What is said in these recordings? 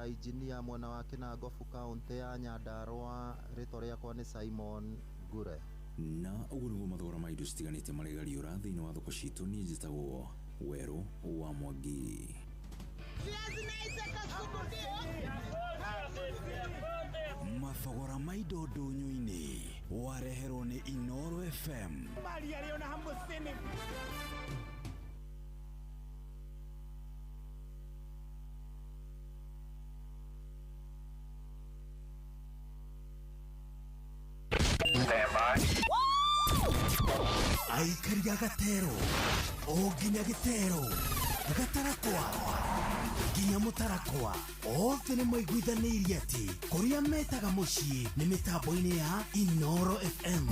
Injinia mwena wa Kinangofu kaũntĩ ya Nyandarua. Rĩtwa rĩakwa nĩ Simon Ngure. Na ũguo nĩguo mathogora ma indo citiganĩte marĩgariũra thĩinĩ wa thoko citũ. Niĩ njĩtagwo Werũ wa Mwangi. Mathogora ma indo ndũnyũ-inĩ wareherwo nĩ Inoro FM. Aikaria gatero o nginya gĩtero gatarakwa nginya mũtarakwa othe nĩ maiguithanĩirie atĩ kũrĩa metaga mũciĩ nĩ mĩtambo-inĩ ya Inoro FM.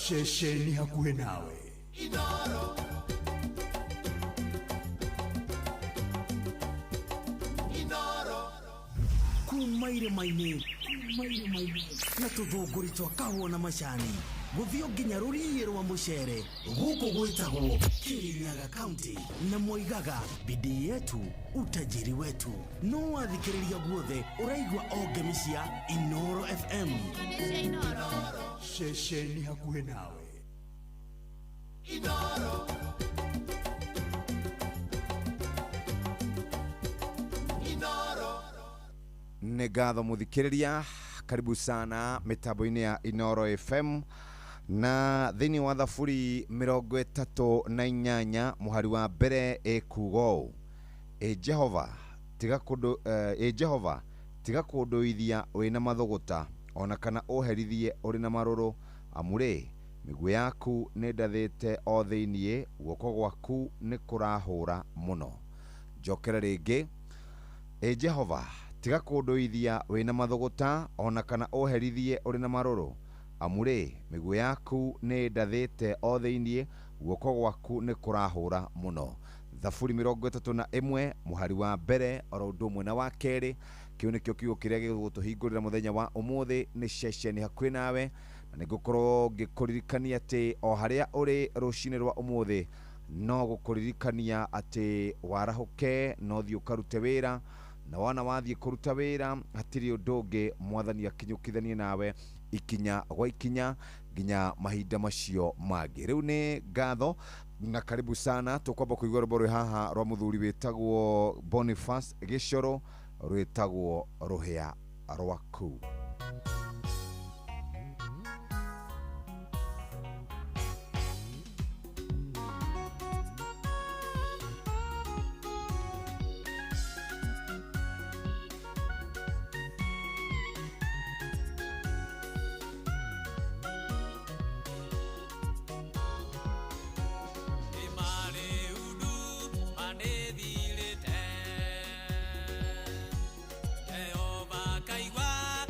Ceceni hakuhĩ nawe. Kuma irĩma-inĩ, kuma irĩma-inĩ na tũthũngũri twa kahũa na macani gũthiĩ nginya rũriĩ rwa mũcere gũkũ gwĩtagwo Kirinyaga County na moigaga bidii yetu utajiri wetu. No wathikĩrĩria guothe ũraigua o ngemi cia Inoro FM. Ceceni hakuhĩ nawe. Nĩ ngatho mũthikĩrĩria, karibu sana mĩtambo-inĩ ya Inoro FM. Na thĩinĩ wa Thaburi 38 mũhari wa mbere ĩkuga ũũ: Ĩ Jehova tiga kũndũ, ĩ Jehova tiga kũndũithia wĩna mathũgũta, ona kana ũherithie ũrĩ na marũrũ, amu rĩ mĩguĩ yaku nĩ ndathĩte o thĩiniĩ, guoko gwaku nĩ kũrahũra mũno. Njokere rĩngĩ: Ĩ Jehova tiga kũndũithia wĩna mathũgũta, ona kana ũherithie ũrĩ na marũrũ, amu rĩ mĩguĩ yaku nĩ ndathĩte o thĩiniĩ, guoko gwaku nĩ kũrahũra mũno. Thaburi 31 mũhari wa mbere oro ũndũ ũmwe na wa kerĩ. Kĩu nĩkĩo kiugo kĩrĩa gĩgũtũhingũrĩra mũthenya wa ũmũthĩ nĩ ceceni hakuhĩ nawe, na nĩngũkorwo ngĩkũririkania atĩ o harĩa ũrĩ rũcinĩ rwa ũmũthĩ no gũkũririkania atĩ warahũke no thiĩ ũkarute wĩra, na wana wathiĩ kũruta wĩra hatirĩ ũndũ ũngĩ mwathani akinyũkithanie nawe ikinya gwa ikinya nginya mahinda macio mangĩ. Rĩu nĩ ngatho na karibu sana. Tũkwamba kũigua rwĩmbo rwĩ haha rwa mũthuri wĩtagwo Boniface Gĩcoro, rwĩtagwo Rũhĩa Rwaku. Jehova kaigua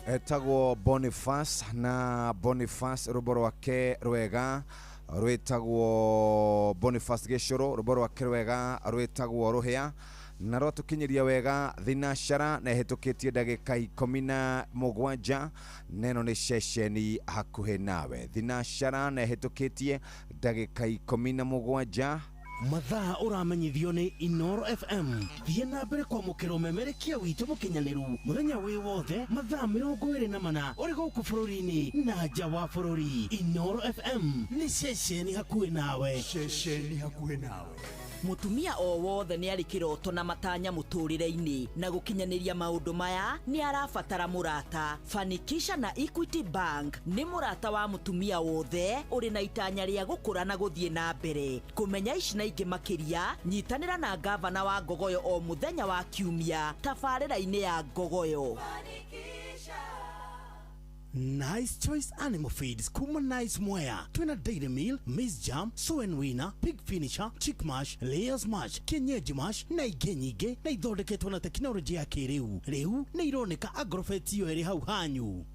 Etagwo Boniface na Boniface rwĩmbo rwake rwega rwĩtagwo Boniface Gĩcũrũ, rwĩmbo rwake rwega rwĩtagwo Rũhĩa, na rwatũkinyĩria wega thinacara na ĩhĩtũkĩtie ndagĩka 17 neno nĩ ceceni hakuhĩ nawe. Thinacara na ĩhĩtũkĩtie ndagĩka 17. Mathaa ũramenyithio nĩ Inoro FM. Thiĩ na mbere kwamũkĩra ũmemerekia witũ mũkinyanĩru mũthenya wĩ wothe mathaa 24 ũrĩ gũkũ bũrũri-inĩ na nja wa bũrũri. Inoro FM nĩ ceceni hakuhĩ nawe. Ceceni hakuhĩ nawe. Mutumia o wothe nĩ arĩ kĩroto na matanya mũtũrĩre-inĩ, na gũkinyanĩria maũndũ maya nĩ arabatara mũrata. Fanikisha na Equity Bank nĩ mũrata wa mũtumia wothe ũrĩ na itanya rĩa gũkũra na gũthiĩ na mbere. Kũmenya ici na ingĩ makĩria, nyitanĩra na gavana wa Ngogoyo o mũthenya wa Kiumia tabarĩra-inĩ ya Ngogoyo. Nice Choice Animal Feeds kuma Nice Mwea. Twina Dairy Meal, Maize Jam, Sow and Winner, Pig Finisher, Chick Mash, Layers Mash, Kienyeji Mash na ingĩ nyingĩ, na ithondeketwo na tekinoronjĩ ya kĩrĩu. Rĩu nĩ ironeka Agrovet iyo ĩrĩ hau hanyu.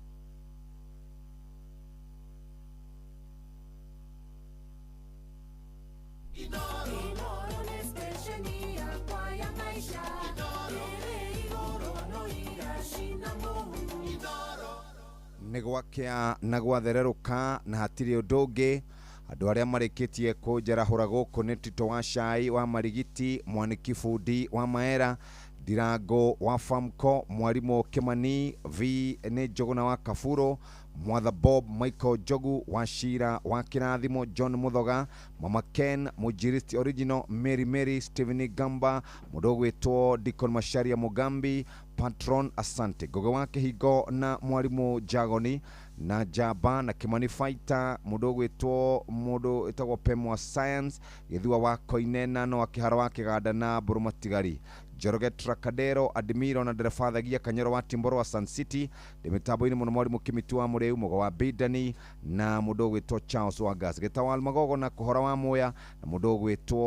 Nĩ gwakĩa na gwathererũka na hatirĩ ũndũ ũngĩ. Andũ arĩa marĩkĩtie kũnjarahũra gũkũ nĩ Tito wa Cai wa Marigiti, Mwaniki Bundi wa Maera, Ndirango wa Famco, Mwarimũ Kĩmani V nĩ Njũgũna wa Kaburo, Mwatha Bob Michael Njogu wa Shira wa Kĩrathimo, John Muthoga, Mama Ken Mũnjiristi Original, Mary Mary, Stephen Gamba, mũndũ ũgwĩtwo Deacon Macharia Mugambi, Patron, asante. Ngugi wa Kihingo na Mwarimu Jagoni na Jaba na Kimani Fighter, mundu ugwitwo mundu witagwo Pemwa Science, Githua wa Koinena no Akihara wa Kiganda na Mburu Matigari, Njoroge Trakadero, Admiro na Nderebathagia Kanyoro wa Timboro wa Sun City, ndĩ mĩtambo-inĩ mũno Mwarimũ Kĩmiti wa Mũrĩu, Mũgo wa Bidani na mũndũ ũgwĩtwo Charles Wangas, Gĩtawal Magogo na Kũhora wa Muya na mũndũ ũgwĩtwo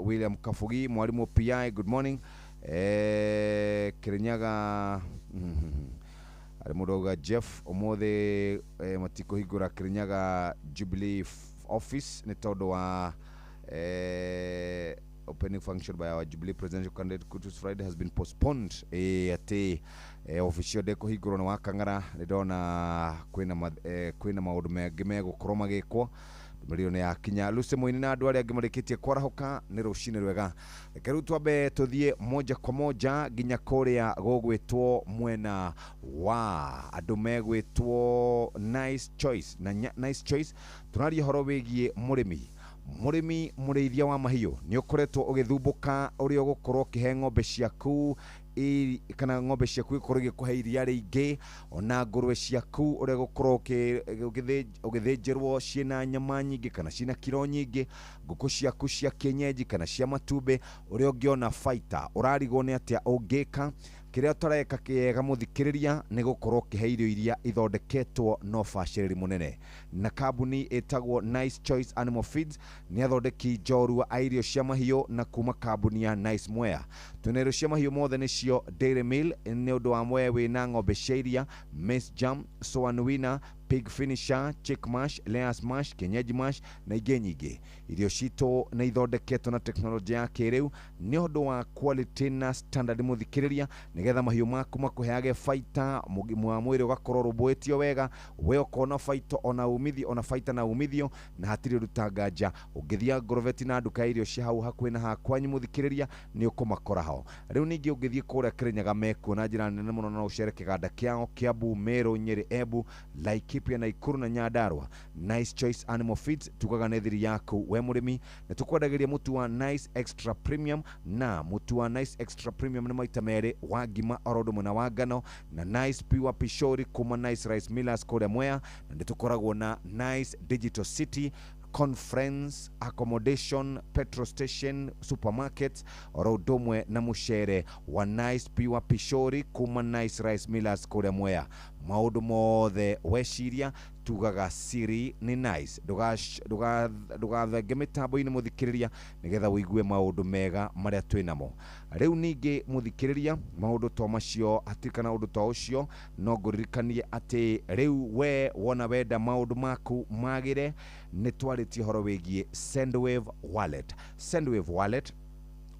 William Kabugi, Mwarimũ PI, good morning. Kirinyaga arĩ mũndũ auga Jeff ũmũthĩ matikũhingũra Kirinyaga Jubilee office nĩ tondũ wa opening function by our Jubilee presidential candidate Kutus Friday has been postponed. Atĩ ofici ĩyo ndĩkũhingũrwo nĩ Wakang'ara. Nĩ ndona kwĩna maũndũ mangĩ megũkorwo magĩkwo. Ndũmĩrĩri ĩyo nĩ yakinya. Lucy Mũini na andũ arĩa angĩ marĩkĩtie kwarahũka, nĩ rũcinĩ rwega. Reke rĩu twambe tũthiĩ moja kwa moja nginya kũrĩa gũgwĩtwo mwena wa andũ megwĩtwo Nice Choice na Nice Choice. Tũraria ũhoro wĩgiĩ mũrĩmi mũrĩmi mũrĩithia wa mahiũ. Nĩ ũkoretwo ũgĩthumbũka ũrĩa ũgũkorwo ũkĩhe ng'ombe ciaku kana ng'ombe ciaku ikorwo igĩkũhe iria rĩingĩ, ona ngũrwe ciaku ũrĩa gũkorwo ũgĩthĩnjĩrwo ciĩna nyama nyingĩ kana ciĩna kiro nyingĩ, ngũkũ ciaku cia kienyeji kana cia matumbĩ, ũrĩa ũngĩona baita. Ũrarigwo nĩ atĩa ũngĩka. Kĩrĩa ũtareka kĩega mũthikĩrĩria nĩ gũkorwo ũkĩhe irio iria ithondeketwo na ũbacĩrĩri mũnene na kambuni ĩtagwo Nice Choice Animal Feeds. Nĩ athondeki njorua a irio cia mahiũ na kuma kambuni ya Nice Mwea. Twĩna irio cia mahiũ mothe, nĩcio Dairy Meal nĩ ũndũ wa mwe wĩna ng'ombe cia iria, Maize Jam, Soan Winner, Pig Finisher, Chick Mash, Layers Mash, Kienyeji Mash na ingĩ nyingĩ. Irio citũ nĩ ithondeketwo na tekinoronjĩ ya kĩrĩu nĩ ũndũ wa quality na standard mũthikĩrĩria, nĩgetha mahiũ maku makũheage baita, mũgima wa mwĩrĩ ũgakorwo ũrũmbũĩtio wega, we ũkona baita ona umithio, ona baita na umithio, na hatirĩ ũruta nganja. Ũngĩthiĩ Agrovet na nduka ya irio cia hau hakuhĩ na hakwanyu mũthikĩrĩria, nĩ ũkũmakora ho. Rĩu ningĩ ũngĩthiĩ kũrĩa Kĩrĩnyaga mekuo na njĩra nene mũno, no ũcere kĩganda kĩao Kiambu, Meru, Nyĩrĩ, Embu, Laikipia, Naikuru na Nyandarua. Nice Choice Animal Feeds tugaga nĩ thiri yaku we mũrĩmi. Nĩ tũkwendagĩria mũtu wa Nice Extra Premium, na mũtu wa Nice Extra Premium nĩ maita merĩ wa ngima oro ũndũ ũmwe na wa ngano, na Nice Pure Pishori kuma Nice Rice Millers kũrĩa Mwea. Na nĩ tũkoragwo na Nice Digital City conference accommodation, petrol station, supermarket, oro ũndũ ũmwe na mũcere wa Nice Pure Pishori kuma Nice Rice Millers kũrĩa Mwea. Maũndũ mothe weciria tugaga siri nĩ Nice. Ndũgathenge mĩtambo-inĩ mũthikĩrĩria, nĩgetha ũigue maũndũ mega marĩa twĩ namo rĩu. Ningĩ mũthikĩrĩria, maũndũ to macio hatirĩ kana ũndũ to ũcio, no ngũririkanie atĩ rĩu we wona wenda maũndũ maku magĩre, nĩ twarĩtie ũhoro wĩgiĩ Sendwave Wallet. Sendwave Wallet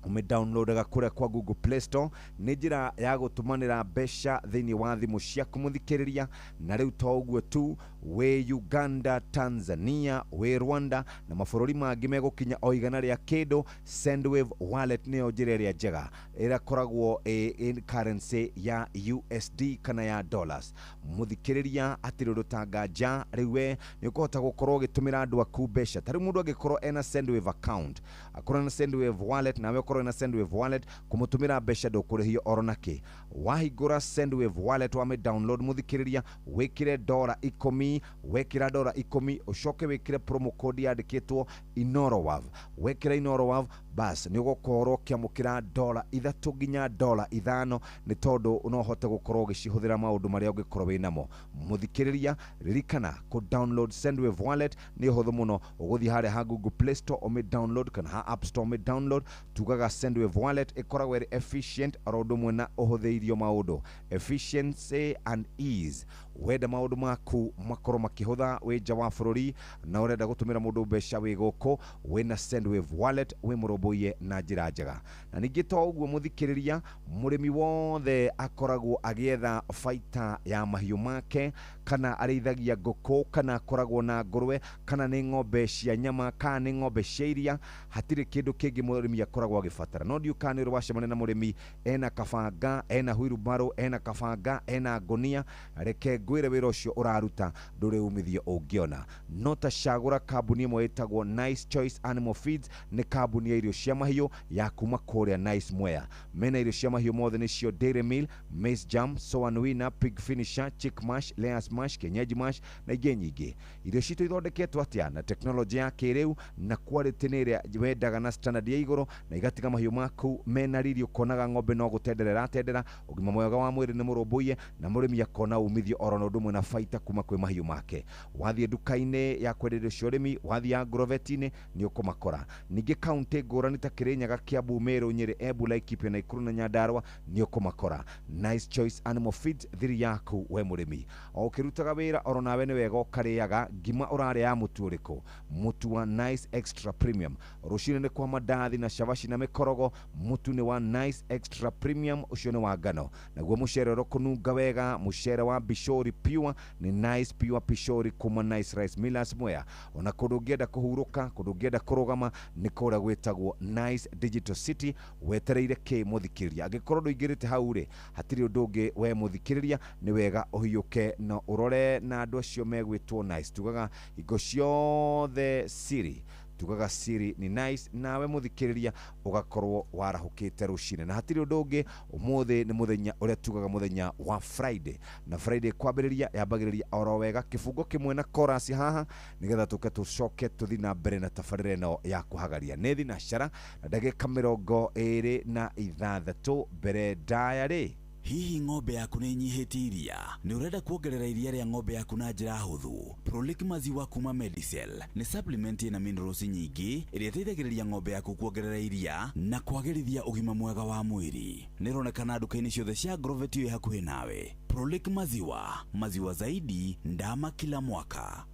ũmĩdownloadaga kũrĩa kwa Google Play Store. Nĩ njĩra ya gũtũmanĩra mbeca thĩinĩ wa thimũ ciaku mũthikĩrĩria. Na rĩu to ũguo tu, wĩ Uganda, Tanzania, wĩ Rwanda na mabũrũri mangĩ megũkinya o igana rĩa kĩndũ, Sendwave Wallet nĩyo njĩra ĩrĩa njega ĩrakoragwo ĩ in currency ya USD kana ya dollars. Mũthikĩrĩria, hatirĩ ũndũ ta nganja. Rĩu we nĩ ũkũhota gũkorwo ũgĩtũmĩra andũ aku mbeca. Ta rĩu mũndũ angĩkorwo ena Sendwave account, akorwo ena Sendwave Wallet, nawe ũkorwo ena Sendwave Wallet, kũmũtũmĩra mbeca ndũkũrĩhio oro nakĩ. Wahingũra Sendwave Wallet, wame download mũthikĩrĩria, wĩkĩre $10. Wekĩra $10, ũcoke wĩkĩre promo code yandĩkĩtwo Inorowav. Wekĩra Inorowav, bas, nĩ ũgũkorwo ũkĩamũkĩra $3 nginya $5, nĩ tondũ no ũhote gũkorwo ũgĩcihũthĩra maũndũ marĩa ũngĩkorwo wĩ namo. Mũthikĩrĩria, ririkana kũ download Sendwave Wallet nĩ ũhũthũ mũno. Ũgũthiĩ harĩa ha Google Play Store ũmĩ download, kana ha App Store ũmĩ download. Tugaga Sendwave Wallet ĩkoragwo ĩrĩ efficient oro ũndũ ũmwe na ũhũthĩirio maũndũ, efficiency and ease. Wenda maũndũ maku makorwo makĩhũtha wĩ nja wa bũrũri na ũrenda gũtũmĩra mũndũ mbeca wĩ gũkũ, wĩna Sendwave Wallet wĩ mũrũmbũiye na njĩra njega. Na ningĩ to ũguo mũthikĩrĩria, mũrĩmi wothe akoragwo agĩetha baita ya mahiũ make, kana arĩithagia ngũkũ, kana akoragwo na ngũrwe, kana nĩ ng'ombe cia nyama, kana nĩ ng'ombe cia iria, hatirĩ kĩndũ kĩngĩ mũrĩmi akoragwo agĩbatara. No ndiũ kana nĩ ũrĩ wacemania na mũrĩmi ena kabanga, ena wheelbarrow, ena kabanga, ena ngũnia. Reke ngwĩre, wĩra ũcio ũraruta ndũrĩ umithio ũngĩona. No ta cagũra kambuni ĩmwe ĩtagwo Nice Choice Animal Feeds. Nĩ kambuni ya irio. irio cia mahiũ ya kuma kũrĩa Nice Mwea. Mena irio cia mahiũ mothe nĩcio Dairy Meal, Maize Jam, Soan Winner, Pig Finisher, Chick Mash, Layers Mash, Kienyeji Mash na ingĩ nyingĩ. Irio citũ ithondeketwo atĩa na tekinoronjĩ ya kĩrĩu na quality nĩ ĩrĩa wendaga na standard ya igũrũ, na igatiga mahiũ maku mena riri, ũkonaga ng'ombe no gũtendera ĩratendera, ũgima mwega wa mwĩrĩ nĩ mũrũmbũiye, na mũrĩmi akona umithio oro na ũndũ ũmwe na baita kuma kwĩ mahiũ make. Wathiĩ nduka-inĩ ya kwendia irio cia ũrĩmi, wathiĩ agrovet-inĩ nĩ ũkũmakora. Ningĩ kaunti ngũrani ta Kirinyaga, Kiambu, Meru, Nyeri, Embu, Laikipia, Nakuru na Nyandarua nĩ ũkũmakora. Nice Choice Animal Feeds, thiri yaku we mũrĩmi. O ũkĩrutaga wĩra oro nawe nĩ wega ũkarĩaga ngima. Ũrarĩa ya mũtu ũrĩkũ? Mũtu wa Nice Extra Premium. Rũcinĩ nĩ kwa mandathi na cabaci na mĩkorogo, mũtu nĩ wa Nice Extra Premium, ũcio nĩ wa ngano. Naguo mũcere ũrĩa wega, mũcere wa Bishori Pure, nĩ Nice Pure Pishori kuma Nice Rice Millers Mwea. Ona kũndũ ũngĩenda kũhurũka, kũndũ ũngĩenda kũrũgama nĩ kũrĩa gwĩtagwo Nice Digital City. Wetereire kĩ, mũthikĩrĩria? Angĩkorwo ndũingĩrĩte hau rĩ, hatirĩ ũndũ ũngĩ we mũthikĩrĩria, nĩ wega ũhiũke na ũrore na andũ acio megwĩtwo Nice. Tugaga hingo ciothe siri, tugaga siri ni nice, nawe mũthikĩrĩria ũgakorwo warahũkĩte rũcinĩ. Na hatirĩ ũndũ ũngĩ, ũmũthĩ nĩ mũthenya ũrĩa tugaga mũthenya wa Friday, na Friday kwambĩrĩria yambagĩrĩria oro wega kĩbungo kĩmwe na chorus haha, nĩgetha tũke tũcoke tũthi na mbere na tabarĩra ĩno ya kũhagaria. Nĩ thinacara na ndagĩka 26 mbere ndaya rĩ. Hihi ng'ombe yaku nĩ inyihĩtie iria? Nĩ ũrenda kuongerera iria rĩa ng'ombe yaku na njĩra hũthũ? Prolic maziwa kuma Medicel nĩ supplement ĩna minerals nyingĩ ĩrĩa ĩteithagĩrĩria ng'ombe yaku kuongerera iria na kwagĩrithia ũgima mwega wa mwĩrĩ. Nĩ ĩronekana nduka-inĩ ciothe cia Agrovet ĩ hakuhĩ nawe. Prolic maziwa, maziwa zaidi ndama kila mwaka.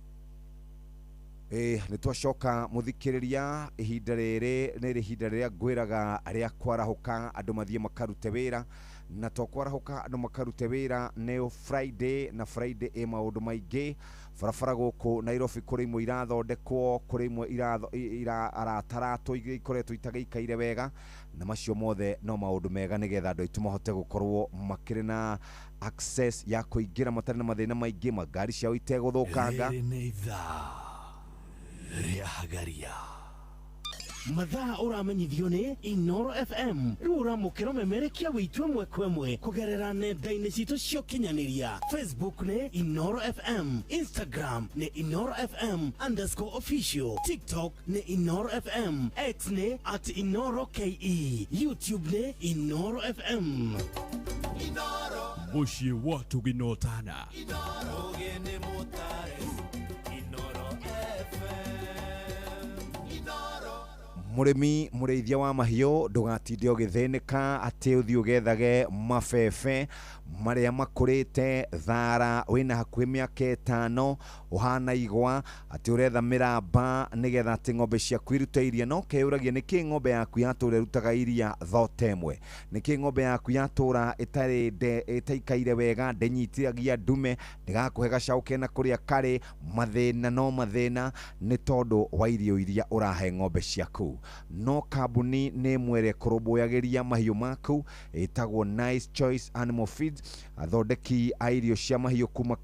Ĩ nĩ twacoka, mũthikĩrĩria. Ihinda rĩrĩ nĩ ihinda rĩrĩa ngwĩraga rĩa kwarahũka andũ mathiĩ makarute wĩra, na to kwarahũka andũ makarute wĩra, nĩ Friday, na Friday ĩ maũndũ maingĩ. Barabara gũkũ Nairobi kũrĩ imwe irathondekwo, kũrĩ imwe irataratwo, ingĩ ikoretwo itagĩikaire wega, na macio mothe no maũndũ mega nĩgetha andũ aitũ mahote gũkorwo makĩrĩ na access ya kũingĩra matarĩ na mathĩna maingĩ, mangari ciao itegũthũkanga. Rĩrĩ nĩ ithaa rĩa Hagaria. Mathaa ũramenyithio nĩ Inoro FM. Rĩu ũramũkĩra ũmemerekia wĩitũ ĩmwe kwa ĩmwe kũgerera nenda-inĩ citũ cia ũkinyanĩria. Facebook nĩ Inoro FM, Instagram nĩ InoroFM_official, TikTok nĩ Inoro FM, X nĩ @InoroKE, YouTube nĩ Inoro FM. Mũciĩ wa tũginotana. Ũgeni mũtare Inoro FM. Mũrĩmi mũrĩithia wa mahiũ, ndũgatinde ũgĩthĩnĩka atĩ ũthiĩ ũgethage mabebe marĩa makũrĩte thara wĩna hakuhĩ mĩaka 5 ũhana igwa, atĩ ũretha mĩramba nĩgetha atĩ ng'ombe ciaku irute iria. No keyũragia nĩkĩ ng'ombe yaku yatũra ĩrutaga iria thote ĩmwe, nĩkĩ ng'ombe yaku yatũra ĩtarĩ ĩtaikaire wega, ndĩnyitithagia ndume, ndĩgakũhe gacaũ kena kũrĩa karĩ mathĩna? No mathĩna nĩ tondũ wa irio iria ũrahe ng'ombe ciaku. No kambuni nĩ ĩmwe ĩrĩa ĩkũrũmbũyagĩria mahiũ maku, ĩtagwo Nice Choice Animal Feeds, athondeki a irio cia mahiũ kuma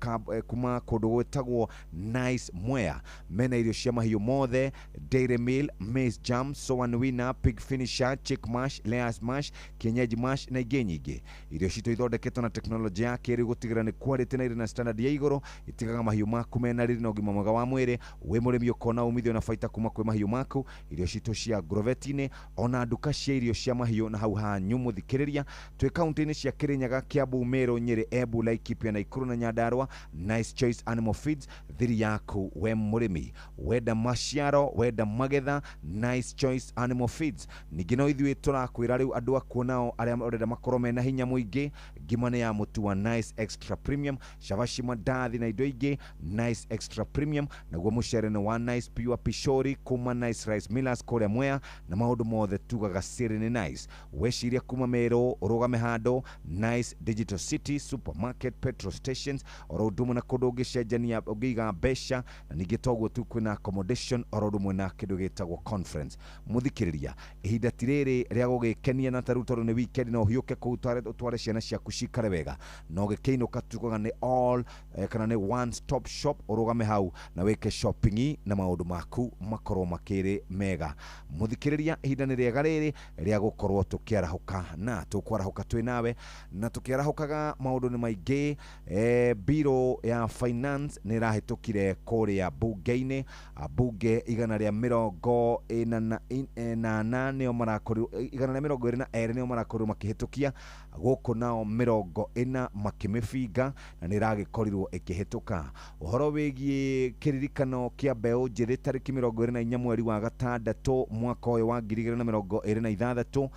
kũndũ gwĩtagwo Nice Mwea. Mena irio cia mahiũ mothe: Dairy Meal, Maize Jam, Soan Winner, Pig Finisher, Chick Mash, Layers Mash, Kienyeji Mash na ingĩ nyingĩ. Irio citũ ithondeketwo na tekinoronjĩ ya kĩrĩu gũtigĩrĩra nĩ quality na irĩ na standard ya igũrũ. Itigaga mahiũ maku mena riri na ũgima mwega wa mwĩrĩ. Wĩ mũrĩmi ũkona umithio na baita kuma kwĩ mahiũ maku. Irio citũ cia agrovet-inĩ ona nduka cia irio cia mahiũ na hau hanyu, mũthikĩrĩria, twĩ kaunti-inĩ cia Kirinyaga, Kiambu, Meru, Nyeri, Embu, Laikipia, Nakuru na Nyandarua. Nice Choice Animal Feeds, thiri yaku we mũrĩmi. Wenda maciaro, wenda magetha, Nice Choice Animal Feeds. Ningĩ no ithuĩ tũrakwĩra rĩu andũ akuo nao arĩa ũrenda makorwo mena hinya mũingĩ, ngima nĩ ya mũtu wa Nice Extra Premium, cabaci, mandathi na indo ingĩ, Nice Extra Premium. Naguo mũcere nĩ wa Nice Pure Pishori kuma Nice Rice Millers kũrĩa Mwea, na maũndũ mothe tugaga siri nĩ nice. Weciria kuma Meru ũrũgame handũ Nice Digital City, supermarket, petrol stations, oro ũndũ ũmwe na kũndũ ũngĩcenjania ũngĩiga mbeca, na ningĩ toguo tu kwĩna accommodation oro ũndũ ũmwe na kĩndũ gĩtagwo conference. Mũthikĩrĩria, ihinda ti rĩrĩ rĩa gũgĩkenia, na tarĩu tondũ nĩ weekend no ũhiũke kũu ũtware ciana ciaku cikare wega, na ũgĩkĩinũka tugaga nĩ all kana nĩ one stop shop. Ũrũgame hau na wĩke shopping na maũndũ maku makorwo makĩrĩ mega. Muthikiriria ihinda nĩ rĩega rĩrĩ rĩa gũkorwo tũkĩarahũka na tũkwarahũka twĩ nawe na tũkĩarahũkaga maũndũ nĩ maingĩ. Biro ya finance nĩ ĩrahĩtũkire kũrĩa bunge-inĩ, bunge 144 nĩo marakorirwo, 122 nĩo marakorirwo makĩhĩtũkia gũkũ, nao 40 makĩmĩbinga na nĩ ĩragĩkorirwo ĩkĩhĩtũka. Ũhoro wĩgiĩ kĩririkano kĩa mbeũ njĩthĩ tarĩki 24 mweri wa gatandatũ mwaka ũyũ wa 2026,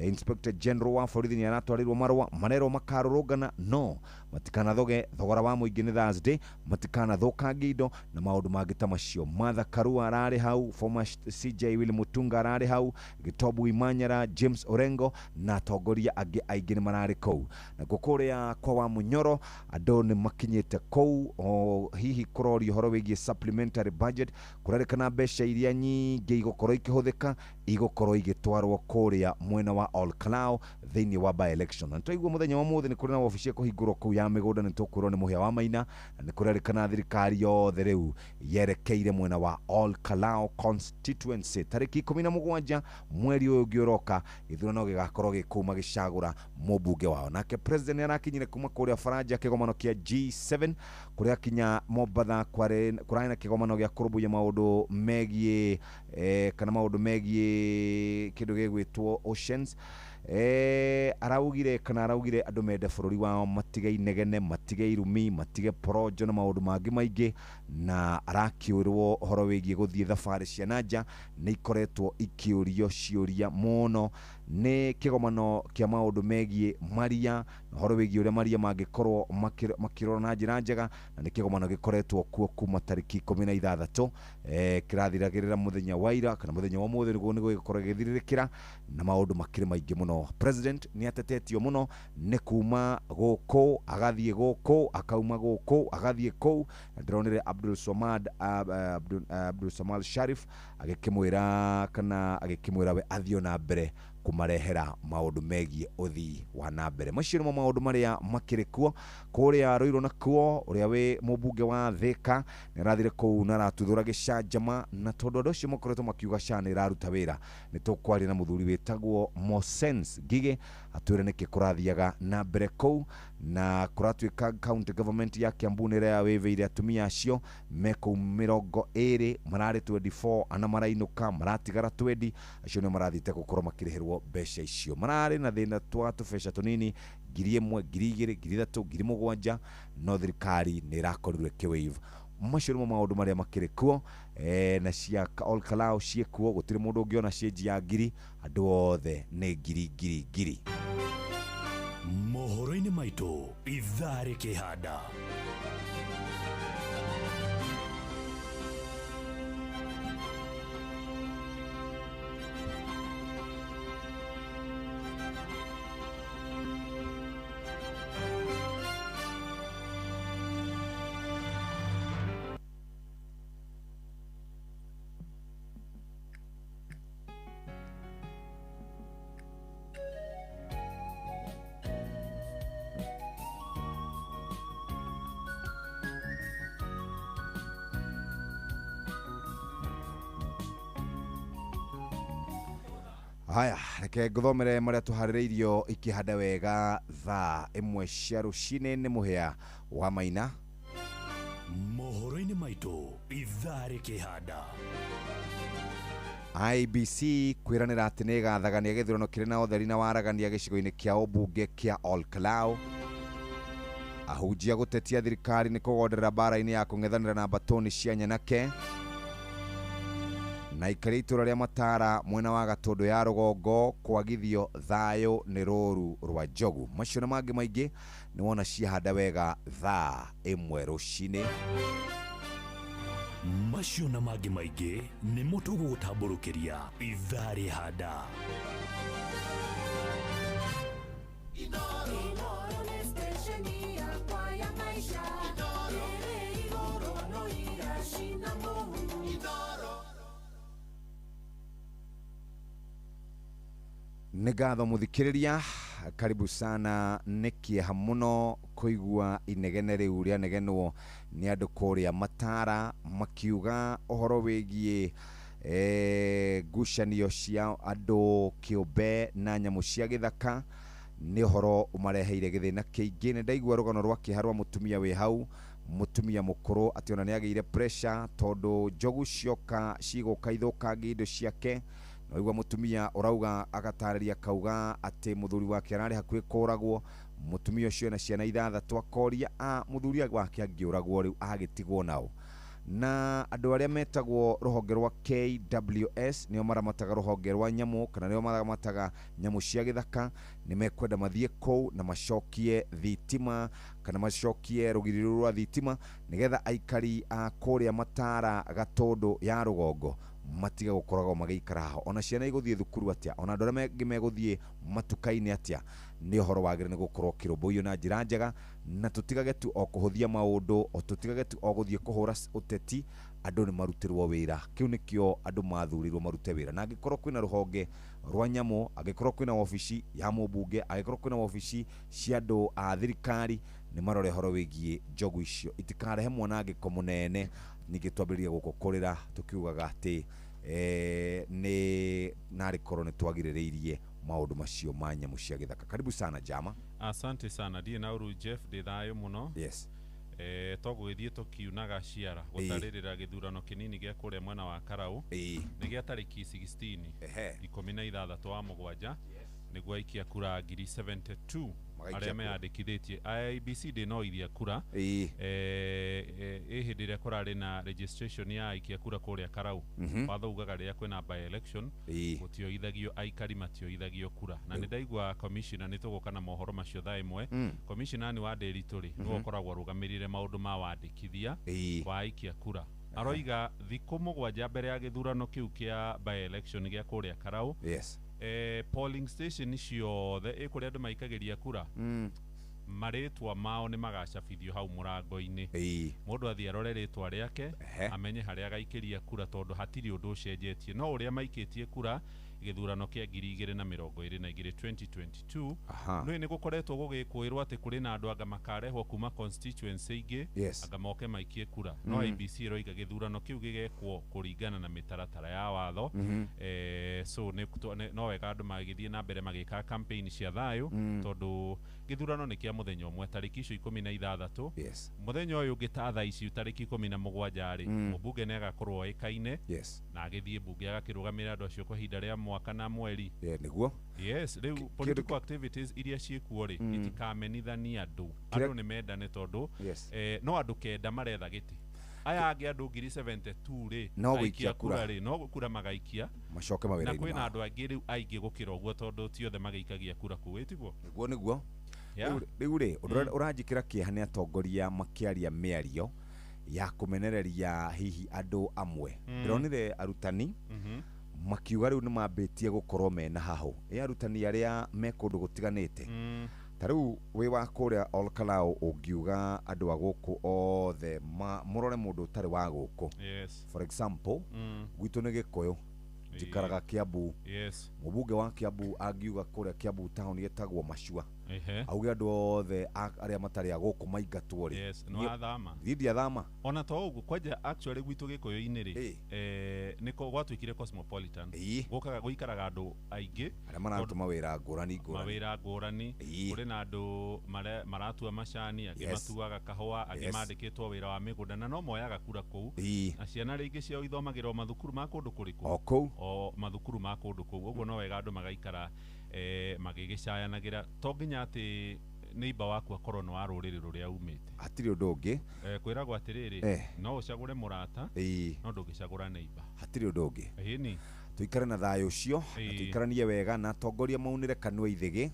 Inspector General wa borithi nĩ aratwarĩrwo marũa marerwo makarũrũngana no matikanathoge thogora wa mũingĩ nĩ Thursday, matikanathũkangie indo na maũndũ mangĩ ta macio. Martha Karua ararĩ hau, former CJ Willy Mutunga ararĩ hau, Gitobu Imanyara, James Orengo na atongoria angĩ aingĩ nĩ mararĩ kũu. Nakuo kũrĩa kwa wa Munyoro andũ nĩ makinyĩte kũu, o hihi kũrorio ũhoro wĩgiĩ supplementary budget. Kũrerĩkana mbeca iria nyingĩ igũkorwo ikĩhũthĩka igũkorwo igĩtwarwo kũrĩa mwena wa Olkalau thĩinĩ wa by election. Na twaigua mũthenya wa mũthĩ nĩ kũrĩ na wabici ĩkũhingũrwo kũu ya mĩgũnda, nĩ tũkwĩrwo nĩ Mũhĩa wa Maina, na nĩ kũrerĩkana thirikari yothe rĩu yerekeire mwena wa Olkalau constituency. Tarĩki 17 mweri ũyũ ũngĩ ũroka, gĩthurano gĩgakorwo gĩ kũu magĩcagũra mũmbunge wao. Nake president nĩ arakinyire kuma kũrĩa Faranja kĩgomano kĩa G7 kũrĩa kinya Mombatha kũrarĩ na kĩgomano gĩa kũrũmbũiya maũndũ megiĩ kana maũndũ megiĩ kĩndũ gĩgwĩtwo oceans. Araugire kana araugire andũ mende bũrũri wao, matige inegene, matige irumi, matige porojo na maũndũ mangĩ maingĩ. Na arakĩũrwo ũhoro wĩgiĩ gũthiĩ thabarĩ cia nanja, nĩ ikoretwo ikĩũrio ciũria mũno nĩ kĩgomano kĩa maũndũ megiĩ maria na ũhoro wĩgiĩ ũrĩa maria mangĩkorwo makĩrora na njĩra njega, na nĩ kĩgomano gĩkoretwo kuo kuma tarĩki 16, kĩrathiragĩrĩra mũthenya wa ira kana mũthenya wa ũmũthĩ nĩguo gĩgũkorwo gĩgĩthirĩrĩkĩra, na maũndũ makĩrĩ maingĩ mũno. President nĩ atetetio mũno nĩ kuma gũkũ agathiĩ gũkũ, akauma gũkũ agathiĩ kũu, na ndĩronire Abdul Somad Abdul Samad Sharif agĩkĩmwĩra kana agĩkĩmwĩra we athiĩ na mbere kũmarehera maũndũ megiĩ ũthii wa na mbere. Macio nĩmo maũndũ marĩa makĩrĩ kuo kũrĩa Ruiru. Nakuo ũrĩa wĩ mũmbunge wa Thika nĩ arathire kũu na aratuthũra gĩcanjama, na tondũ andũ acio makoretwo makiuga SHA nĩ ĩraruta wĩra, nĩ tũkwaria na mũthuri wĩtagwo Mosens Ngigĩ atwĩre nĩkĩ kũrathiaga na mbere kũu, na kũratuĩka county government ya Kiambu nĩ ĩreyawĩvĩire atumia acio me kũu 20, mararĩ 24, ana marainũka, maratigara 20, acio nĩo marathiĩte gũkorwo makĩrĩhĩrwo mbeca icio. Mararĩ na thĩna twa tũbeca tũnini, 1000, 2000, 3000, 7000, no thirikari nĩ ĩrakorirwo ĩkĩwaive. Macio nĩmo maũndũ marĩa makĩrĩ kuo. Na cia Olkalau ciĩkuo, gũtirĩ mũndũ ũngĩona cĩnji ya ngiri, andũ othe nĩ ngiri ngiri ngiri. Mohoro-inĩ maitũ ithaa rĩkĩhanda. Haya, reke nguthomere maria tuharĩrĩirio ikĩhanda wega thaa 1 cia rũcinĩ. Nĩ Mũhĩa wa Maina. Mohoro-inĩ maitũ ithaa rĩkĩhanda. IBC kwĩranĩra atĩ nĩ ĩgathagania gĩthurano kĩrĩ na ũtheri na waragania gĩcigo-inĩ kĩa ũmbunge kĩa Olkalau. Ahunjia gũtetia thirikari nĩ kũgonderera mbara-inĩ ya kũng'ethanĩra na mbatoni cia nyanake. Na aikari itũra rĩa Matara mwena wa Gatũndũ ya rũgongo kwagithio thayũ nĩ rũru rwa njogu. Macio na mangĩ maingĩ nĩ wona ciahanda wega thaa 1 rũcinĩ. Macio na mangĩ maingĩ nĩmo tũgũgũtambũrũkĩria ithaa rĩhanda. Nĩ ngatho mũthikĩrĩria, karibu sana. Nĩ kĩeha mũno kũigua inegene rĩu rĩanegenwo nĩ andũ kũrĩa Matara makiuga ũhoro wĩgiĩ Ngucanio cia andũ kĩũmbe na nyamũ cia gĩthaka nĩ ũhoro ũmareheire gĩthĩna kĩingĩ. Nĩ ndaigua rũgano rwa kĩeha rwa mũtumia wĩ hau, mũtumia mũkũrũ, atĩ ona nĩ agĩire pressure tondũ njogu cioka cigũka ithũkangia indo ciake. Naigua mũtumia ũrauga agatarĩria akauga atĩ mũthuri wake ararĩ hakuhĩ kũragwo. Mũtumia ũcio ena ciana 6, akoria a mũthuri wake angĩũragwo rĩu agĩtigwo nao. Na andũ arĩa metagwo rũhonge rwa KWS nĩo maramataga rũhonge rwa nyamũ kana nĩo maramataga nyamũ cia gĩthaka, nĩ mekwenda mathiĩ kũu na macokie thitima kana macokie rũgiri rũu rwa thitima nĩgetha aikari a kũrĩa Matara Gatũndũ ya rũgongo matiga gũkoragwo magĩikara haho. Ona ciana igũthiĩ thukuru atĩa, ona andũ arĩa mangĩ megũthiĩ matuka-inĩ atĩa, nĩ ũhoro wagĩrĩire nĩ gũkorwo ũkĩrũmbũiyo na njĩra njega, na tũtigage tu o kũhũthia maũndũ, o tũtigage tu o gũthiĩ kũhũra ũteti. Andũ nĩ marutĩrwo wĩra, kĩu nĩkĩo andũ mathurirwo marute wĩra. Na angĩkorwo kwĩna rũhonge rwa nyamũ, angĩkorwo kwĩna wabici ya mũmbunge, angĩkorwo kwĩna wabici cia andũ a thirikari, nĩ marore ũhoro wĩgiĩ njogu icio itikarehe mwanangĩko mũnene. Ningĩ twambĩrĩrie gũkũ kũrĩra tũkiugaga atĩ nĩ narĩ korwo nĩ twagirĩrĩirie maũndũ macio ma nyamũ cia gĩthaka. Karibu sana Jama. Asante sana, ndirĩ na ũru Jeff, ndĩ thayũ mũno. Yes. Togũgĩthiĩ tũkiunaga ciara gũtarĩrĩra gĩthurano kĩnini gĩa kũrĩa mwena wa Karau nĩ gĩa tarĩki 16 16 wa mũgwanja, nĩguo aikia kura 72,000 Magaikia arĩa kura. meyandĩkithĩtie. IEBC ndĩnoiria kura ĩ hĩndĩ ĩrĩa kũrarĩ na registration ya aikia kura kũrĩa Karau. Watho ugaga rĩrĩa kwĩna by election gũtioithagio, aikari matioithagio kura. Na nĩ ndaigua commissioner, nĩ tũgũka na mohoro macio thaa 1. Commissioner nĩ wa Ndĩritũ rĩ, nĩwe ũkoragwo arũgamĩrĩire maũndũ ma wandĩkithia wa aikia kura. Aroiga thikũ 7 mbere ya gĩthurano kĩu kĩa by election gĩa kũrĩa Karau, polling station ciothe ĩ kũrĩa andũ maikagĩria kura, marĩtwa mao nĩ magacabithio hau mũrango-inĩ. Mũndũ athiĩ arore rĩtwa rĩake, amenye harĩa agaikĩria kura, tondũ hatirĩ ũndũ ũcenjetie no ũrĩa maikĩtie kura gĩthurano kĩa 2022 2022. Nĩ nĩ gũkoretwo gũgĩkũĩrwo atĩ kũrĩ na andũ anga makarehwo kuma constituency ingĩ, anga moke maikie kura, no IEBC ĩroiga gĩthurano kĩu gĩgekwo kũringana na mĩtaratara ya watho. So no wega andũ magĩthiĩ na mbere magĩka campaign cia thayũ, tondũ gĩthurano nĩ kĩa mũthenya ũmwe tarĩki icio 16. Mũthenya ũyũ ũngĩ ta thaa ici tarĩki 17 rĩ, mũmbunge nĩ agakorwo oĩkaine na agĩthiĩ mbunge agakĩrũgamĩrĩra andũ acio kwa ihinda rĩa mwaka na mweri. Yeah, nĩguo. Yes, rĩu political activities iria ciĩkuo rĩ, itikamenithania andũ. Andũ nĩ mendane tondũ no andũ 9 maretha gĩtĩ, aya angĩ andũ 72,000 rĩ, No aikia gũikia kura. rĩ, no kura magaikia macoke na mawĩra-inĩ kwĩna mao. andũ angĩ rĩu aingĩ gũkĩra ũguo, tondũ ti othe magĩikagia kura kũu, ĩtiguo? Nĩguo nĩguo. Yeah. Rĩu rĩ, ũndũ ũrĩa ũranjĩkĩra kĩeha nĩ atongoria makĩaria mĩario ya kũmenereria hihi andũ amwe. Ndĩronire arutani makiuga rĩu nĩ mambĩtie gũkorwo mena hahũ. Ĩ arutani arĩa me kũndũ gũtiganĩte, ta rĩu wĩ wa kũrĩa Olkalau, ũngiuga andũ a gũkũ othe mũrore mũndũ ũtarĩ wa gũkũ. For example, gwitũ nĩ Gĩkũyũ, njikaraga Kiambu. Mũmbunge wa Kiambu angiuga kũrĩa Kiambu town ĩtagwo Macua, auge andũ othe arĩa matarĩ a gũkũ maingatwo rĩ, Yes, nĩ wathama. Niĩ ndiathama. Ona to ũguo, kwanja actually gwitũ Gĩkũyũ-inĩ rĩ, nĩko gwatuĩkire cosmopolitan, gũkaga gũikaraga andũ aingĩ arĩa mararuta mawĩra ngũrani ngũrani, mawĩra ngũrani. Kũrĩ na andũ maratua macani, angĩ matuaga kahũa, angĩ mandĩkĩtwo wĩra wa mĩgũnda, na no moyaga kura kũu. Na ciana rĩngĩ ciao ithomagĩra o mathukuru ma kũndũ kũrĩkũ? O kũu. O mathukuru ma kũndũ kũu. Ũguo no wega andũ magaikara magĩgĩcayanagĩra, to nginya atĩ neighbor waku akorwo nĩ wa rũrĩrĩ rũrĩa umĩte. Hatirĩ ũndũ ũngĩ. Kwĩragwo atĩrĩrĩ, no ũcagũre mũrata, no ndũngĩcagũra neighbor. Hatirĩ ũndũ ũngĩ. Ĩni. Tuikare na thayũ ũcio, na tuikaranie wega, na atongoria maunĩre kanua ithĩgĩ.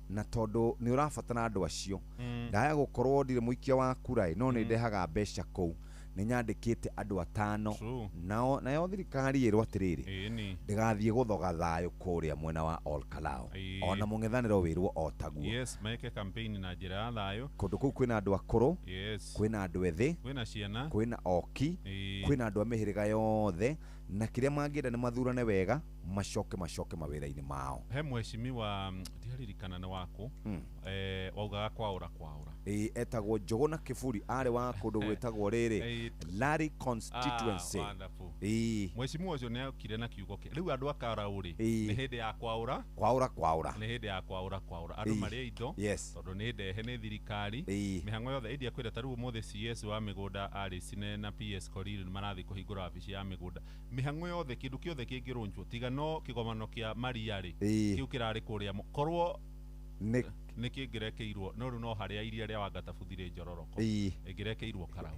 Na tondũ nĩ ũrabatara andũ acio, ndaya gũkorwo ndirĩ mũikia wa kura ĩ, no nĩ ndehaga mbeca kũu, nĩ nyandĩkĩte andũ 5. Nao nayo thirikari ĩrwo atĩrĩrĩ, ndĩgathiĩ gũthoga thayũ kũrĩa mwena wa Olkalau, ona mũng'ethanĩro wĩrwo o taguo. Yes, meke campaign na njĩra ya thayũ. Kũndũ kũu kwĩna andũ akũrũ, kwĩna andũ ethĩ, kwĩna ciana, kwĩna oki, kwĩna andũ a mĩhĩrĩga yothe, na kĩrĩa mangĩenda nĩ mathurane wega, macoke mawĩra-inĩ mao. He mheshimiwa, ndiaririkana nĩ waku, waugaga kwaũra kwaũra. Ĩĩ, etagwo Njũgũna Kĩburi, arĩ wa kũndũ gwĩtagwo rĩrĩ Lari constituency. Wonderful. Ĩĩ. Mheshimiwa ũcio nĩ okire na kiugo kĩ rĩu andũ a Karau rĩ, Ĩĩ. nĩ hĩndĩ ya kwaũra kwaũra kwaũra, nĩ hĩndĩ ya kwaũra kwaũra, andũ Ĩĩ. marĩe indo Yes. tondũ nĩ ndehe nĩ thirikari. Ĩĩ. Mĩhang'o yothe ĩndia kwĩra ta rĩu ũmũthĩ CS wa mĩgũnda Alice na PS Korir nĩ marathiĩ kũhingũra wabici ya mĩgũnda. Mĩhang'o yothe, kĩndũ kĩothe kĩngĩrũnjwo tiga no kĩgomano kĩa Maria rĩ, Ĩĩ. kĩu kĩrarĩ kũrĩa korwo nĩ nĩ kĩngĩrekeirwo, no rĩu no harĩa iria rĩa Wangatabuthi rĩ njororoko Ĩĩ. ĩngĩrekeirwo Karau.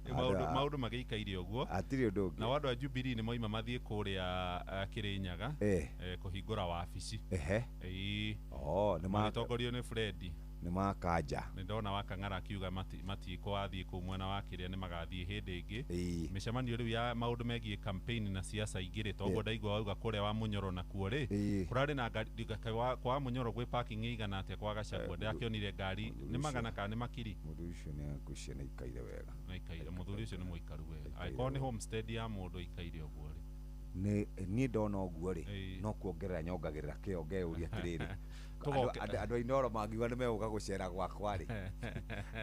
Andũ Maũndũ magĩikaire ũguo. Hatirĩ ũndũ ũngĩ. Nao andũ a Jubilee nĩ moima mathiĩ kũrĩa Kĩrĩnyaga Eh. kũhingũra wabici. Ehe. Ĩĩ. Oh, nĩ ma Magĩtongorio nĩ Fred. Nĩ makanja. Nĩ ndona Wakang'ara akiuga matikũathiĩ kũu mwena wa kĩrĩa, nĩ magathiĩ hĩndĩ ĩngĩ. Ĩĩ. Mĩcemanio rĩu ya maũndũ megiĩ campaign na siasa ingĩ rĩ, toguo Yeah. ndaigua wauga kũrĩa wa Mũnyoro nakuo rĩ, Ĩĩ. kũrarĩ na ngari kwa Mũnyoro gwĩ parking ĩigana atĩa kwa Gachagua? Ndĩrakĩonire ngari nĩ magana kana nĩ makiri. Mũthuri ũcio nĩ ngwĩciria nĩ aikaire wega. Nĩ aikaire, mũthuri ũcio nĩ mũikaru wega. Angĩkorwo nĩ homestead ya mũndũ aikaire ũguo rĩ. Nĩ niĩ ndona ũguo rĩ, Ĩĩ. no kuongerera nyongagĩrĩra kĩo, ngeyũria atĩrĩrĩ, Tũgoke- andũ a Inooro mangiuga nĩ megũka gũcera gwakwa rĩ,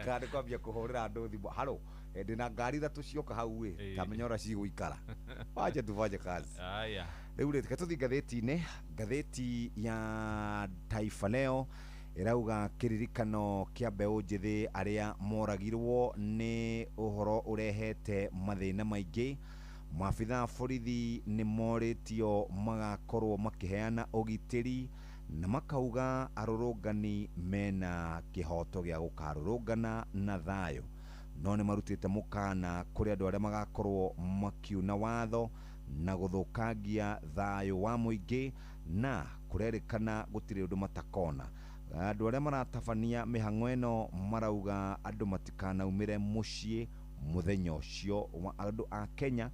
kana nĩ kwambia kũhũrĩra andũ thimũ, haro ndĩna ngari ithatũ cioka hau ĩ, Ĩĩ. ta menya ũrĩa cigũikara, wacha tufanye kazi. Aya. Rĩu rĩ, reke tũthiĩ ngathĩti-inĩ. Ngathĩti ya Taifa Leo ĩrauga kĩririkano kĩa mbeũ njĩthĩ arĩa moragirwo nĩ ũhoro ũrehete mathĩna maingĩ. Maabitha a borithi nĩ morĩtio magakorwo makĩheana ũgitĩri na makauga arũrũngani mena kĩhoto gĩa gũkarũrũngana na thayũ, no nĩ marutĩte mũkana kũrĩ andũ arĩa magakorwo makiuna watho na gũthũkangia thayũ wa mũingĩ, na kũrerĩkana gũtirĩ ũndũ matakona. Andũ arĩa maratabania mĩhang'o ĩno marauga andũ matikanaumĩre mũciĩ mũthenya ũcio wa andũ a Kenya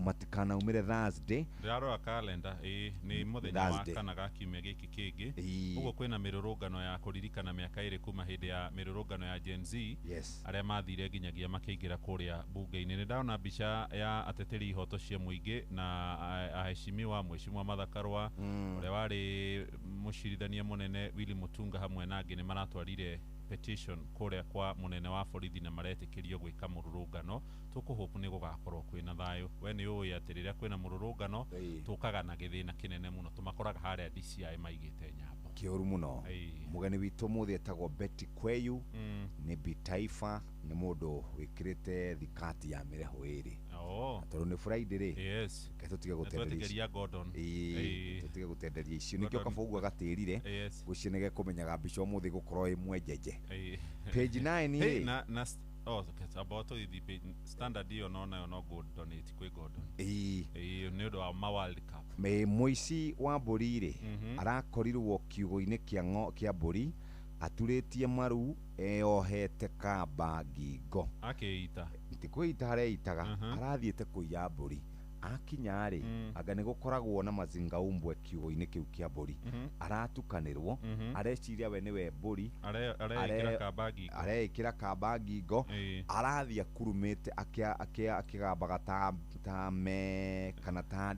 matikanaumĩre Thursday. Ndĩrarora kalenda, ĩĩ nĩ mũthenya wa Thursday. kana ga kiumia gĩkĩ kĩngĩ. Ĩĩ. Ũguo kwĩna mĩrũrũngano ya kũririkana mĩaka ĩrĩ kuma hĩndĩ ya mĩrũrũngano ya Gen Z. Yes. Arĩa mathire nginyagia makĩingĩra kũrĩa bunge-inĩ. Nĩ ndona mbica ya ateteri ihoto cia mũingĩ na aheshimiwa Mheshimiwa Martha Karua, ũrĩa warĩ mũcirithania mũnene Willy Mutunga hamwe na angĩ nĩ maratwarire petition kũrĩa kwa mũnene wa borithi na maretĩkĩrio gwĩka mũrũrũngano. Tũkũhope nĩ gũgakorwo kwĩna thayũ. We nĩ ũĩ atĩ rĩrĩa kwĩna mũrũrũngano Ĩĩ. tũkaga na gĩthĩna kĩnene mũno, tũmakoraga harĩa DCI maigĩte nyambo. Kĩũru mũno. Ĩĩ. Mũgeni witũ mũthĩ etagwo Betty Kweyu, Mm. nĩ Bitaifa, nĩ mũndũ wĩkĩrĩte thikati ya mĩreho ĩrĩ. Oh. Na tondũ nĩ Friday rĩ, Yes. reke tũtige Nĩ gũtenderia ici. twetĩkĩria Gordon. Ĩĩ, Ĩĩ. tũtige gũtenderia icio. Nĩkĩo Gordon. kaba ũguo agatĩrire Yes. gũcio nĩ gekũmenyaga mbica ũmũthĩ gũkorwo ĩ mwenjenje. Ĩĩ. Page 9 Hey, rĩ. na oh, okay, about tũgĩthiĩ page standard ĩyo no nayo no ngũ donate kwĩ Gordon. Ĩĩ. Ĩĩ, nĩ ũndũ wa ma World Cup. Mũici wa mbũri rĩ, Mhm. arakorirwo kiugũ-inĩ kĩa mbũri aturĩtie maru eyohete kamba ngingo. Akĩita. Ti kwĩita areitaga, Mhm. arathiĩte kũiya mbũri. Akinya rĩ, Mm. anga nĩ gũkoragwo na mazingaumbwe kiugũ-inĩ kĩu kĩa mbũri. Mhm. Aratukanĩrwo, Mhm. areciria we nĩwe mbũri, Areĩkĩra kamba ngingo. areĩkĩra kamba ngingo, Ĩĩ. arathiĩ akurumĩte akĩgambaga ta me kana Ta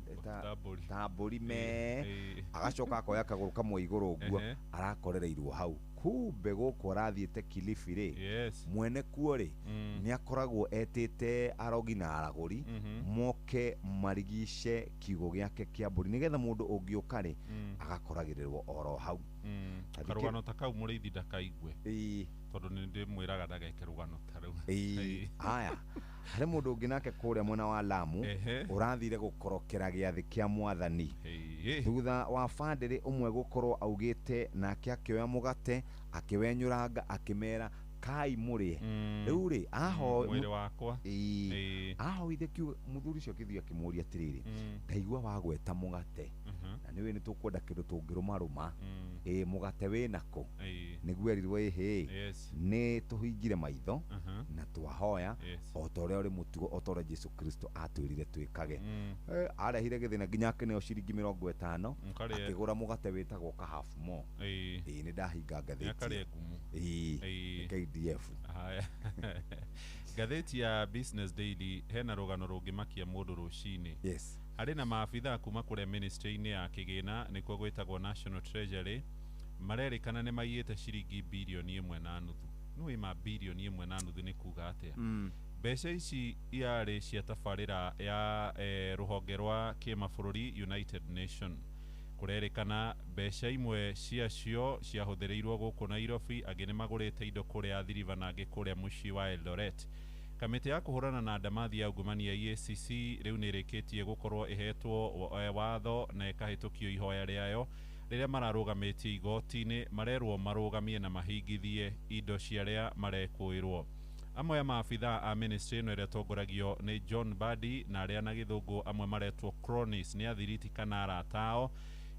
mbũri. ta mbũri me, Ĩĩ. agacoka akoya kagũrũ kamwe igũrũ ũguo, Ehe. arakorereirwo hau. Kumbe gũkũ arathiĩte Kilifi rĩ, Yes. mwene kuo rĩ, Mm. nĩ akoragwo etĩte arogi na aragũri Mhm. moke marigice kiugũ gĩake kĩa mbũri nĩgetha mũndũ ũngĩũka rĩ, Mm. agakoragĩrĩrwo oro hau. Mm. Athikĩ- Karũgano ta kau mũrĩithi ndakaigue. Ĩĩ. Tondũ nĩ ndĩmwĩraga ndageke rũgano ta rũu. Ĩĩ. Ĩĩ. Haya, harĩ mũndũ ũngĩ nake kũrĩa mwena wa Lamu Ehe. ũrathire gũkorokera gĩathĩ kĩa mwathani Ĩĩ. thutha wa bandĩrĩ ũmwe gũkorwo augĩte, nake akĩoya mũgate akĩwenyũranga akĩmera kai mũrĩe. Mm. Rĩu rĩ, aho Mwĩrĩ wakwa. Ĩĩ. Ĩĩ. Ahoire kiugo mũthuri ũcio akĩthiĩ akĩmũria atĩrĩrĩ, Mm. ndaigua wagweta mũgate Mhm. na nĩũĩ nĩ tũkwenda kĩndũ tũngĩrũmarũma, Mm. ĩĩ mũgate wĩnakũ? Ĩĩ. Nĩguo erirwo ĩhĩ, Yes. nĩ tũhingire maitho Mhm. na twahoya Yes. o ta ũrĩa ũrĩ mũtugo, o ta ũrĩa Jesu Kristo atwĩrire twĩkage. Mm. Arehire gĩthĩna nginya akĩneo ciringi 50 Nkarĩe. akĩgũra mũgate wĩtagwo kahafu mo. Ĩĩ. Ĩĩ, nĩ ndahinga Nĩ akarĩe ngathĩti. ngumu. Ĩĩ, Ĩĩ. KDF. Haya. Ngathĩti ya Business Daily hena rũgano rũngĩmakia mũndũ rũcinĩ. Yes. Harĩ na maabithaa kuma kũrĩa ministry-inĩ ya kĩgĩna nĩkuo gwĩtagwo National Treasury. Marerĩkana nĩ maiyĩte ciringi birioni 1.5. Nĩwĩ ma birioni 1.5 nĩ kuga atĩa? Mbeca ici iarĩ cia tabarĩra ya rũhonge rwa kĩmabũrũri United Nation. Kũrerĩkana mbeca imwe ciacio ciahũthĩrĩirwo gũkũ Nairobi, angĩ nĩ magũrĩte indo kũrĩa Athi River na angĩ kũrĩa mũciĩ wa Eldoret. Kamĩtĩ ya kũhũrana na ndamathi ya ungumania EACC rĩu nĩ ĩrĩkĩtie gũkorwo ĩhetwo watho na ĩkahĩtũkio ihoya rĩayo rĩrĩa mararũgamĩtie igoti-inĩ, marerwo marũgamie na mahingithie indo cia arĩa marekũĩrwo. Amwe a maabithaa a ministry ĩno ĩrĩa ĩtongoragio nĩ John Mbadi na arĩa na gĩthũngũ amwe maretwo cronies nĩ athiriti kana arata ao,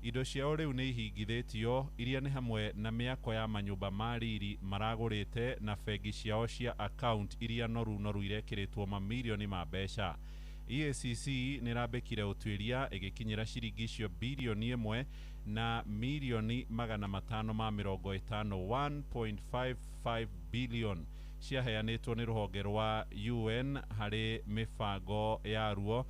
indo ciao rĩu nĩ ihingithĩtio, iria nĩ hamwe na mĩako ya manyũmba ma riri maragũrĩte na bengi ciao cia account iria noru noru irekĩrĩtwo mamirioni ma mbeca. EACC nĩ ĩrambĩkire ũtuĩria ĩgĩkinyĩra ciringi icio birioni 1 na mirioni 550, 1.55 billion ciaheanĩtwo nĩ rũhonge rwa UN harĩ mĩbango yaruo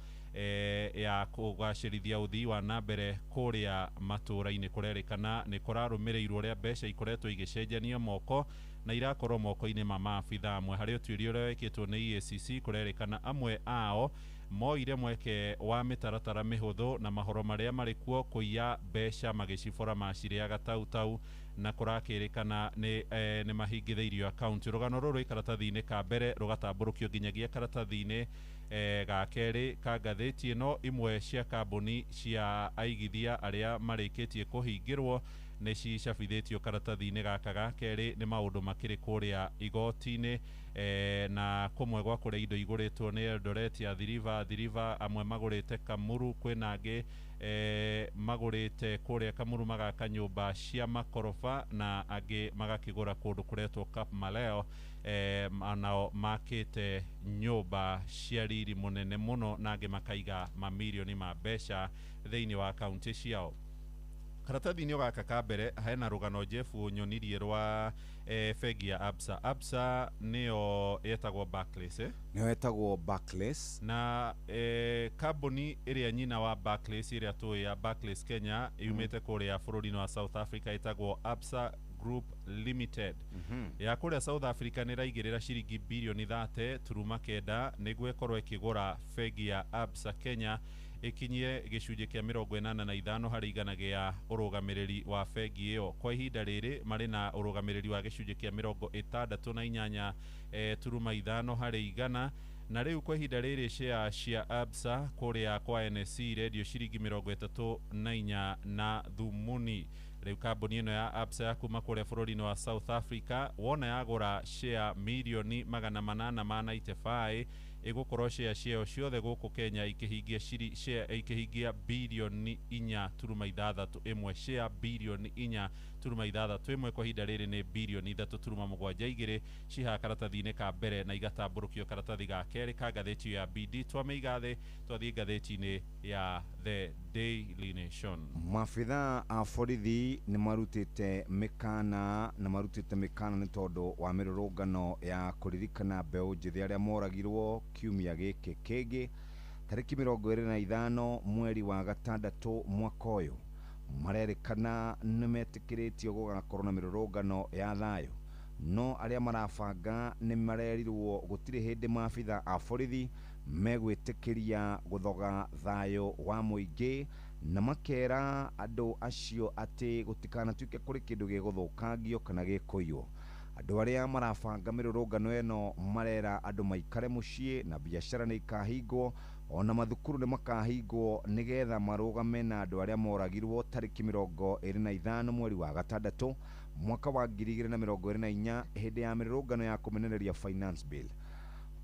ya kũgacĩrithia ũthii wa na mbere kũrĩa matũũra-inĩ. Kũrerĩkana nĩ kũrarũmĩrĩirwo ũrĩa mbeca ikoretwo igĩcenjanio moko na irakorwo moko-inĩ ma maabithaa amwe. Harĩ ũtuĩria ũrĩa wekĩtwo nĩ EACC, kũrerĩkana amwe ao moire mweke wa mĩtaratara mĩhũthũ na mahoro marĩa marĩ kuo kũiya mbeca magĩcibora macirĩaga tautau, na kũrakĩrĩkana nĩ mahingithĩirio akaunti. Rũgano rũrũ rwĩ karatathi-inĩ ka mbere rũgatambũrũkio nginyagia karatathi-inĩ ga kerĩ ka ngathĩti ĩno. Imwe cia kambuni cia aigithia arĩa marĩkĩtie kũhingĩrwo nĩ cicabithĩtio karatathi-inĩ gaka ga kerĩ. Nĩ maũndũ makĩrĩ kũrĩa igoti-inĩ, na kũmwe gwa kũrĩa indo igũrĩtwo nĩ Eldoret ya Athi River, amwe magũrĩte Kamuru, kwĩna angĩ magũrĩte kũrĩa Kamuru magaka nyũmba cia makoroba na angĩ magakĩgũra kũndũ kũretwo Cap Maleo, nao makĩte nyũmba cia riri mũnene mũno na angĩ makaiga mamirioni ma mbeca thĩinĩ wa kaunti ciao. Karatathi-inĩ gaka ka mbere hena rũgano Jeff nyonirie rwa bengi ya Absa. Absa nĩyo yetagwo Barclays, Nĩyo yetagwo Barclays. Na kambuni ĩrĩa nyina wa Barclays ĩrĩa tũĩ ya Barclays Kenya yumĩte kũrĩa bũrũri-inĩ wa South Africa ĩtagwo Absa Group Limited. Ya kũrĩa South Africa nĩ ĩraigĩrĩra ciringi birioni 30.9 nĩguo ĩkorwo ĩkĩgũra bengi ya Absa Kenya ĩkinyie gĩcunjĩ kĩa 85 harĩ igana gĩa ũrũgamĩrĩri wa bengi ĩyo. Kwa ihinda rĩrĩ marĩ na ũrũgamĩrĩri wa gĩcunjĩ kĩa 68 turuma 5 harĩ igana, na rĩu kwa ihinda rĩrĩ share cia Absa kũrĩa kwa NSE irendio ciringi 34 na thumuni. Rĩu kambuni ĩno ya Absa ya kuma kũrĩa bũrũri-inĩ wa South Africa wona yagũra share mirioni 895 ĩgũkorwo share ciayo ciothe gũkũ Kenya ikĩhingia share ikĩhingia birioni 4.61, share birioni 4.61 kwa ihinda rĩrĩ nĩ birioni 3.72 cihaha karatathi-inĩ ka mbere na igatambũrũkio karatathi ga kerĩ ka ngathĩti ya BD. Twamĩiga thĩ twathiĩ ngathĩti-inĩ ya The Daily Nation. Maabithaa a borithi nĩ marutĩte mĩkana na marutĩte mĩkana nĩ tondũ wa mĩrũrũngano ya kũririkana mbeũ njĩthĩ arĩa moragirwo kiumia gĩkĩ kĩngĩ tarĩki 25 mweri wa gatandatũ mwaka ũyũ. Marerĩkana nĩ metĩkĩrĩtio gũgakorwo na mĩrũrũngano ya thayũ, no arĩa marabanga nĩ marerirwo gũtirĩ hĩndĩ maabithaa a borithi megwĩtĩkĩria gũthoga thayũ wa mũingĩ, na makera andũ acio atĩ gũtikanatuĩke kũrĩ kĩndũ gĩgũthũkangio kana gĩkũiywo. Andũ arĩa marabanga mĩrũrũngano ĩno marera andũ maikare mũciĩ na biacara nĩ ikahingwo ona mathukuru nĩ makahingwo nĩgetha marũgame na andũ arĩa moragirwo tarĩki 25 mweri wa gatandatũ mwaka wa 2024 hĩndĩ ya mĩrũrũngano ya kũmenereria finance bill.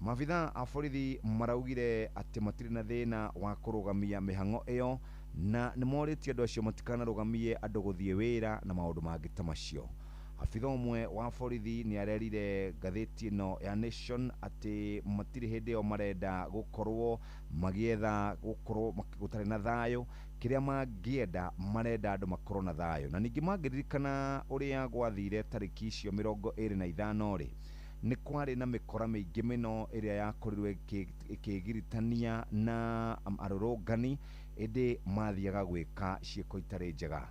Maabithaa a borithi maraugire atĩ matirĩ na thĩna wa kũrũgamia mĩhang'o ĩyo na nĩ morĩtie andũ acio matikanarũgamie andũ gũthiĩ wĩra na maũndũ mangĩ ta macio. Abitha ũmwe wa borithi nĩ arerire ngathĩti ĩno ya Nation atĩ matirĩ hĩndĩ ĩyo marenda gũkorwo magĩetha gũkorwo gũtarĩ na thayũ, kĩrĩa mangĩenda marenda andũ makorwo na thayũ. Na ningĩ mangĩririkana ũrĩa gwathire tarĩki icio 25 rĩ, nĩ kwarĩ na mĩkora mĩingĩ mĩno ĩrĩa yakorirwo ĩkĩgiritania na arũrũngani ĩndĩ mathiaga gwĩka ciĩko itarĩ njega.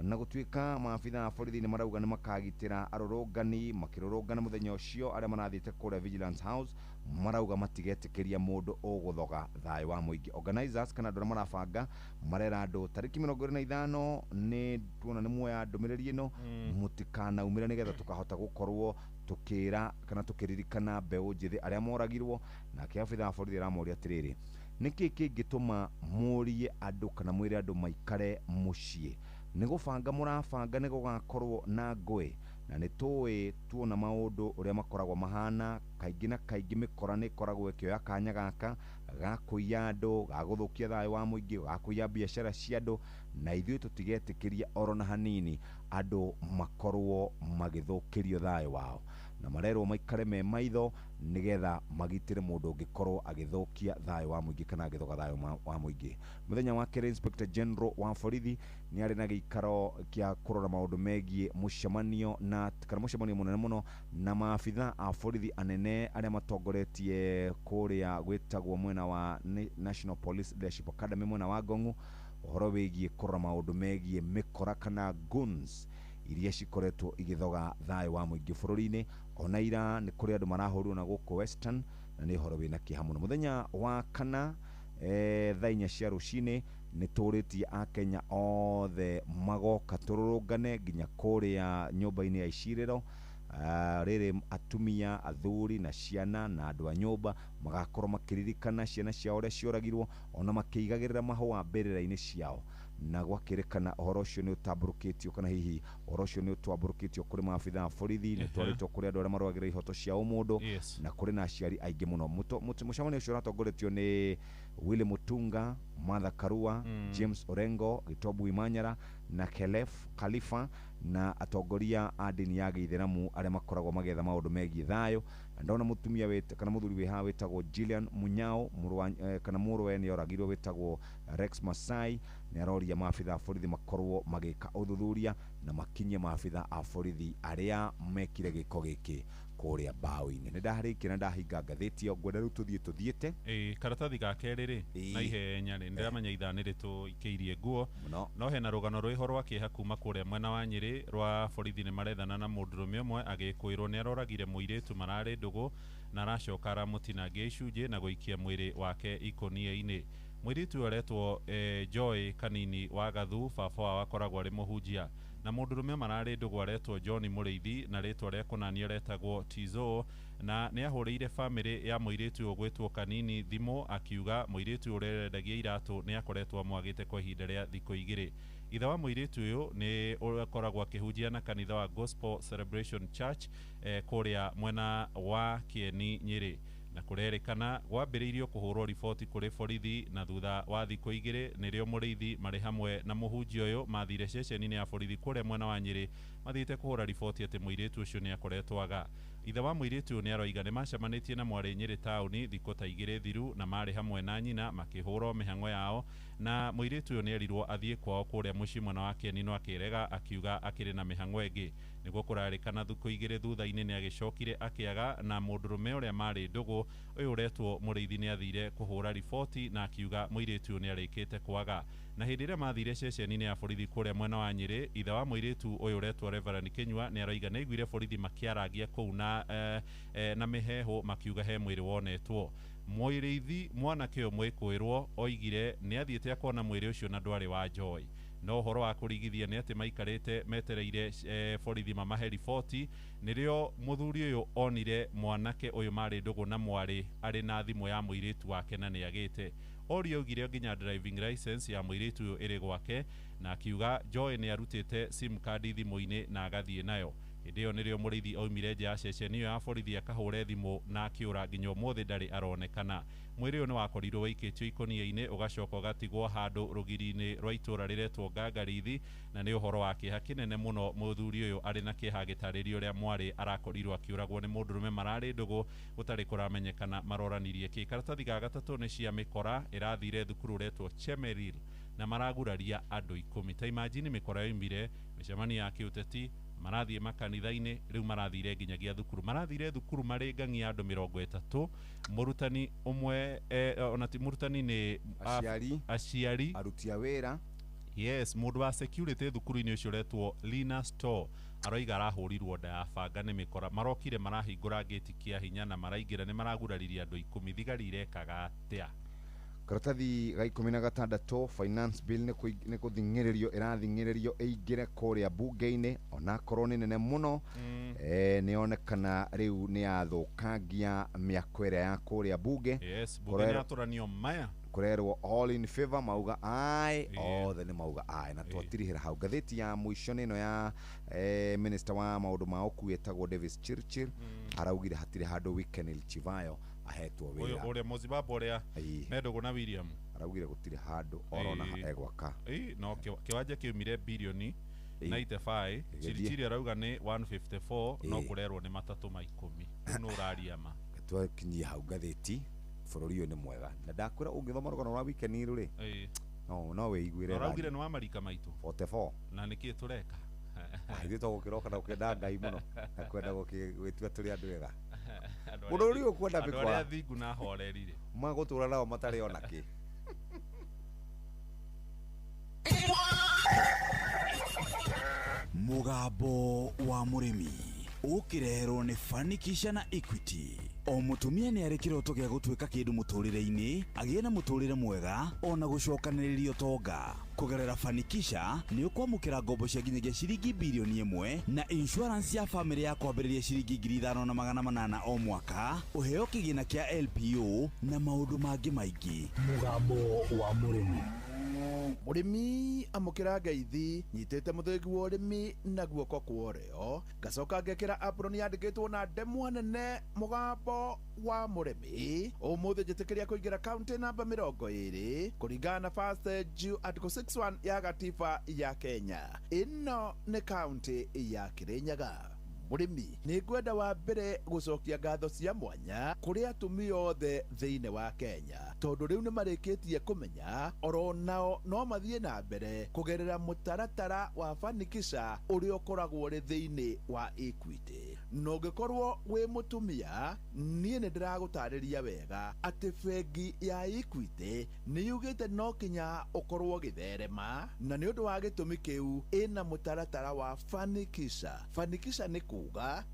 Na gũtuĩka maabitha a borithi nĩ marauga nĩ makagitĩra arũrũngani makĩrũrũngana mũthenya ũcio, arĩa marathiĩte kũrĩa Vigilance House marauga matigetĩkĩria mũndũ ũgũthoga thayũ wa mũingĩ. Organizers kana andũ arĩa marabanga marera andũ tarĩki 25 nĩ tuona nĩ muoya ndũmĩrĩri ĩno, mũtikanaumĩre nĩgetha tũkahota gũkorwo tukira kana tukiririkana mbeũ njĩthĩ arĩa moragirwo. Nake abitha wa borithi aramoria atĩrĩrĩ, nĩkĩ kĩngĩtũma mũrie andũ kana mwĩre andũ maikare mũciĩ? Nĩ gũbanga mũrabanga nĩ gũgakorwo na ngũĩ, na nĩ tũĩ tuona maũndũ ũrĩa makoragwo mahana kaingĩ na kaingĩ mĩkora nĩ ĩkoragwo ĩkĩoya kanya gaka ga kũiya andũ, ga gũthũkia thayũ wa mũingĩ, ga kũiya biacara cia andũ, na ithuĩ tũtigetĩkĩria oro na hanini andũ makorwo magĩthũkĩrio thayũ wao, na marerwo maikare me maitho nĩgetha magitĩre mũndũ ũngĩkorwo agĩthũkia thayũ wa mũingĩ kana agĩthoga thayũ wa mũingĩ. Mũthenya wa kerĩ, Inspector General wa borithi nĩ arĩ na gĩikaro kĩa kũrora maũndũ megiĩ mũcemanio na kana mũcemanio mũnene mũno na maabitha a borithi anene arĩa matongoretie kũrĩa gwĩtagwo mwena wa National Police Leadership Academy mwena wa Ngong'u, ũhoro wĩgiĩ kũrora maũndũ megiĩ mĩkora kana guns iria cikoretwo igĩthoga thayũ wa mũingĩ bũrũri-inĩ. Ona ira nĩ kũrĩ andũ marahũrirwo na gũkũ Western, na nĩ ũhoro wĩna kĩeha mũno. Mũthenya wa kana thaa 4 cia rũcinĩ nĩ tũrĩtie akenya othe magoka tũrũrũngane nginya kũrĩa nyũmba-inĩ ya icirĩro. Rĩrĩ atumia, athuri na ciana na andũ a nyũmba magakorwo makĩririkana ciana ciao ũrĩa cioragirwo, ona makĩigagĩrĩra mahũa mbĩrĩra-inĩ ciao. Na gwakĩrĩkana ũhoro ũcio nĩ ũtambũrũkĩtio kana hihi ũhoro ũcio nĩ ũtambũrũkĩtio kũrĩ maabitha a borithi, nĩ twarĩtwo kũrĩ andũ arĩa marũagĩrĩra ihoto cia ũmũndũ, na kũrĩ na aciari aingĩ mũno. Mũcemanio ũcio ũratongoretio nĩ Willy Mutunga, Martha Karua, James Orengo, Gitobu Imanyara na Khelef Khalifa, na atongoria a ndini ya gĩithĩramu arĩa makoragwo magĩetha maũndũ megiĩ thayũ. Na ndona mũtumia kana mũthuri wĩ haha wĩtagwo Jillian Munyao, kana mũrũwe nĩ oragirwo wĩtagwo Rex Masai, nĩ aroria maabitha a borithi makorwo magĩka ũthuthuria na makinyie maabitha a borithi arĩa mekire gĩko gĩkĩ kũrĩa mbaũ-inĩ. Nĩ ndarĩkia na ndahinga ngathĩti ĩyo, ngwenda rĩu tũthiĩ tũthiĩte. Karatathi ga kerĩ rĩ na ihenya rĩ, ndĩramenya ithaa nĩ rĩtũikĩirie nguo, no hena rũgano rwĩho rwa kĩeha kuma kũrĩa mwena wa Nyĩrĩ rwa borithi nĩ marethana na mũndũrũme ũmwe agĩkũĩrwo nĩ aroragire mũirĩtu mararĩ ndũgũ na aracoka aramũtinangia icunjĩ na gũikia mwĩrĩ wake ikũnia-inĩ. Mũirĩtu ũyũ aretwo Joy Kanini wa Gathu, baba wao akoragwo arĩ mũhunjia, na mũndũrũme mararĩ ndũgũ aretwo John Mũrĩithi na rĩtwa rĩa kũnanio retagwo Tizo, na nĩ ahũrĩire bamĩrĩ ya mũirĩtu ũyũ gwĩtwo Kanini thimũ akiuga mũirĩtu ũrĩa ũrendagia iratũ nĩ akoretwo amwagĩte kwa ihinda rĩa thikũ 2. Ithe wa mũirĩtu ũyũ nĩ akoragwo akĩhunjia na kanitha wa Gospel Celebration Church kũrĩa mwena wa Kĩeni Nyĩrĩ, na kũrerĩkana gwambĩrĩirio kũhũrwo riboti kũrĩ borithi, na thutha wa thikũ 2 nĩrĩo Mũrĩithi marĩ hamwe na mũhunjia ũyũ mathire ceceni-inĩ ya borithi kũrĩa mwena wa Nyĩrĩ mathiĩte kũhũra riboti atĩ mũirĩtu ũcio nĩ akoretwo aga. Ithe wa mũirĩtu ũyũ nĩ aroiga nĩ macemanĩtie na mwarĩ Nyĩrĩ taũni thikũ ta 2 thiru, na marĩ hamwe na nyina makĩhũrwo mĩhang'o yao, na mũirĩtu ũyũ nĩ erirwo athiĩ kwao kũrĩa mũciĩ mwena wa Kĩeni no akĩrega akiuga akĩrĩ na mĩhang'o ĩngĩ. Nĩguo kũrarĩkana thikũ 2 thutha-inĩ nĩ agĩcokire akĩaga, na mũndũrũme ũrĩa marĩ ndũgũ ũyũ ũretwo Mũrĩithi nĩ athire kũhũra riboti na akiuga mũirĩtu ũyũ nĩ arĩkĩte kwaga. Na hĩndĩ ĩrĩa mathire ceceni-inĩ ya borithi kũrĩa mwena wa Nyĩrĩ, ithe wa mũirĩtu ũyũ ũretwo Reverend Kinyua nĩ aroiga nĩ aiguire borithi makĩarangia kũu na mĩheehũ makiuga he mwĩrĩ wonetwo. Mũrĩithi mwanake ũyũ mwĩkũĩrwo oigire nĩ athiĩte akona mwĩrĩ ũcio na ndwarĩ wa Joy. No ũhoro wa kũrigithia nĩ atĩ maikarĩte metereire borithi mamahe riboti, nĩrĩo mũthuri ũyũ onire mwanake ũyũ marĩ ndũgũ na mwarĩ arĩ na thimũ ya mũirĩtu wake na nĩ agĩte. Orio augire nginya driving license ya mũirĩtu ũyũ ĩrĩ gwake, na akiuga Joy nĩ arutĩte sim card thimũ-inĩ na agathiĩ nayo. Hĩndĩ ĩyo nĩrĩo Mũrĩithi oimire nja ya ceceni ĩyo ya borithi akahũre thimũ na akĩũra nginya ũmũthĩ ndarĩ aronekana. Mwĩrĩ ũyũ nĩ wakorirwo wĩikĩtio ikũnia-inĩ ũgacoka ũgatigwo handũ rũgiri-inĩ rwa itũũra rĩretwo Ngangarithi, na nĩ ũhoro wa kĩeha kĩnene mũno mũthuri ũyũ arĩ na kĩeha agĩtarĩria ũrĩa mwarĩ arakorirwo akĩũragwo nĩ mũndũrũme mararĩ ndũgũ gũtarĩ kũramenyekana maroranirie kĩ. Karatathi ga gatatũ nĩ cia mĩkora ĩrathire thukuru ũretwo Chemeril na maraguraria andũ 10. Ta imagine mĩkora yoimire mĩcemanio ya kĩũteti, marathiĩ makanitha-inĩ, rĩu marathire nginyagia thukuru, marathire thukuru marĩ ng'ang'i ya andũ 30. Mũrutani ũmwe ona ti mũrutani nĩ aciari, aruti a wĩra, Yes, mũndũ wa security thukuru-inĩ ũcio ũretwo Lina Store aroiga arahũrirwo nda ya banga nĩ mĩkora. Marokire marahingũra gate kĩa hinya na maraingĩra nĩ maraguraririe andũ 10. Thigari irekaga atĩa? Karatathi ga 16 finance bill nĩ kũthing'ĩrĩrio ĩrathing'ĩrĩrio ĩingĩre kũrĩa bunge-inĩ onakorwo nĩ nene mũno. Nĩ yonekana rĩu nĩ yathũkangia mĩako ĩrĩa ya kũrĩa bunge. Yes, bunge nĩ yatũranio maya kurerwo all in favor mauga aye, othe nĩ mauga aye na twatirihĩra hau. Ngathĩti ya mũico nĩ ĩno ya minister wa maũndũ ma ũkuui etagwo Davis Chirchir araugire hatirĩ handũ Wikenil Chivayo ahetwo wĩra. Ũrĩa Mũzimbabwe ũrĩa mendũgũ na William araugire gũtirĩ handũ orona egwaka. No kĩwanja kĩumire bilioni 95. Chirchir arauga nĩ 154 no kũrerwo nĩ matatũ ma 10. Nũ ũraria ma? Twakinyia hau ngathĩti bũrũri ũyũ nĩ mwega na ndakwĩra ũngĩthoma rũgano rwa Wikenil rĩ no wĩiguĩre. Araugire nĩ wa marika maitũ 44 na nĩkĩ tũreka? Ithuĩ tũgũkĩroka na gũkĩenda Ngai mũno na kwenda gwĩtua tũrĩ andũ ega. Mũndũ ũrĩa ũkwenda mĩkwa andũ arĩa thingu na horeri rĩ magũtũra nao matarĩ ona kĩ. Mũgambo wa mũrĩmi ũkĩreherwo nĩ Fanikisha na Equity. O mũtumia nĩ arĩ kĩroto gĩa gũtuĩka kĩndũ mũtũrĩre-inĩ, agĩe na mũtũrĩre mwega ona gũcokanĩrĩria ũtonga. Kũgerera Fanikisha nĩ ũkwamũkĩra ngombo cia nginyagia ciringi bilioni 1 na insurance ya famĩlĩ ya kwambĩrĩria ciringi 5800 o mwaka, ũheo kĩgĩna kĩa LPO na maũndũ mangĩ maingĩ. Mũgambo wa mũrĩmi. Mũrĩmi amũkĩra ngeithi nyitĩte mũthĩgi wa ũrĩmi na guoko kwa ũrĩo ngacoka ngekĩra apron yandĩkĩtwo na ndemwa nene mũgambo wa mũrĩmi. Ũmũthĩ njĩtĩkĩria kũingĩra kaunti namba 20 kũringana na First Jew Article 61 ya gatiba ya Kenya. Ĩno nĩ kaunti ya Kirinyaga. Mũrĩmi nĩ ngwenda wa mbere gũcokia ngatho cia mwanya kũrĩ atumia othe thĩinĩ wa Kenya tondũ rĩu nĩ marĩkĩtie kũmenya oro nao no mathiĩ na mbere kũgerera mũtaratara wa Fanikisha ũrĩa ũkoragwo ũrĩ thĩinĩ wa Equity. Na ũngĩkorwo wĩ mũtumia, niĩ nĩ ndĩragũtarĩria wega atĩ bengi ya Equity nĩ yugĩte no kinya ũkorwo ũgĩtherema, na nĩ ũndũ wa gĩtũmi kĩu ĩna mũtaratara wa Fanikisha. Fanikisha nĩ kuga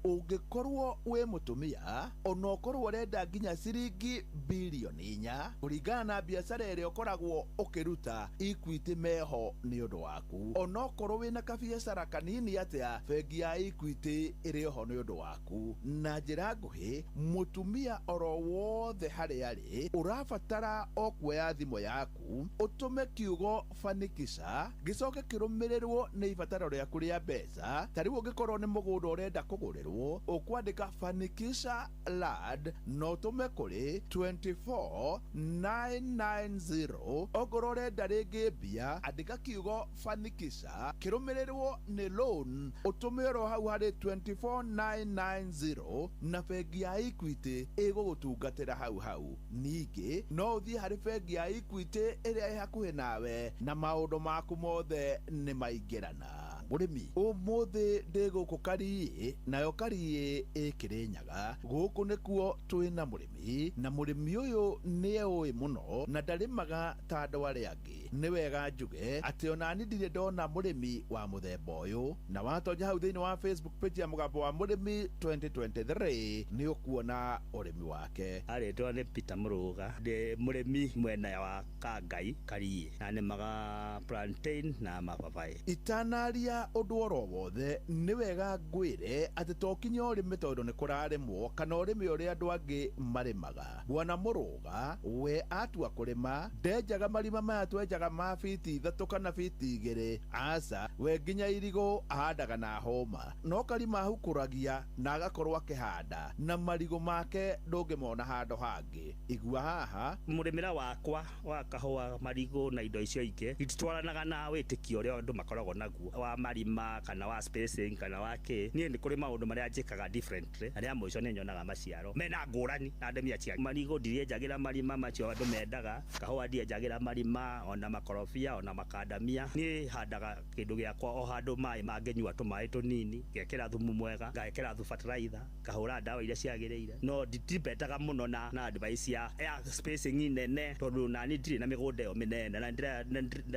ũngĩkorwo wĩ mũtumia ona ũkorwo ũrenda nginya ciringi bilioni 4 kũringana na biacara ĩrĩa ũkoragwo ũkĩruta, Equity meho nĩ ũndũ waku. Ona ũkorwo wĩna kabiacara kanini atĩa, bengi ya Equity ĩrĩ oho nĩ ũndũ waku. Na njĩra nguhĩ, mũtumia oro wothe harĩa arĩ ũrabatara o kuoya thimũ yaku ũtũme kiugo Fanikisha gĩcoke kĩrũmĩrĩrwo nĩ ibataro rĩaku rĩa mbeca. Ta rĩu ũngĩkorwo nĩ mũgũnda ũrenda kũgũrĩrwo, ũkwandĩka Fanikisha land na ũtũme kũrĩ 24990. Ongorwo ũrenda rĩngĩ mbia, andĩka kiugo Fanikisha kĩrũmĩrĩrwo nĩ loan ũtũme oro hau harĩ 24990 na bengi ya Equity ĩgũgũtungatĩra hau hau. Ningĩ no ũthiĩ harĩ bengi ya Equity ĩrĩa ĩ hakuhĩ nawe na maũndũ maku mothe nĩ maingĩrana. Mũrĩmi ũmũthĩ ndĩ gũkũ Kariĩ, nayo Kariĩ ĩ Kĩrĩnyaga. Gũkũ nĩkuo twĩna mũrĩmi, na mũrĩmi ũyũ nĩ eũĩ mũno na ndarĩmaga ta andũ arĩa angĩ. Nĩ wega njuge atĩ onani ndirĩ ndona mũrĩmi wa mũthemba ũyũ, na watonya hau thĩinĩ wa Facebook page ya Mũgambo wa Mũrĩmi 2023 nĩ ũkuona ũrĩmi wake. Arĩtwa nĩ Peter Mũrũga, ndĩ mũrĩmi mwena wa Kangai Kariĩ, na nĩmaga plantain na mababaĩ. Itanaria ũndũ oro wothe nĩ wega ngwĩre atĩ to kinya ũrĩme tondũ nĩ kũrarĩmwo kana ũrĩme ũrĩa andũ angĩ marĩmaga. Bwana Mũrũga we atua kũrĩma ndenjaga marima maya twenjaga ma fiti 3 kana fiti 2, aca we nginya irigũ ahandaga na hũma, no karima ahukũragia na agakorwo akĩhanda na marigũ make ndũngĩmona handũ hangĩ. Igua haha mũrĩmĩra wakwa wa kahũa, marigũ na indo icio ingĩ ititwaranaga na wĩtĩkio ũrĩa andũ makoragwo naguo wa marima kana wa spacing kana wa kĩ. Niĩ nĩ kũrĩ maũndũ marĩa njĩkaga differently na rĩa mũico nĩ nyonaga maciaro mena ngũrani na ndĩmi acia. Marigũ ndirĩenjagĩra marima macio andũ mendaga, kahũa ndienjagĩra marima, ona makorobia, ona makandamia. Niĩ handaga kĩndũ gĩakwa o handũ maĩ mangĩnyua tũmaĩ tũnini, ngekĩra thumu mwega, ngekĩra fertilizer, ngahũra ndawa iria ciagĩrĩire. No ndibetaga mũno na advice ya spacing nene tondũ nani ndirĩ na mĩgũnda ĩyo mĩnene na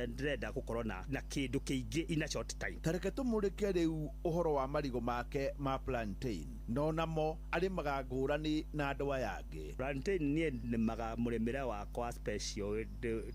ndĩrenda gũkorwo na kĩndũ kĩingĩ in a short time. Tareke tũmũrĩke rĩu ũhoro wa marigũ make ma plantain, no namo arĩmaga ngũrani na andũ aya angĩ. Plantain niĩ nĩmaga mũrĩmĩre wakwa special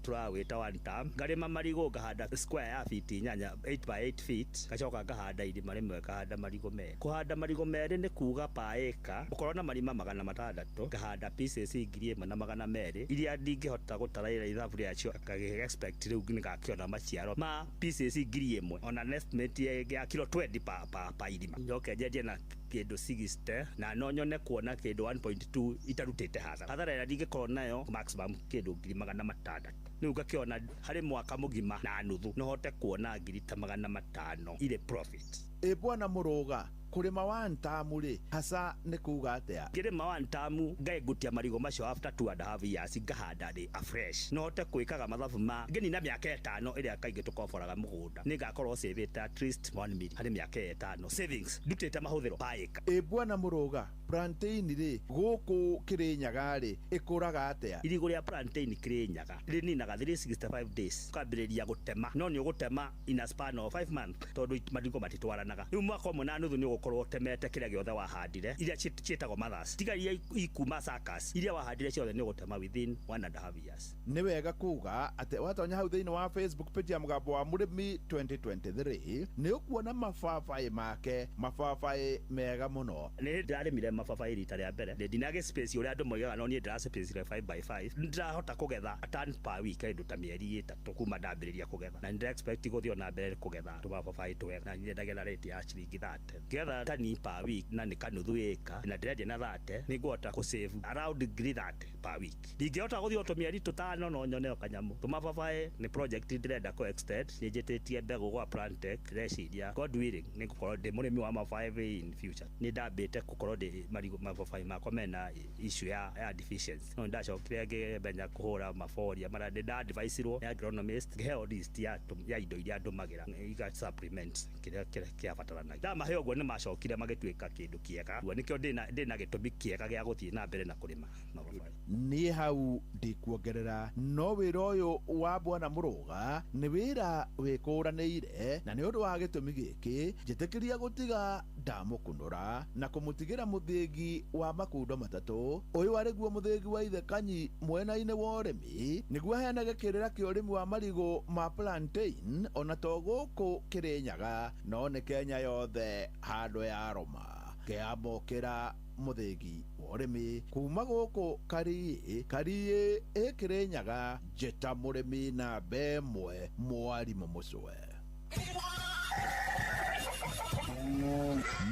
tũrawĩta one term. Ngarĩma marigũ ngahanda square ya fiti 8 8 by 8 feet, ngacoka ngahanda irima rĩmwe ngahanda marigũ merĩ. Kũhanda marigũ merĩ nĩ kuga pa ĩka ũkorwo na marima 600, ngahanda pieces 1200 iria ndingĩhota gũtara ithabu rĩacio, ngagĩ expect rĩu nĩngakĩona maciaro ma pieces 1000 ona estimate ya kilo 20 pa irima. Njoke njenjie na kĩndũ 60 na no nyone kuona kĩndũ 1.2 itarutĩte hathara. Hathara ĩrĩa ndingĩkorwo nayo maximum kĩndũ 600,000. Rĩu ngakĩona harĩ mwaka mũgima na nuthu no hote kuona 500,000 irĩ profit. Ĩ bwana Mũrũga, kũrĩma one term rĩ hasa nĩ kuga atĩa? Ngĩrĩma one term ngaigutia marigũ macio after 2.5 years ngahanda rĩ afresh. No hote gwĩkaga mathabu ma ngĩnina mĩaka 5 ĩrĩa kaingĩ tũkoboraga mũgũnda, nĩngakorwo savĩte at least 1 million harĩ mĩaka 5 savings ndutĩte mahũthĩro pa ĩka. Ĩ bwana Mũrũga, plantain rĩ gũkũ Kĩrĩnyaga rĩ ĩkũraga atĩa? Irigũ rĩa plantain Kĩrĩnyaga rĩninaga 365 days ũkambĩrĩria gũtema, no nĩ ũgũtema in a span of 5 months tondũ marigũ matitwaranaga. Rĩu mwaka ũmwe na nuthu nĩ ũgũkorwo ũtemete kĩrĩa gĩothe wahandire, iria ciĩtagwo mothers, tiga iria ikuma suckers, iria wahandire ciothe nĩ ũgũtema within 1.5 years. Nĩ wega kuga atĩ watonya hau thĩinĩ wa Facebook page ya Mũgambo wa Mũrĩmi 2023 nĩ ũkuona mababaĩ make, mababaĩ mega mũno. Nĩ ndĩrarĩmire mababaĩ rita rĩa mbere, ndinagĩ space ũrĩa andũ moigaga, no niĩ ndĩra space 5 by 5 ndĩrahota kũgetha a ton per week kĩndũ ta mĩeri 3 kuma ndambĩrĩria kũgetha, na nĩ expect gũthiĩ ona mbere kũgetha tũmababaĩ twega, na nyendagia rate ya ciringi 30 ngetha tani per week na nĩ kanuthu ĩka na ndĩrendia na 30 nĩngũhota kũ save around 30 per week. Ndingĩhota gũthiĩ o tũmĩeri 5 no nyone o kanyamũ. Tũmababaĩ nĩ project ndĩrenda kũ extend, nĩ njĩtĩtie mbegũ gwa Plantech, ndĩreciria God willing nĩ ngũkorwo ndĩ mũrĩmi wa mababaĩ in future. Nĩ ndambĩte gũkorwo ndĩ marigũ mababaĩ makwa mena issue ya deficiency, no ndacokire ngĩmenya kũhũra maboria mara nĩ nda advice-irwo nĩ agronomist ngĩheo list ya indo iria ndũmagĩra iga supplement kĩrĩa kĩabataranagia. Ndamahe ũguo nĩ macokire magĩtuĩka kĩndũ kĩega, ũguo nĩkĩo ndĩna gĩtũmi kĩega gĩa gũthiĩ na mbere na kũrĩma mababaĩ. Niĩ hau ndikuongerera, no wĩra ũyũ wa bwana Mũrũga nĩ wĩra wĩkũranĩire, na nĩ ũndũ wa gĩtũmi gĩkĩ njĩtĩkĩria gũtiga ndamũkunũra na kũmũtigĩra mũthĩgi wa makundo 3. Ũyũ arĩ guo mũthĩgi wa ithe Kanyi mwena-inĩ wa ũrĩmi, nĩguo aheanage kĩrĩra kĩa ũrĩmi wa marigũ ma plantain ona to gũkũ Kĩrĩnyaga no nĩ Kenya yothe handũ ya Roma. Ngĩamũkĩra mũthĩgi wa ũrĩmi kuma gũkũ Kariĩ, Kariĩ ĩ Kĩrĩnyaga, njĩta mũrĩmi namba 1 mwarimũ Mũcwe.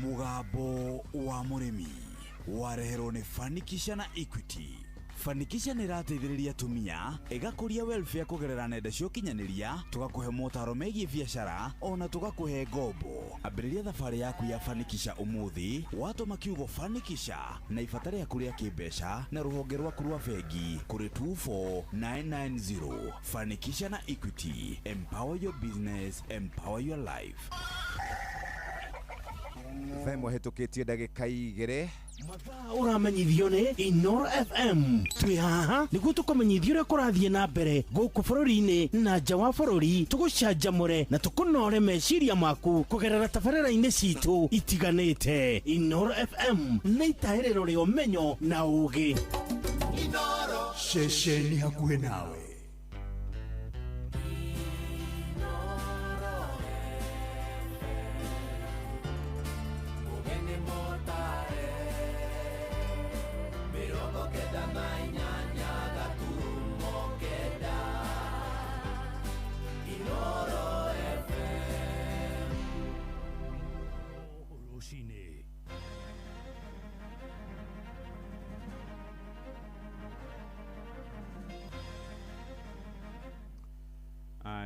Mũgambo wa Mũrĩmi wareherwo nĩ Fanikisha na Equity. Fanikisha nĩ ĩrateithĩrĩria atumia ĩgakũria welfare kũgerera nenda cia ũkinyanĩria, tũgakũhe motaro megiĩ biacara ona tũgakũhe ngombo. Ambĩrĩria thabarĩ yaku ya Fanikisha ũmũthĩ watũma kiugo Fanikisha na ibata rĩaku rĩa kĩmbeca na rũhonge rwaku rwa bengi kũrĩ 24990. Fanikisha na Equity, empower your business, empower your life. Thaa ĩmwe hĩtũkĩtie ndagĩka 2. Mathaa ũramenyithio nĩ Inoro FM. Twĩ haha nĩguo tũkũmenyithie ũrĩa kũrathiĩ na mbere gũkũ bũrũri-inĩ na nja wa bũrũri, tũgũcanjamũre na tũkũnore meciria maku kũgerera tabarĩra-inĩ citũ itiganĩte. Inoro FM nĩ itahĩrĩro rĩa ũmenyo na ũũgĩ. Ceceni hakuhĩ nawe.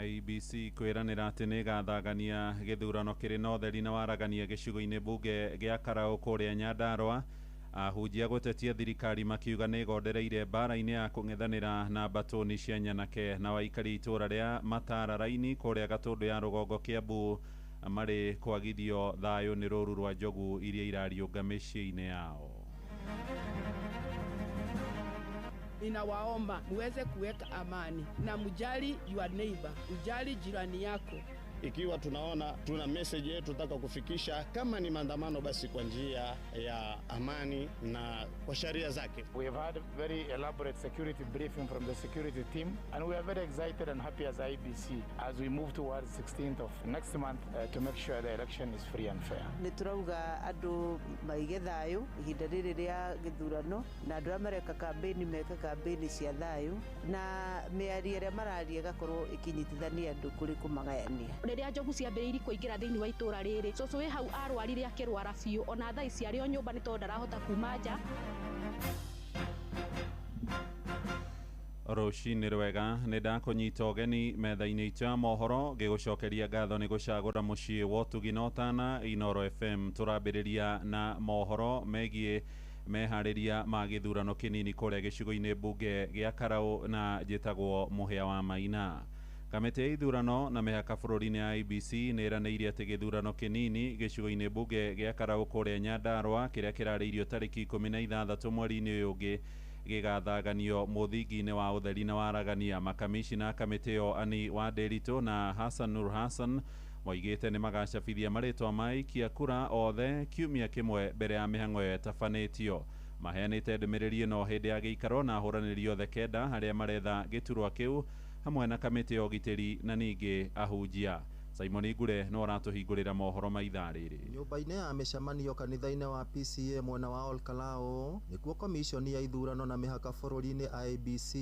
IEBC kwĩranĩra atĩ nĩ ĩgathagania gĩthurano kĩrĩ na ũtheri na waragania gĩcigo-inĩ mbunge gĩa Karau kũrĩa Nyandarua. Ahunjia gũtetia thirikari makiuga nĩ ĩgondereire mbara-inĩ ya kũng'ethanĩra na mbatũni cia nyanake. Na waikari itũra rĩa Matararaini kũrĩa Gatũndũ ya rũgongo Kiambu marĩ kwagithio thayũ nĩ rũru rwa njogu iria irariũnga mĩciĩ-inĩ yao. Ninawaomba muweze kuweka amani na mjali your neighbor, ujali jirani yako. Ikiwa tunaona tuna message yetu tunataka kufikisha, kama ni maandamano basi kwa njia ya amani na kwa sheria zake. We have had very elaborate security briefing from the security team, and we are very excited and happy as IEBC as we move towards 16th of next month to make sure the election is free and fair. Nĩ turauga andũ maige thayũ ihinda rĩrĩ rĩa gĩthurano, na andũ arĩa mareka kambĩni meke kambĩni cia thayũ, na mĩario ĩrĩa mararia ĩgakorwo ĩkĩnyitithania andũ kũrĩ kũmagayania. Rĩrĩa njogu ciambĩrĩirie kũingĩra thĩinĩ wa itũra rĩrĩ, cũcũ wĩ hau arwarire akĩrwara biũ, ona thaa ici arĩ o nyũmba nĩ tondũ ndarahota kuma nja. Rũcinĩ rwega, nĩ ndakũnyita ũgeni metha-inĩ itũ ya mohoro ngĩgũcokeria ngatho nĩ gũcagũra mũciĩ wa ũtugi na ũtana Inoro FM. Tũrambĩrĩria na mohoro megiĩ meharĩria ma gĩthurano kĩnini kũrĩa gĩcigo-inĩ mbunge gĩa Karau na njĩtagwo Mũhĩa wa Maina. Kamĩtĩ ya ithurano na mĩhaka bũrũri-inĩ ya IEBC nĩ ĩranĩire atĩ gĩthurano kĩnini gĩcigo-inĩ mbunge gĩa Karau kũrĩa Nyandarua kĩrĩa kĩrarĩirio tarĩki 16 mweri-inĩ ũyũ ũngĩ gĩgathaganio mũthingi-inĩ wa ũtheri na waragania. Makamishina a kamĩtĩ ĩyo Ani wa Nderitu na Hassan Nur Hassan moigĩte nĩ magacabithia marĩtwa ma aikia kura othe kiumia kĩmwe mbere ya mĩhang'o ĩyo ĩtabanĩtio. Maheanĩte ndũmĩrĩri ĩno hĩndĩ ya gĩikaro na ahũranĩri othe kenda arĩa maretha gĩturwa kĩu hamwe na kamĩtĩ ya ũgitĩri na ningĩ ahunjia. Simon Ngure no aratũhingũrĩra mohoro ma ithaa rĩrĩ. Nyũmba-inĩ ya mĩcemanio kanitha-inĩ wa PCA mwena wa Olkalou nĩkuo komishoni ya ithurano na mĩhaka bũrũri-inĩ IEBC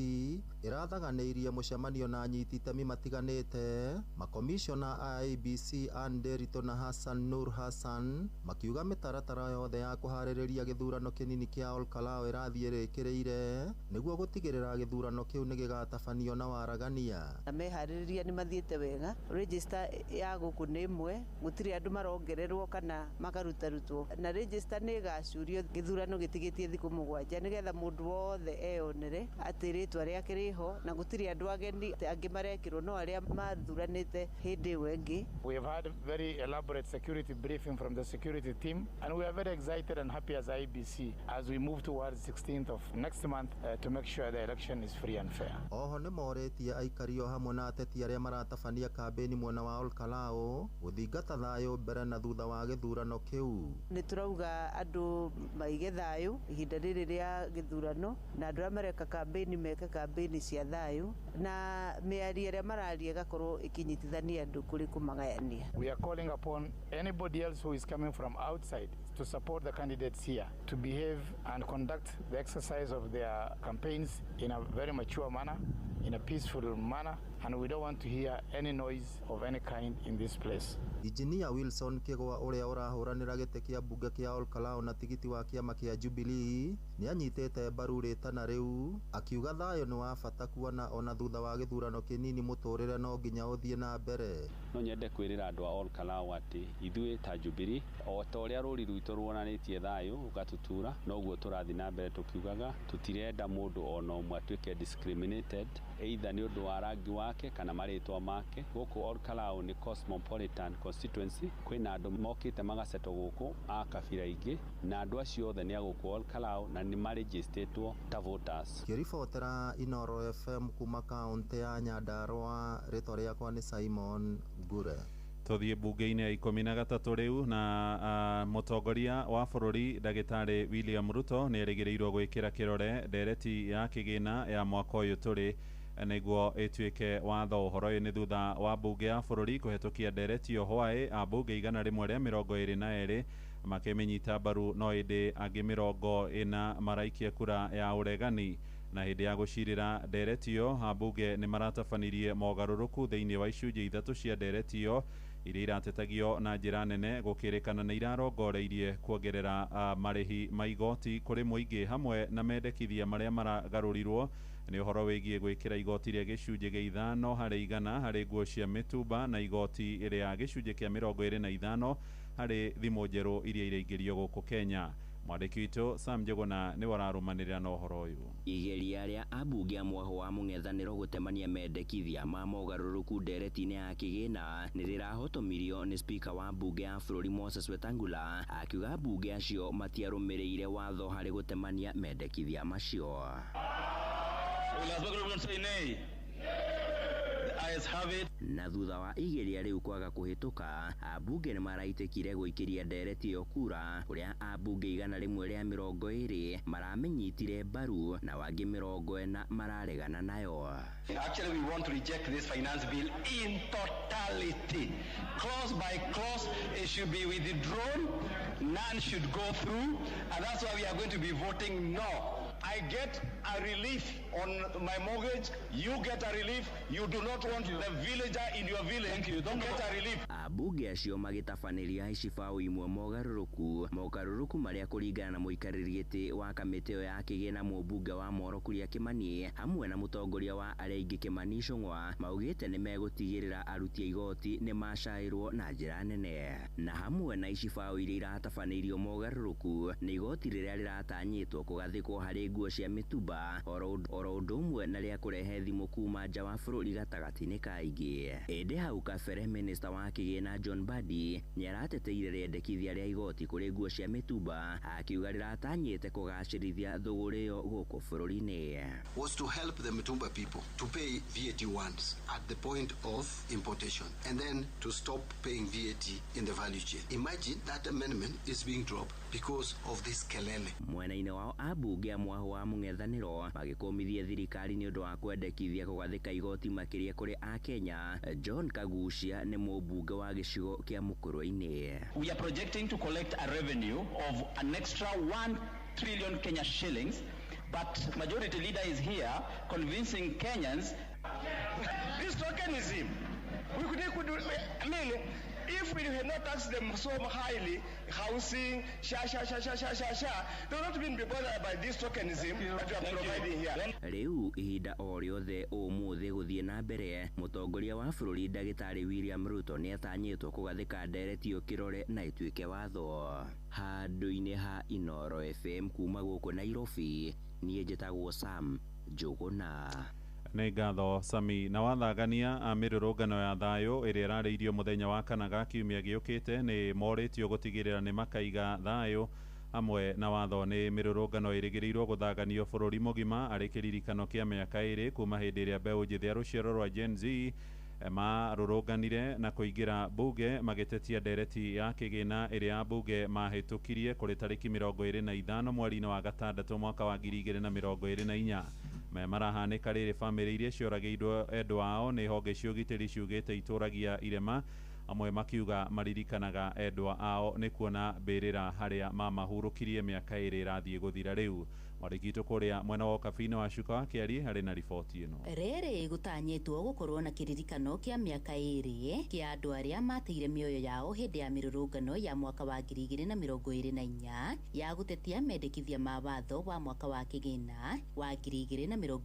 ĩrathaganĩirie mũcemanio na anyiti itemi matiganĩte. Makomishona a IEBC Ann Nderitu na Hassan Nur Hassan makiuga mĩtaratara yothe ya kũharĩrĩria gĩthurano kĩnini kĩa Olkalou ĩrathiĩ ĩrĩkĩrĩire nĩguo gũtigĩrĩra gĩthurano kĩu nĩ gĩgatabanio na waragania. Na meharĩrĩria nĩ mathiĩte wega, register ya gũkũ nĩ ĩmwe, gũtirĩ andũ marongererwo kana makarutarutwo, na register nĩ ĩgacurio gĩthurano gĩtigĩtie thikũ 7 nĩgetha mũndũ wothe eyonere atĩ rĩtwa rĩake rĩho, na gũtirĩ andũ ageni angĩ marekĩrwo no arĩa mathuranĩte hĩndĩ ĩyo ĩngĩ. We have had very elaborate security briefing from the security team, and we are very excited and happy as IEBC as we move towards 16th of next month to make sure the election is free and fair. Oho nĩ morĩtie aikari o hamwe na ateti arĩa maratabania kambĩni mwena wa Olkalou gũthingata thayũ mbere na thutha wa gĩthurano kĩu. Nĩ turauga andũ maige thayũ ihinda rĩrĩ rĩa gĩthurano, na andũ arĩa mareka kambĩni meke kambĩni cia thayũ, na mĩario ĩrĩa mararia ĩgakorwo ĩkĩnyitithania andũ kũrĩ kũmagayania. We are calling upon anybody else who is coming from outside to support the candidates here to behave and conduct the exercise of their campaigns in a very mature manner, in a peaceful manner, and we don't want to hear any noise of any kind in this place. Engineer Wilson Kigwa ũrĩa ũrahũranĩra gĩtĩ kĩa mbunge kĩa Olkalou na tigiti wa kĩama kĩa Jubilee nĩ anyitĩte mbaru rĩtana rĩu, akiuga thayũ nĩ wa bata kuona ona thutha wa gĩthurano kĩnini mũtũrĩre no nginya ũthiĩ na mbere. No nyende kwĩrĩra andũ a Olkalou atĩ ithuĩ ta Jubilee o ta ũrĩa rũri rwitũ ruonanĩtie thayũ ũgatutura, noguo tũrathiĩ na mbere tũkiugaga tũtirenda mũndũ ona ũmwe atuĩke discriminated either nĩ ũndũ wa rangi wake kana marĩtwa make. Gũkũ Olkalou nĩ cosmopolitan constituency, kwĩna andũ mokĩte magasetwo gũkũ a kabira ingĩ, na andũ acio othe nĩ a gũkũ Olkalou na nĩ marĩnjĩstĩtwo ta voters. Ngĩribotera Inoro FM kuma kaũntĩ ya Nyandarua, rĩtwa rĩakwa nĩ Simon Ngure. Tũthiĩ mbunge-inĩ ya 13 rĩu na mũtongoria wa bũrũri ndagĩtarĩ William Ruto nĩ erĩgĩrĩirwo gwĩkĩra kĩrore ndereti ya kĩgĩna ya mwaka ũyũ tũrĩ nĩguo ĩtuĩke watho. Ũhoro ũyũ nĩ thutha wa mbunge ya bũrũri kũhetũkia ndereti ĩyo hwaĩ, ambunge 122 makĩmĩnyita mbaru, no ĩndĩ angĩ 40 maraikia kura ya ũregani. Na hĩndĩ ya gũcirĩra ndereti ĩyo, ambunge nĩ maratabanirie mogarũrũku thĩinĩ wa icunjĩ 3 cia ndereti ĩyo iria iratetagio na njĩra nene gũkĩrĩkana na irarongoreirie kuongerera marĩhi ma igoti kũrĩ mũingĩ hamwe na mendekithia marĩa maragarũrirwo nĩ ũhoro wĩgiĩ gwĩkĩra igoti rĩa gĩcunjĩ gĩa 5 harĩ 100 harĩ nguo cia mĩtumba na igoti rĩa gĩcunjĩ kĩa 25 harĩ thimũ njerũ iria iraingĩrio gũkũ Kenya. Mwandĩki witũ Sam Njuguna nĩwe ũrarũmanĩrĩra na ũhoro ũyũ. Igeria rĩa ambunge a mwaho wa mũng'ethanĩro gũtemania mendekithia ma mogarũrũku ndereti-inĩ ya kĩgĩna nĩ rĩrahotomirio nĩ spika wa mbunge ya bũrũri Moses Wetangula akiuga ambunge acio matiarũmĩrĩire watho harĩ gũtemania mendekithia macio. Na thutha wa igeria rĩu kwaga kũhĩtũka, ambunge nĩ maraitĩkire gũikĩria ndereti ĩyo kura kũrĩa ambunge 120 maramenyitire mbaru na wangĩ 40 mararegana nayo. Actually, we want to reject this finance bill in totality. Clause by clause, it should be withdrawn. None should go through, and that's why we are going to be voting no. I get a relief on my mortgage, you get a relief, you do not want the villager in your village to get a relief. Ambunge acio magĩtabanĩria icibaũ imwe mogarũrũku marĩa kũringana na mũikarĩri gĩtĩ wa kamĩtĩ ĩyo ya kĩgĩna mũmbunge wa Moro Kuria Kimani hamwe na mũtongoria wa arĩa aingĩ Kimani Ichung'wa maugĩte nĩ megũtigĩrĩra aruti a igoti nĩ macaĩrwo na njĩra nene. Na hamwe na icibaũ iria iratabanĩirio mogarũrũku nĩ igoti rĩrĩa rĩratanyĩtwo kũgathĩkwo harĩ nguo cia mĩtumba oro ũndũ ũmwe na rĩa kũrehe thimũ kuma nja wa bũrũri gatagatĩ-inĩ ka aingĩ. Ĩndĩ hau kabere minista wa kĩgĩna John Mbadi nĩarateteire rĩendekithia rĩa igoti kũrĩ nguo cia mĩtumba akiuga rĩratanyĩte kũgacĩrithia thũgũrĩ ĩyo gũkũ bũrũri-inĩ. Was to help the mitumba people to pay VAT once at the point of importation and then to stop paying VAT in the value chain. Imagine that amendment is being dropped because of this kelele. Mwena-inĩ wao ambunge a mwaho wa mũng'ethanĩro magĩkũmithia thirikari nĩ ũndũ wa kwendekithia kũgathĩka igoti makĩria kũrĩ Akenya. John Kagucia nĩ mũmbunge wa gĩcigo kĩa Mũkũrwe-inĩ. We are projecting to collect a revenue of an extra 1 trillion Kenya shillings, but majority leader is here convincing Kenyans. This tokenism, we could I mean, if we had not taxed them so highly, housing, sha, sha, sha, sha, sha, sha, sha, they would not even be bothered by this tokenism that we are providing here. Rĩu ihinda o rĩothe ũmũthĩ gũthiĩ na mbere, mũtongoria wa bũrũri ndagĩtarĩ William Ruto nĩatanyĩtwo kũgathĩka ndereti ĩyo kĩrore na ĩtuĩke watho. Handũ-inĩ ha Inooro FM kuma gũkũ Nairobi, niĩ njĩtagwo Sam Njuguna. Nĩ ngatho Sami. Na wathagania a mĩrũrũngano ya thayũ ĩrĩa ĩrarĩirio mũthenya wa kana ga kiumia gĩũkĩte nĩ morĩtio gũtigĩrĩra nĩ makaiga thayũ hamwe na watho. Nĩ mĩrũrũngano ĩrĩgĩrĩirwo gũthaganio bũrũri mũgima arĩ kĩririkano kĩa mĩaka 2 kuma hĩndĩ ĩrĩa mbeũ njĩthĩ ya rũciaro rwa Gen Z marũrũnganire na kũingĩra bunge magĩtetia ndereti ya kĩgĩna ĩrĩa ambunge mahĩtũkirie kũrĩ tarĩki 25 mweri-inĩ wa gatandatũ mwaka wa 2024. Maya marahanĩka rĩrĩ bamĩrĩ iria cioragĩirwo endwa ao nĩ honge cia ũgitĩri ciugĩte itũragia irema, amwe makiuga maririkanaga endwa ao nĩ kuona mbĩrĩra harĩa mamahurũkirie mĩaka 2 ĩrathiĩ gũthira rĩu. Mwandĩki witũ kũrĩa mwena wa Ũkabi-inĩ wa Cuka wa Kĩari harĩ na riboti ĩno. Rĩrĩ gũtanyĩtwo gũkorwo na kĩririkano kĩa mĩaka 2 kĩa andũ arĩa mateire mĩoyo yao hĩndĩ ya mĩrũrũngano ya mwaka wa 2024 ya gũtetia mendekithia ma watho wa mwaka wa kĩgĩna wa 2024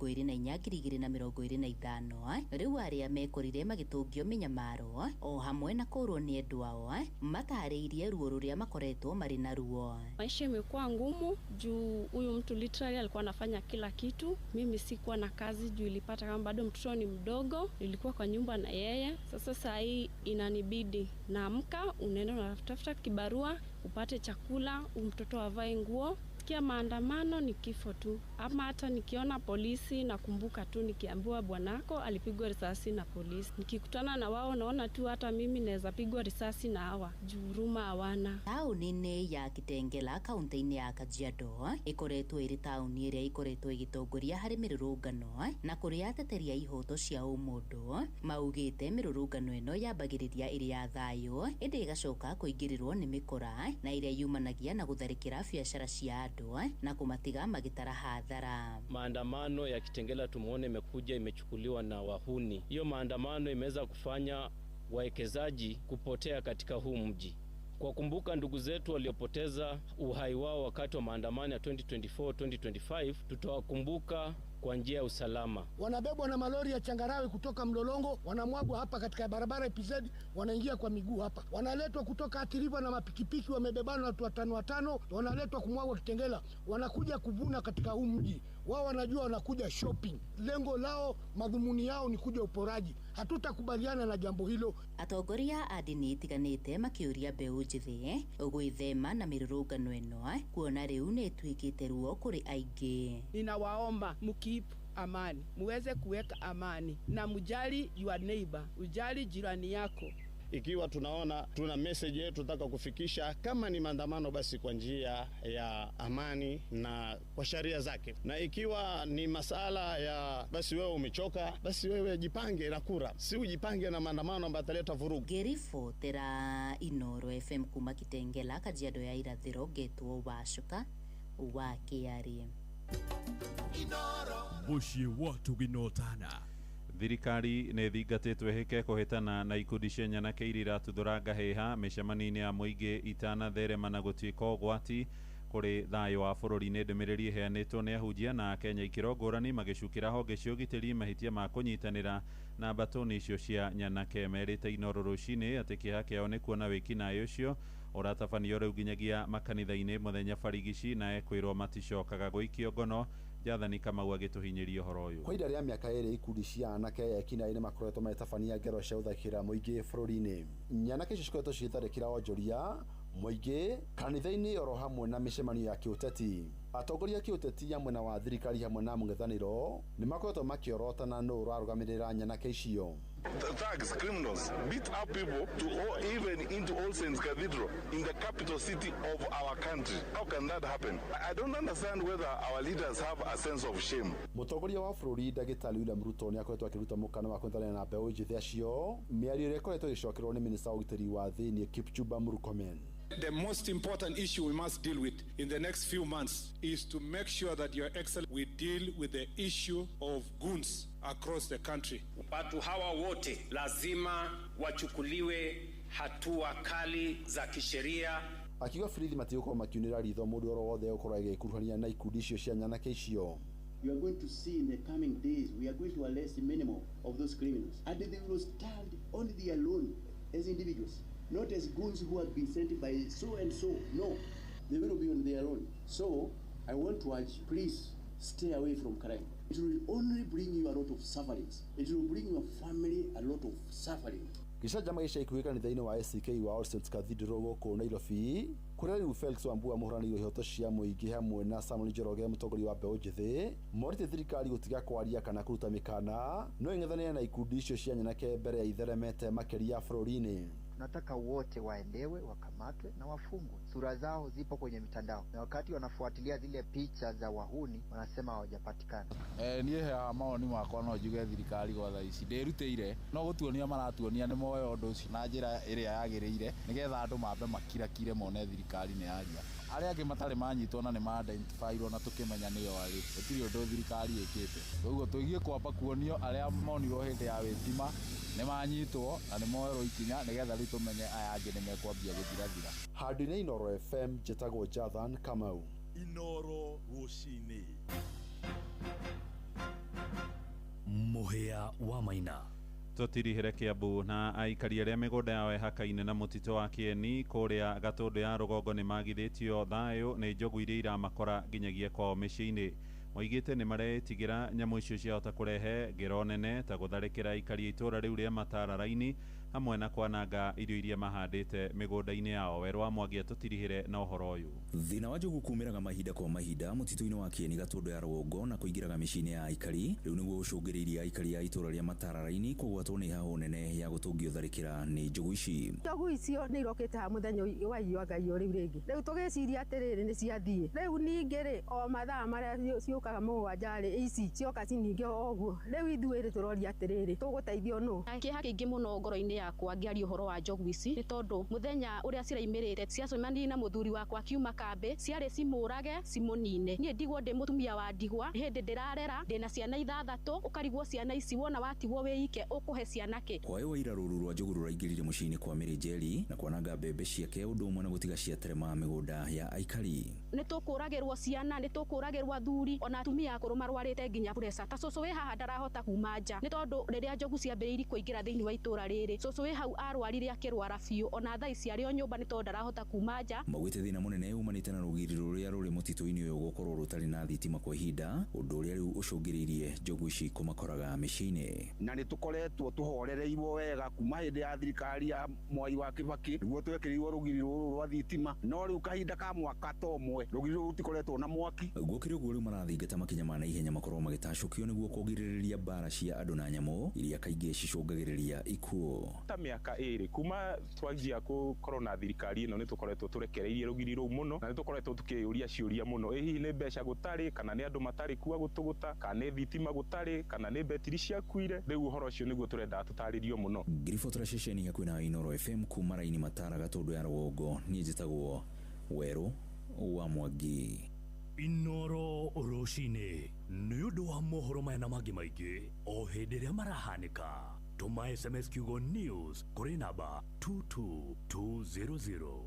2025. Rĩu arĩa mekorire magĩtũngio mĩnyamaro o hamwe na kũrwo nĩ endwa ao matarĩirie ruo rũrĩa makoretwo marĩ naruo. Maisha imekuwa ngumu juu huyu mtu literally alikuwa anafanya kila kitu. Mimi sikuwa na kazi juu ilipata kama bado mtoto ni mdogo, nilikuwa kwa nyumba na yeye. Sasa saa hii inanibidi naamka, unaenda unatafuta kibarua, upate chakula, mtoto avae nguo. Kia maandamano ni kifo tu. Ama hata nikiona polisi nakumbuka tu nikiambiwa bwanako alipigwa risasi na polisi. Nikikutana na wao naona tu hata mimi naweza pigwa risasi na hawa. Juu huruma hawana. Taũni-inĩ ya Kitengela kaunti-inĩ ya Kajiado ĩkoretwo ĩrĩ taũni ĩrĩa ĩkoretwo ĩgĩtongoria harĩ mĩrũrũngano na kũrĩa ateteri a ihoto cia ũmũndũ maugĩte mĩrũrũngano ĩno yambagĩrĩria ĩrĩ ya thayũ ĩndĩ ĩgacoka kũingĩrĩrwo nĩ mĩkora na ĩrĩa yumanagia na gũtharĩkĩra biacara cia andũ na kumatiga magitara hadhara. Maandamano ya Kitengela tumuone imekuja imechukuliwa na wahuni. Hiyo maandamano imeweza kufanya wawekezaji kupotea katika huu mji. Kwa kumbuka ndugu zetu waliopoteza uhai wao wakati wa maandamano ya 2024 2025, tutawakumbuka kwa njia ya usalama. Wanabebwa na malori ya changarawe kutoka Mlolongo, wanamwagwa hapa katika barabara EPZ, wanaingia kwa miguu hapa, wanaletwa kutoka Athi River na mapikipiki, wamebebana watu watano watano, wanaletwa kumwagwa Kitengela, wanakuja kuvuna katika huu mji. Wao wanajua wanakuja shopping, lengo lao, madhumuni yao ni kuja uporaji. Hatutakubaliana na jambo hilo. Atongoria a ndini itiganĩte makĩũria mbeũ njĩthĩ gwĩthema na mĩrũrũngano ĩno kuona rĩu nĩ ĩtuĩkĩte ruo kũrĩ aingĩ. Ninawaomba mkeep amani, muweze kuweka amani na mjali your neighbor, ujali jirani yako. Ikiwa tunaona tuna message yetu tunataka kufikisha, kama ni maandamano, basi kwa njia ya amani na kwa sheria zake, na ikiwa ni masala ya basi wewe umechoka, basi wewe jipange na kura, si ujipange na maandamano ambayo yataleta vurugu. Ngĩribotera Inoro FM kuma Kitengela, Kajiado ya Irathĩro, ngetwo Wacuka wa Kĩarĩ. Mũciĩ wa tũginotana. Thirikari nĩ thingatĩtwo ĩhĩke kũhĩtana na ikundi cia nyanake iria iratuthũra ngahĩha mĩcemanio-inĩ ya mũingĩ itanatherema na gũtuĩka ũgwati kũrĩ thayũ wa bũrũri. Nĩ ndũmĩrĩri ĩheanĩtwo nĩ ahunjia na akenya ikĩro ngũrani magĩcukĩra honge cia ũgitĩri mahĩtia ma kũnyitanĩra na mbatũni icio cia nyanake. Merĩte Inoro rũcinĩ atĩ kĩeha kĩao nĩ kuona wĩkinaĩ ũcio ũratabanio rĩu nginyagia makanitha-inĩ mũthenya barigici na ekwĩrwo maticokaga gũikio ngono. Jathani Kamau agĩtũhinyĩria ũhoro ũyũ. Kwa ihinda rĩa mĩaka ĩrĩ ikundi cia anake ekinaĩ nĩ makoretwo magĩtabania ngero cia gũtharĩkĩra mũingĩ bũrũri-inĩ. Nyanake icio cikoretwo cigĩtharĩkĩra onjoria mũingĩ kanitha-inĩ oro hamwe na mĩcemanio ya kĩũteti. Atongoria a kĩũteti ya mwena wa thirikari hamwe na mũng'ethanĩro nĩ makoretwo makĩorotana nũ ũrarũgamĩrĩra nyanake icio. Thugs, criminals, beat up people to all, even into All Saints Cathedral in the capital city of our country. How can that happen? I don't understand whether our leaders have a sense of shame. Mũtongoria wa bũrũri Ndagĩtarĩ William Ruto nĩ akoretwo akĩruta mũkana wa kũnyitanĩra na mbeũ njĩthĩ acio, mĩario ĩrĩa ĩkoretwo ĩgĩcokerwo nĩ minista wa ũgitĩri wa thĩinĩ Kipchumba Murkomen. The most important issue we must deal with in the next few months is to make sure that, Your Excellency, we deal with the issue of goons across the country. Watu hawa wote lazima wachukuliwe hatua kali za kisheria. Akiuga borithi matigũkorwo makiunĩra ritho mũndũ oro wothe ũkorwo agĩkuruhania na ikundi icio cia nyanake icio. You are going to see in the coming days, we are going to arrest many more of those criminals, and they will stand on their own as individuals, not as goons who have been sent by so and so. No, they will be on their own. So I want to urge, please stay away from crime. It will only bring you a lot of sufferings. It will bring your family a lot of suffering. Gĩcanjama gĩca ikuhĩ kanitha-inĩ wa ACK wa All Saints Cathedral gũkũ Nairobi kũrĩa rĩu Felix Wambua mũhũranĩri wa ihoto cia mũingĩ hamwe na Samuel Njoroge mũtongoria wa mbeũ njĩthĩ morĩtie thirikari gũtiga kwaria kana kũruta mĩkana no ĩng'ethanĩre na ikundi icio cia nyanake mbere ya itheremete makĩria bũrũri-inĩ. Tunataka wote waelewe, wakamatwe na wafungwe. Sura zao zipo kwenye mitandao, na wakati wanafuatilia zile picha za wahuni wanasema hawajapatikana. Niĩ heaga mawoni makwa no njuge thirikari gwa thaa ici ndĩrutĩire no gũtuonia maratuonia nĩ moe ũndũ ũcio na njĩra ĩrĩa yagĩrĩire nĩgetha andũ mambe makirakire mone thirikari nĩ yaria. Arĩa angĩ matarĩ manyitwo na nĩ ma-identify-irwo na tũkĩmenya nĩo arĩ, gũtirĩ ũndũ thirikari ĩkĩte. Koguo tũgiĩ kwamba kuonio arĩa monirwo hĩndĩ ya wĩtima nĩ manyitwo na nĩ moerwo ikinya nĩgetha rĩu tũmenye aya angĩ nĩ mekwambia gũthirathira. Handũ-inĩ Inoro FM njĩtagwo Jathan Kamau. Inoro rũcinĩ. Mũhĩa wa Maina. Tũtirihĩre Kiambu na aikari arĩa mĩgũnda yao ĩhakaine na mũtitũ wa Kĩeni kũrĩa Gatũndũ ya rũgongo nĩ magithĩtio thayũ nĩ njogu iria iramakora nginyagia kwao mĩciĩ-inĩ. Moigĩte nĩ maretigĩra nyamũ icio ciahota kũrehe ngero nene ta gũtharĩkĩra aikari a itũũra rĩu rĩa Matararaini hamwe na kwananga irio iria mahandĩte mĩgũnda-inĩ yao. Werũ wa Mwangi atũtirihĩre na ũhoro ũyũ. Thĩna wa njogu kumĩraga mahinda kwa mahinda mũtitũ-inĩ wa Kĩeni Gatũndũ ya rũgongo na kũingĩraga mĩciĩ-inĩ ya aikari rĩu nĩguo ũcũngĩrĩirie aikari a itũũra rĩa Matararaini kũgwatwo nĩ hahũ nene ya gũtũngio tharĩkĩra nĩ njogu ici. Njogu icio nĩ irokĩte haha mũthenya wa irio Ngai rĩu rĩngĩ. Rĩu tũgĩciria atĩrĩrĩ nĩ ciathiĩ. Rĩu ningĩ rĩ o mathaa marĩa ciũkaga mũgwanja rĩ ici cioka ci ningĩ o ũguo. Rĩu ithuĩ rĩ tũroria atĩrĩrĩ tũgũteithio nũ? Kĩeha kĩingĩ mũno ngoro-inĩ yakwa ngĩaria ũhoro wa njogu ici nĩ tondũ mũthenya ũrĩa ciraimĩrĩte ciacemanirie na mũthuri wakwa akiuma kambĩ, ciarĩ cimũrage cimũnine. Niĩ ndigwo ndĩ mũtumia wa ndigwa, hĩndĩ ndĩrarera ndĩna ciana 6, ũkarigwo ciana ici wona watigwo wĩike ũkũhe ciana kĩ? Kwaĩ wa ira rũru rwa njogu rũraingĩrire mũciĩ-inĩ kwa Mary Njeri na kwananga mbembe ciake ũndũ ũmwe na gũtiga ciaterema mĩgũnda ya aikari. Nĩ tũkũragĩrwo ciana, nĩ tũkũragĩrwo athuri, ona atumia akũrũ marwarĩte nginya pressure. Ta cũcũ wĩ haha ndarahota kuma nja nĩ tondũ rĩrĩa njogu ciambĩrĩirie kũingĩra thĩinĩ wa itũra rĩrĩ, cũcũ wĩ hau arwarire akĩrwara biũ, ona thaa ici arĩ o nyũmba nĩ tondũ ndarahota kuma nja. Maugĩte thĩna mũnene umanĩte na rũgiri rũrĩa rũrĩ mũtitũ-inĩ ũyũ gũkorwo rũtarĩ na thitima kwa ihinda, ũndũ ũrĩa rĩu ũcũngĩrĩirie njogu ici kũmakoraga mĩciĩ-inĩ. Na nĩ tũkoretwo tũhorereirwo wega kuma hĩndĩ ya thirikari ya Mwai wa Kibaki nĩguo twekĩrirwo rũgiri rũrũ rwa thitima, no rĩu kahinda ka mwaka ta ũmwe rũgiri rũrũ rũtikoretwo na mwaki. Gũkĩrĩ ũguo rĩu marathingata makinya ma naihenya makorwo magĩtacũkio nĩguo kũgirĩrĩria mbara cia andũ na nyamũ iria kaingĩ cicũngagĩrĩria ikuũ. Ta mĩaka 2 kuma twanjia gũkorwo na thirikari ĩno nĩ tũkoretwo tũrekereirie rũgiri rũu mũno, na nĩ tũkoretwo tũkĩyũria ciũria mũno, ĩ hihi nĩ mbeca gũtarĩ, kana nĩ andũ matarĩ kuo gũtũgũta, kana nĩ thitima gũtarĩ, kana nĩ betiri ciakuire. Rĩu ũhoro ũcio nĩguo tũrenda tũtarĩrio mũno. Ngiribotera ceceni hakuhĩ na Inooro FM kuma raini Matara Gatũndũ ya rũgongo, niĩ njĩtagwo Werũ wa Mwangi. Inooro rũcinĩ nĩ ũndũ wa mohoro maya na mangĩ maingĩ o hĩndĩ ĩrĩa marahanĩka. Tũma SMS kiugo news kũrĩ namba 22200.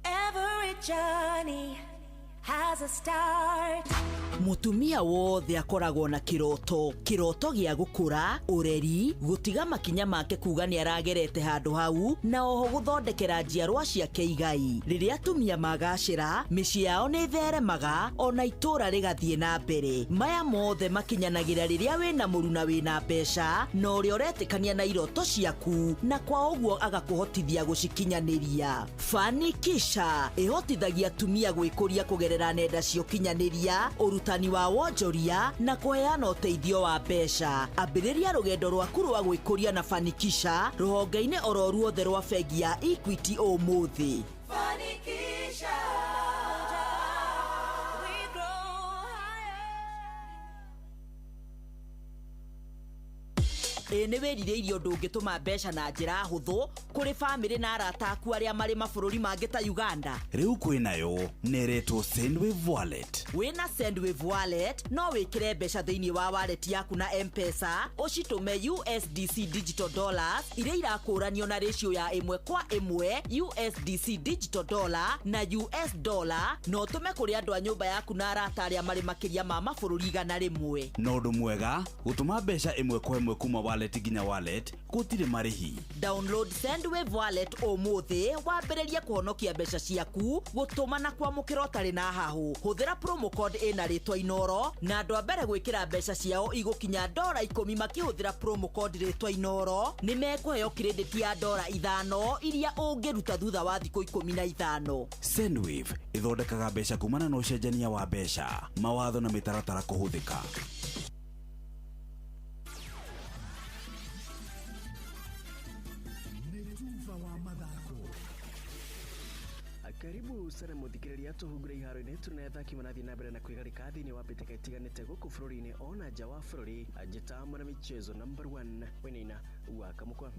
Every journey has a start. Mutumia wothe akoragwo na kiroto, kiroto gĩa gũkũra, ũreri, gũtiga makinya make kuga nĩ aragerete handũ hau, na oho gũthondekera njiarwa ciake igai. Rĩrĩa atumia magacĩra, mĩciĩ yao nĩ ĩtheremaga, ona itũũra rĩgathiĩ na mbere. Maya mothe makinyanagĩra rĩrĩa wĩna mũruna wĩna mbeca, na ũrĩa ũretĩkania na iroto ciaku, na kwa ũguo agakũhotithia gũcikinyanĩria. Fanikisha ĩhotithagia atumia gwĩkũria kũgerera nenda cia ũkinyanĩria, ũrutani wa wonjoria na kũheana ũteithio wa mbeca. Ambĩrĩria rũgendo rwaku rwa gwĩkũria na Fanikisha rũhonge-inĩ oro ruothe rwa bengi ya Equity ũmũthĩ. Fanikisha. We grow higher. Ĩ nĩ wĩrirĩirie ũndũ ũngĩtũma mbeca na njĩra hũthũ kũrĩ bamĩrĩ na arata aku arĩa marĩ mabũrũri mangĩ ta Uganda. Rĩu kwĩnayo nĩretwo Sendwave Wallet. Wĩna Sendwave Wallet no wĩkĩre mbeca thĩinĩ wa wallet yaku na M-Pesa, ũcitũme USDC digital dollars iria irakũranio na ratio ya 1 kwa 1 USDC digital dollar na US dollar, na ũtũme kũrĩ andũ a nyũmba yaku na arata arĩa marĩ makĩria ma mabũrũri 100. Na ũndũ mwega, gũtũma mbeca 1 kwa 1 kuma wallet nginya wallet gũtirĩ marĩhi. Download Sendwave Wallet ũmũthĩ wambĩrĩrie kũhonokia mbeca ciaku, gũtũma na kwamũkĩra ũtarĩ na hahũ. Hũthĩra promo code ĩna rĩtwa Inooro, na andũ a mbere gwĩkĩra mbeca ciao igũkinya $10 makĩhũthĩra promo code rĩtwa Inooro nĩ mekũheo credit ya $5 iria ũngĩruta thutha wa thikũ 15. Sendwave ĩthondekaga mbeca kumana na ũcenjania wa mbeca, mawatho na mĩtaratara kũhũthĩka. Karibu sana muthikiriria tuhungure iharo-inĩ tuna athaki marathiĩ na mbere na kwĩgarĩka thĩinĩ wa mbĩtĩka itiganĩte gũkũ bũrũri-inĩ ona nja wa bũrũri. Njĩta mwana michezo number 1 Wainaina wa Kamukwa.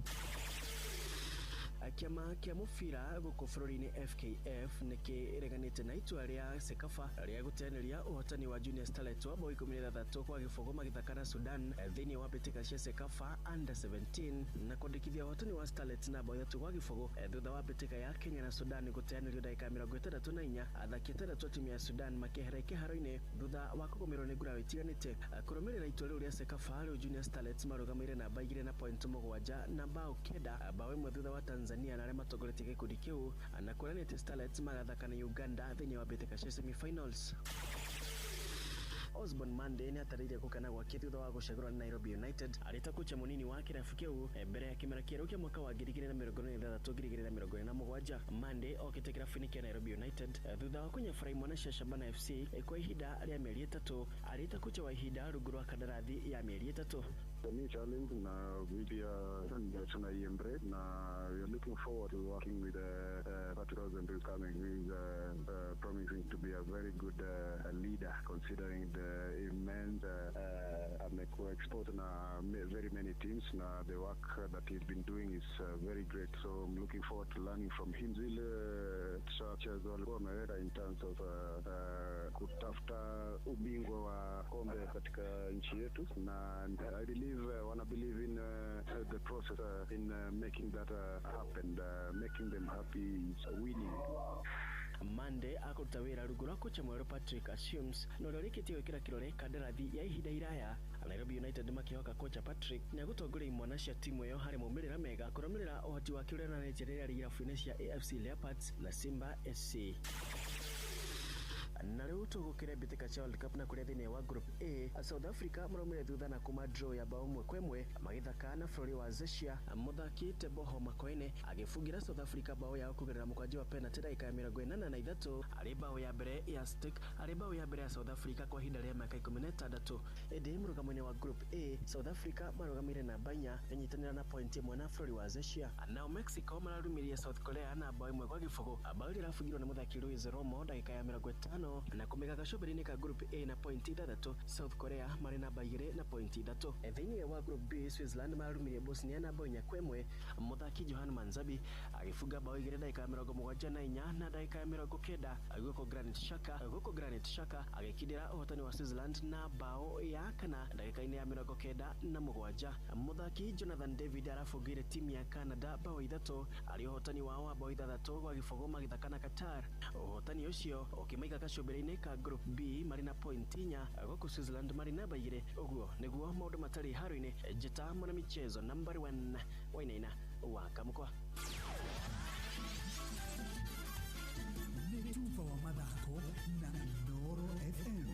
Kĩama kĩa mũbira gũkũ bũrũri-inĩ FKF nĩkĩreganĩte na itua rĩa CECAFA rĩa gũteanĩria ũhotani wa Junior Starlet wa bao 16 kwa 0 magĩthaka na Sudan thĩinĩ wa mbĩtĩka cia CECAFA Under 17 na kwandĩkithia ũhotani wa Starlet na bao 3-0 thutha wa mbĩtĩka ya Kenya na Sudan gũteanĩrio ndagĩka 64. Athaki 6 a timu ya Sudan makĩehera kĩharo-inĩ thutha wa kũgũmĩrwo nĩ nguraro itiganĩte. Kũrũmĩrĩra itua rĩu rĩa CECAFA, rĩu Junior Starlets marũgamĩire namba 2 na point 7 na bao 9, bao 1 thutha wa Tanzania na arĩa matongoretie gĩkundi kĩu, na kuonania atĩ Starlets magathaka na Uganda thĩinĩ wa mbĩtĩka cia semi-finals. Osborne Monday nĩ atarĩirie gũkena gwake thutha wa gũcagũrwo nĩ Nairobi United arĩ ta kocha mũnini wa kĩrabu kĩu mbere ya kĩmera kĩerũ kĩa mwaka wa 2026 2027. Monday okĩte kĩrabu-inĩ kĩa Nairobi United thutha wa kũnyabara imwana cia Shabana FC kwa ihinda rĩa mĩeri 3 arĩ ta kocha wa ihinda rungu rwa kandarathi ya mĩeri 3. The new challenge na media tunaiembrace na we are looking forward to working with Patrick Rosen, who is coming, who is promising to be a very good leader considering the immense amekuwa exposed na very many teams na the work that he's been doing is very great, so I'm looking forward to learning from him. Zile structures walikuwa wameweka in terms of kutafuta ubingwa wa kombe katika nchi yetu, na I believe wana believe in the process in making that happen, making them happy is winning. Monday akũruta wĩra rungu rwa kocha mwerũ Patrick Assumes na ũrĩa ũrĩkĩtie gwĩkĩra kĩrore kandarathi ya ihinda iraya. Nairobi United makĩhoka kocha Patrick nĩ agũtongoria imwana cia timu ĩyo harĩ maumĩrĩra mega kũrũmĩrĩra ũhoti wake ũrĩa onanĩtie rĩrĩa arĩ irabu-inĩ cia AFC Leopards na Simba SC. Na rĩu tũgũkĩre mbĩtĩka cia World Cup na kũrĩa thĩinĩ wa Group A, South Africa maraumire thutha na kuma draw ya bao 1-1 magĩthaka na bũrũri wa Czechia. Mũthaki Teboho Makoene agĩbungira South Africa bao yao kũgerera mũkwanjũ wa penalty ndagĩka ya 83 arĩ bao ya mbere ya Stick arĩ bao ya mbere ya South Africa kwa ihinda rĩa mĩaka 16. Ĩndĩ mũrũgamo-inĩ wa Group A, South Africa marũgamĩire namba 4 ĩnyitanĩra na point 1 na bũrũri wa Czechia. Nao Mexico mararumirie South Korea na bao 1-0, bao ĩrĩa ĩrabungirwo nĩ mũthaki Luis Romo ndagĩka ya 50 na kũmĩga gacũmbĩrĩ-inĩ ka Group A na point 6. South Korea marĩ namba 2 na point 3. Thĩinĩ wa Group B, Switzerland mararumirie Bosnia na bao 4-1, mũthaki Johan Manzabi agĩbunga bao 2 ndagĩka ya 74 na ndagĩka ya 90. Gũkũ Granit Xhaka agĩkindĩra ũhotani wa Switzerland na bao ya kana ndagĩka-inĩ ya 97. Mũthaki Jonathan David arabungĩire timu ya Canada bao 3 arĩ ũhotani wao wa bao 6-0 magĩthaka na Qatar. Ũhotani ũcio ũkĩmaiga gacũmbĩrĩ-inĩ ka Group B marĩ na point 4, gũkũ Switzerland marĩ namba 2. Ũguo nĩguo maũndũ matarĩ haro-inĩ. Njĩta mwana michezo nambari 1 Wainaina wa Kamukwa. Nĩ tuba wa mathako na Inooro FM.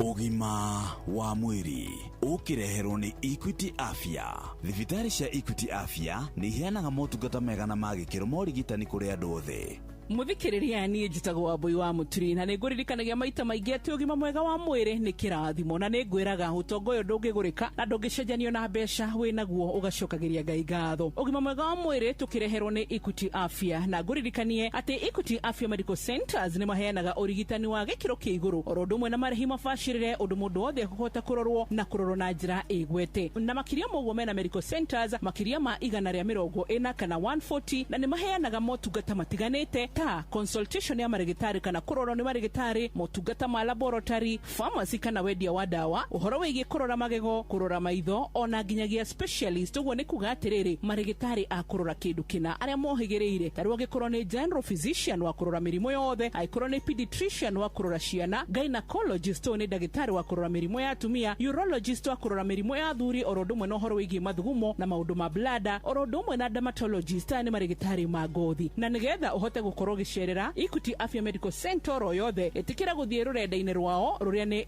Ũgima wa mwĩrĩ ũkĩreherwo nĩ Equity Afya. Thibitarĩ cia Equity Afya nĩ iheanaga motungata mega na ma gĩkĩro ma ũrigitani kũrĩ andũ othe. Muthikiriria niĩ njĩtagwo Wambui wa Mũturi na nĩngũririkanagia maita maingĩ atĩ ũgima mwega wa mwĩrĩ nĩ kĩrathimo na nĩngwĩraga ũtonga ũyũ ndũngĩgũrĩka na ndũngĩcenjanio na mbeca wĩnaguo ũgacokagĩria Ngai ngatho. Ũgima mwega wa mwĩrĩ tũkĩreherwo nĩ Equity Afya na ngũririkanie atĩ Equity Afya Medical Centers nĩ maheanaga ũrigitani wa gĩkĩro kĩa igũrũ oro ũndũ ũmwe na marĩhi mabacĩrĩre ũndũ mũndũ wothe ekũhota kũrorwo na kũrorwo na njĩra ĩgwete. Na makĩria ma ũguo mena medical centers makĩria ma 140 kana 140 na nĩ maheanaga motungata matiganĩte ta consultation ya marĩgĩtarĩ kana kũrorwo nĩ marĩgĩtarĩ, motungata ma laboratory, pharmacy kana wendia wa ndawa, ũhoro wĩgiĩ kũrora magego, kũrora maitho ona nginyagia specialist. Ũguo nĩ kuga atĩrĩrĩ, marĩgĩtarĩ a kũrora kĩndũ kĩna arĩa mohĩgĩrĩire, ta rĩu angĩkorwo nĩ general physician wa kũrora mĩrimũ yothe, angĩkorwo nĩ pediatrician wa kũrora ciana, gynecologist ũyũ nĩ ndagĩtarĩ wa kũrora mĩrimũ ya atumia, urologist wa kũrora mĩrimũ ya athuri, oro ũndũ ũmwe na ũhoro wĩgiĩ mathugumo na maũndũ ma bladder, oro ũndũ ũmwe na dermatologist, aya nĩ marĩgĩtarĩ ma ngothi. Na nĩgetha ũhote gũkorwo ũgĩcerera Equity Afya Medical Center oro yothe, ĩtĩkĩra gũthiĩ rũrenda-inĩ rwao rũrĩa nĩ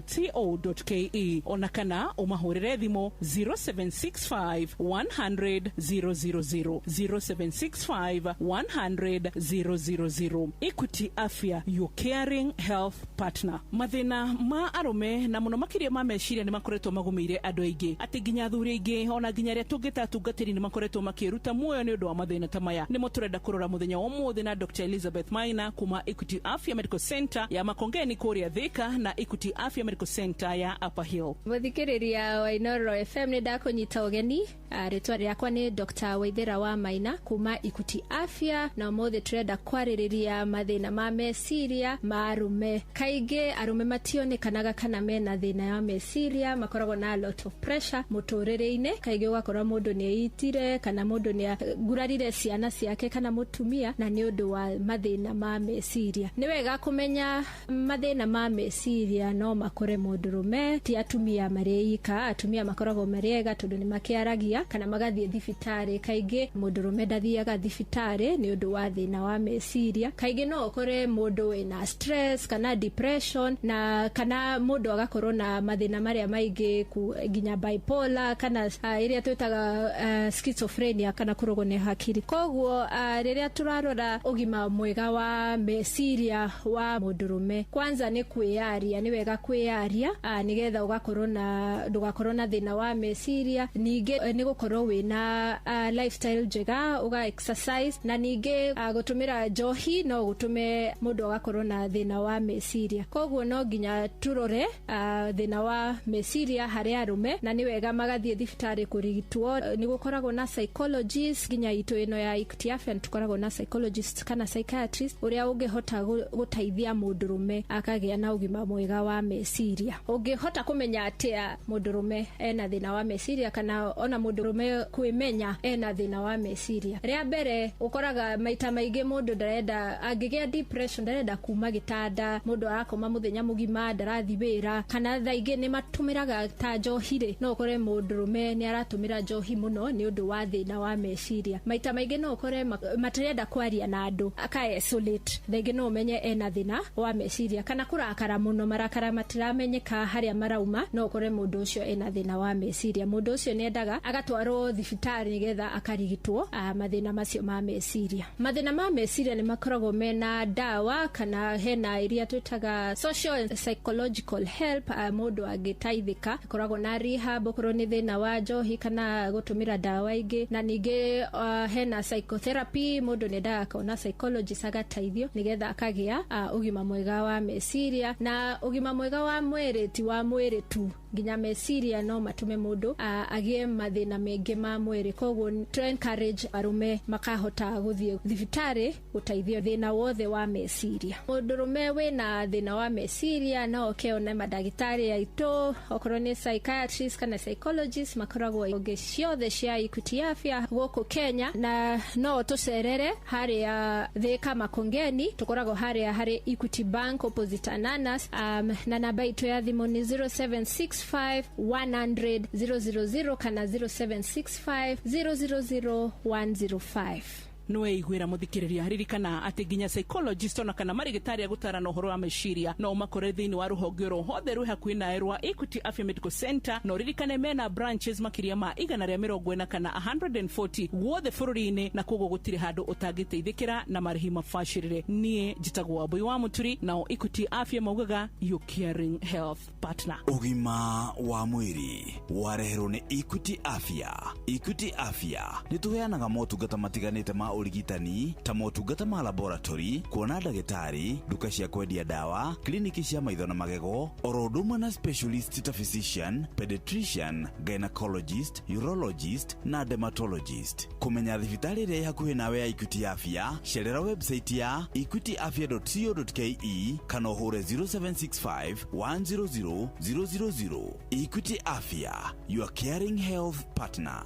equityafya.co.ke ona kana ũmahũrĩre thimũ 0765 100 000, 0765 100 000. Equity Afya, your caring health partner. Mathĩna ma arũme na mũno makĩria ma meciria nĩ makoretwo magũmĩire andũ aingĩ, atĩ nginya athuri aingĩ ona nginya arĩa tũngĩta atungatĩri nĩ makoretwo makĩruta muoyo nĩ ũndũ wa mathĩna ta maya. Nĩmo tũrenda kũrora mũthenya wa ũmũthĩ na Dr. Elizabeth Maina kuma Equity Afya Medical Center ya Makongeni kũrĩa Thika na Equity Afya Medical Center ya Upper Hill. Mũthikĩrĩria wa Inooro FM nĩ ndakũnyita ũgeni. Rĩtwa rĩakwa nĩ Dr. Waithera wa Maina kuma Equity Afya, na ũmũthĩ tũrenda kwarĩrĩria mathĩna ma meciria ma arũme. Kaingĩ arũme mationekanaga kana mena thĩna wa meciria, makoragwo na a lot of pressure mũtũrĩre-inĩ. Kaingĩ ũgakora mũndũ nĩ eitire kana mũndũ nĩ gurarire ciana ciake kana mũtumia. atumia na nĩ ũndũ wa mathĩna ma meciria. Nĩ wega kũmenya mathĩna ma meciria no makore mũndũrũme, ti atumia marĩ ika. Atumia makoragwo marĩ ega tondũ nĩ makĩaragia kana magathiĩ thibitarĩ. Kaingĩ mũndũrũme ndathiaga thibitarĩ nĩ ũndũ wa thĩna wa meciria. Kaingĩ no ũkore mũndũ wĩna stress kana depression, na kana mũndũ agakorwo na mathĩna marĩa maingĩ nginya bipolar kana ĩrĩa twĩtaga schizophrenia kana kũrũgwo nĩ hakiri. Koguo rĩrĩa tũrarora ũgima mwega wa meciria wa mũndũrũme, kwanza nĩ kwĩyaria. Nĩ wega kwĩyaria nĩgetha ũgakorwo na ndũgakorwo na thĩna wa meciria. Ningĩ nĩ gũkorwo wĩna lifestyle njega, ũga exercise, na ningĩ gũtũmĩra njohi no gũtũme mũndũ agakorwo na thĩna wa meciria. Koguo no nginya tũrore thĩna wa meciria harĩ arũme, na nĩ wega magathiĩ thibitarĩ kũrigitwo. Nĩ gũkoragwo na psychologist nginya itũ ĩno ya Equity Afya tũkoragwo na psychologist kana psychiatrist ũrĩa ũngĩhota gũteithia mũndũrũme akagĩa na ũgima mwega wa meciria. Ũngĩhota kũmenya atĩa mũndũrũme ena thĩna wa meciria kana ona mũndũrũme kwĩmenya ena thĩna wa meciria? Rĩa mbere ũkoraga maita maingĩ mũndũ ndarenda, angĩgĩa depression ndarenda kuma gĩtanda, mũndũ arakoma mũthenya mũgima, ndarathiĩ wĩra, kana thaa ingĩ nĩ matũmĩraga ta njohi rĩ, no ũkore mũndũrũme nĩ aratũmĩra njohi mũno nĩ ũndũ wa thĩna wa meciria. Maita maingĩ no ũkore matirenda kwaria na andũ, aka isolate. Thaa ingĩ no ũmenye ena thĩna wa meciria, kana kũrakara mũno, marakara matiramenyeka harĩa marauma, no ũkore mũndũ ũcio ena thĩna wa meciria. Mũndũ ũcio nĩendaga agatwarwo thibitarĩ nĩgetha akarigitwo mathĩna macio ma meciria. Mathĩna ma meciria nĩ makoragwo mena ndawa kana hena iria twĩtaga social and psychological help mũndũ angĩteithĩka. Koragwo na rehab okorwo nĩ thĩna wa njohi kana gũtũmĩra ndawa ingĩ, na ningĩ hena psychotherapy, mũndũ nĩendaga akona psychologist agateithio nĩgetha akagĩa ũgima mwega wa meciria. Na ũgima mwega wa mwĩrĩ ti wa mwĩrĩ tu, nginya meciria no matume mũndũ agĩe mathĩna maingĩ ma mwĩrĩ. Koguo to encourage arũme makahota gũthiĩ thibitarĩ gũteithio thĩna wothe wa meciria. Mũndũrũme wĩna thĩna wa meciria no oke one mandagĩtarĩ aitũ, okorwo nĩ psychiatrist kana psychologist, makoragwo honge ciothe cia Equity Afya gũkũ Kenya, na no tũcerere harĩa Thika Makongeni, tũkoragwo harĩa harĩ Equity Bank opposite Ananas. Na namba itũ ya thimũ nĩ 0765 100 000 kana 0765 000 105. Nĩweiguĩra mũthikĩrĩria, ririkana atĩ nginya psychologist ona kana marĩgĩtarĩ a gũtarana ũhoro wa meciria no ũmakore thĩinĩ wa rũhonge oro hothe rwĩ hakuhĩ nawe rwa Equity Afya Medical Center, na ũririkane mena branches makĩria ma 140 kana 140 guothe bũrũri-inĩ, na koguo gũtirĩ handũ ũtangĩteithĩkĩra na marĩhi mabacĩrĩre. Niĩ njĩtagwo Wambui wa Mũturi, nao Equity Afya maugaga your caring health partner. Ũgima wa mwĩrĩ wareherwo nĩ Equity Afya. Equity Afya nĩ tũheanaga motungata matiganĩte ma ũrigitani ta motungata ma laboratory, kuona ndagĩtarĩ, nduka cia kwendia ndawa, kliniki cia maitho na magego, oro ũndũ ũmwe na specialist ta physician, pediatrician, gynecologist, urologist na dermatologist. Kũmenya thibitarĩ ĩrĩa ĩ hakuhĩ nawe ya Equity Afya, cerera website ya equityafya.co.ke kana ũhũre 0765 100 000. Equity Afya, your caring health partner.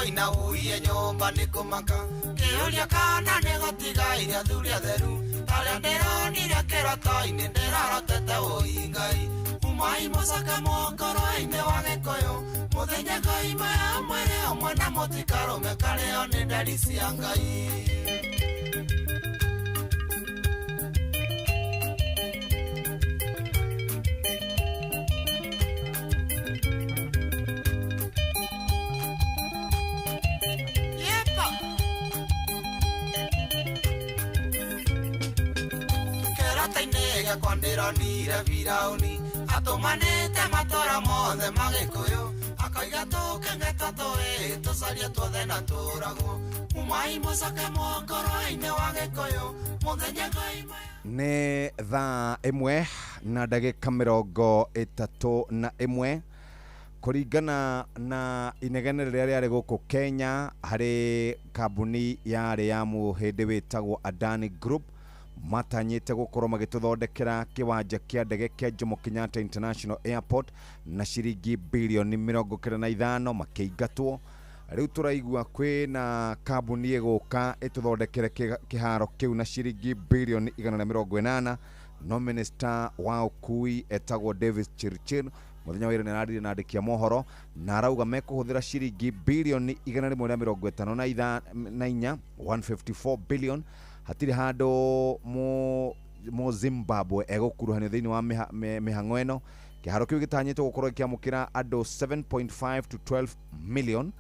Ina uiye nyomba nĩkũmaka kĩũria kana nĩgũtigaire athuri atheru arĩa ndĩronire kĩroto-inĩ ndĩrarotete ũi Ngai umai mũcoke mũkoro-inĩ wa Gĩkũyũ mũthenya ngoima ya mwĩrĩ ũmwe na mũtikarũme karĩo nĩ nderi cia Ngai. Gĩakwa ndĩronire Firaũni atũmanĩte matũra mothe ma Gĩkũyũ akoiga tũkenge tũĩ tũcarie tuothe na tũragwo umai mũcoke mũkoro-inĩ wa Gĩkũyũ mũthenya ngoima. Nĩ thaa 1 na ndagĩka 31 kũringana na inegene rĩrĩa rĩarĩ gũkũ Kenya harĩ kambuni yarĩ ya mũhĩndĩ wĩtagwo Adani Group matanyĩte gũkorwo magĩtũthondekera kĩwanja kĩa ndege kĩa Jomo Kenyatta International Airport na ciringi bilioni 95 makĩingatwo. Rĩu tũraigua kwĩna kambuni ĩgũka ĩtũthondekere kĩharo kĩu na ciringi bilioni 180, no minister wa ũkui etagwo Davis Chirchir mũthenya wa ira nĩararirie na andĩki a mohoro na arauga mekũhũthĩra ciringi bilioni 154 154 billion. Hatirĩ handũ mu Zimbabwe egũkuruhanio thĩinĩ wa mĩhang'o ĩno. Kĩharo kĩu gĩtanyĩtwo gũkorwo gĩkĩamũkĩra andũ 7.5 to 12 million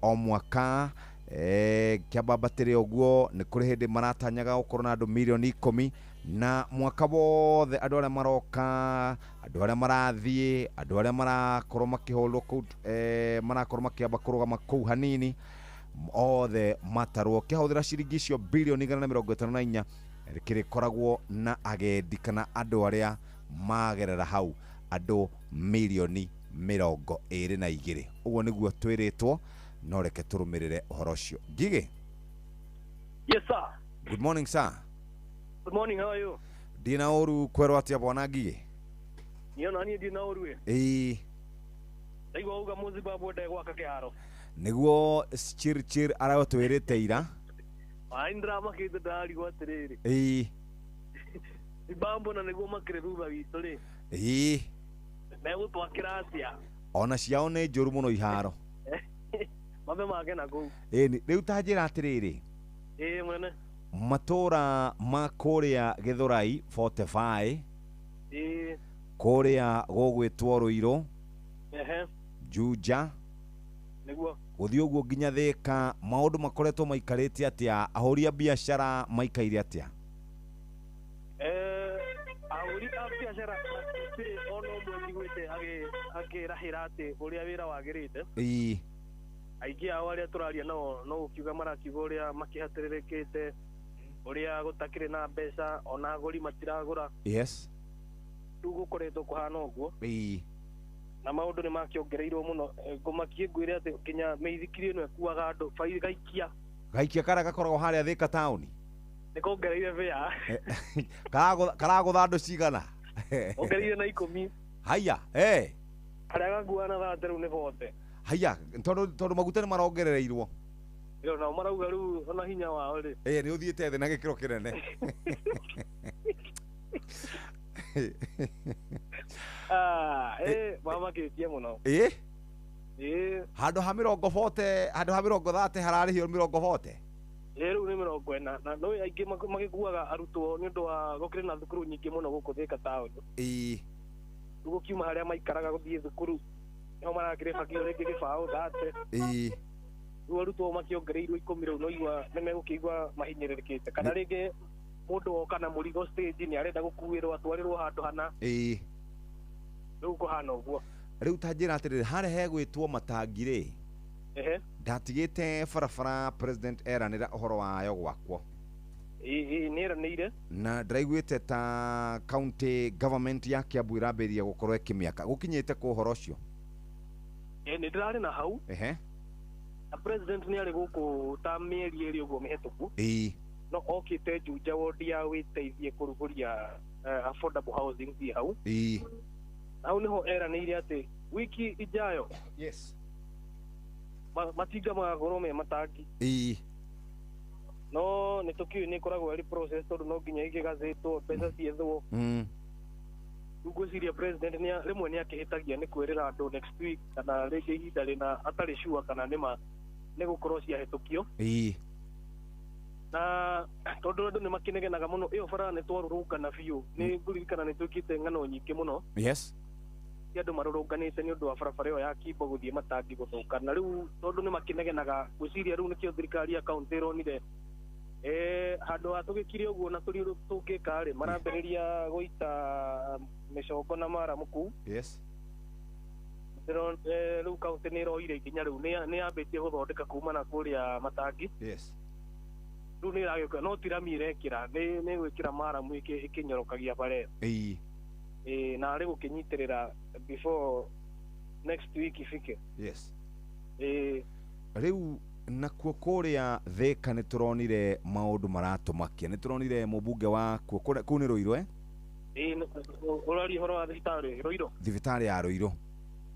o mwaka. Kĩambambatĩre ũguo nĩ kũrĩ hĩndĩ maratanyaga gũkorwo na andũ milioni 10 na mwaka wothe andũ arĩa maroka, andũ arĩa marathiĩ, andũ arĩa marakorwo makĩhũrwo kũu, marakorwo makĩamba kũrũgama kũu hanini, othe matarwo. Kĩahũthĩra ciringi icio bilioni 154 kĩrĩkoragwo na agendi kana andũ arĩa magerera hau andũ milioni 22. Ũguo nĩguo twĩrĩtwo, no reke tũrũmĩrĩre ũhoro ũcio. Ngigĩ. Yes sir. Good morning sir. Good morning, how are you? Ndina ũru kwerwo atĩa bwana Ngigĩ? Niĩ ona niĩ ndina ũru ĩ. Ĩĩ. Ndaigua uga Mũzimbabwe ndegwaka kĩharo. Nĩguo Chirchir aratwĩrĩte ira. Ai ndĩramakĩte ndarigwo atĩrĩrĩ. Ĩĩ. Zimbabwe na nĩguo makĩrĩ thutha witũ rĩ. Ĩĩ. Megũtwakĩra atĩa? Ona ciao nĩ njũru mũno iharo. Mambe make na kũu. Ĩĩ, rĩu ta njĩra atĩrĩrĩ. Ĩĩ mwene. Matũra ma kũrĩa Gĩthũrai 45. Ĩĩ. Kũrĩa gũgwĩtwo Rũirũ. Ehe. Juja. Nĩguo. Gũthiĩ ũguo nginya Thĩka, maũndũ makoretwo maikarĩte atĩa? Ahũri a biacara maikaire atĩa? Ahũri a biacara gũtirĩ ona ũmwe njiguĩte akĩrahĩra atĩ ũrĩa wĩra wagĩrĩte. Ĩĩ. Aingĩ ao arĩa tũraria nao no gũkiuga marakiuga ũrĩa makĩhatĩrĩrĩkĩte, ũrĩa gũtakĩrĩ na mbeca, ona agũri matiragũra. Yes. Rĩu gũkoretwo kũhana ũguo. Ĩĩ. Na maũndũ nĩ makĩongereirwo mũno. Ngũmakie ngwĩre atĩ nginya mĩithikiri ĩno ĩkuaga andũ bairi gaikia. Gaikia karĩa gakoragwo harĩa Thĩka taũni? Nĩ kongereire bĩa. Karagũtha andũ cigana? Ongereire na 10. Haiya, eh. Karĩa gakuaga na 30 rĩu nĩ 40. Haiya, tondũ maguta nĩ marongerereirwo. Ĩyo nao marauga rĩu ona hinya wao rĩ. Ĩĩ, nĩ ũthiĩte thĩ na gĩkĩro kĩnene. Mamakĩtie mũno. Ĩĩ? Ĩĩ. Handũ ha 40, handũ ha 30 hararĩhio 40. Ĩĩ, rĩu nĩ 40. Na no aingĩ magĩkuaga arutwo nĩ ũndũ wa gũkĩrĩ na thukuru nyingĩ mũno gũkũ Thĩka taũni. Ĩĩ. Rĩu gũkiuma harĩa maikaraga gũthiĩ thukuru nĩho marakĩrĩbagio rĩngĩ gĩbaũ 30. Ĩĩ. Rĩu arutwo makĩongereirwo 10 rĩu no igua nĩ megũkĩigua mahinyĩrĩrĩkĩte. Kana rĩngĩ mũndũ oka na mũrigo stage nĩ arenda gũkuĩrwo atwarĩrwo handũ hana. Ĩĩ. Rĩu kũhana ũguo. Rĩu ta njĩra atĩrĩrĩ, harĩa hegwĩtwo matangi rĩ? Ehe. Ndatigĩte barabara president eranĩra ũhoro wayo gwakwo. Ĩĩ, nĩ eranĩire. Na ndĩraiguĩte ta county government ya Kiambu ĩrambĩrĩria gũkorwo ĩkĩmĩaka. Gũkinyĩte kũ ũhoro ũcio? Ĩĩ, nĩ ndĩrarĩ na hau. Ehe. Na president nĩ arĩ gũkũ ta mĩeri ĩrĩ ũguo mĩhetũku. Ĩĩ. No okĩte Juja ward ya wĩteithie kũrugũria affordable housing ciĩ hau. Ĩĩ. Hau nĩho eranĩire atĩ wiki ijayo. Yes. Matinga magakorwo me matangi. Ĩĩ. No nĩ tũkĩũĩ nĩ ĩkoragwo ĩrĩ process tondũ no nginya ĩkĩgathĩtwo mbeca ciethwo. Rĩu ngwĩciria president rĩmwe nĩ akĩhĩtagia nĩ kwĩrĩra andũ next week kana rĩngĩ ihinda rĩna atarĩ sure kana nĩma nĩ gũkorwo ciahĩtũkio. Ĩĩ. Na tondũ andũ nĩ makĩnegenaga mũno, ĩyo bara nĩ twarũrũngana biũ. Nĩ ngũririkana nĩ twĩkĩte ng'ano nyingĩ mũno. Yes. Andũ marũrũnganĩte nĩ ũndũ wa barabara ĩyo ya Kimbo gũthiĩ matangi gũthũka. Na rĩu tondũ nĩ makĩnegenaga, ngwĩciria rĩu nĩkĩo thirikari ya kaũntĩ ĩronire handũ ha tũgĩkire ũguo na tũrĩ tũngĩka rĩ, marambĩrĩria gũita mĩcongo na maramu kũu. Yes. Rĩu kaũntĩ nĩ ĩroire ikinya rĩu nĩ yambĩtie gũthondeka kuma na kũrĩa matangi. Yes. Rĩu nĩ ĩragĩũka no ti rami ĩrekĩra, nĩ gwĩkĩra maramu ĩkĩnyorokagia bara ĩyo. Ĩĩ, na arĩ gũkĩnyitĩrĩra before next week ifike. Ĩĩ. Rĩu nakuo kũrĩa Thĩka nĩ tũronire maũndũ maratũmakia, nĩ tũronire mũmbunge wa kuo kũu nĩ Rũirũ, eh? Ĩĩ, ũraria ũhoro wa thibitarĩ Rũirũ? Thibitarĩ ya Rũirũ.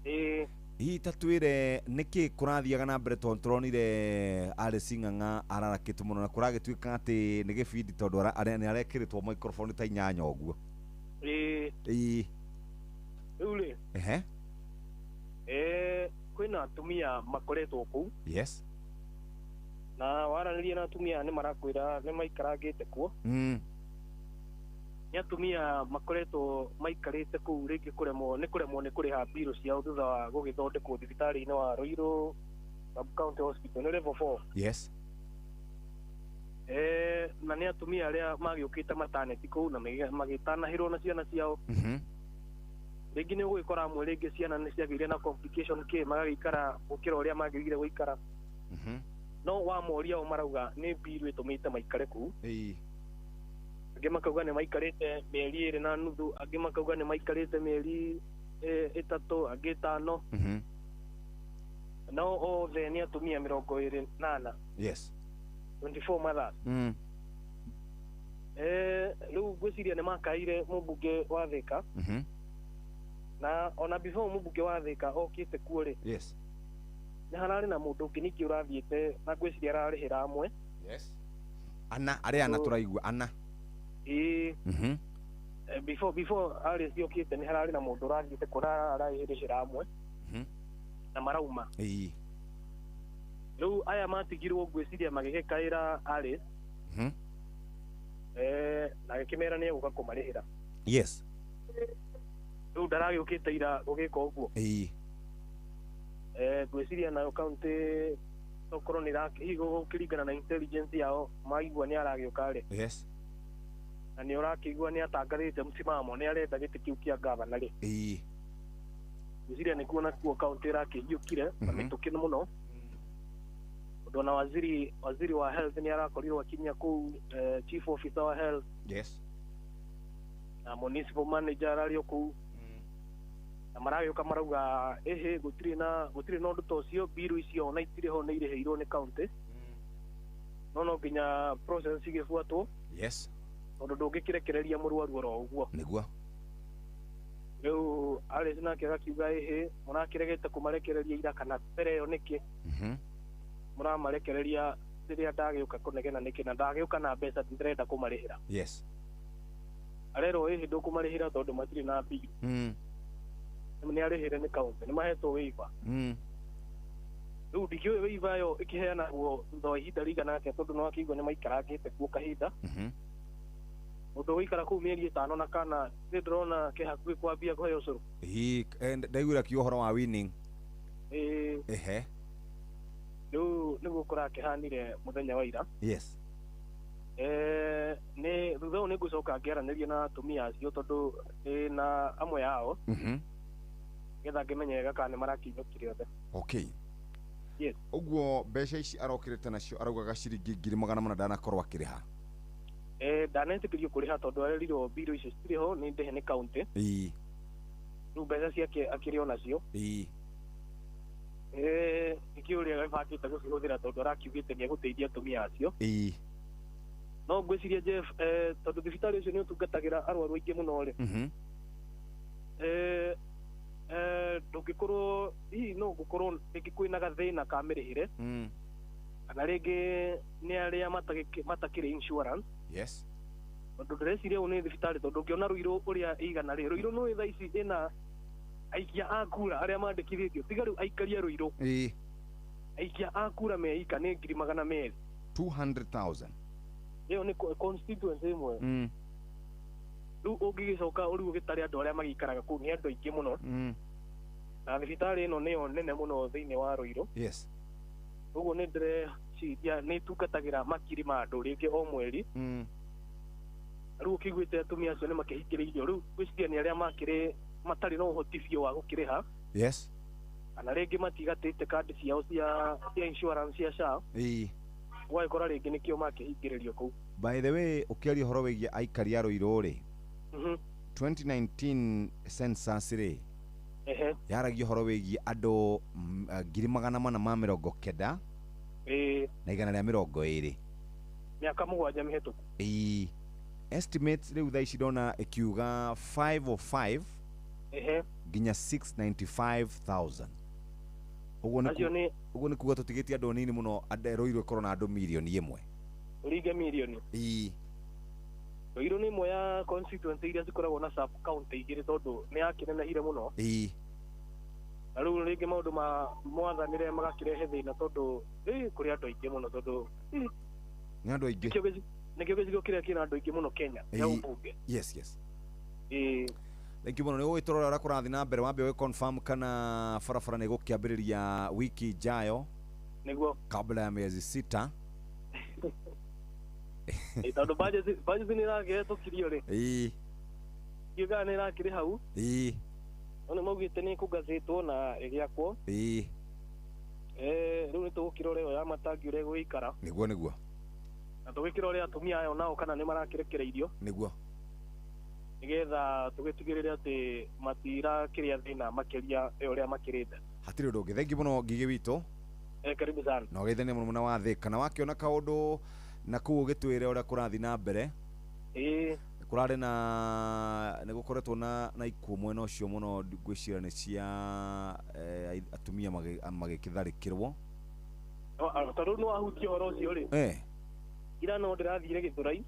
Ĩĩ. Hihi ta twĩre nĩkĩ kũrathiaga na mbere, tondũ tũronire Alice Ng'ang'a ararakĩtwo mũno na kũragĩtuĩka atĩ nĩ gĩbindi, tondũ nĩ arekĩrĩtwo microphone ta inyanya ũguo. Ĩĩ. Ĩĩ. Rĩu rĩ, kwĩna atumia makoretwo kũu. Na waranĩria na atumia nĩ marakwĩra nĩ maikarangĩte kuo. Nĩ atumia makoretwo maikarĩte kũu rĩngĩ kũremwo nĩ kũrĩha mbirũ ciao thutha wa gũgĩthondekwo thibitarĩ-inĩ wa Ruiru Sub County Hospital, nĩ level 4. Na nĩ atumia arĩa magĩũkĩte mataneti kũu na magĩtanahĩrwo na ciana ciao. Rĩngĩ nĩ ũgũgĩkora amwe rĩngĩ ciana nĩ ciagĩire na complication kĩ magagĩikara gũkĩra ũrĩa magĩrĩire gũikara. No wamoria o marauga nĩ mbirũ ĩtũmĩte maikare kũu. Angĩ makauga nĩ maikarĩte mĩeri 2.5, angĩ makauga nĩ maikarĩte mĩeri 3, angĩ 5. No othe nĩ atumia 24. 24 mothers. Rĩu ngwĩciria nĩ makaire mũmbunge wa Thĩka. Na ona before mũmbunge wa Thĩka okĩte kuo rĩ, nĩ hararĩ na mũndũ ũngĩ ningĩ ũrathiĩte na ngwĩciria ararĩhĩra amwe. Ana arĩa ana tũraigua ana. Ĩĩ. Before Alice okĩte nĩ hararĩ na mũndũ ũrathiĩte kuo ararĩhĩra amwe. Na marauma. Rĩu aya matigirwo ngwĩciria magĩgĩkaĩra Alice. Na agĩkĩmera nĩ egũka kũmarĩhĩra. Rĩu ndaragĩũkĩte ira gũgĩka ũguo. Ngwĩciria nayo kaunti tokorwo nĩ hihi gũkĩringana na intelligence yao maigua nĩ aragĩũka rĩ. Na nĩ ũrakĩigua nĩ atangathĩte msimamo, nĩ arenda gĩtĩ kĩu kĩa gavana rĩ. Ngwĩciria nĩkuo nakuo kaunti ĩrakĩhiũkire na mĩtũkĩ mũno. Ũndũ ona waziri wa health nĩ arakorirwo akinyia kũu, chief officer wa health. Na municipal manager ararĩ o kũu. Na maragĩũka marauga ĩhĩ gũtirĩ na ũndũ ta ũcio, mbirũ icio ona itirĩ ho nĩ irĩhĩirwo nĩ kaunti. No nginya process igĩbuatwo. Tondũ ndũngĩkĩrekereria mũrwaru oro ũguo. Nĩguo. Rĩu Alice nake agakiuga ĩhĩ mũrakĩregete kũmarekereria ira kana mbere ĩyo nĩkĩ? Mũramarekereria rĩrĩa ndagĩũka kũnegena nĩkĩ, na ndagĩũka na mbeca ndĩrenda kũmarĩhĩra. Arerwo ĩhĩ ndũkũmarĩhĩra tondũ matirĩ na mbirũ. Nĩ arĩhĩre nĩ kaunti, nĩ mahetwo waiver. Rĩu ndikĩũĩ waiver ĩyo ĩkĩheanagwo thutha wa ihinda rĩigana atĩa, tondũ nĩ wakĩigua nĩ maikarangĩte kuo kahinda. Mũndũ ũgũikara kũu mĩeri 5 na kana nĩ ndĩrona ke hakuhĩ kwambia kũheo ũcũrũ. Ndaiguĩra kiugo ũhoro wa winning. Ĩĩ. Rĩu nĩguo kũrakĩhanire mũthenya wa ira. Nĩ thutha ũyũ nĩ ngũcoka ngĩaranĩria na atumia acio tondũ ndĩ na amwe ao. Nĩgetha ngĩmenye wega kana nĩ marakĩinũkire othe. Ũguo mbeca ici arokĩrĩte nacio araugaga ciringi 400,000 ndanakorwo akĩrĩha. Ndanetĩkĩrio kũrĩha tondũ arerirwo mbirũ icio citirĩ ho nĩ ndĩhe nĩ kaunti. Rĩu mbeca ciake akĩrĩ o nacio. Nĩkĩo ũrĩa agĩbangĩte gũcihũthĩra tondũ arakiugĩte nĩ egũteithia atumia acio. No ngwĩciria Jeff, tondũ thibitarĩ ũcio nĩ ũtungatagĩra arwaru aingĩ mũno rĩ. Ndũngĩkorwo hihi no gũkorwo rĩngĩ kwĩna gathĩna ka mĩrĩhĩre. Kana rĩngĩ nĩ arĩa matakĩrĩ insurance. Tondũ ndĩreciria ũũ nĩ thibitarĩ, tondũ ũngĩona Ruiru ũrĩa ĩigana rĩ, Ruiru no thaa ici ĩna aikia a kura arĩa mandĩkithĩtio, tiga rĩu aikari a Ruiru. Aikia a kura meika nĩ 200,000. 200,000. Ĩyo nĩ constituency ĩmwe. Rĩu ũngĩgĩcoka rĩu ũgĩtare andũ arĩa magĩikaraga kũu nĩ andũ aingĩ mũno. Na thibitarĩ ĩno nĩyo nene mũno thĩinĩ wa Ruiru. Ũguo nĩ ndĩreciria nĩ ĩtungatagĩra makiri ma andũ rĩngĩ o mweri. Rĩu ũkĩiguĩte atumia acio nĩ makĩhingĩrĩirio, rĩu ngwĩciria nĩ arĩa makĩrĩ matarĩ na ũhoti biũ wa gũkĩrĩha. Kana rĩngĩ matigatĩte kandi ciao cia insurance cia SHA. Ũgagĩkora rĩngĩ nĩkĩo makĩhingĩrĩrio kũu. By the way, ũkĩaria ũhoro wĩgiĩ aikari a Ruiru rĩ, 2019 census rĩ, yaragia ũhoro wĩgiĩ andũ 490,920. Mĩaka 7 mĩhĩtũku. Ĩĩ, estimates rĩu thaa ici ndona ĩkiuga 505 nginya 695,000. Ũguo nĩ ũguo nĩ kuga tũtigĩtie andũ nini mũno Ruiru ĩkorwo na andũ 1 million. Ũringe mirioni. Ĩĩ. Ruiru nĩ ĩmwe ya constituency iria cikoragwo na sub county igĩrĩ tondũ nĩ yakĩnenehire mũno. Ĩĩ. Na rĩu rĩngĩ maũndũ ma mwathanĩre magakĩrehe thĩna tondũ kũrĩ andũ aingĩ mũno tondũ nĩ andũ aingĩ. Nĩkĩo gĩcigo kĩrĩa kĩna andũ aingĩ mũno Kenya ya ũmbunge. Yes, yes. Ĩĩ. Thank you mũno. Nĩ ũgũgĩtũrora ũrĩa kũrathiĩ na mbere, wambe ũgĩ-confirm kana barabara nĩ ĩgũkĩambĩrĩria wiki ijayo. Nĩguo. Kabla ya miezi 6. Tondũ budget nĩ ĩrakĩhetũkirio rĩ. Ĩĩ. Kiuga nĩ ĩrakĩrĩ hau. Ĩĩ. No nĩ maugĩte nĩ ĩkũgathĩtwo na ĩgĩakwo. Ĩĩ. Rĩu nĩ tũgũkĩrora ĩyo ya matangi ũrĩa ĩgũgĩikara. Nĩguo nĩguo. Na tũgĩkĩrora ũrĩa atumia ayo nao kana nĩ marakĩrekereirio. Nĩguo. Nĩgetha tũgĩtigĩrĩre atĩ matirakĩrĩa thĩna makĩria ya ũrĩa makĩrĩte. Hatirĩ ũndũ ũngĩ. Thengi mũno Ngigĩ witũ. Karibu sana. Na ũgeithanie mũno mwena wa Thĩka. Na wakĩona kaũndũ na kũu ũgĩtwĩre ũrĩa kũrathiĩ na mbere. Ĩĩ. Kũrarĩ na nĩ gũkoretwo na ikuũ mwena ũcio mũno, ngwĩciria nĩ cia atumia magĩkĩtharĩkĩrwo. Tondũ nĩ wahutia ũhoro ũcio rĩ. Ira no ndĩrathire Gĩthũrai.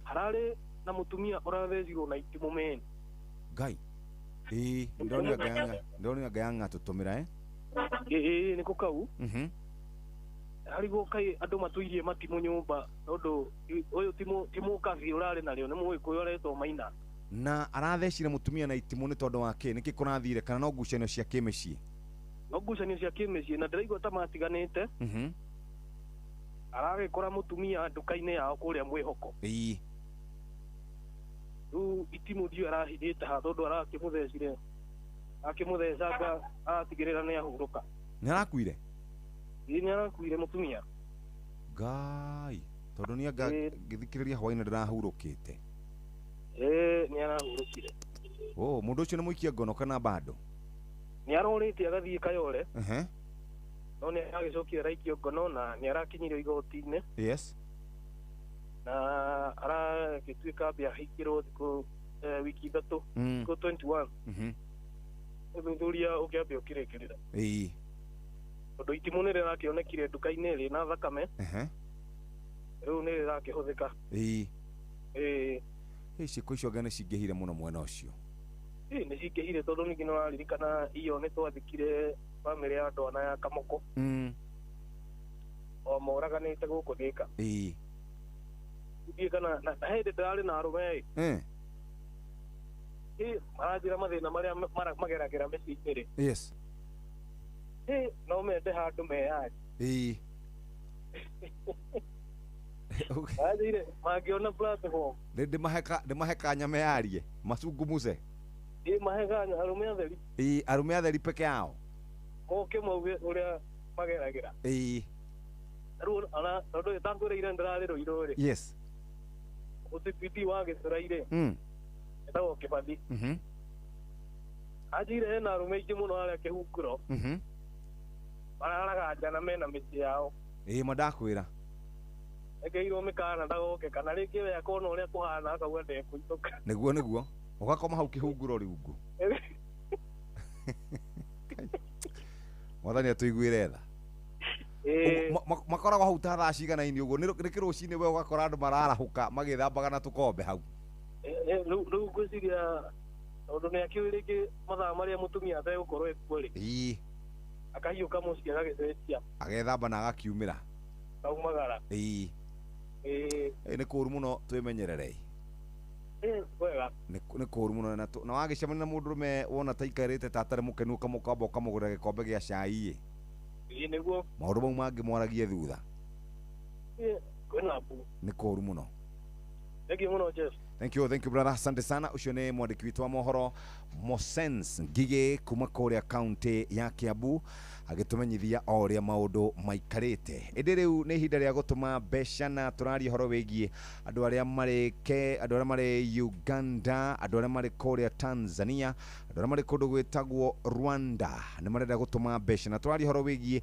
Hararĩ na mũtumia ũrathecirwo na itimũ meni. Ngai. Ĩĩ, ndĩronire Ngayanga tũtũmĩra. Ĩĩ, nĩkũ kau. Harigwo kai andũ matũirie matimũ nyũmba tondũ ũyũ ti mũkabi ũrarĩ narĩo, nĩ mũgĩkũyũ aretwo Maina. Na arathecire mũtumia na itimũ nĩ tondũ wa kĩ? Nĩkĩ kũrathire kana no ngucanio cia kĩmĩciĩ? No ngucanio cia kĩmĩciĩ, na ndĩraigua ta matiganĩte. Aragĩkora mũtumia nduka-inĩ yao kũrĩa Mwĩhoko. Ĩĩ. Rĩu itimũ ndiũ arahithĩte ha tondũ arakĩmũthecire, akĩmũthecanga aratigĩrĩra nĩ ahurũka. Nĩ arakuire? Ĩĩ, nĩ arakuire mũtumia. Ngai, tondũ nĩ anga ngĩthikĩrĩria hwaĩ-inĩ ndĩrahurũkĩte. Ĩĩ, nĩ arahurũkire. Oh, mũndũ ũcio nĩ mũikia ngono kana bado? Nĩ arorĩte agathiĩ Kayole. No nĩ aragĩcokire araikio ngono na nĩ arakinyirio igoti-inĩ. Yes. Na aragĩtuĩka ambia ahingĩrwo thikũ wiki 3, thikũ 21. Ũthuthuria ũkĩambia ũkĩrĩkĩrĩra. Ĩĩ. Tondũ itimũ nĩ rĩrakĩonekire nduka-inĩ rĩna thakame. Rĩu nĩ rĩrakĩhũthĩka. Ĩĩ. Ĩĩ. Ciĩko icio anga nĩ cingĩhire mũno mwena ũcio. Ĩĩ, nĩ cingĩhire tondũ ningĩ nĩ ũraririkana iyo nĩ twathikire bamĩrĩ ya andũ ana ya Kamoko. O moraganĩte gũkũ Thĩka. Ĩĩ. Ndiũĩ kana na hĩndĩ ndĩrarĩ na arũme ĩ. Ĩ, maranjĩra mathĩna marĩa mageragĩra mĩciĩ-inĩ rĩ. Yes. Ĩ, no mende handũ meyarie. Ĩĩ. Maranjĩire mangĩona platform. Ndĩmahe kanya meyarie, macungumuse. Ĩ, mahe kanya arũme atheri. Ĩĩ, arũme atheri peke yao. Moke mauge ũrĩa mageragĩra. Ĩĩ. Rĩu ona tondũ ĩtakwĩrĩire ndĩrarĩ Ruiru rĩ. Yes. OCPD wa Gĩthũrai rĩ. Etagwo Kĩbathi. Anjĩire hena arũme aingĩ mũno arĩa kĩhunguro. Mararaga nja na mena mĩciĩ yao. Ĩĩ, ma ndakwĩra. Ekeirwo mĩkana ndagoke kana rĩngĩ we akona ũrĩa kũhana akauga ndekũinũka. Nĩguo nĩguo. Ũgakoma hau kĩhunguro rungu. Mwathani atũiguĩre tha. Makoragwo hau ta thaa cigana-inĩ ũguo, nĩ kĩrũcinĩ we ũgakora andũ mararahũka magĩthambaga na tũkombe hau. Rĩu ngwĩciria tondũ nĩ akĩũĩ rĩngĩ mathaa marĩa mũtumia ategũkorwo ekuo rĩ. Ĩĩ. Akahiũka mũciĩ agagĩcenjia. Agethamba na agakiumĩra. Kaumagara. Ĩĩ. Ĩĩ. Nĩ kũũru mũno, twĩmenyererei. Ĩĩ, wega. Nĩ kũũru mũno na wagĩcemania na mũndũrũme wona ta aikarĩte ta atarĩ mũkenu ũkamũkamba ũkamũgũrĩra gĩkombe gĩa cai ĩ. Ĩĩ, nĩguo. Maũndũ mau mangĩ mwaragie thutha. Ĩĩ, kwĩna mbu. Nĩ kũũru mũno. Thengiũ mũno Jeff. Thank you, thank you brother, asante sana. Ucio nĩ mwandĩki witũ wa mohoro Mosens Ngigĩ kuma kũrĩa kaunti ya Kiambu agĩtũmenyithia o ũrĩa maũndũ maikarĩte. Ĩndĩ rĩu nĩ ihinda rĩa gũtũma mbeca na tũraria ũhoro wĩgiĩ andũ arĩa marĩ ke andũ arĩa marĩ Uganda, andũ arĩa marĩ kũrĩa Tanzania, andũ arĩa marĩ kũndũ gwĩtagwo Rwanda nĩ marenda gũtũma mbeca na tũraria ũhoro wĩgiĩ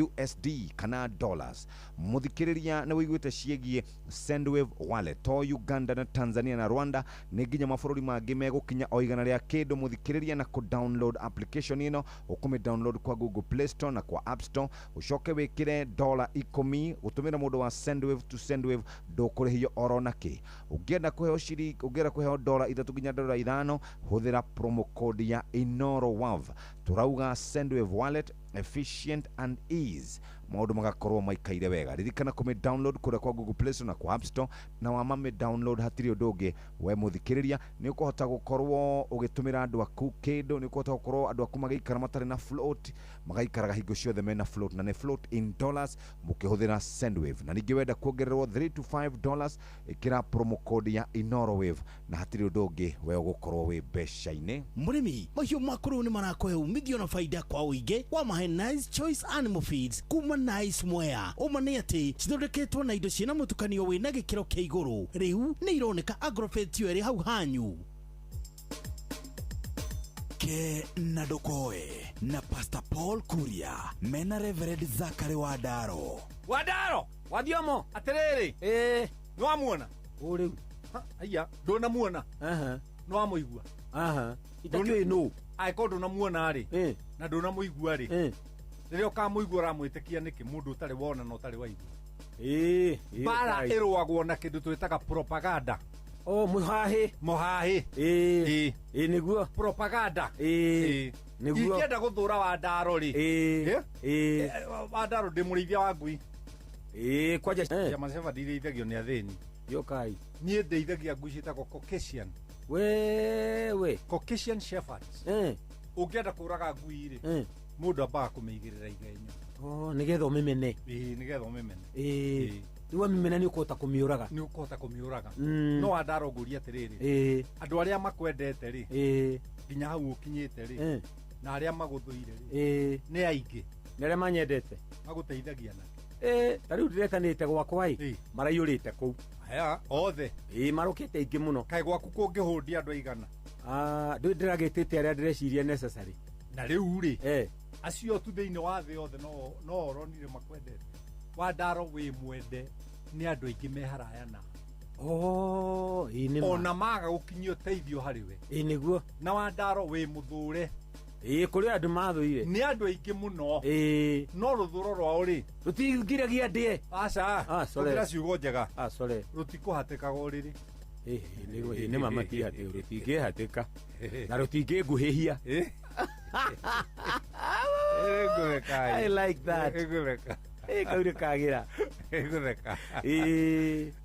USD kana dollars. Mũthikĩrĩria nĩ wĩiguĩte ciĩgiĩ Sendwave wallet to Uganda na Tanzania na Rwanda nĩ nginya mabũrũri mangĩ megũkinya o igana rĩa kĩndũ mũthikĩrĩria na kũ download application ĩno ũkũmĩ download kwa Google Play Store na kwa App Store ũcoke wĩkĩre $10 gũtũmĩra mũndũ wa Sendwave to Sendwave ndũkũrĩhio oro nakĩ. Ũngĩenda kũheo ciringi, ũngĩenda kũheo $3 nginya $5 hũthĩra promo code ya Inoro Wav. Tũrauga Sendwave wallet efficient and ease, maũndũ magakorwo maikaire wega. Ririkana kũmĩ download kũrĩa kwa Google Play Store na kwa App Store, na wamamĩ download hatirĩ ũndũ ũngĩ we mũthikĩrĩria nĩ ũkũhota gũkorwo ũgĩtũmĩra andũ aku kĩndũ, nĩ ũkũhota gũkorwo andũ aku magĩikara matarĩ na float, magaikaraga hingo ciothe mena float na nĩ float in dollars mũkĩhũthĩra Sendwave. Na ningĩ wenda kuongererwo $3 to $5 ĩkĩra promo code ya Inorowave na hatirĩ ũndũ ũngĩ we ũgũkorwo wĩ mbeca-inĩ. Mũrĩmi, mahiũ maku rĩu nĩ marakũhe umithio na faida kwa ũingĩ wa mahe Nice Choice Animal Feeds kuma Nice Mwea. Ũma nĩ atĩ cithondeketwo na indo ciĩna mũtukanio wĩna gĩkĩro kĩa igũrũ. Rĩu nĩ ironeka Agrovet yo ĩrĩ hau hanyu. Ke na Ndokoe na Pastor Paul Kuria mena Reverend Zachary Wandaro. Wandaro wathiomo atiriri ĩ nĩwamuona ũ rĩu aya ndũnamuona nĩwamũigua itakĩũĩ nũ angĩkorwo ndũnamuona rĩ na ndũnamũigua rĩ rĩrĩa ũkamũigua ũramwĩtĩkia nĩkĩ mũndũ ũtarĩ wona na ũtarĩ waigua. Mbara ĩrũagwo na kĩndũ twĩtaga propaganda. Oh, muhahi muhahi ĩ nĩguo propaganda. Ĩ nĩguo ingĩenda gũthũra Wandaro rĩ Wandaro ndĩ mũrĩithia wa ngui. Ĩ kwanja German Shepherd irĩithagio nĩ athĩni. Yokai niĩ ndĩithagia ngui ciĩtagwo Caucasian. Wewe Caucasian Shepherds. Ũngĩenda kũraga ngui rĩ mũndũ ambaga kũmĩigĩrĩra igenyo. Oh, nĩgetha ũmĩmene. Ĩ nĩgetha ũmĩmene. Ĩ rĩu wamĩmena nĩ ũkũhota kũmĩũraga. Nĩ ũkũhota kũmĩũraga. No Wandaro ngũria atĩrĩrĩ, andũ arĩa makwendete rĩ nginya hau ũkinyĩte rĩ na arĩa magũthũire rĩ nĩ aingĩ. Nĩ arĩa manyendete magũteithagia na ta rĩu ndĩretanĩte gwakwa ĩ maraiyũrĩte kũu. Aya othe ĩ marũkĩte aingĩ mũno. Kaĩ gwaku kũngĩhũndia andũ aigana? Ndũĩ ndĩragĩtĩte arĩa ndĩreciria necessary. Na rĩu rĩ acio tu thĩinĩ wa thĩ yothe no ũronire makwendete. Wandaro wĩ mwende nĩ andũ aingĩ me haraya na oh ĩ nĩ ma ona maga gũkinyia ũteithio harĩ we. Ĩ nĩguo. Na Wandaro wĩ mũthũre. Ĩ kũrĩ andũ mathũire nĩ andũ aingĩ mũno. Ĩ no rũthũro rwao rĩ rũtingiragia ndĩe. Aca hũthĩra ciugo njega. Sorry rũtikũhatĩkaga ũrĩrĩ. Ĩ nĩguo nĩ ma matihatĩ rũtingĩhatĩka na rũtingĩnguhĩhia. I like that. Kau nĩ kagĩra. Ngũtheka.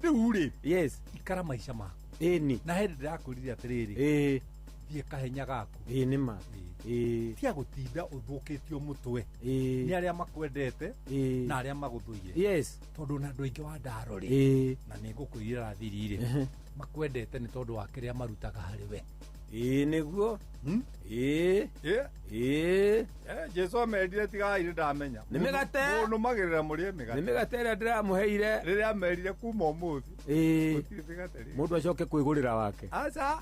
Rĩu rĩ yes ikara maica maku. Ĩni na hĩndĩ ndĩrakwĩrire atĩrĩrĩ thiĩ kahenya gaku. Ĩ nĩ ma tia gũtinda ũthũkĩtio mũtwe nĩ arĩa makwendete na arĩa magũthũire. Yes tondũ na andũ aingĩ Wandaro rĩ na nĩ ngũkwĩrira thiri rĩ makwendete nĩ tondũ wa kĩrĩa marutaga harĩ we. Ĩ nĩguo. Ĩ ĩ Jesu amerire tigai ndamenya. Nĩ mĩgate. Mũnũmagĩrĩra mũrĩe mĩgate. Nĩ mĩgate ĩrĩa ndĩramũheire rĩrĩa amerire kuma ũmũthĩ. Ĩ mũndũ acoke kwĩgũrĩra wake. Aca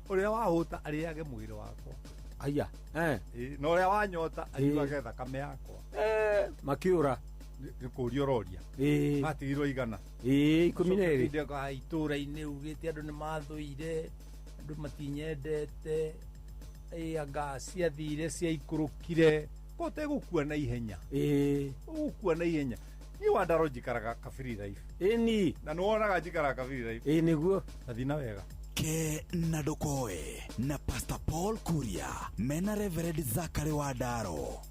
ũrĩa wahũta arĩage mwĩrĩ wakwa. Aya na ũrĩa wanyota anyuage thakame yakwa. Makĩũra nĩ kũũria ũroria. Matigirwo igana. Ĩ 12. Itũũra-inĩ ugĩte andũ nĩ mathũire, andũ matinyendete, anga ciathire ciaikũrũkire ko ũtegũkua na ihenya. Ũgũkua na ihenya. Niĩ Wandaro njikaraga kabiri life. Ĩni na nĩwonaga njikaraga kabiri life. Ĩ nĩguo. Nathi na wega. Ke na Ndokoe na Pastor Paul Kuria mena Reverend Zachary Wandaro.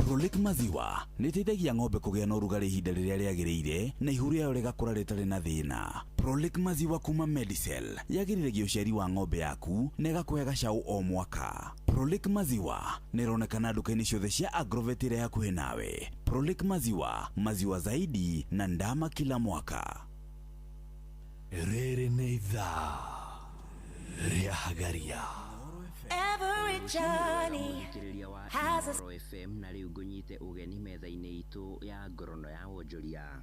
Prolic maziwa nĩ ĩteithagia ng'ombe kũgĩa na ũrugarĩ ihinda rĩrĩa rĩagĩrĩire na ihu rĩayo rĩgakũra rĩtarĩ na thĩna. Prolic maziwa kuma Medicel yagĩrĩragia ũciari wa ng'ombe yaku na ĩgakũhe gacaũ o mwaka. Prolic maziwa nĩ ĩronekana nduka-inĩ ciothe cia Agrovet ĩrĩa hakuhĩ nawe. Prolic maziwa, maziwa zaidi na ndama kila mwaka. Rĩrĩ nĩ ithaa rĩa Hagaria. Every journey has a Inooro FM na rĩu ngũnyite ũgeni metha-inĩ itũ ya ngorono ya wonjoria.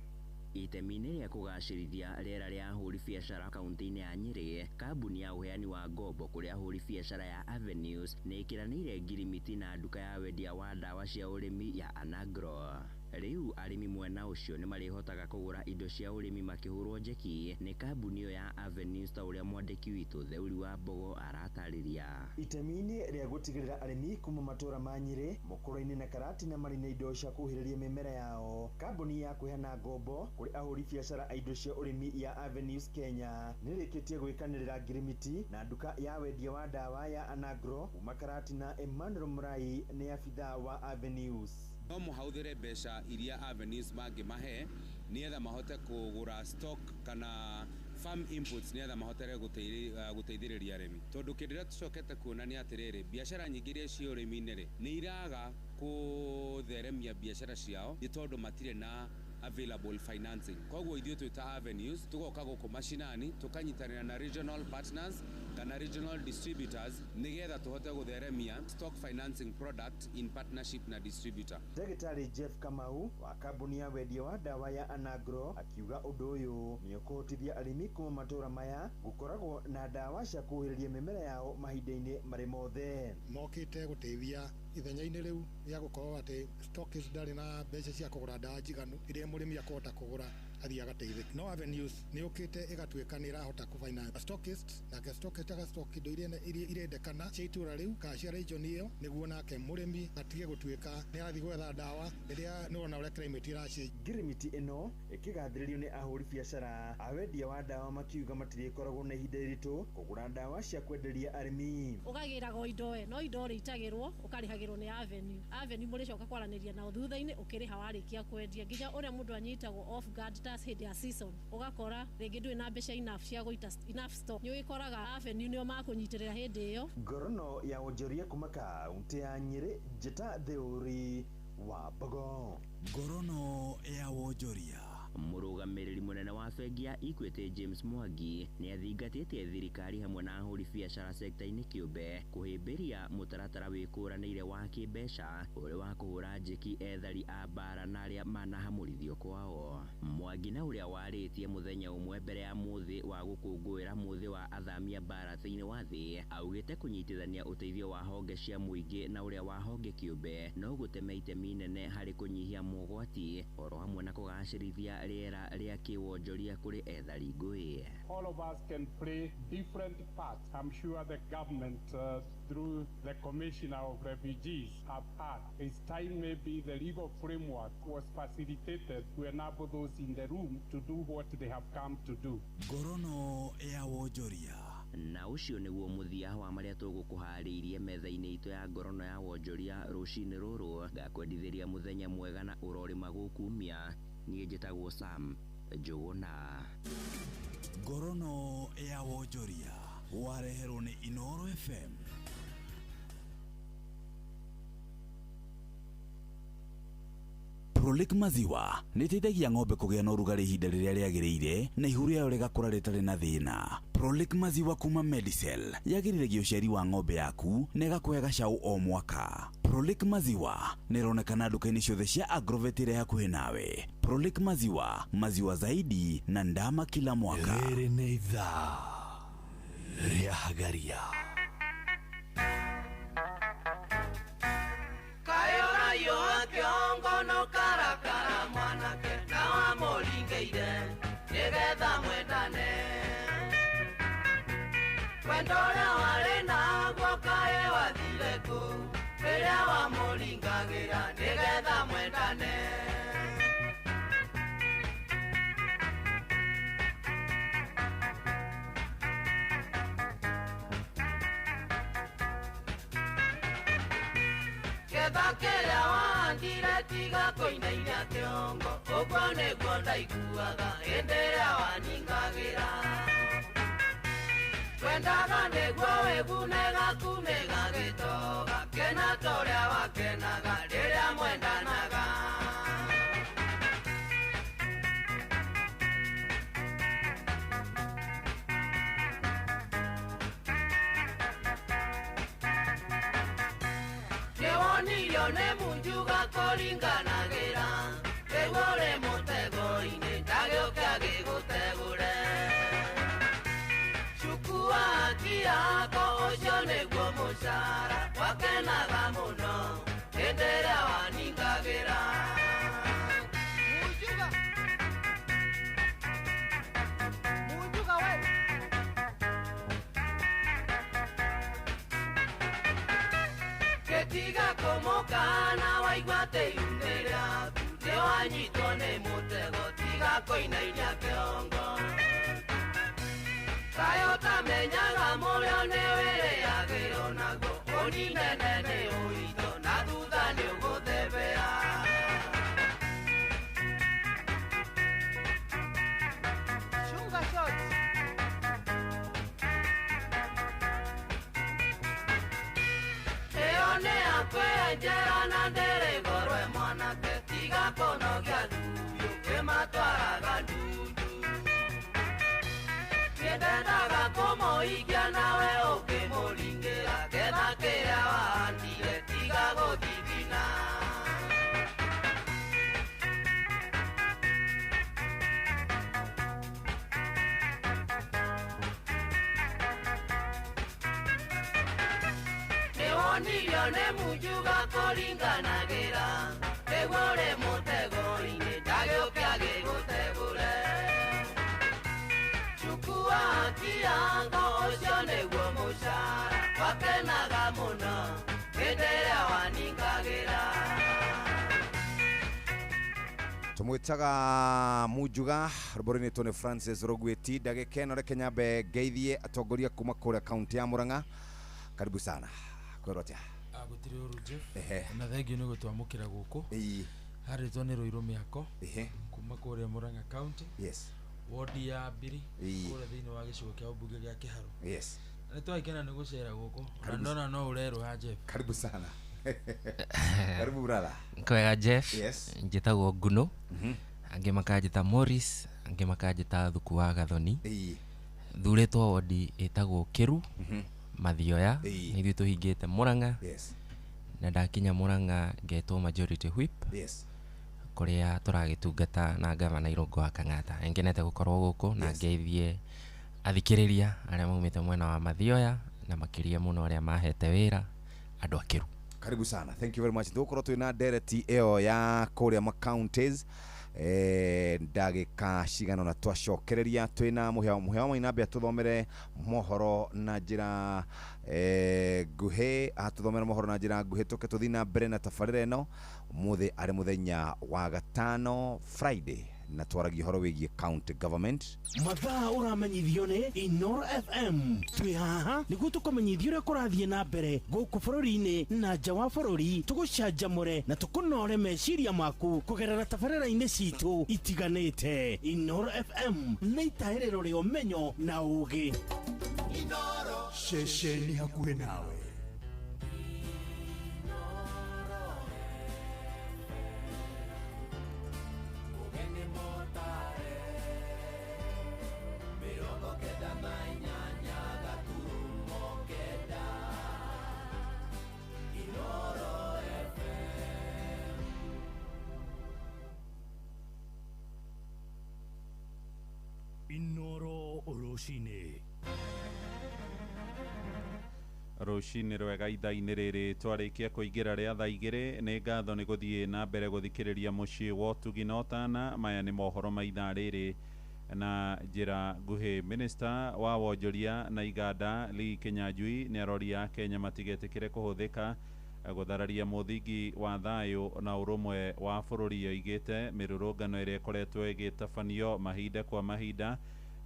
Itemi-inĩ rĩa kũgacĩrithia rĩera rĩa ahũri biacara kaunti-inĩ ya Nyĩrĩ, kambuni ya ũheani wa ngombo kũrĩ ahũri biacara ya Avenues nĩ ĩkĩranĩire ngirimiti na nduka ya wendia wa ndawa cia ũrĩmi ya Anagro. Rĩu arĩmi mwena ũcio nĩ marĩhotaga kũgũra indo cia ũrĩmi makĩhũrwo njeki nĩ kambuni ĩyo ya Avenues ta ũrĩa mwandĩki witũ Theuri wa Mbogo aratarĩria. Itemi-inĩ rĩa gũtigĩrĩra arĩmi kuma matũra ma Nyĩrĩ, Mũkũrwe-inĩ na Karatina marĩ na indo cia kũhuhĩrĩria mĩmera yao, kambuni ya kũheana ngombo kũrĩ ahũri biacara a indo cia ũrĩmi ya Avenues Kenya nĩrĩkĩtie gwĩkanĩrĩra ngirimiti na nduka ya wendia wa ndawa ya Anagro kuma Karatina. Emmanuel Murai nĩ abithaa wa Avenues. No mũhũthĩre mbeca iria Avenues mangĩmahe nĩgetha mahote kũgũra stock kana farm inputs nĩgetha mahotere gũteithĩrĩria arĩmi, tondũ kĩndũ kĩrĩa tũcokete kuona nĩ atĩrĩrĩ, biacara nyingĩ iria ciĩ ũrĩmi-inĩ rĩ, nĩ iraga kũtheremia biacara ciao nĩ tondũ matirĩ na available financing. Koguo ithuĩ twĩ ta Avenues tũgoka gũkũ mashinani tũkanyitanĩra na regional partners kana regional distributors nĩgetha tũhote gũtheremia stock financing product in partnership na distributor. Ndagĩtarĩ Jeff Kamau wa kambuni ya wendia wa ndawa ya Anagro akiuga ũndũ ũyũ nĩ ũkũhotithia arĩmi kuma matũra maya gũkoragwo na ndawa cia kũhuhĩrĩria mĩmera yao mahinda-inĩ marĩ mothe. Mokĩte gũteithia ithenya-inĩ rĩu rĩa gũkorwo atĩ stockist ndarĩ na mbeca cia kũgũra ndawa njiganu iria mũrĩmi akũhota kũgũra athiĩ agateithĩka. No Avenues nĩ yũkĩte ĩgatuĩka nĩ ĩrahota kũ finance stockist, nake stockist agastock indo iria irendekana cia itũra rĩu kana cia region ĩyo, nĩguo nake mũrĩmi atige gũtuĩka nĩ arathiĩ gwetha ndawa rĩrĩa nĩwona ũrĩa climate ĩracenjia. Ngirimiti ĩno ĩkĩgathĩrĩrio nĩ ahũri biacara a wendia wa ndawa makiuga matirĩkoragwo na ihinda iritũ kũgũra ndawa cia kwenderia arĩmi. Ũgagĩragwo indo we no indo ũrĩitagĩrwo ũkarĩhagĩrwo nĩ Avenue. Avenue mũrĩcoka kwaranĩria nao thutha-inĩ ũkĩrĩha warĩkia kwendia, nginya ũrĩa mũndũ anyitagwo off guard ta hĩndĩ ya season, ũgakora rĩngĩ ndũrĩ na mbeca enough cia gũita enough stock, nĩ ũgĩkoraga Avenue nĩo makũnyitĩrĩra hĩndĩ ĩyo. Ngorono ya wonjoria kuma kaunti ya Nyĩrĩ, Njĩta Theuri wa Mbogo. Ngorono ya wonjoria. Mũrũgamĩrĩri mũnene wa bengi ya Equity James Mwangi nĩ athingatĩte thirikari hamwe na ahũri biacara sekta-inĩ kĩũmbe kũhĩmbĩria mũtaratara wĩkũranĩire wa kĩmbeca ũrĩ wa kũhũra njeki ethari a mbara na arĩa manahamũrithio kwao. Mwangi na ũrĩa warĩtie mũthenya ũmwe mbere ya mũthĩ wa gũkũngũĩra mũthĩ wa athamia mbara thĩinĩ wa thĩ augĩte kũnyitithania ũteithio wa honge cia mũingĩ na ũrĩa wa honge kĩũmbe no gũteme itemi inene harĩ kũnyihia mogwati oro hamwe na kũgacĩrithia rĩera rĩa kĩwonjoria kũrĩ ethari ngũĩ. All of us can play different parts. I'm sure the government through the Commissioner of Refugees have had. It's time maybe the legal framework was facilitated to enable those in the room to do what they have come to do. Ngorono ya wonjoria. Na ũcio nĩguo mũthia wa marĩa tũgũkũharĩirie metha-inĩ itũ ya ngorono ya wonjoria rũcinĩ rũrũ. Ngakwendithĩria mũthenya mwega na ũrorĩma gũkumia. Niĩ njĩtagwo Sam Njũgũna. Ngorono ya wonjoria wareherwo nĩ Inooro FM. Prolic maziwa nĩ ĩteithagia ng'ombe kũgĩa na ũrugarĩ ihinda rĩrĩa rĩagĩrĩire na ihu rĩayo rĩgakũra rĩtarĩ na thĩna. Prolic maziwa kuma Medicel yagĩrithagia ũciari wa ng'ombe yaku na ĩgakũhe gacaũ o mwaka. Prolic maziwa nĩ ĩronekana nduka-inĩ ciothe cia Agrovet ĩrĩa hakuhĩ nawe. Prolic maziwa, maziwa zaidi na ndama kila mwaka. Rĩrĩ nĩ ithaa rĩa Hagaria. Kiongono karakara mwanake na wamũringĩire nĩgetha mwendane wendo ũrĩa warĩ naguo kaĩ wathire kũ rĩrĩa wamũringagĩra nĩgetha mwendane. Ketha kĩrĩa wahandire tiga kũinainia kĩongo ũguo nĩguo ndaiguaga hĩndĩ ĩrĩa waningagĩra twendaga nĩguo wĩgune gaku nĩ gagĩtoga kena ta ũrĩa wakenaga rĩrĩa mwendanaga. Nĩwonirio nĩ munjuga kũringanagĩra Rĩu ũrĩ mũtego-inĩ ndagĩũke agĩgũtegũre Chukua haki yako ũcio nĩguo mũcara wakenaga mũno hĩndĩ ĩrĩa waningagĩra Munjuga Munjuga we Gĩtiga kũmũkana waigua atĩ ihu-inĩ rĩaku nĩwanyitwo nĩ mũtego tiga kũinainia kĩongo Kaĩ ũtamenyaga mũrĩo nĩwĩrĩagĩrwo naguo ũninene nĩ ũritũ na thutha nĩũgũthebea Chunga shot Ĩyo nĩ yakwenjera na ndĩrĩ goro mwanake tiga kũnogia thubi ũkĩmatwaraga ndundu Nĩndendaga kũmũhikia nawe ũkĩmũringĩra getha kĩrĩa wahandire tiga gũthithina Nĩwonirio nĩ munjuga kũringanagĩra Rĩu ũrĩ mũtego-inĩ ndagĩũke agĩgũtegũre Chukua haki yako ũcio nĩguo mũcara wakenaga mũno hĩndĩ ĩrĩa waningagĩra Tumwitaga Munjuga rũbũrũri-inĩ nĩ Francis Rũgwĩti ndagĩka ĩno reke nyambe ngeithie atongoria kuma kũrĩa kaunti ya Murang'a karibu sana kwĩrwo atĩa Gũtirĩ ũru Jeff Ehe. na thengio nĩ gũtwamũkĩra gũkũ harĩtwo nĩ Rũirũ Mĩako Ehe. kuma kũrĩa Murang'a County Yes. wodi ya Mbiri Ĩĩ. kũrĩa thĩinĩ wa gĩcigo kĩa ũmbunge gĩa Kĩharũ Yes. na nĩ twagĩkena nĩ gũcera gũkũ na Karibu. ndona no ũrerũha Jeff karibu sana karibu brother Kwega Jeff. Yes. Njĩtagwo Nguno. Angĩ makanjĩta Morris, angĩ makanjĩta Thuku wa Gathoni. Thurĩtwo wodi ĩtagwo Kĩru, Mathioya, Ĩĩ. nĩ ithuĩ tũhingĩte Murang'a. Yes. Na ndakinya Murang'a ngetwo majority whip. Yes. Kũrĩa tũragĩtungata na gavana Irũngũ wa Kang'ata. Nĩngenete gũkorwo gũkũ na ngeithie athikĩrĩria arĩa maumĩte mwena wa Mathioya na makĩria mũno arĩa mahete wĩra andũ a Kĩru. Karibu sana thank you very much tũgũkorwo twĩna ndereti ĩyo ya kũrĩa ma counties ndagĩka cigana ũna twacokereria twĩna mũhĩa mũhĩa wa Mainambe atũthomere mohoro na njĩra nguhĩ atũthomere mohoro na njĩra nguhĩ tũke tũthiĩ na mbere na tabarĩra ĩno ũmũthĩ arĩ mũthenya wa gatano Friday na twaragia ũhoro wĩgiĩ county government Mathaa ũramenyithio nĩ Inoro FM twĩ haha nĩguo tũkũmenyithia ũrĩa kũrathiĩ na mbere gũkũ bũrũri-inĩ na nja wa bũrũri tũgũcanjamũre na tũkũnore meciria maku kũgerera tabarĩra-inĩ citũ itiganĩte Inoro FM nĩ itahĩrĩro rĩa ũmenyo na ũũgĩ Ceceni hakuhĩ nawe Ũgeni mũtare mĩrongo kenda na inyanya gaturumo kenda Inoro FM Inoro rũcinĩ Rũcinĩ rwega ithaa-inĩ rĩrĩ twarĩkia kũingĩra rĩa thaa igĩrĩ nĩ ngatho nĩ gũthiĩ na mbere gũthikĩrĩria mũciĩ wa ũtugi na ũtana maya nĩ mohoro ma ithaa rĩrĩ na njĩra nguhĩ minista wa wonjoria na iganda Lee Kinyanjui nĩ aroria Kenya matigetĩkĩre kũhũthĩka gũthararia mũthingi wa thayũ na ũrũmwe wa bũrũri oigĩte mĩrũrũngano ĩrĩa ĩkoretwo ĩgĩtabanio mahinda kwa mahinda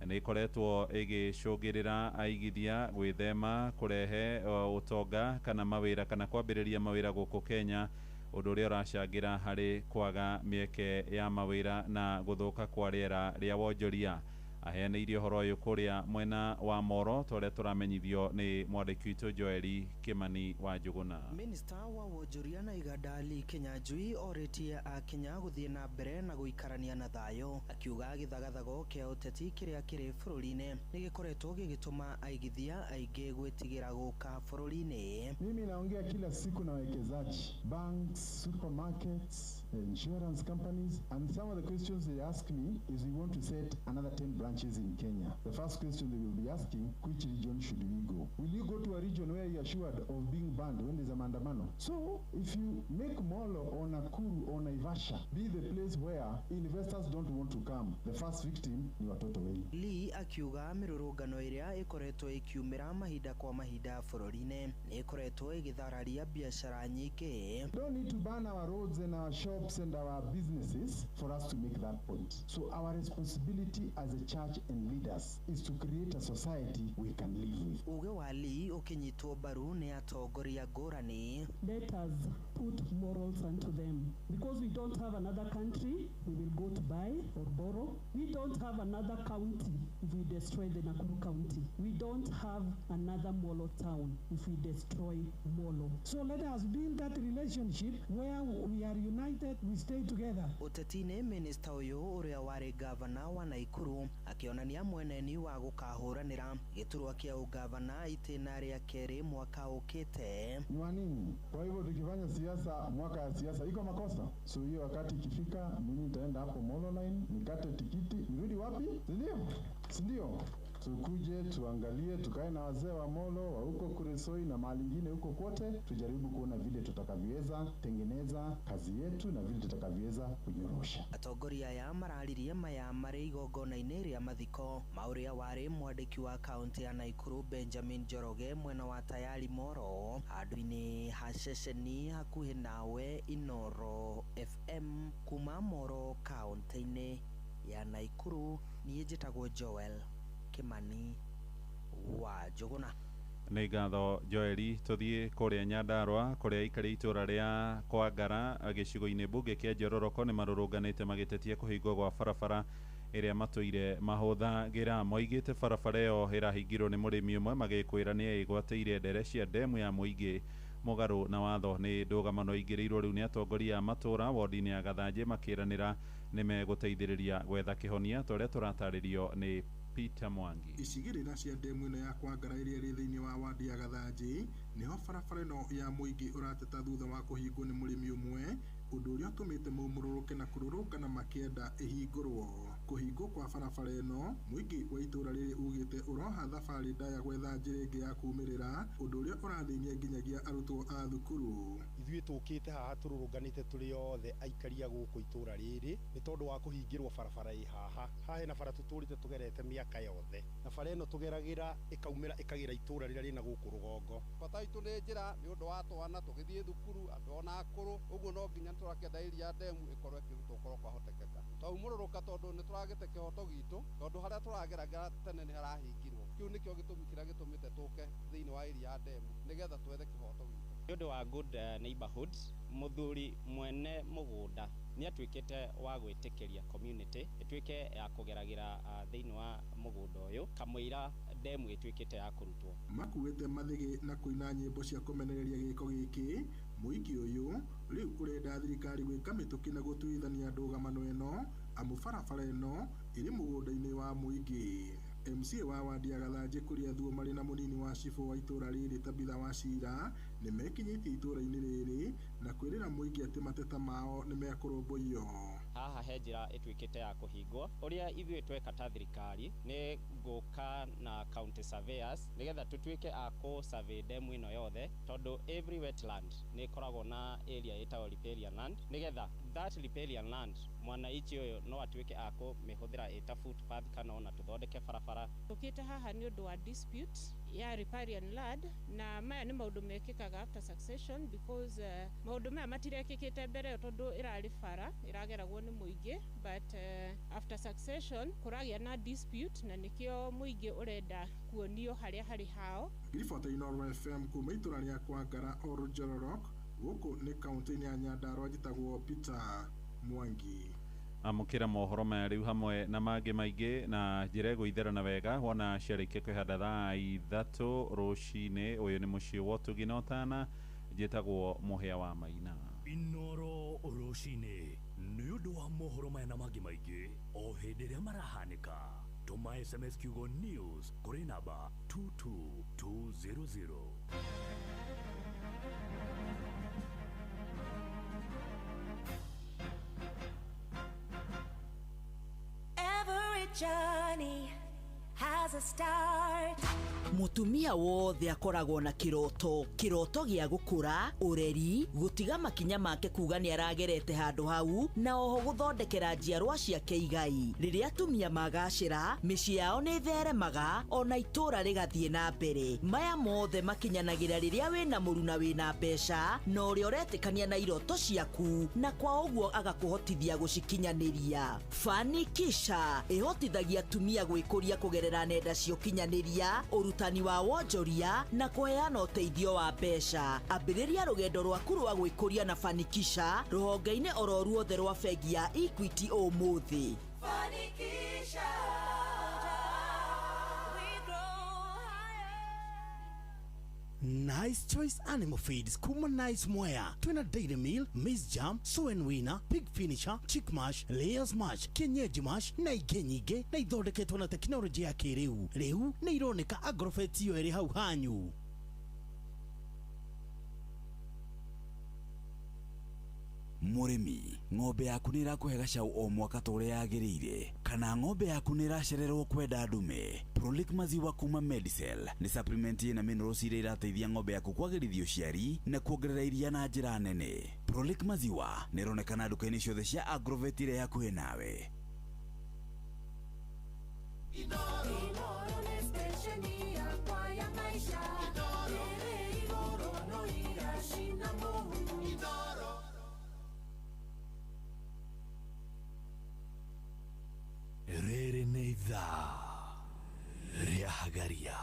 nĩ ĩkoretwo ĩgĩcũngĩrĩra aigithia gwĩthema kũrehe ũtonga kana mawĩra kana kwambĩrĩria mawĩra gũkũ Kenya ũndũ ũrĩa ũracangĩra harĩ kwaga mĩeke ya mawĩra na gũthũka kwa rĩera rĩa wonjoria Aheanĩirie ũhoro ũyũ kũrĩa mwena wa Moro ta ũrĩa tũramenyithio nĩ mwandĩki witũ Joeli Kimani wa Njũgũna. Minista wa wonjoria na iganda Lee Kinyanjui orĩtie akenya gũthiĩ na mbere na gũikarania na thayũ, akiuga gĩthagathago kĩa ũteti kĩrĩa kĩrĩ bũrũri-inĩ nĩ gĩkoretwo gĩgĩtũma aigithia aingĩ gwĩtigĩra gũka bũrũri-inĩ. Mimi naongea kila siku na wawekezaji, banks, supermarkets, insurance companies, and some of the questions they ask me is we want to set another 10 branches in Kenya. The first question they will be asking, which region should we go? Will you go to a region where you are assured of being banned when there's a maandamano? So if you make Molo or Nakuru or Naivasha be the place where investors don't want to come, the first victim ni watoto wenu. Lee akiuga mĩrũrũngano ĩrĩa ĩkoretwo ĩkiumĩra mahinda kwa mahinda bũrũri-inĩ nĩ ĩkoretwo ĩgĩthararia biacara nyingĩ. Don't need to ban our roads and our shops and our businesses for us to make that point. So our responsibility as a church and leaders is to create a society we can live with. Uge wa Lee ũkĩnyitwo mbaru nĩ atongoria ngũrani. Let us put morals unto them. Because we don't have another country we will go to buy or borrow. We don't have another county if we destroy the Nakuru County. We don't have another Molo town if we destroy Molo. So let us build that relationship where we are united, we stay together. Ũteti-inĩ minista ũyũ ũrĩa warĩ gavana wa Nakuru akĩonania mweneni wa gũkahũranĩra gĩturwa kĩa ũgavana itĩna rĩa kerĩ mwaka ũkĩte. Ni wa nini? Kwa hivyo tukifanya siasa mwaka ya siasa iko makosa. So hiyo wakati ikifika mimi nitaenda hapo Molo line nikate tikiti nirudi wapi? Sindio? Sindio? Tukuje tuangalie, tukae na wazee wa Molo wa huko Kuresoi na mahali ingine huko kote, tujaribu kuona vile tutakavyoweza tengeneza kazi yetu na vile tutakavyoweza kunyorosha. Atongoria aya mararirie maya marĩ igongona-inĩ rĩa mathiko ma ũrĩa warĩ mwandĩki wa kaunti ya Nakuru Benjamin Njoroge mwena wa Tayari Moro handũ-inĩ ha ceceni hakuhĩ nawe Inoro FM kuma Moro kaunti-inĩ ya Nakuru. Niĩ njĩtagwo Joel Kimani wa Njũgũna. Nĩ ngatho Joeli. Tũthiĩ kũrĩa Nyandarũa kũrĩa aikari itũra rĩa Kwangara gĩcigo-inĩ mbunge kĩa Njororoko nĩ marũrũnganĩte magĩtetia kũhingwo gwa barabara ĩrĩa matũire mahũthagĩra. Moigĩte barabara ĩyo ĩrahingirwo nĩ mũrĩmi ũmwe magĩkwĩra nĩ ĩgwatĩire ndere cia ndemu ya mũingĩ mũgarũ na watho. Nĩ ndũgamano ingĩrĩirwo rĩu nĩ atongoria a matũra wodi-inĩ ya Gathanjĩ makĩranĩra nĩ megũteithĩrĩria gwetha kĩhonia ta ũrĩa tũratarĩrio nĩ Peter Mwangi. Icigĩrĩra cia ndemu ĩno ya Kwangara ĩrĩa ĩrĩ thĩinĩ wa wadi ya Gathanjĩ nĩho barabara ĩno ya mũingĩ ũrateta thutha wa kũhingwo nĩ mũrĩmi ũmwe, ũndũ ũrĩa ũtũmĩte maumũrũrũke na kũrũrũngana makĩenda ĩhingũrwo. Kũhingwo kwa barabara ĩno mũingĩ wa itũra rĩrĩ ugĩte ũroha thabarĩ ndaya gwetha njĩra ĩngĩ ya kumĩrĩra, ũndũ ũrĩa ũrathĩnia nginyagia arutwo a thukuru. Ithuĩ tũkĩte haha tũrũrũnganĩte tũrĩ othe aikaria gũkũ itũra rĩrĩ nĩ tondũ wa kũhingĩrwo barabara ĩ haha. Haha hena bara tũtũrĩte tũgerete mĩaka yothe na bara ĩno tũgeragĩra ĩkaumĩra ĩkagĩra itũra rĩrĩa rĩna gũkũ rũgongo. Bata witũ nĩ njĩra nĩ ũndũ wa twana tũgĩthiĩ thukuru andũ ona akũrũ, ũguo no nginya tũrakĩenda area ya ndemu ĩkorwo ĩkĩrutwo korwo kwahotekeka. Twaumũrũrũka tondũ nĩ tũragĩte kĩhoto gitũ, tondũ harĩa tũrageragĩra tene nĩ harahingirwo. Kĩu nĩkĩo gĩtũmi kĩrĩa gĩtũmĩte tũke thĩinĩ wa area ya ndemu nĩgetha twethe kĩhoto gitũ. Nĩ ũndũ wa good neighborhood, mũthuri mwene mũgũnda nĩ atuĩkĩte wa gwĩtĩkĩria community ĩtuĩke ya kũgeragĩra thĩinĩ wa mũgũnda ũyũ kamũira ndemu ĩtuĩkĩte ya kũrutwo. Makuĩte mathĩgĩ na kũina nyĩmbo cia kũmenereria gĩko gĩkĩ. Mũingĩ ũyũ rĩu ũrenda thirikari gwĩka mĩtũkĩ na gũtuithania ndũgamano ĩno amu barabara ĩno ĩrĩ mũgũnda-inĩ wa mũingĩ. MCA wa wadi ya Gathanjĩ kũrĩa Thuo marĩ na mũnini wa cibũ wa itũra rĩrĩ Tabitha Wachira nĩ mekinyĩtie itũra-inĩ rĩrĩ na kwĩrĩra mũingĩ atĩ mateta mao nĩ mekũrũmbũiyo. Haha he njĩra ĩtuĩkĩte ya kũhingwo. Ũrĩa ithuĩ tweka ta thirikari nĩ gũka na county surveyors nĩgetha tũtuĩke a kũ survey ndemu ĩno yothe, tondũ every wetland nĩ ĩkoragwo na area ĩtagwo riparian land, nĩgetha that riparian land mwananchi ũyũ no atuĩke a kũmĩhũthĩra ĩta footpath kana ona tũthondeke barabara. Tũkĩte haha nĩ ũndũ wa dispute ya riparian land, na maya nĩ maũndũ mekĩkaga after succession because maũndũ maya matirekĩkĩte mbere ĩyo tondũ ĩrarĩ bara ĩrageragwo nĩ mũingĩ, but after succession kũragĩa na dispute na nĩkĩo mũingĩ ũrenda kuonio harĩa harĩ hao. Ngiribota Inoro FM kuma itũra rĩa Kwangara Ol Jororok gũkũ nĩ kaunti-inĩ ya Nyandarua, njĩtagwo Peter Mwangi. Amũkĩra mohoro maya rĩu hamwe na mangĩ maingĩ na njĩra ĩgũitherana wega wona ciarĩkia kwĩhanda thaa 3 rũcinĩ. Ũyũ nĩ mũciĩ wa ũtugi na ũtana, njĩtagwo Mũhĩa wa Maina. Inoro rũcinĩ nĩ ũndũ wa mohoro maya na mangĩ maingĩ o hĩndĩ ĩrĩa marahanĩka. Tũma SMS kiugo news kũrĩ namba 22200. Every journey has a start. Mutumia wothe akoragwo na kiroto, kiroto gĩa gũkũra, ũreri, gũtiga makinya make kuga nĩ aragerete handũ hau, na oho gũthondekera njiarwa ciake igai. Rĩrĩa atumia magacĩra, mĩciĩ yao nĩ ĩtheremaga, ona itũũra rĩgathiĩ na mbere. Maya mothe makinyanagĩra rĩrĩa wĩna mũruna wĩna mbeca, na ũrĩa ũretĩkania na iroto ciaku, na kwa ũguo agakũhotithia gũcikinyanĩria. Fanikisha ĩhotithagia atumia gwĩkũria kũgerera nenda cia ũkinyanĩria, ũrutani wa wonjoria na kũheana ũteithio wa mbeca. Ambĩrĩria rũgendo rwaku rwa gwĩkũria na Fanikisha rũhonge-inĩ oro ruothe rwa bengi ya Equity ũmũthĩ. Fanikisha. Nice Choice Animal Feeds kuma Nice Mwea twina Dairy Meal, Maize Jam, Soen Winner, Pig Finisher, Chick Mash, Layers Mash, Kienyeji Mash na ingĩ nyingĩ, na ithondeketwo na tekinoronjĩ ya kĩrĩu. Rĩu nĩ ironeka Agrovet iyo ĩrĩ hau hanyu. Mũrĩmi, ng'ombe yaku nĩ ĩrakũhe gacau o mwaka ta ũrĩa yagĩrĩire, kana ng'ombe yaku nĩ ĩracererwo kwenda ndume? Prolic maziwa kuma Medicel nĩ supplement ĩna minerals iria irateithia ng'ombe yaku kwagĩrithia ũciari na kuongerera iria na njĩra nene. Prolic maziwa nĩ ĩronekana nduka-inĩ ciothe cia Agrovet iria hakuhĩ nawe. Inoro nĩ stesheni yakwa ya maisha. Ĩrĩ igũrũ no iracina mũhu. Rĩrĩ nĩ ithaa rĩa Hagaria.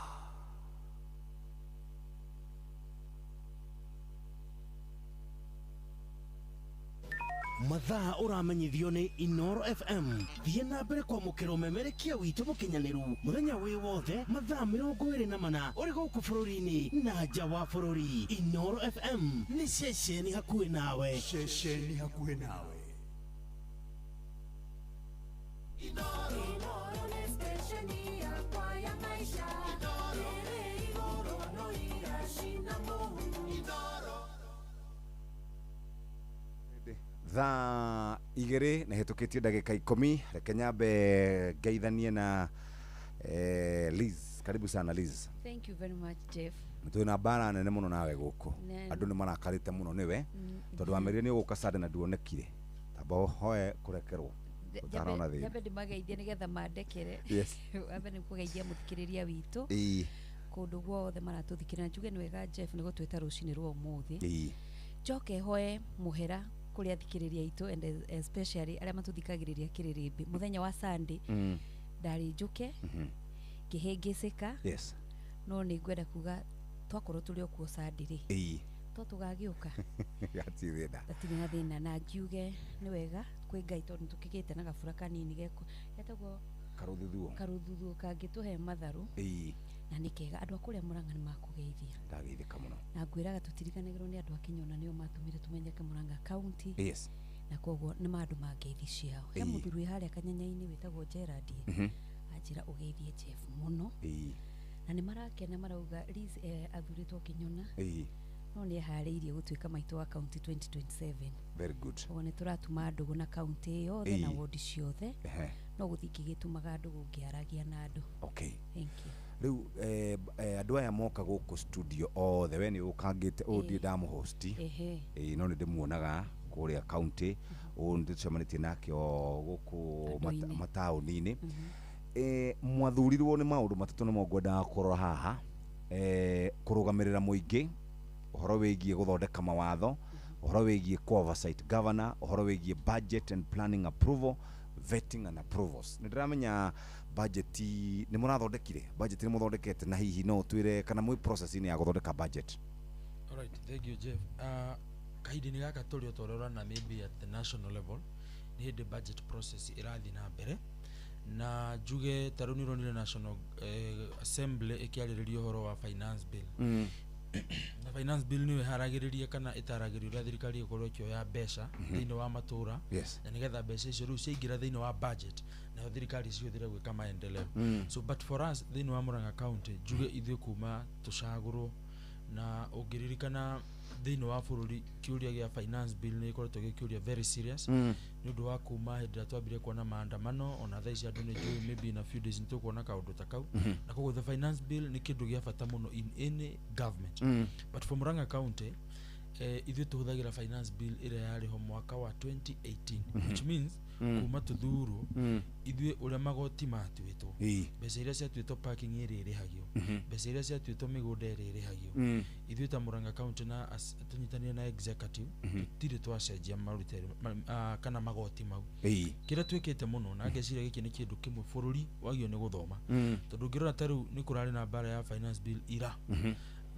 Mathaa ũramenyithio nĩ Inoro FM. Thiĩ na mbere kwamũkĩra ũmemerekia witũ mũkinyanĩru mũthenya wĩ wothe mathaa 24 ũrĩ gũkũ bũrũri-inĩ na nja wa bũrũri. Inoro FM nĩ ceceni hakuhĩ nawe. Ceceni hakuhĩ nawe. Inoro nĩ stesheni yakwa ya maisha. Ĩrĩ igũrũ no iracina mũhu. Thaa 2 na hĩtũkĩtie ndagĩka 10. Reke nyambe ngeithanie na Liz. Karibu sana Liz. Thank you very much, Jeff. Twĩna mbara nene mũno nawe gũkũ. Andũ nĩ marakarĩte mũno nĩwe tondũ wamerire nĩ ũgũka Sunday na nduonekire. Tamba ũhoe kũrekerwo. Nyambe ndĩmageithie nĩgetha mandekere. Yes. Wambe nĩ kũgeithia mũthikĩrĩria witũ kũndũ guothe maratũthikĩrĩria. Njuge nĩ wega Jeff nĩ gũtwĩta rũcinĩ rwa ũmũthĩ. Njoke hoe mũhera kũrĩ athikĩrĩria aitũ and especially arĩa matũthikagĩrĩria kĩrĩrĩmbĩ. Mũthenya wa Sunday ndarĩ njũke ngĩhĩngĩcĩka. Yes. No nĩ ngwenda kuga twakorwo tũrĩ o kuo Sunday rĩ, to tũgagĩũka gatirĩ thĩna, gatirĩ na thĩna. Na ngiuge nĩ wega kwĩ Ngai tondũ nĩtũkĩgĩte na gabura kanini getagwo karũthuthuo kangĩtũhe matharũ na nĩ kega. Andũ a kũrĩa Mũrang'a nĩ makũgeithia. Ndageithĩka mũno. Na ngwĩraga tũtiriganagĩrwo nĩ andũ a Kĩnyona, nĩo matũmire tũmenyeke Mũrang'a County. Yes. Na koguo nĩ ma andũ mangeithi ciao. He mũthuri wĩ harĩa Kanyanya-inĩ wĩtagwo Gerard, anjĩra ũgeithie Jeff mũno. Na nĩ marakena marauga Liz athurĩtwo Kĩnyona. No nĩ eharĩirie gũtuĩka maitũ wa county 2027. Very good. Koguo nĩ tũratuma ndũgũ na county yothe na ward ciothe. No gũthiĩ ngĩgĩtumaga ndũgũ ngĩaragia na andũ. Okay. Thank you. Rĩu andũ aya moka gũkũ studio othe, we nĩ ũkangĩte ũũ ndirĩ ndamũhosti, no nĩ ndĩmuonaga kũrĩa county, ũũ nĩ tũcemanĩtie nake o gũkũ mataũni-inĩ. Mwathurirwo nĩ maũndũ matatũ nĩmo ngwendaga kũrora haha. Kũrũgamĩrĩra mũingĩ, ũhoro wĩgiĩ gũthondeka mawatho, ũhoro wĩgiĩ oversight governor, ũhoro wĩgiĩ budget and planning approval, vetting and approvals. Nĩ ndĩramenya budget nĩ mũrathondekire, budget nĩ mũthondekete, na hihi no ũtwĩre kana mwĩ process-inĩ ya gũthondeka budget? All right, thank you Jeff. Kahinda-inĩ gaka tũrĩ o ta ũrĩa ũrona maybe at the national level Nĩ hĩndĩ budget process ĩrathiĩ na mbere, na njuge ta rĩu nĩ ũronire National Assembly ĩkĩarĩrĩria ũhoro wa finance bill. Na finance bill nĩyo ĩharagĩrĩria kana ĩtaragĩria ũrĩa thirikari ĩgũkorwo ĩkĩoya mbeca thĩinĩ wa matũra, na nĩgetha mbeca icio rĩu ciaingĩra thĩinĩ wa budget, nayo thirikari cihũthĩre gwĩka maendeleo. So but for us thĩinĩ wa Murang'a County, njuge ithuĩ kuma tũcagũrwo, na ũngĩririkana thĩinĩ wa bũrũri kĩũria gĩa finance bill nĩ gĩkoretwo gĩ kĩũria very serious, nĩ ũndũ wa kuma hĩndĩ ĩrĩa twambire kuona maandamano. Ona thaa ici andũ nĩ njũĩ maybe in a few days nĩ tũkuona kaũndũ ta kau. Na koguo the finance bill nĩ kĩndũ gĩa bata mũno in any government. But for Murang'a County, ithuĩ tũhũthagĩra finance bill ĩrĩa yarĩ ho mwaka wa 2018, which means kuma tũthurwo, ithuĩ ũrĩa magoti matuĩtwo, mbeca iria ciatuĩtwo parking ĩrĩa ĩrĩhagio, mbeca iria ciatuĩtwo mĩgũnda ĩrĩa ĩrĩhagio, ithuĩ ta Murang'a County na tũnyitanĩire na executive, tũtirĩ twacenjia marutĩre kana magoti mau. Kĩrĩa twĩkĩte mũno, na ngeciria gĩkĩ nĩ kĩndũ kĩmwe bũrũri wagio nĩ gũthoma, tondũ ũngĩrora ta rĩu nĩ kũrarĩ na mbara ya finance bill ira,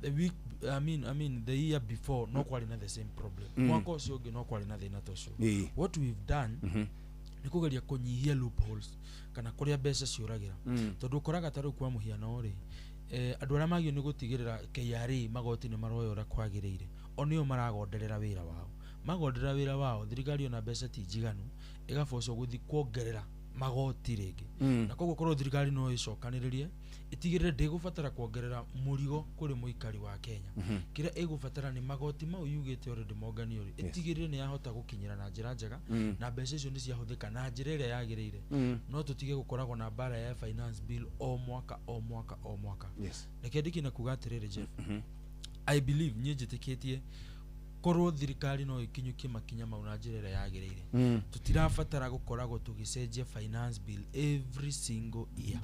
the week, I mean the year before no kwarĩ na the same problem, mwaka ũcio ũngĩ no kwarĩ na thĩna ta ũcio. What we've done nĩ kũgeria kũnyihia loopholes kana kũrĩa mbeca ciũragĩra, tondũ ũkoraga ta rĩu kwa mũhiano rĩ, andũ arĩa magio nĩ gũtigĩrĩra KRA magoti nĩ maroya ũrĩa kwagĩrĩire, o nĩo maragonderera wĩra wao. Magonderera wĩra wao, thirikari ona mbeca ti njiganu, ĩgabocwo gũthiĩ kuongerera magoti rĩngĩ. Na koguo korwo thirikari no ĩcokanĩrĩrie ĩtigĩrĩre ndĩgũbatara kuongerera mũrigo kũrĩ mũikari wa Kenya, kĩrĩa ĩgũbatara nĩ magoti mau yugĩte already monganio rĩ, ĩtigĩrĩre nĩ yahota gũkinyĩra na njĩra njega, na mbeca icio nĩ ciahũthĩka na njĩra ĩrĩa yagĩrĩire, no tũtige gũkoragwo na mbara ya finance bill o mwaka, o mwaka, o mwaka. Reke ndikie na kuga atĩrĩrĩ, Jeff, I believe, niĩ njĩtĩkĩtie korwo thirikari no ĩkinyũkie makinya mau na njĩra ĩrĩa yagĩrĩire, tũtirabatara gũkoragwo tũgĩcenjia finance bill every single year.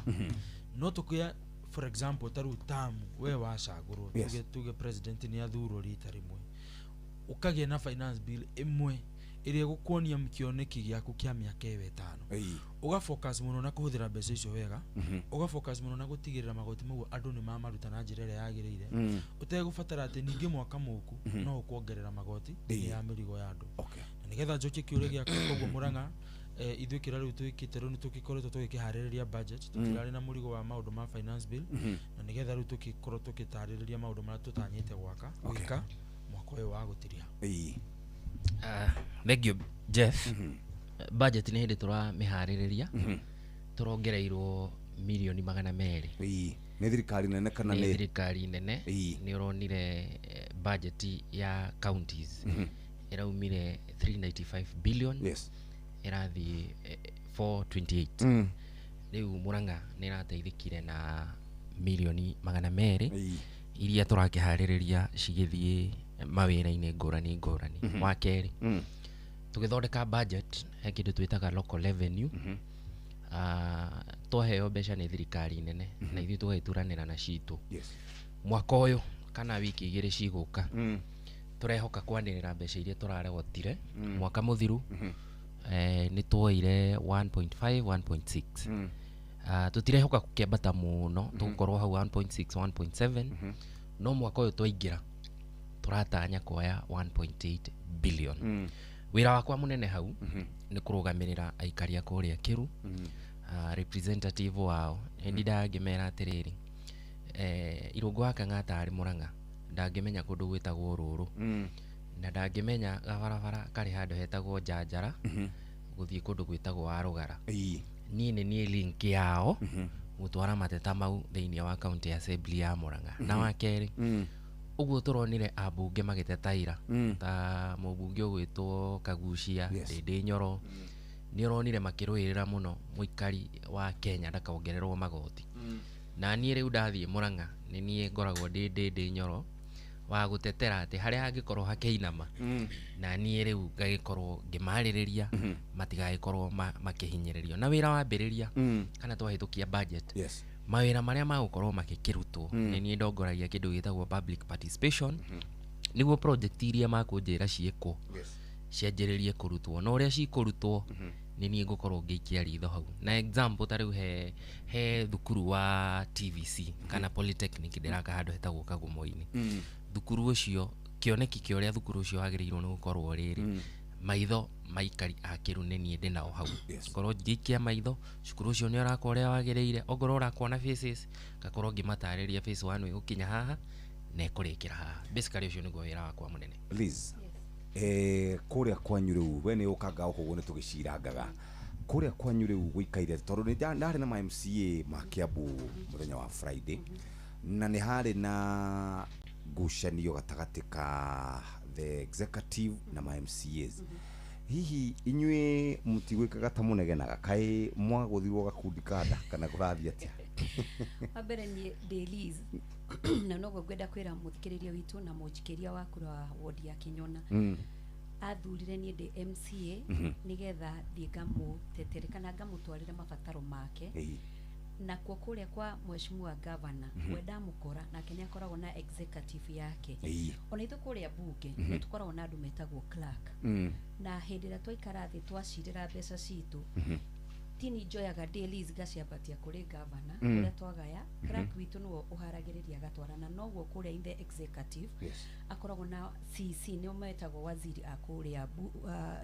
No tũkĩoya for example ta rĩu tamu we wacagũrwo, tuge president nĩ athurwo rita rĩmwe, ũkagĩa na finance bill ĩmwe ĩrĩa ĩgũkuonia kĩoneki gĩaku kĩa mĩaka ĩyo 5, ũgafocus mũno na kũhũthĩra mbeca icio wega, ũgafocus mũno na gũtigĩrĩra magoti mau andũ nĩ mamaruta na njĩra ĩrĩa yagĩrĩire, ũtegũbatara atĩ ningĩ mwaka mũku no ũkuongerera magoti nĩ ya mĩrigo ya andũ. Na nĩgetha njokie kĩũria gĩaku, koguo Murang'a, ithuĩ kĩrĩa rĩu twĩkĩte rĩu nĩ tũgĩkoretwo tũgĩkĩharĩrĩria budget, tũtirarĩ na mũrigo wa maũndũ ma finance bill, na nĩgetha rĩu tũgĩkorwo tũgĩtarĩrĩria maũndũ marĩa tũtanyĩte gwaka gwĩka mwaka ũyũ wa gũtiria. Thank you, Jeff. Budget nĩ hĩndĩ tũramĩharĩrĩria, tũrongereirwo mirioni 200. Nĩ thirikari nene kana nĩ nĩ thirikari nene. Nĩ ũronire budget ya counties ĩraumire 395 billion, ĩrathiĩ 428. Rĩu Murang'a nĩ ĩrateithĩkire na mirioni 200 iria tũrakĩharĩrĩria cigĩthiĩ mawĩra-inĩ ngũrani ngũrani. Wa kerĩ, tũgĩthondeka budget he kĩndũ twĩtaga local revenue. Twaheo mbeca nĩ thirikari nene, na ithuĩ tũgagĩturanĩra na citũ. Mwaka ũyũ kana wiki 2 cigũka, tũrehoka kwanĩrĩra mbeca iria tũrarogotire mwaka mũthiru. Nĩ tuoire 1.5 1.6. Tũtirehoka gũkĩambata mũno, tũgũkorwo hau 1.6 1.7, no mwaka ũyũ twaingĩra tũratanya kuoya 1.8 billion. Wĩra wakwa mũnene hau nĩ kũrũgamĩrĩra aikari a kũrĩa Kĩru, representative wao. Nĩ ndindaga ngĩmera atĩrĩrĩ, Irũngũ wa Kang'ata arĩ Mũrang'a ndangĩmenya kũndũ gwĩtagwo Rũrũ, na ndangĩmenya gabarabara karĩ handũ hetagwo Njanjara gũthiĩ kũndũ gwĩtagwo Warũgara. Niĩ nĩ niĩ link yao gũtwara mateta mau thĩinĩ wa county assembly ya Mũrang'a. Na wa kerĩ, ũguo tũronire ambunge magĩteta ira, ta mũmbunge ũgwĩtwo Kagucia, Ndĩndĩ Nyoro, nĩ ũronire makĩrũĩrĩra mũno mũikari wa Kenya ndakongererwo magoti. Na niĩ rĩu ndathiĩ Mũrang'a nĩ niĩ ngoragwo ndĩ Ndĩndĩ Nyoro wa gũtetera atĩ harĩa hangĩkorwo hakĩinama, na niĩ rĩu ngagĩkorwo ngĩmarĩrĩria matigagĩkorwo makĩhinyĩrĩrio. Na wĩra wambĩrĩria kana twahĩtũkia budget, mawĩra marĩa magũkorwo magĩkĩrutwo, nĩ niĩ ndongoragia kĩndũ gĩtagwo public participation, nĩguo project iria makũnjĩra ciĩkwo cianjĩrĩrie kũrutwo, na ũrĩa cikũrutwo nĩ niĩ ngũkorwo ngĩikia ritho hau. Na example ta rĩu he thukuru wa TVC kana polytechnic ndĩraka handũ hetagwo Kagumo-inĩ. Thukuru ũcio, kĩoneki kĩa ũrĩa thukuru ũcio wagĩrĩirwo nĩ gũkorwo rĩrĩ, maitho Maikari a Kĩru nĩ niĩ ndĩ nao hau. Ngorwo ngĩikia maitho cukuru ũcio nĩ ũrakwo ũrĩa wagĩrĩire, ongorwo ũrakwo na phases, ngakorwo ngĩmatarĩria phase 1 ĩgũkinya haha na ĩkũrĩkĩra haha. Basically ũcio nĩguo wĩra wakwa mũnene. Liz, kũrĩa kwanyu rĩu we nĩ ũkanga ũguo nĩ tũgĩcirangaga kũrĩa kwanyu rĩu gũikaire, tondũ nĩ ndarĩ na ma MCA ma Kiambu mũthenya wa Friday, na nĩ harĩ na ngucanio gatagatĩ ka the executive na ma MCAs. Hihi inyuĩ mũtigwĩkaga ta mũnegenaga, kaĩ mwagũthirwo gakundi kanda kana kũrathiĩ atĩa? Wa mbere niĩ ndĩ Liz na noguo ngwenda kwĩra mũthikĩrĩria witũ na mũnjikĩria wa kura wa ward ya Kĩnyona. Athurire niĩ ndĩ MCA nĩgetha thiĩ ngamũtetere kana ngamũtwarĩre mabataro make. Nakuo kũrĩa kwa mheshimiwa governor, we ndamũkora nake nĩ akoragwo na executive yake. Ona ithuĩ kũrĩa bunge nĩ tũkoragwo na andũ metagwo clerk. Na hĩndĩ ĩrĩa twaikara thĩ twacirĩra mbeca citũ, tini njoyaga dailies ngaciambatia kũrĩ governor ũrĩa twagaya. Clerk witũ nĩwe ũharagĩrĩria agatwara, na noguo kũrĩa in the executive akoragwo na CC, nĩo metagwo waziri a kũrĩa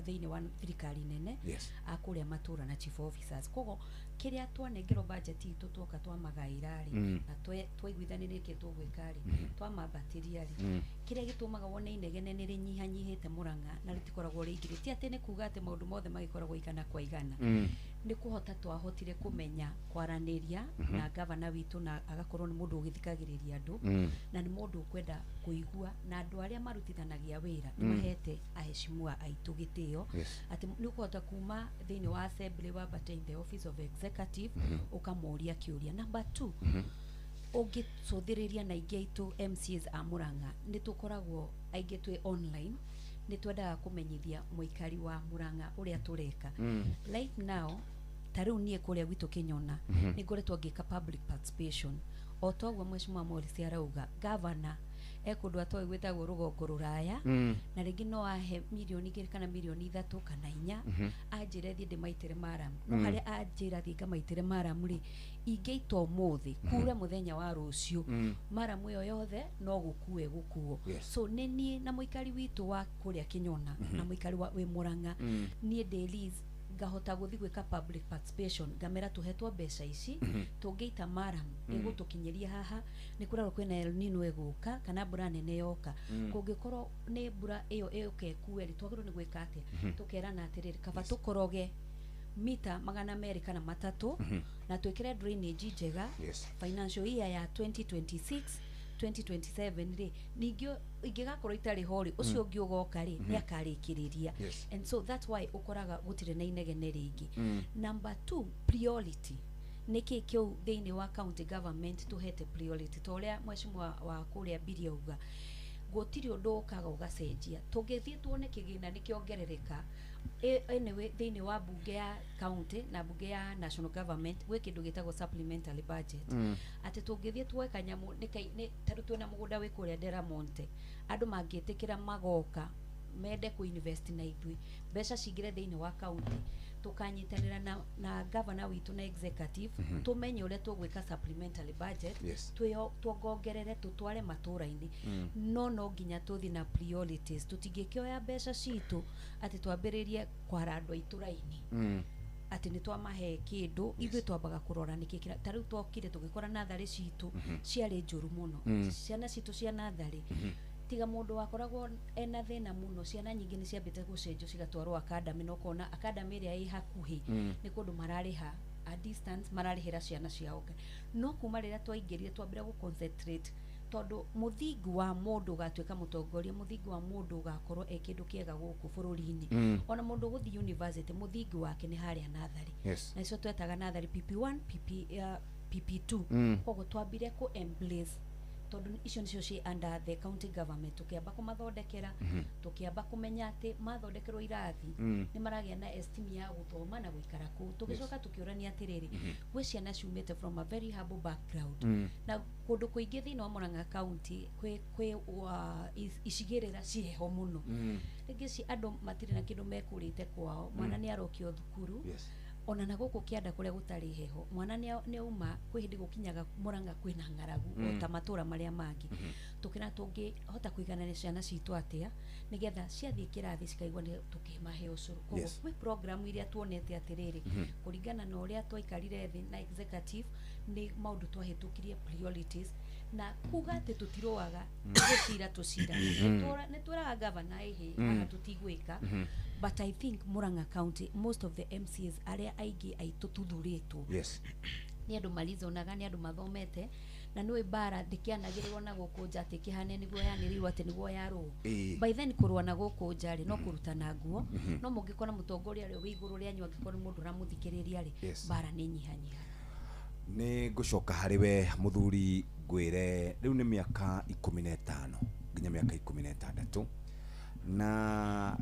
thĩinĩ wa thirikari nene a kũrĩa matũra na chief officers. Koguo kĩrĩa twanengerwo budget itũ twoka twamagaĩra rĩ, na twaiguithanirie kĩ tũgwĩka rĩ, twamambatĩria rĩ, kĩrĩa gĩtũmaga wone inegene nĩ rĩnyihanyihĩte Mũrang'a na rĩtikoragwo rĩingĩ. Ti atĩ nĩ kuga atĩ maũndũ mothe magĩkoragwo igana kwa igana, nĩ kũhota twahotire kũmenya kwaranĩria na gavana witũ, na agakorwo nĩ mũndũ ũgĩthikagĩrĩria andũ, na nĩ mũndũ ũkwenda kũigua, na andũ arĩa marutithanagia wĩra nĩ mahete aheshimiwa aitũ gĩtĩo, atĩ nĩ ũkũhota kuma thĩinĩ wa assembly wambate in the office of executive ũkamoria kĩũria. Number 2, ũngĩcũthĩrĩria na aingĩ aitũ MCAs a Mũrang'a nĩ tũkoragwo aingĩ twĩ online, nĩ twendaga kũmenyithia mũikari wa Mũrang'a ũrĩa tũreka. Like now, ta rĩu niĩ kũrĩa gwitũ Kĩnyona nĩ ngoretwo ngĩka public participation o toguo mheshimiwa Morris arauga. Governor e kũndũ atoĩ gwĩtagwo rũgongo rũraya, na rĩngĩ no ahe 2 million kana 3 million kana 4, anjĩre thiĩ ndĩmaitĩre maramu. No harĩa anjĩra thiĩ ngamaitĩre maramu rĩ, ingĩita ũmũthĩ kure mũthenya wa rũciũ, maramu ĩyo yothe no gũkue gũkuo. So nĩ niĩ na mũikari witũ wa kũrĩa Kĩnyona na mũikari wa wĩ Mũrang'a, niĩ ndĩ Liz ngahota gũthiĩ gwĩka public participation, ngamera tũhetwo mbeca ici, tũngĩita maram ĩgũtũkinyĩria haha, nĩ kũrarwo kwĩna El Nino ĩgũka kana mbura nene yoka. Kũngĩkorwo nĩ mbura ĩyo ĩũke ĩkue rĩ, twagĩrĩirwo nĩ gwĩka atĩa? Tũkerana atĩrĩrĩ, kaba tũkoroge mita 203 na twĩkĩre drainage njega. Financial year ya 2026 2027 rĩ, ningĩ ingĩgakorwo itarĩ ho rĩ, ũcio ũngĩ ũgoka rĩ, nĩ akarĩkĩrĩria. And so that's why ũkoraga gũtirĩ na inegene rĩngĩ. Number 2, priority nĩkĩ kĩu thĩinĩ wa county government tũhete priority, ta ũrĩa mheshimiwa wa kũrĩa Mbiria auga, gũtirĩ ũndũ ũkaga ũgacenjia. Tũngĩthiĩ tuone kĩgĩna nĩ kĩongerereka, anyway thĩinĩ wa bunge ya county na bunge ya national government gwĩ kĩndũ gĩtagwo supplementary budget, atĩ tũngĩthiĩ tuoe kanyamũ nĩ tarĩu twĩna mũgũnda wĩ kũrĩa Deramonte, andũ mangĩtĩkĩra magoka mende kũ invest na ithuĩ, mbeca cingĩre thĩinĩ wa county, tũkanyitanĩra na governor witũ na executive, tũmenye ũrĩa tũgwĩka supplementary budget, tuongongerere tũtware matũra-inĩ. No nginya tũthiĩ na priorities, tũtingĩkĩoya mbeca citũ atĩ twambĩrĩrie kwara andũ aitũ raini atĩ nĩ twamahe kĩndũ. Ithuĩ twambaga kũrora nĩkĩ kĩra. Ta rĩu twokire tũgĩkora natharĩ citũ ciarĩ njũru mũno. Ciana citũ cia natharĩ, tiga mũndũ wakoragwo ena thĩna mũno, ciana nyingĩ nĩ ciambĩte gũcenjio cigatwarwo academy, na ũkona academy ĩrĩa ĩ hakuhĩ nĩ kũndũ mararĩha a distance, mararĩhĩra ciana ciao. No kuma rĩrĩa twaingĩrire, twambire gũ concentrate, tondũ mũthingi wa mũndũ ũgatuĩka mũtongoria, mũthingi wa mũndũ ũgakorwo e kĩndũ kĩega gũkũ bũrũri-inĩ, ona mũndũ ũgũthiĩ university, mũthingi wake nĩ harĩa natharĩ. Na icio twetaga natharĩ PP1, PP2. Koguo twambire kũ embrace, tondũ icio nĩcio ciĩ under the county government, tũkĩamba kũmathondekera, tũkĩamba kũmenya atĩ mathondekerwo irathi nĩ maragĩa na esteem ya gũthoma na gũikara kũu. Tũgĩcoka tũkĩũrania atĩrĩrĩ, gwĩ ciana ciumĩte from a very humble background, na kũndũ kũingĩ thĩinĩ wa Murang'a County kwĩ icigĩrĩra ciĩ heho mũno, rĩngĩ andũ matirĩ na kĩndũ mekũrĩte kwao, mwana nĩ arokio thukuru. Ona na gũkũ kĩanda kũrĩa gũtarĩ heho, mwana nĩ auma kwĩ hĩndĩ gũkinyaga Murang'a kwĩna ng'aragu o ta matũra marĩa mangĩ. Tũkĩra tũngĩhota kũiganania ciana citũ atĩa nĩgetha ciathiĩ kĩrathi cikaigua nĩ tũkĩmahe ũcũrũ. Koguo kwĩ program iria tuonete atĩrĩrĩ, kũringana na ũrĩa twaikarire thĩ na executive, nĩ maũndũ twahĩtũkirie priorities, na kuga atĩ tũtirũaga, gũcira tũcira. Nĩ twĩraga gavana, ĩhĩ, haha tũtigwĩka. But I think Murang'a County, most of the MCAs arĩa aingĩ aitũ tuthurĩtwo nĩ andũ marizonaga, nĩ andũ mathomete, na nĩ mbara ndĩkĩanagĩrĩrwo na gũkũ nja atĩ kĩhane nĩguo yanĩrĩirwo atĩ nĩguo yarũo. By then kũrũa na gũkũ nja rĩ, no kũrutana nguo. No mũngĩkora mũtongoria ũrĩa wĩ igũrũ rĩanyu, angĩkorwo nĩ mũndũ ũramũthikĩrĩria rĩ, mbara nĩ nyihanyihaga. Nĩ ngũcoka harĩ we mũthuri, ngwĩre rĩu nĩ mĩaka 15 nginya mĩaka 16 na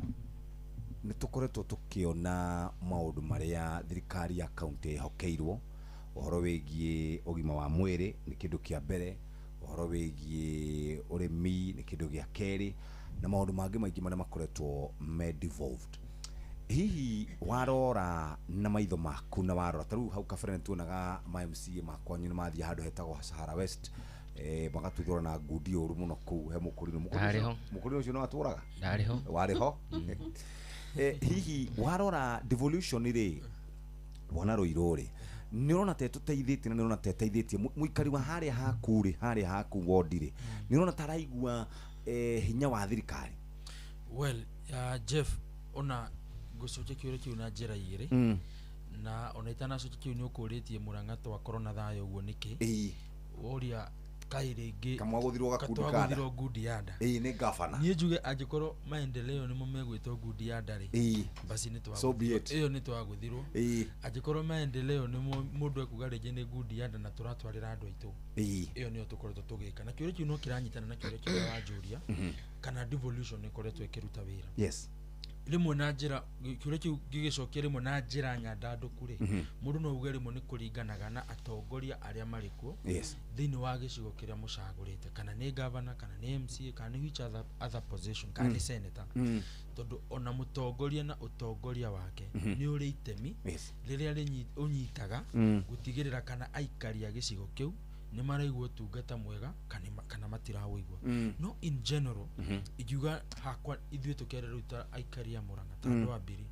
nĩ tũkoretwo tũkĩona maũndũ marĩa thirikari ya kaunti ĩhokeirwo. Ũhoro wĩgiĩ ũgima wa mwĩrĩ nĩ kĩndũ kĩa mbere, ũhoro wĩgiĩ ũrĩmi nĩ kĩndũ gĩa kerĩ, na maũndũ mangĩ maingĩ marĩa makoretwo me devolved. Hihi warora na maitho maku, na warora ta rĩu hau kabere nĩ tuonaga ma MCA makwanyu nĩ mathiĩ handũ hetagwo Sahara West, magatuthũra na ngundi ũru mũno kũu he mũkũrinũ. Ndarĩ ho. Mũkũrinũ ũcio no atũraga. Ndarĩ ho. Warĩ ho. Hihi warora devolution rĩ, bwana Rũirũ rĩ, nĩ ũrona ta ĩtũteithĩtie, na nĩ ũrona ta ĩteithĩtie mũikari wa harĩa haku rĩ, harĩa haku wondi rĩ, nĩ ũrona ta araigua hinya wa thirikari? Well, Jeff, ona ngũcokia kĩũria kĩu na njĩra igĩrĩ. Na ona itanacokia kĩu, nĩ ũkũrĩtie Murang'a twakorwo na thayũ ũguo nĩkĩ. Woria kaĩ rĩngĩ Kamwagũthirwo gakundi kanda. Katwagũthirwo ngundi ya nda. Ĩĩ, nĩ gavana. Niĩ njuge angĩkorwo maendeleo nĩmo megwĩtwo ngundi ya nda rĩ, basi nĩ So be it. ĩyo nĩ twagũthirwo. Angĩkorwo maendeleo nĩmo mũndũ ekuga rĩngĩ nĩ ngundi ya nda na tũratwarĩra andũ aitũ, ĩyo nĩyo tũkoretwo tũgĩka. Na kĩũria kĩu no kĩranyitana na kĩũria kĩrĩa wanjũria, kana devolution ĩkoretwo ĩkĩruta wĩra. Rĩmwe na njĩra, kĩũria kĩu gĩgĩcokia rĩmwe na njĩra nyandandũku rĩ, mũndũ no auge rĩmwe nĩ kũringanaga na atongoria arĩa marĩ kuo thĩinĩ wa gĩcigo kĩrĩa mũcagũrĩte, kana nĩ governor, kana nĩ MCA, kana nĩ which other position, kana nĩ senator. Tondũ ona mũtongoria na ũtongoria wake nĩ ũrĩ itemi rĩrĩa ũnyitaga gũtigĩrĩra kana aikari a gĩcigo kĩu nĩ maraigua ũtungata mwega kana matirawũigua. No in general, ingiuga hakwa ithuĩ tũkĩaria rĩu ta aikari a Murang'a, ta andũ a Mbiri,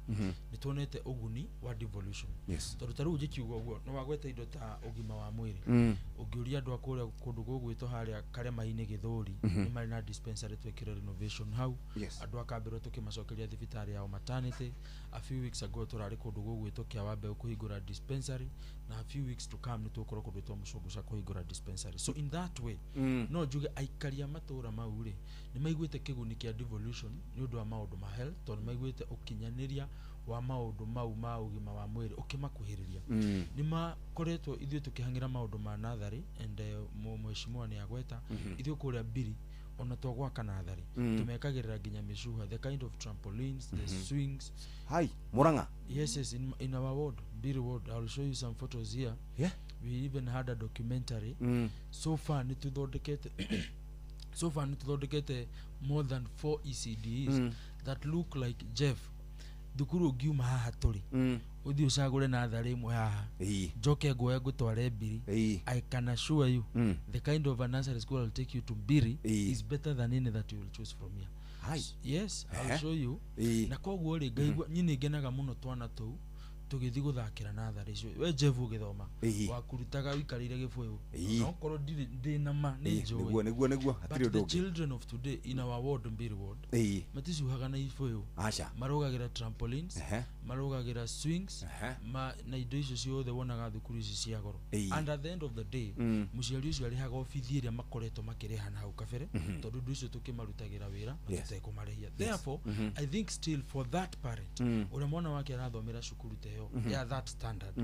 nĩ tuonete ũguni wa devolution. Tondũ ta rĩu njĩkiuga ũguo, no wagweta indo ta ũgima wa mwĩrĩ. Ũngĩũria andũ a kũrĩa kũndũ gũgwĩtwo harĩa Karema-inĩ Gĩthũri, nĩ marĩ na dispensary twekire renovation hau. Andũ a Kambĩrũ tũkĩmacokeria thibitarĩ yao maternity. A few weeks ago tũrarĩ kũndũ gũgwĩtwo Kĩa kũhingũra dispensary, na a few weeks to come nĩ tũgũkorwo kũndũ gwĩtwo Mũcũngũca kũhingũra dispensary. So in that way, no njuge aikari a matũra mau rĩ, nĩ maiguĩte kĩguni kĩa devolution nĩ ũndũ wa maũndũ ma health, tondũ nĩ maiguĩte ũkinyanĩria wa maũndũ mau ma ũgima wa mwĩrĩ ũkĩmakuhĩrĩria. Nĩ makoretwo ithuĩ tũkĩhang'ĩra maũndũ ma natharĩ, and mheshimiwa nĩ agweta, ithuĩ kũrĩa Mbiri ona to gwaka natharĩ, tũmekagĩrĩra nginya mĩcuha, the kind of trampolines, the swings. Hai, Murang'a? Yes, in our ward, Mbiri ward. I will show you some photos here. We even had a documentary. So far nĩ tũthondekete more than four ECDs that look like, Jeff, thukuru ũngiuma haha tũrĩ, ũthiĩ ũcagũre natharĩ ĩmwe haha, njoke nguoe ngũtware Mbiri, I can assure you, the kind of a nursery school I'll take you to Mbiri is better than any that you will choose from here. Hai. Yes, I'll show you. Na koguo rĩ, ngaigua niĩ nĩ ngenaga mũno twana tũu tũgĩthiĩ gũthakĩra natharĩ icio. We Jeff, ũgĩthoma wakurutaga ũikarĩire gĩbũyũ, no korwo ndirĩ ndĩ na ma nĩ njũĩ. Nĩguo, hatirĩ But ũndũ the ũngĩ. children of today in our ward, Mbiri ward, maticuhaga na ibũyũ. Aca. Marũgagĩra trampolines, marũgagĩra swings, na indo icio ciothe wonaga thukuru ici cia goro. And at the end of the day, mũciari ũcio arĩhaga obithi ĩrĩa makoretwo makĩrĩha na hau kabere, tondũ ũndũ ũcio tũkĩmarutagĩra wĩra na tũtekũmarĩhia. Therefore, I think still for that parent ũrĩa mwana wake arathomera cukuru ta ĩyo ya that standard,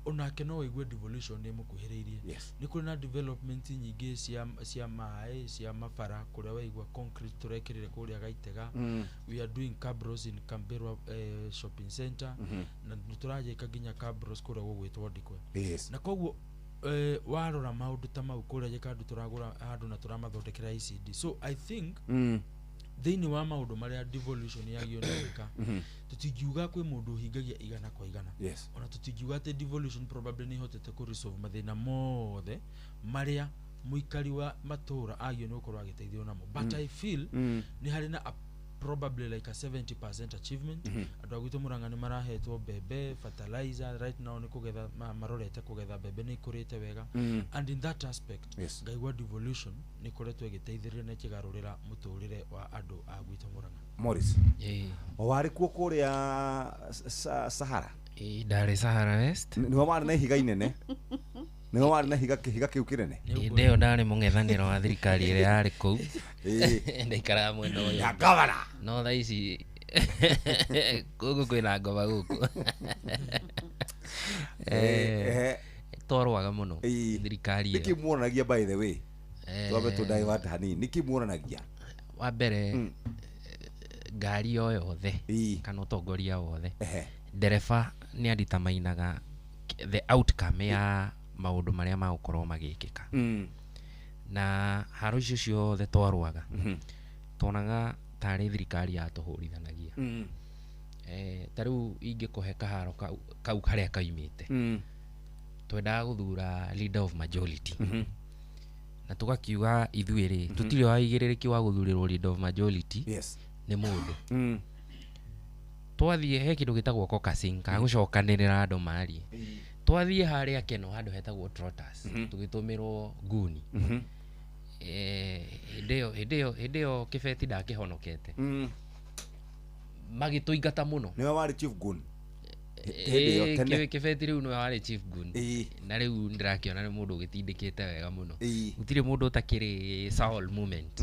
onake no wĩigue devolution nĩ ĩmũkuhĩrĩirie. Nĩ kũrĩ na development nyingĩ cia maĩ, cia mabara, kũrĩa waigua concrete tũrekĩrire kũrĩa Gaitega. We are doing cabros in Kamberwa shopping center, na nĩ tũrajĩka nginya cabros kũrĩa gũgwĩtwo Ndikwe. Na koguo warora maũndũ ta mau, kũrĩa Gĩkandu tũragũra handũ na tũramathondekera ECD. So I think Thĩinĩ wa maũndũ marĩa devolution yagĩrĩirwo nĩ gwĩka, tũtingiuga kwĩ mũndũ ũhingagia 100%. Ona tũtingiuga atĩ devolution probably nĩ ĩhotete kũ resolve mathĩna mothe marĩa mũikari wa matũra agĩrĩirwo nĩ gũkorwo agĩteithio namo, but I feel nĩ harĩ na a probably like a 70% achievement. Andũ a gwitũ Murang'a nĩ marahetwo mbembe, fertilizer. Right now nĩ kũgetha marorete kũgetha, mbembe nĩ ikũrĩte wega. And in that aspect, ngaigua devolution nĩ ĩkoretwo ĩgĩteithĩrĩria na ĩkĩgarũrĩra mũtũrĩre wa andũ a gwitũ Murang'a. Morris, o warĩ kuo kũrĩa Sahara? Ĩĩ, ndarĩ Sahara West. Nĩho warĩ na ihiga inene, nĩho warĩ na ihiga, kĩhiga kĩu kĩnene? Hĩndĩ ĩyo ndarĩ mũng'ethanĩro wa thirikari ĩrĩa yarĩ kũu. Ndaikaraga mwena ũyũ Ya governor. No thaa ici gũkũ kwĩna ngoma gũkũ. Twarũaga mũno thirikari ĩyo. Nĩkĩ muonanagia, by the way? Twambe tũ divert hanini, nĩkĩ muonanagia? Wa mbere, ngari o yothe kana ũtongoria wothe, ndereba nĩ aditamainaga the outcome ya maũndũ marĩa magũkorwo magĩkĩka. Na haro icio ciothe twarũaga, tuonaga tarĩ thirikari yatũhũrithanagia. Ta rĩu ingĩkũhe kaharo kau karĩa kaumĩte, twendaga gũthura leader of majority, na tũgakiuga ithuĩ rĩ, tũtirĩ wa wĩigĩrĩrĩki wa gũthurĩrwo leader of majority nĩ mũndũ. Twathiĩ he kĩndũ gĩtagwo caucusing, ka gũcokanĩrĩra andũ marie. Twathiĩ harĩa Keno, handũ hetagwo Trotters, tũgĩtũmĩrwo nguni. Hĩndĩ ĩyo kĩbeti ndakĩhonokete, magĩtũingata mũno. Nĩwe warĩ chief gun hĩndĩ ĩyo tene? Kĩbeti rĩu nĩwe warĩ chief gun, na rĩu ndĩrakĩona nĩ mũndũ ũgĩtindĩkĩte wega mũno. Gũtirĩ mũndũ ũtakĩrĩ Saul moment.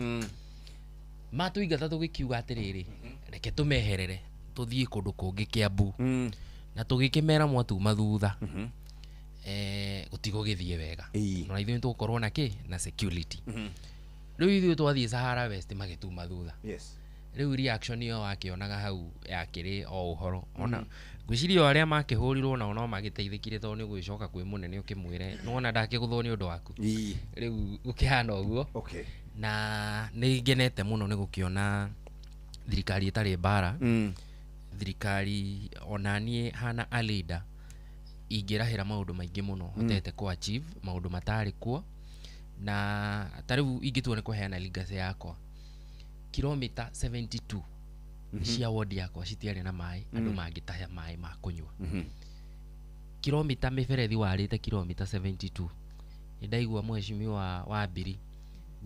Matũingata, tũgĩkiuga atĩrĩrĩ, reke tũmeherere tũthiĩ kũndũ kũngĩ Kiambu, na tũgĩkĩmera mwatuma thutha, gũtigũgĩthiĩ wega, na ithuĩ nĩtũgũkorwo na kĩ na security. Rĩu ithuĩ twathiĩ Sahara West, magĩtuma thutha. Rĩu reaction ĩyo wakĩonaga hau yakĩrĩ o ũhoro ona ngwĩciria o arĩa makĩhũrirwo nao no magĩteithĩkire, tondũ nĩ ũgũgĩcoka kwĩ mũnene ũkĩmwĩre nĩwona ndakĩgũthwo nĩ ũndũ waku. Rĩu gũkĩhana ũguo. Na nĩ ngenete mũno nĩ gũkĩona thirikari ĩtarĩ mbara. Thirikari ona niĩ hana a leader ingĩrahĩra maũndũ maingĩ mũno, hotete kũ achieve maũndũ matarĩ kuo. Na ta rĩu ingĩtua nĩ kũheana legacy yakwa, kilomita 72 cia ward yakwa citiarĩ na maĩ, andũ mangĩtaha maĩ ma kũnyua. Kilomita mĩberethi warĩte kilomita 72. Nĩ ndaigua mheshimiwa wa Mbiri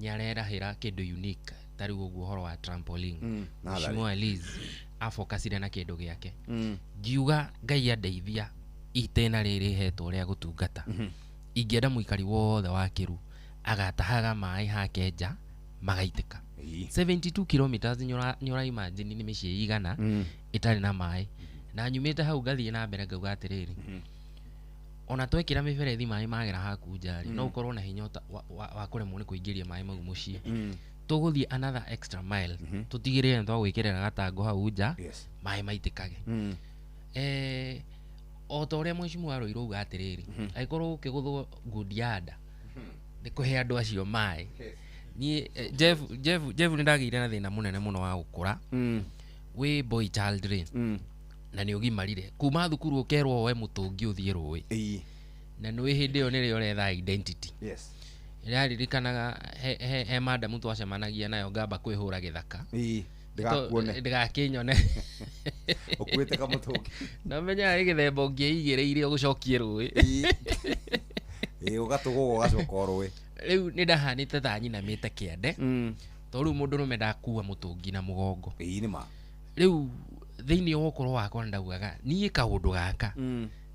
nĩ arerahĩra kĩndũ unique, ta rĩu ũguo ũhoro wa trampoline. Natharĩ. Mheshimiwa Liz afocusire na kĩndũ gĩake. Ngiuga Ngai andeithia itĩna rĩrĩ hetwo rĩa gũtungata, ingĩenda mũikari wothe wa Kĩru agatahaga maĩ hake nja magaitĩka. 72 kilometers, nĩ ũra imagine nĩ mĩciĩ igana ĩtarĩ na maĩ. Na nyumĩte hau ngathiĩ na mbere ngauga atĩrĩrĩ, ona twekĩra mĩberethi maĩ magera haku nja rĩ, no ũkorwo na hinya wa kũremwo nĩ kũingĩria maĩ mau mũciĩ. Tũgũthiĩ another extra mile, tũtigĩrĩre nĩ twagwĩkĩrĩra gatango hau nja, maĩ maitĩkage. O ta ũrĩa mheshimiwa Ruiru auga atĩrĩrĩ, angĩkorwo gũkĩgũthwo ngundi ya nda nĩ kũhe andũ acio maĩ. Niĩ Jeff nĩ ndagĩire na thĩna mũnene mũno wa gũkũra wĩ boy child rĩ, na nĩ ũgimarire kuma thukuru ũkerwo woe mũtũngi ũthiĩ rũĩ, na nĩ hĩndĩ ĩyo nĩrĩo ũretha identity. Ndĩraririkanaga he madamu twacemanagia nayo, ngamba kwĩhũra gĩthaka. Ndĩgakuone. Ndĩgakĩnyone. Ũkuĩte kamũtũngi. Na menyaga nĩ gĩthemba ũngĩigĩrĩire ũgũcokie rũĩ. Ĩĩ, ũgatũgũga ũgacoka o rũĩ. Rĩu nĩ ndahanĩte ta nyinamĩte kĩande, tondũ rĩu mũndũrũme ndakua mũtũngi na mũgongo. Ĩĩ, nĩ ma. Rĩu thĩinĩ wa ũkũrũ wakwa ndaugaga niĩ kaũndũ gaka,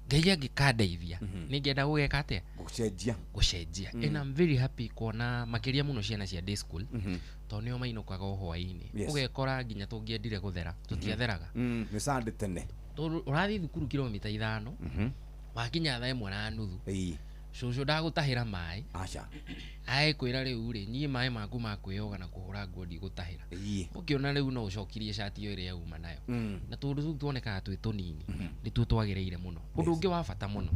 Ngai angĩkandeithia, nĩngĩenda gũgeka atĩa? Gũcenjia. Gũcenjia. And I'm very happy kuona makĩria mũno ciana cia day school, tondũ nĩo mainũkaga o hwaĩ-inĩ. Ũgekora nginya tũngĩendire gũthera tũtiatheraga. Nĩ Sunday tene. Tondũ ũrathiĩ thukuru kilomita 5, wakinya 1:30, cũcũ ndagũtahĩra maĩ. Aca. Aĩkwĩra rĩu rĩ, niĩ maĩ maku ma kwĩyoga na kũhũra nguo ndigũtahĩra. Ũkĩona rĩu no ũcokirie cati ĩyo ĩrĩa uma nayo. Na tũndũ tũu tuonekaga twĩ tũnini, nĩtuo twagĩrĩire mũno. Ũndũ ũngĩ wa bata mũno,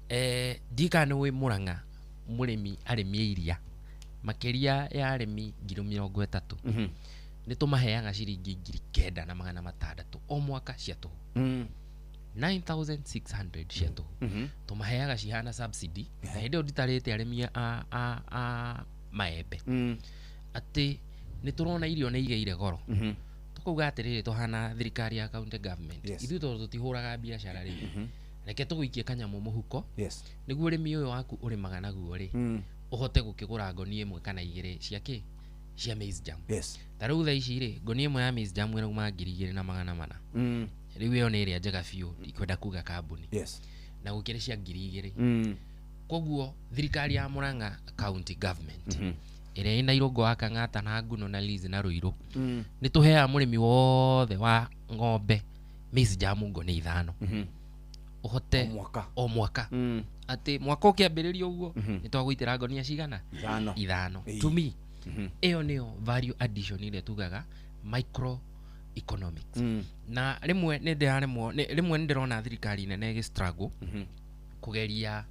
ndiũĩ kana nĩ ũĩ Mũrang'a mũrĩmi arĩmi a iria makĩria ya arĩmi 30,000. Nĩ tũmaheaga ciringi 9,600 o mwaka cia tũhũ. 9600 cia tũhũ. Tũmaheaga cihana subsidy na hĩndĩ ĩyo nditarĩte arĩmi a maembe. Atĩ nĩ tũrona irio nĩ igĩire goro. Tũkauga atĩrĩrĩ, tũhana thirikari ya county government. Ithuĩ tondũ tũtihũraga biacara rĩ, reke tũgũikie kanyamũ mũhuko. Nĩguo ũrĩmi ũyũ waku ũrĩmaga naguo rĩ, ũhote gũkĩgũra ngoni ĩmwe kana igĩrĩ cia kĩ, cia maize jam. Ta rĩu thaa ici rĩ, ngoni ĩmwe ya maize jam ĩrauma 2,400. Rĩu ĩyo nĩ ĩrĩa njega biũ, ndikwenda kuga kambuni. Na gũkĩrĩ cia 2,000. Koguo thirikari ya Murang'a county government ĩrĩa ĩna Irũngũ wa Kang'ata na Nguno na Liz na Ruiru, nĩ tũheaga mũrĩmi wothe wa ng'ombe maize jam ngoni 5. Ũhote o mwaka. Atĩ mwaka ũkĩambĩrĩria ũguo, nĩ twagũitĩra ngonia cigana? Ithano. Ithano. To me, ĩyo nĩyo value addition ĩrĩa tugaga micro economics. Na rĩmwe nĩ ndĩraremwo, rĩmwe nĩ ndĩrona thirikari nene ĩgĩ struggle kũgeria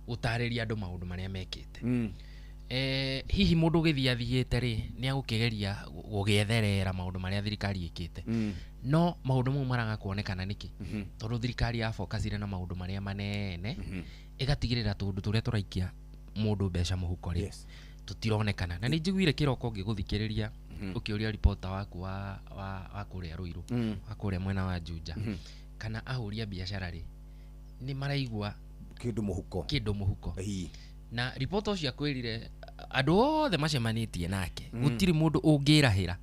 gũtarĩria andũ maũndũ marĩa mekĩte. Hihi mũndũ ũgĩthiĩ athiĩte rĩ, nĩ agũkĩgeria gũgĩetherera maũndũ marĩa thirikari ĩkĩte. No maũndũ mau maraga kuonekana nĩkĩ? Tondũ thirikari ya focusire na maũndũ marĩa manene, ĩgatigĩrĩra tũndũ tũrĩa tũraikia mũndũ mbeca mũhuko rĩ, tũtironekana. Na nĩ njiguire kĩroko ngĩgũthikĩrĩria ũkĩũria reporter waku wa kũrĩa Ruiru, wa kũrĩa mwena wa Juja, kana ahũri a biacara rĩ, nĩ maraigua kĩndũ mũhuko. Kĩndũ mũhuko. Na reporter ũcio akwĩrire andũ othe macemanĩtie nake, gũtirĩ mũndũ ũngĩrahĩra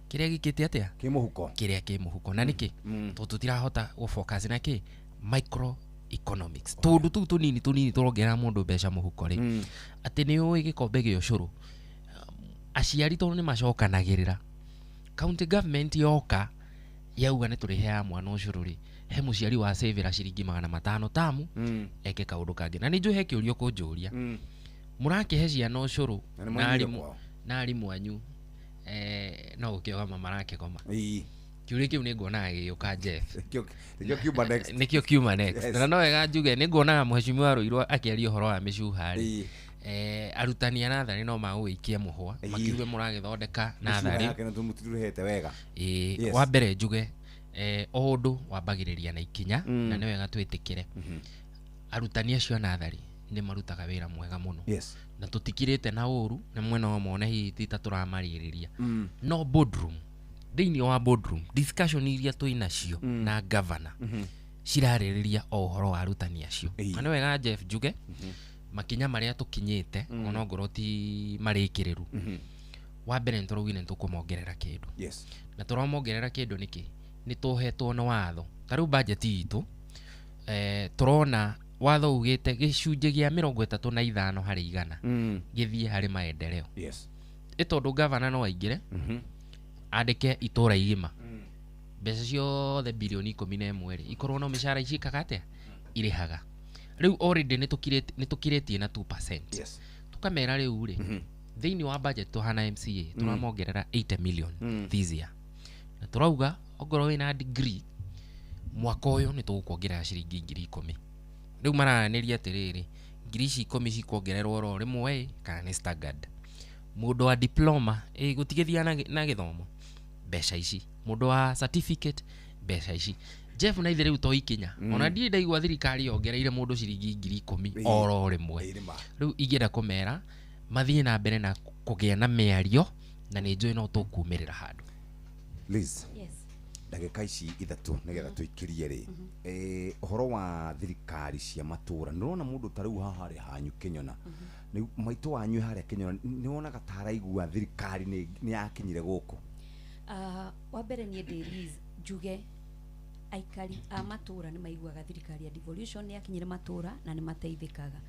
kĩrĩa gĩkĩte atĩa? Kĩ mũhuko. Kĩrĩa kĩ mũhuko. Na nĩkĩ? Tondũ tũtirahota gũ-focus na kĩ? Micro economics. Tũndũ tũu tũnini tũnini tũrongerera mũndũ mbeca mũhuko rĩ, atĩ nĩ ũĩ gĩkombe gĩa ũcũrũ, aciari tondũ nĩ macokanagĩrĩra, county government yoka yauga nĩ tũrĩheaga mwana ũcũrũ rĩ, he mũciari wa savera ciringi 500 tamu, eke kaũndũ kangĩ. Na nĩ njũĩ he kĩũria ũkũnjũria, mũrakĩhe ciana ũcũrũ Na nĩ mwaimire kwao. na arimũ anyu, no gũkĩgoma marakĩgoma. Kĩũria kĩu nĩ nguonaga gĩgĩũka, Jeff. Nĩkĩo kiuma next. Nĩkĩo kiuma next. Na no wega njuge nĩ nguonaga mheshimiwa Ruiru akĩaria ũhoro wa mĩcuha rĩ, arutani a natharĩ no magũgĩikie mũhwa, makiuge mũragĩthondeka Mĩcuha natharĩ. yake nĩ tũmũtirũhĩte wega. Wa mbere njuge, o ũndũ wambagĩrĩria na ikinya, na nĩ wega twĩtĩkĩre. Arutani acio a natharĩ nĩ marutaga wĩra mwega mũno. Na tũtikirĩte na ũru, na mwena wa mone hihi ti ta tũramarĩrĩria. No boardroom, thĩinĩ wa boardroom discussion iria twĩ nacio na governor, cirarĩrĩria o ũhoro wa arutani acio. Na nĩ wega Jeff njuge, makinya marĩa tũkinyĩte, ona ngorwo ti marĩkĩrĩru. Wa mbere nĩ tũraugire nĩ tũkũmongerera kĩndũ. Na tũramongerera kĩndũ nĩkĩ? Nĩ tũhetwo nĩ watho. Ta rĩu budget itũ, tũrona watho ugĩte gĩcunjĩ gĩa 35 harĩ igana gĩthiĩ harĩ maendeleo. Ĩ tondũ governor no aingĩre, andĩke itũra igima, mbeca ciothe bilioni 11 rĩ, ikorwo no mĩcara icikaga atĩa? Irĩhaga. Rĩu already nĩ tũkirĩtie na 2%. Tũkamera rĩu rĩ, thĩinĩ wa budget tũhana MCA, tũramongerera 80 million this year. Na tũrauga ongorwo wĩna degree, mwaka ũyũ nĩ tũgũkuongerera ciringi 10,000. Rĩu mararanĩria atĩrĩrĩ, ngiri ici 10 cikuongererwo oro rĩmwe ĩ, kana nĩ staggered. Mũndũ wa diploma, gũtigĩthiaga na gĩthomo, mbeca ici. Mũndũ wa certificate, mbeca ici. Jeff na ithe rĩu to ikinya. Ona ndirĩ ndaigua thirikari yongereire mũndũ ciringi 10,000 oro rĩmwe. Rĩu ingĩenda kũmera mathiĩ na mbere na kũgĩa na mĩario, na nĩ njũĩ no tũkumĩrĩra handũ. Liz. Yes. Ndagĩka ici ithatũ nĩgetha tũikĩrie rĩ, ũhoro wa thirikari cia matũra, nĩ ũrona mũndũ ta rĩu haha harĩa hanyu Kĩnyona, nĩ maitũ wanyu harĩa Kĩnyona, nĩ wonaga ta araigua thirikari nĩ yakinyire gũkũ? Wa mbere niĩ ndĩ Liz njuge aikari a matũra nĩ maiguaga thirikari ya devolution nĩ yakinyire matũra na nĩ mateithĩkaga.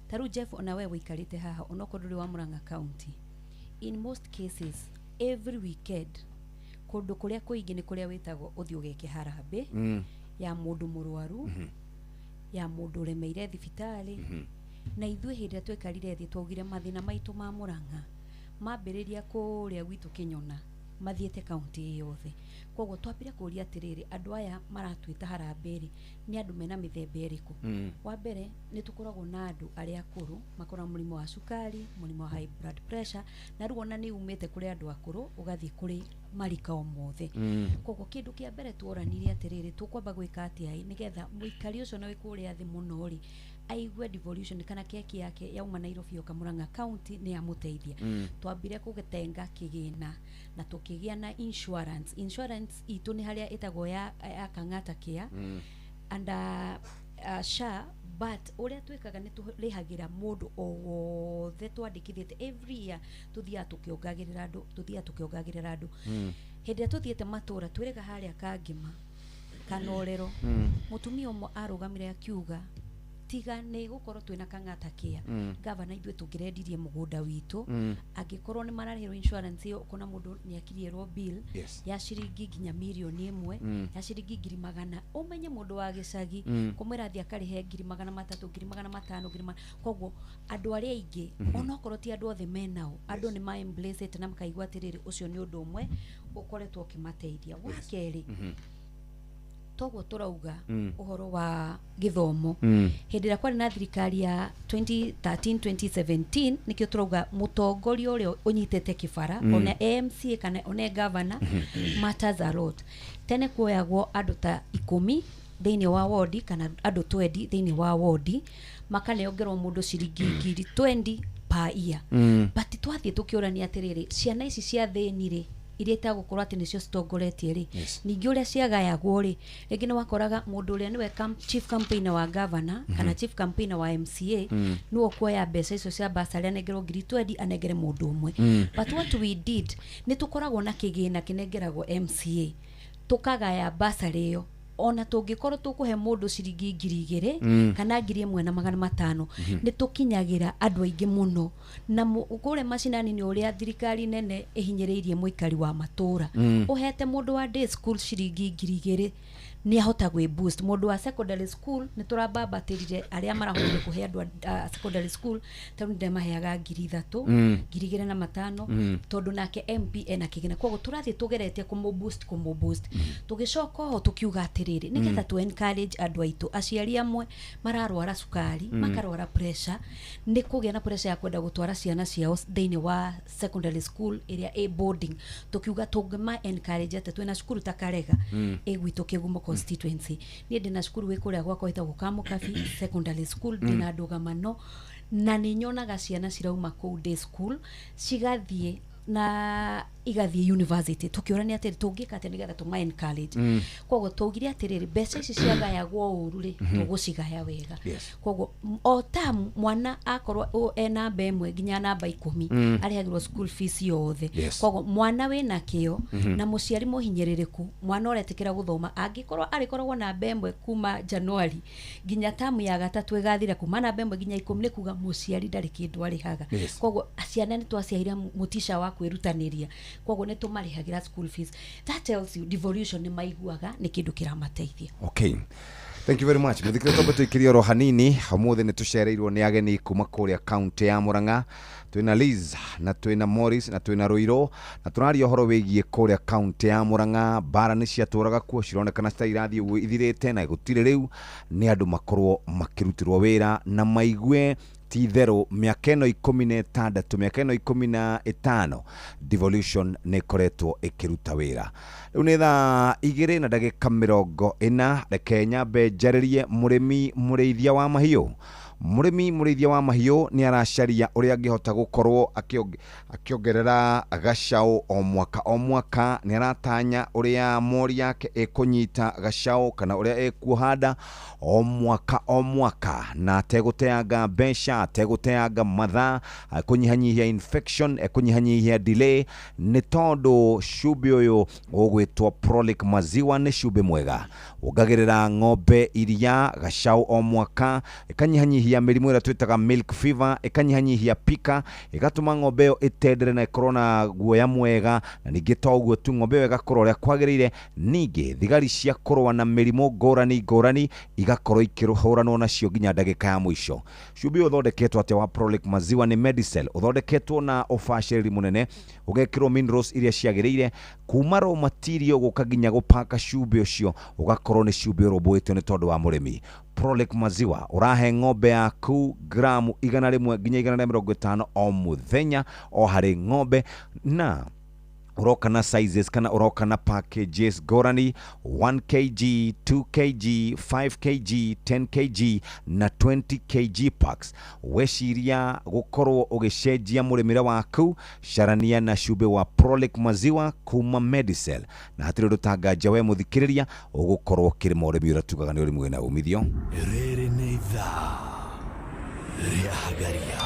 Ta rĩu Jeff, ona we wĩikarĩte haha onokorwo ndũrĩ wa Murang'a County, in most cases every weekend kũndũ kũrĩa kũingĩ nĩ kũrĩa wĩtagwo ũthiĩ ũgeke harambĩ ya mũndũ mũrwaru, ya mũndũ ũremeire thibitarĩ. Na ithuĩ hĩndĩ ĩrĩa twekarire thĩ twaugire mathĩna maitũ ma Murang'a mambĩrĩria kũrĩa gwitũ Kĩnyona, Mathiĩte kaunti yothe. Koguo twambire kũria atĩrĩrĩ, andũ aya maratwĩta harambee rĩ, nĩ andũ mena mĩthemba ĩrĩkũ? Wa mbere, nĩ tũkoragwo na andũ arĩa akũrũ makoragwo mũrimũ wa cukari, mũrimũ wa high blood pressure, na rĩu ona nĩ umĩte kũrĩ andũ akũrũ ũgathiĩ kũrĩ marika o mothe. Koguo kĩndũ kĩa mbere tuoranirie atĩrĩrĩ, tũkwamba gwĩka atĩa ĩ nĩgetha mũikari ũcio na wĩ kũrĩa thĩ mũno rĩ, aigue devolution kana keki yake yauma Nairobi yoka Murang'a County nĩ yamũteithia. Twambire kũgĩtenga kĩgĩna na tũkĩgĩa na insurance. Insurance itũ nĩ harĩa ĩtagwo ya Kang'ata Care and SHA, but ũrĩa twĩkaga nĩ tũrĩhagĩra mũndũ o wothe twandĩkithĩte. Every year tũthiaga tũkĩongagĩrĩra andũ, tũthiaga tũkĩongagĩrĩra andũ. Hĩndĩ ĩrĩa tũthiĩte matũra, twĩrĩga harĩa Kangĩma Kanorero, mũtumia ũmwe arũgamire akiuga, tiga nĩ gũkorwo twĩna Kang'ata Care, gavana, ithuĩ tũngĩrendirie mũgũnda witũ. Angĩkorwo nĩ mararĩhĩrwo insurance ĩyo, ũkona mũndũ nĩ akiriĩrwo bill ya ciringi nginya mirioni 1, ya ciringi ngiri magana, ũmenye mũndũ wa gĩcagi kũmwĩra athiĩ akarĩhe 300,000, 500,000, ngiri magana. Koguo andũ arĩa aingĩ, onokorwo ti andũ othe menao, andũ nĩ ma embrace it na makaigua atĩrĩrĩ, ũcio nĩ ũndũ ũmwe ũkoretwo ũkĩmateithia. Wa kerĩ, toguo tũrauga ũhoro wa gĩthomo. Hĩndĩ ĩrĩa kwarĩ na thirikari ya 2013 2017, nĩkĩo tũrauga mũtongoria ũrĩa ũnyitĩte kĩbara, ona AMCA kana one governor, matters a lot. Tene kuoyagwo andũ ta 10 thĩinĩ wa wodi kana andũ 20 thĩinĩ wa wodi, makanengerwo mũndũ ciringi ngiri 20 per year. But twathiĩ tũkĩũrania atĩrĩrĩ, ciana ici cia thĩni rĩ, iria itagũkorwo atĩ nĩcio citongoretie rĩ, ningĩ ũrĩa ciagayagwo rĩ, rĩngĩ nĩ wakoraga mũndũ ũrĩa nĩwe chief campaigner wa governor kana chief campaigner wa MCA nĩwe ũkuoya mbeca icio cia bursary, anengerwo ngiri 20, anengere mũndũ ũmwe. But what we did, nĩ tũkoragwo na kĩgĩna kĩnengeragwo MCA, tũkagaya bursary ĩyo. Ona tũngĩkorwo tũkũhe mũndũ ciringi 2,000 kana 1,500, nĩ tũkinyagĩra andũ aingĩ mũno. Na kũrĩa macinani nĩ ũrĩa thirikari nene ĩhinyĩrĩirie mũikari wa matũra. Ũhete mũndũ wa day school ciringi 2,000, nĩ ahota gwĩ boost. Mũndũ wa secondary school, nĩ tũrambambatĩrire arĩa marahotire kũhe andũ a secondary school, tondũ ndemaheaga 3,000, 2,500, tondũ nake MP ena kĩgĩna. Koguo tũrathiĩ tũgeretie kũmũ boost, kũmũ boost. Tũgĩcoka oho tũkiuga atĩrĩrĩ, nĩgetha tũ encourage andũ aitũ, aciari amwe mararwara cukari, makarwara pressure, nĩ kũgĩa na pressure ya kwenda gũtwara ciana ciao thĩinĩ wa secondary school ĩrĩa ĩ boarding. Tũkiuga tũngĩma encourage atĩ twĩna cukuru ta Karega, ĩ gwitũ Kĩgumo constituency. Niĩ ndĩna cukuru wĩ kũrĩa gwakwa ĩtagwo Kamũkabi Secondary School, ndĩna ndũgamano na nĩ nyonaga ciana cirauma kũu day school cigathiĩ na igathiĩ university. Tũkĩũrania atĩrĩ, tũngĩka atĩa nĩgetha tũma encourage? Koguo twaugire atĩrĩrĩ, mbeca ici ciagayagwo ũru rĩ, tũgũcigaya wega. Koguo o tamu mwana akorwo e namba 1 nginya namba 10, arĩhagĩrwo school fees yothe. Koguo mwana wĩna kĩo na mũciari mũhinyĩrĩrĩku, mwana ũretĩkĩra gũthoma, angĩkorwo arĩkoragwo namba 1 kuma January nginya tamu ya gatatũ ĩgathira, kuma namba 1 nginya 10, nĩ kuga mũciari ndarĩ kĩndũ arĩhaga. Koguo ciana nĩ twaciaire mũtica wa kwĩrutanĩria, koguo nĩ tũmarĩhagĩra school fees. That tells you devolution nĩ maiguaga nĩ kĩndũ kĩramateithia. Okay. Thank you very much. Muthikire, twambe tuikirie oro hanini. Umuthi nĩ tũcereirwo nĩ ageni kuma kũrĩa kaunti ya Murang'a. Twĩna Liz na twĩna Morris na twĩna Rũirũ, na tũraria ũhoro wĩgiĩ kũrĩa kaunti ya Murang'a. Mbara nĩ ciatũraga kuo, cironekana cita irathiĩ ũguo ithirĩte na gũtirĩ. Rĩu nĩ andũ makorwo makĩrutĩrwo wĩra na maigue ti itherũ mĩaka ĩno 16, mĩaka ĩno 15, devolution nĩ ĩkoretwo ĩkĩruta wĩra. Rĩu nĩ thaa 2:40. Reke nyambe njarĩrie mũrĩmi mũrĩithia wa mahiũ. Mũrĩmi mũrĩithia wa mahiũ nĩ aracaria ũrĩa angĩhota gũkorwo akĩongerera gacaũ o mwaka o mwaka. Nĩ aratanya ũrĩa mori yake ĩkũnyita gacaũ kana ũrĩa ĩkuoha nda o mwaka o mwaka, na ategũteanga mbeca, ategũteanga mathaa, ekũnyihanyihia infection, ekũnyihanyihia delay, nĩ tondũ cumbĩ ũyũ ũgwĩtwo Prolic Maziwa nĩ cumbĩ mwega, wongagĩrĩra ng'ombe iria gacaũ o mwaka, ĩkanyihanyihia Ĩkanyihanyihia mĩrimũ ĩrĩa twĩtaga milk fever, ĩkanyihanyihia pika, ĩgatũma ng'ombe ĩyo ĩtendere na ĩkorwo na guoya mwega, na ningĩ to ũguo tu, ng'ombe ĩyo ĩgakũra ũrĩa kwagĩrĩire. Ningĩ thigari cia kũrũa na mĩrimũ ngũrani ngũrani igakorwo ikĩhũranwo nacio nginya ndagĩka ya mũico. Cumbĩ ũyũ ũthondeketwo atĩa wa Prolic Maziwa nĩ Medicel, ũthondeketwo na ũbacĩrĩri mũnene, ũgekĩrwo minerals iria ciagĩrĩire kuma raw material gũka nginya gũpaka cumbĩ ũcio ũgakorwo nĩ cumbĩ ũrũmbũĩtio nĩ tondũ wa mũrĩmi. Prolic Maziwa ũrahe ng'ombe yaku gramu 100 nginya 150 o mũthenya o harĩ ng'ombe, na ũroka na sizes kana ũroka na packages ngũrani 1 kg, 2 kg, 5 kg, 10 kg na 20 kg packs. Weciria gũkorwo ũgĩcenjia mũrĩmĩre waku, carania na cumbĩ wa Prolic Maziwa kuma Medicel, na hatirĩ ũndũ tanganja we mũthikĩrĩria ũgũkorwo ũkĩrĩma ũrĩmi ũrĩa tugaga nĩ ũrĩmi wĩna umithio. Rĩrĩ nĩ ithaa rĩa Hagaria.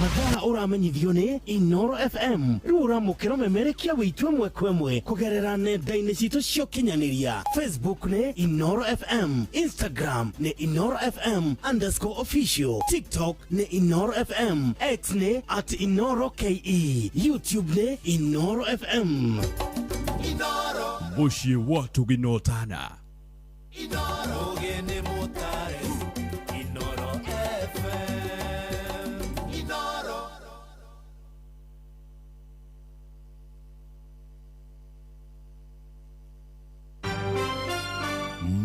Mathaa ũramenyithio nĩ Inoro FM. Rĩu ũramũkĩra ũmemerekia wĩitũ ĩmwe kwa ĩmwe kũgerera nenda-inĩ citũ cia ũkinyanĩria. Facebook nĩ Inoro FM, Instagram nĩ Inoro FM underscore official, TikTok nĩ Inoro FM, X nĩ at Inoro KE, YouTube nĩ Inoro FM. Mũciĩ wa Tũginotana. Ũgeni mũtare Inoro FM Inoro.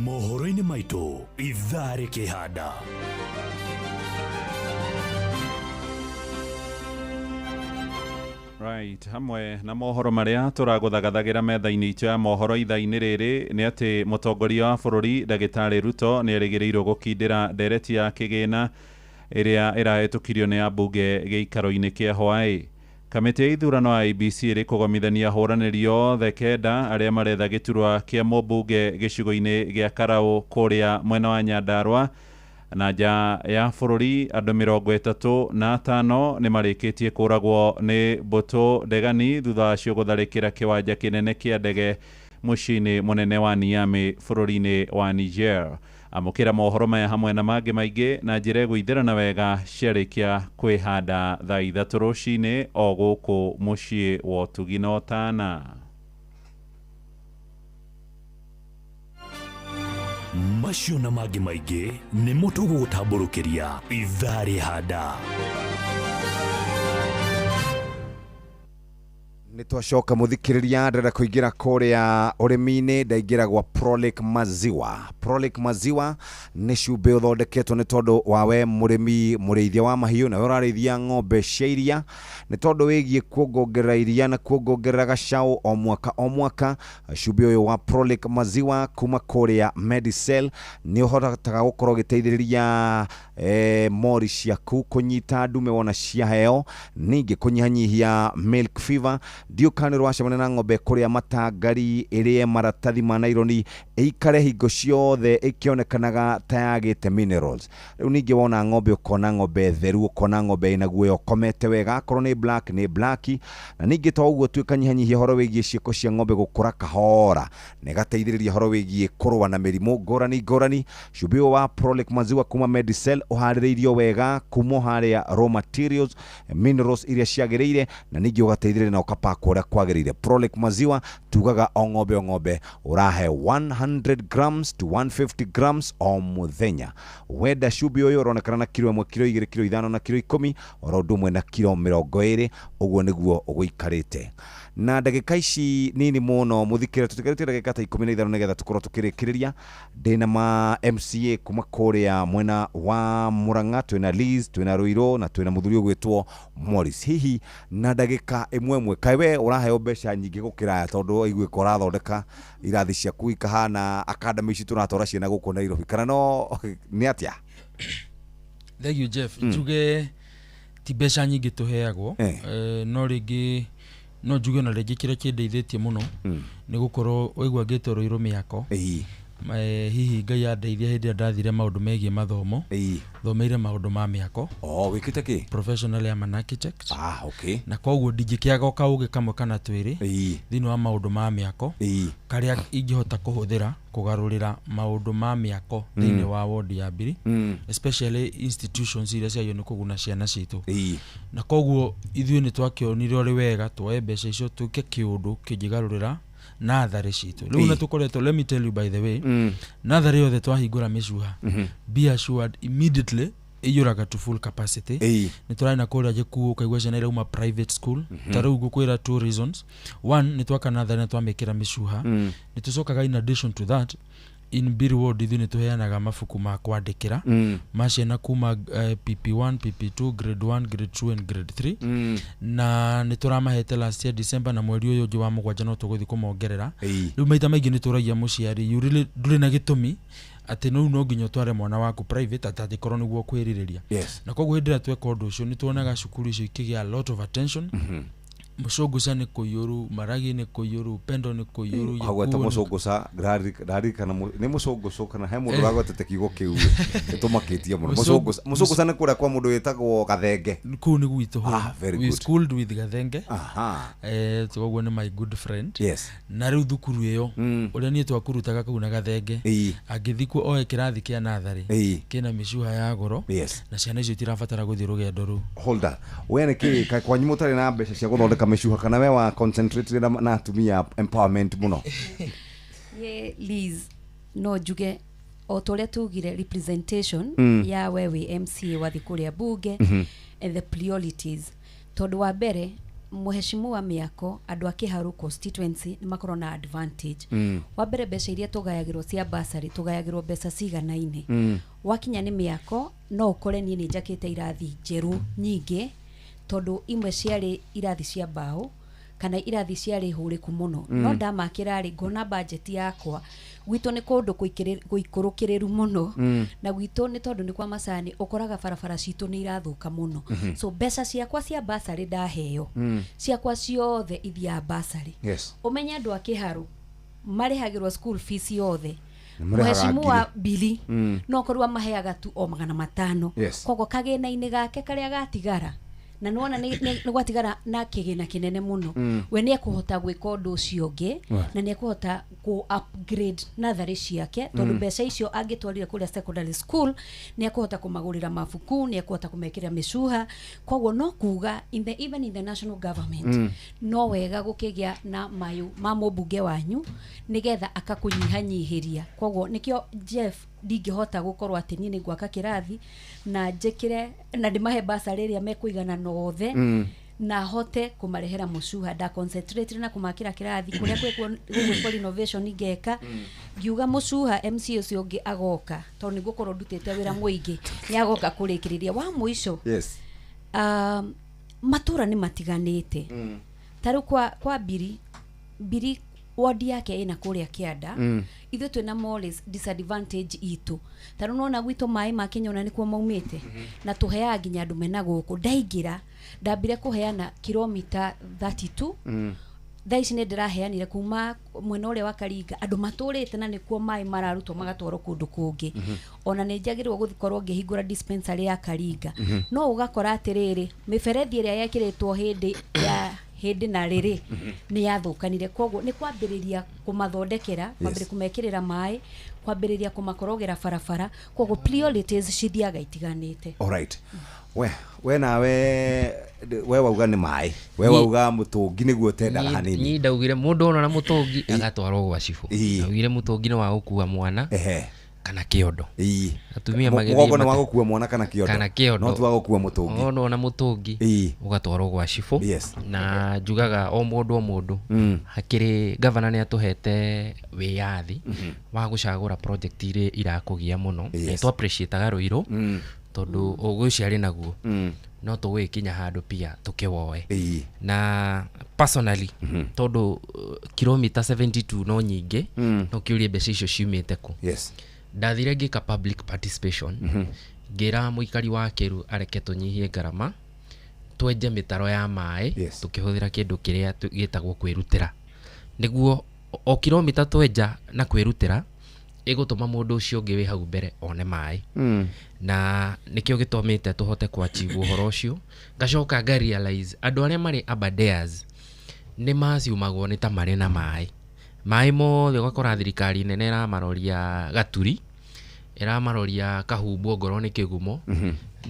Mohoro-inĩ maitũ ithaa rĩkĩhanda. Right, hamwe na mohoro marĩa tũragũthagathagĩra metha-inĩ itũ ya mohoro ithaa-inĩ rĩrĩ nĩ atĩ mũtongoria wa bũrũri ndagĩtarĩ Ruto nĩ erĩgĩrĩirwo gũkindĩra ndereti ya kĩgĩna ĩrĩa ĩrahĩtũkirio nĩ ambunge gĩikaro-inĩ kĩa Hawaii. Kamĩtĩ ya ithurano IEBC ĩrĩ kũgomithania ahũranĩri othe 9 arĩa maretha gĩturwa kĩa mũmbunge gĩcigo-inĩ gĩa Karau kũrĩa mwena wa Nyandarua. Na nja ya bũrũri andũ 35 nĩ marĩkĩtie kũragwo nĩ mbũtũ ndegani thutha wacio gũtharĩkĩra kĩwanja kĩnene kĩa ndege mũciĩ-inĩ mũnene wa Niamey bũrũri-inĩ wa Niger. Amũkĩra mohoro maya hamwe na mangĩ maingĩ na njĩra ĩgũithĩrana wega ciarĩkia kwĩhanda thaa 3 rũcinĩ o gũkũ mũciĩ wa Ũtugi na Ũtana. Macio na mangĩ maingĩ nĩmo tũgũgũtambũrũkĩria ithaa rĩhanda. Nĩ twacoka mũthikĩrĩria, ndĩrenda kũingĩra kũrĩa ũrĩmi-inĩ, ndaingĩra gwa Prolic Maziwa. Prolic Maziwa nĩ cumbĩ ũthondeketwo nĩ tondũ wa we mũrĩmi mũrĩithia wa mahiũ na we ũrarĩithia ng'ombe cia iria, nĩ tondũ wĩgiĩ kuongongerera iria na kuongongerera gacaũ o mwaka o mwaka. Cumbĩ ũyũ wa Prolic Maziwa kuma kũrĩa Medicel nĩ ũhotaga gũkorwo ũgĩteithĩrĩria mori ciaku kũnyita ndume wona ciaheo, ningĩ kũnyihanyihia milk fever. Ndiũka nĩ rwacemania na ng'ombe kũrĩa matangari ĩrĩe maratathi ma naironi ĩikare hingo ciothe ĩkĩonekanaga ta yagĩte minerals. Rĩu ningĩ wona ng'ombe ũkona ng'ombe theru, ũkona ng'ombe ĩna guoya ũkomete wega, akorwo nĩ black nĩ black. Na ningĩ to ũguo tu, ĩkanyihanyihia ũhoro wĩgiĩ ciĩko cia ng'ombe gũkũra kahora, na ĩgateithĩrĩria ũhoro wĩgiĩ kũrũa na mĩrimũ ngũrani ngũrani. Cumbĩ ũyũ wa Prolic Maziwa kuma Medicel ũharĩrĩirio wega kuma harĩa raw materials, minerals iria ciagĩrĩire, na ningĩ ũgateithĩrĩria na ũkapakwo ũrĩa kwagĩrĩire. Prolic Maziwa tugaga o ng'ombe o ng'ombe ũrahe 100 grams to 150 grams o mũthenya. Wenda cumbĩ ũyũ ũronekana na kiro 1, kiro 2, kiro 5 na kiro 10, oro ũndũ ũmwe na kiro 20, ũguo nĩguo ũgũikarĩte. Na ndagĩka ici nini mũno mũthikĩre, tũtigarĩtie ndagĩka ta 15 nĩgetha tũkorwo tũkĩrĩkĩrĩria. Ndĩna ma MCA kuma kũrĩa mwena wa Murang'a, twĩna Liz, twĩna Ruiru na twĩna mũthuri ũgwĩtwo Morris. Hihi na ndagĩka ĩmwe ĩmwe, kaĩ we ũraheo mbeca nyingĩ gũkĩra aya, tondũ waiguĩka ũrathondeka irathi ciaku ikahana academy ici tũratwara ciana gũkũ Nairobi, kana no nĩ atĩa? Thank you Jeff. Njuge ti mbeca nyingĩ tũheagwo, no rĩngĩ no njuge na rĩngĩ kĩrĩa kĩndeithĩtie mũno nĩ gũkorwo waigua ngĩtwo Ruiru mĩako. Hihi Ngai andeithia hĩndĩ ĩrĩa ndathire maũndũ megiĩ mathomo. Thomeire maũndũ ma mĩako. Oh, wĩkĩte kĩ? Professionally I'm an architect. Ah, okay. Na koguo ndingĩkĩaga o kaũgĩ kamwe kana twĩrĩ thĩinĩ wa maũndũ ma mĩako karĩa ingĩhota kũhũthĩra kũgarũrĩra maũndũ ma mĩako thĩinĩ wa ward ya Mbiri, especially institutions iria ciagĩrĩirwo nĩ kũguna ciana citũ. Na koguo ithuĩ nĩ twakĩonire ũrĩ wega tuoe mbeca icio twĩke kĩũndũ kĩngĩgarũrĩra natharĩ citũ. Rĩu na tũkoretwo, let me tell you by the way, natharĩ yothe twahingũra mĩcuha, be assured immediately ĩiyũraga to full capacity. Nĩ tũrarĩ na kũrĩa gĩkuũ ũkaigua ciana irauma private school. Ta rĩu ngũkwĩra two reasons. One, nĩ twaka natharĩ na twamĩkĩra mĩcuha. Nĩ tũcokaga in addition to that, in Mbiri ward ithuĩ nĩ tũheanaga mabuku ma kwandĩkĩra ma ciana kuma PP1, PP2, grade 1, grade 2 and grade 3. Na nĩ tũramahete last year December, na mweri ũyũ ũngĩ wa mũgwanja no tũgũthiĩ kũmongerera. Rĩu maita maingĩ nĩ tũragia mũciari, you really ndũrĩ na gĩtũmi atĩ rĩu no nginya ũtware mwana waku private atĩ angĩkorwo nĩguo kwĩrirĩria. Na koguo hĩndĩ ĩrĩa tweka ũndũ ũcio nĩ tuonaga cukuru icio ikĩgĩa a lot of attention. Mũcũngũca nĩ kũiyũru, Maragi nĩ kũiyũru, Pendo nĩ kũiyũru. Hagweta Gĩkuũ nĩ- mũcũngũca, ndarikana nĩ mũcũngũcũ kana he mũndũ ũragwetete kiugo kĩu gĩtũmakĩtie mũno. Mũcũngũca nĩ kũrĩa kwa mũndũ wĩtagwo Gathenge. Kũu nĩ gwitũ. Ah, very We good. schooled with Gathenge. Aha. Koguo nĩ my good friend. Na rĩu thukuru ĩyo ũrĩa niĩ twakurutaga kũu na Gathenge, angĩthiĩ kuo oe kĩrathi kĩa natharĩ kĩna mĩcuha ya goro, na ciana icio itirabatara gũthiĩ rũgendo rũu. Hold on. We nĩ kĩ kaĩ kwanyu mũtarĩ na mbeca cia gũthondeka mĩcuha, kana we wa concentrate na atumia empowerment mũno? Niĩ Liz no njuge o ta ũrĩa tugire representation ya we wĩ MCA wathiĩ kũrĩa bunge and the priorities, tondũ wa mbere mũheshimu wa mĩako, andũ a Kĩharu constituency nĩ makorwo na advantage. Wa mbere, mbeca iria tũgayagĩrwo cia bursary, tũgayagĩrwo mbeca ciganaine. Wakinya nĩ mĩako, no ũkore niĩ nĩ njakĩte irathi njerũ nyingĩ, tondũ imwe ciarĩ irathi cia mbaũ kana irathi ciarĩ hũrĩku mũno. No ndamakĩra rĩ, ngona budget yakwa gwitũ nĩ kũndũ gũikũrũkĩrĩru mũno. Na gwitũ nĩ tondũ nĩ kwa macani, ũkoraga barabara citũ nĩ irathũka mũno. So mbeca ciakwa cia bursary ndaheo, ciakwa ciothe ithiaga bursary. Ũmenye andũ a Kĩharu marĩhagĩrwo school fees yothe. Nĩ marĩhaga Mũheshimu wa ngiri. Bili no korwo amaheaga tu o 500. Koguo kagĩna-inĩ gake karĩa gatigara, na nĩwona nĩ gwatigara na kĩgĩna kĩnene mũno, we nĩ ekũhota gwĩka ũndũ ũcio ũngĩ, na nĩ ekũhota kũ upgrade natharĩ ciake, tondũ mbeca icio angĩtwarire kũrĩa secondary school nĩ ekũhota kũmagũrĩra mabuku, nĩ ekũhota kũmekĩra mĩcuha. Koguo no kuga in the, even in the national government, no wega gũkĩgĩa na mayũ ma mũmbunge wanyu nĩgetha akakũnyihanyihĩria. Koguo nĩkĩo Jeff ndingĩhota gũkorwo atĩ niĩ nĩ ngwaka kĩrathi na njĩkĩre na ndĩmahe basarĩ ĩrĩa mekũiganana othe na hote kũmarehera mũcuha. Nda concentrate na kũmakĩra kĩrathi kũrĩa gwĩkwo renovation, ngeka ngiuga mũcuha MC ũcio ũngĩ agoka, tondũ nĩ ngũkorwo ndutĩte wĩra mũingĩ, nĩ agoka kũrĩkĩrĩria wa mũico. Matũra nĩ matiganĩte. Ta rĩu kwa Mbiri, Mbiri ward yake ĩna kũrĩa kĩanda. Ithuĩ twĩna more disadvantage itũ. Ta rĩu nona gwitũ maĩ ma Kĩnyona nĩkuo maumĩte, na tũheaga nginya andũ mena gũkũ. Ndaingĩra ndambire kũheana kilomita 32. Thaa ici nĩ ndĩraheanire kuma mwena ũrĩa wa Karinga, andũ matũrĩte na nĩkuo maĩ mararutwo magatwarwo kũndũ kũngĩ. Ona nĩ njagĩrĩirwo gũkorwo ngĩhingũra dispensary ya Karinga. No ũgakora atĩrĩrĩ, mĩberethi ĩrĩa yekĩrĩtwo hĩndĩ ya hĩndĩ na rĩrĩ nĩ yathũkanire, koguo nĩ kwambĩrĩria kũmathondekera, kwambĩrĩria kũmekĩrĩra maĩ, kwambĩrĩria kũmakorogera barabara. Koguo priorities cithiaga itiganĩte. Alright. We nawe we wauga nĩ maĩ, we wauga mũtũngi nĩguo ũtendaga hanini. Niĩ ndaugire mũndũ ona na mũtũngi agatwarwo gwa cibũ. Ndaugire mũtũngi nĩ wa gũkua mwana kana kĩondo. Atumia magĩthiĩ Mũgongo nĩ wa gũkua mwana kana kĩondo. Kana kĩondo. No ti wa gũkua mũtũngi. Ona ona mũtũngi ũgatwarwo gwa cibũ. Na njugaga o mũndũ o mũndũ, hakĩrĩ gavana nĩ atũhete wĩyathi wa gũcagũra project iria irakũgia mũno. Nĩ tũ appreciate-aga Rũirũ tondũ ũgĩ ũcio arĩ naguo, no tũgũgĩkinya handũ pia tũkĩwoe. Na personally, tondũ kilomita 72 no nyingĩ, no kĩũrie mbeca icio ciumĩte kũ. Ndathire ngĩka public participation, ngĩra mũikari wa Kĩru areke tũnyihie ngarama, twenje mĩtaro ya maĩ tũkĩhũthĩra kĩndũ kĩrĩa gĩtagwo kwĩrutĩra, nĩguo o kilomita twenja na kwĩrutĩra Ĩgũtũma mũndũ ũcio ũngĩ wĩ hau mbere one maĩ. Na nĩkĩo gĩtũmĩte tũhote kũ-achieve ũhoro ũcio. Ngacoka nga realize andũ arĩa marĩ Aberdares nĩ maciumagwo nĩ ta marĩ na maĩ. Maĩ mothe ũgakora thirikari nene ĩramaroria Gaturi, ĩramaroria Kahumbwo ongorwo nĩ Kĩgumo,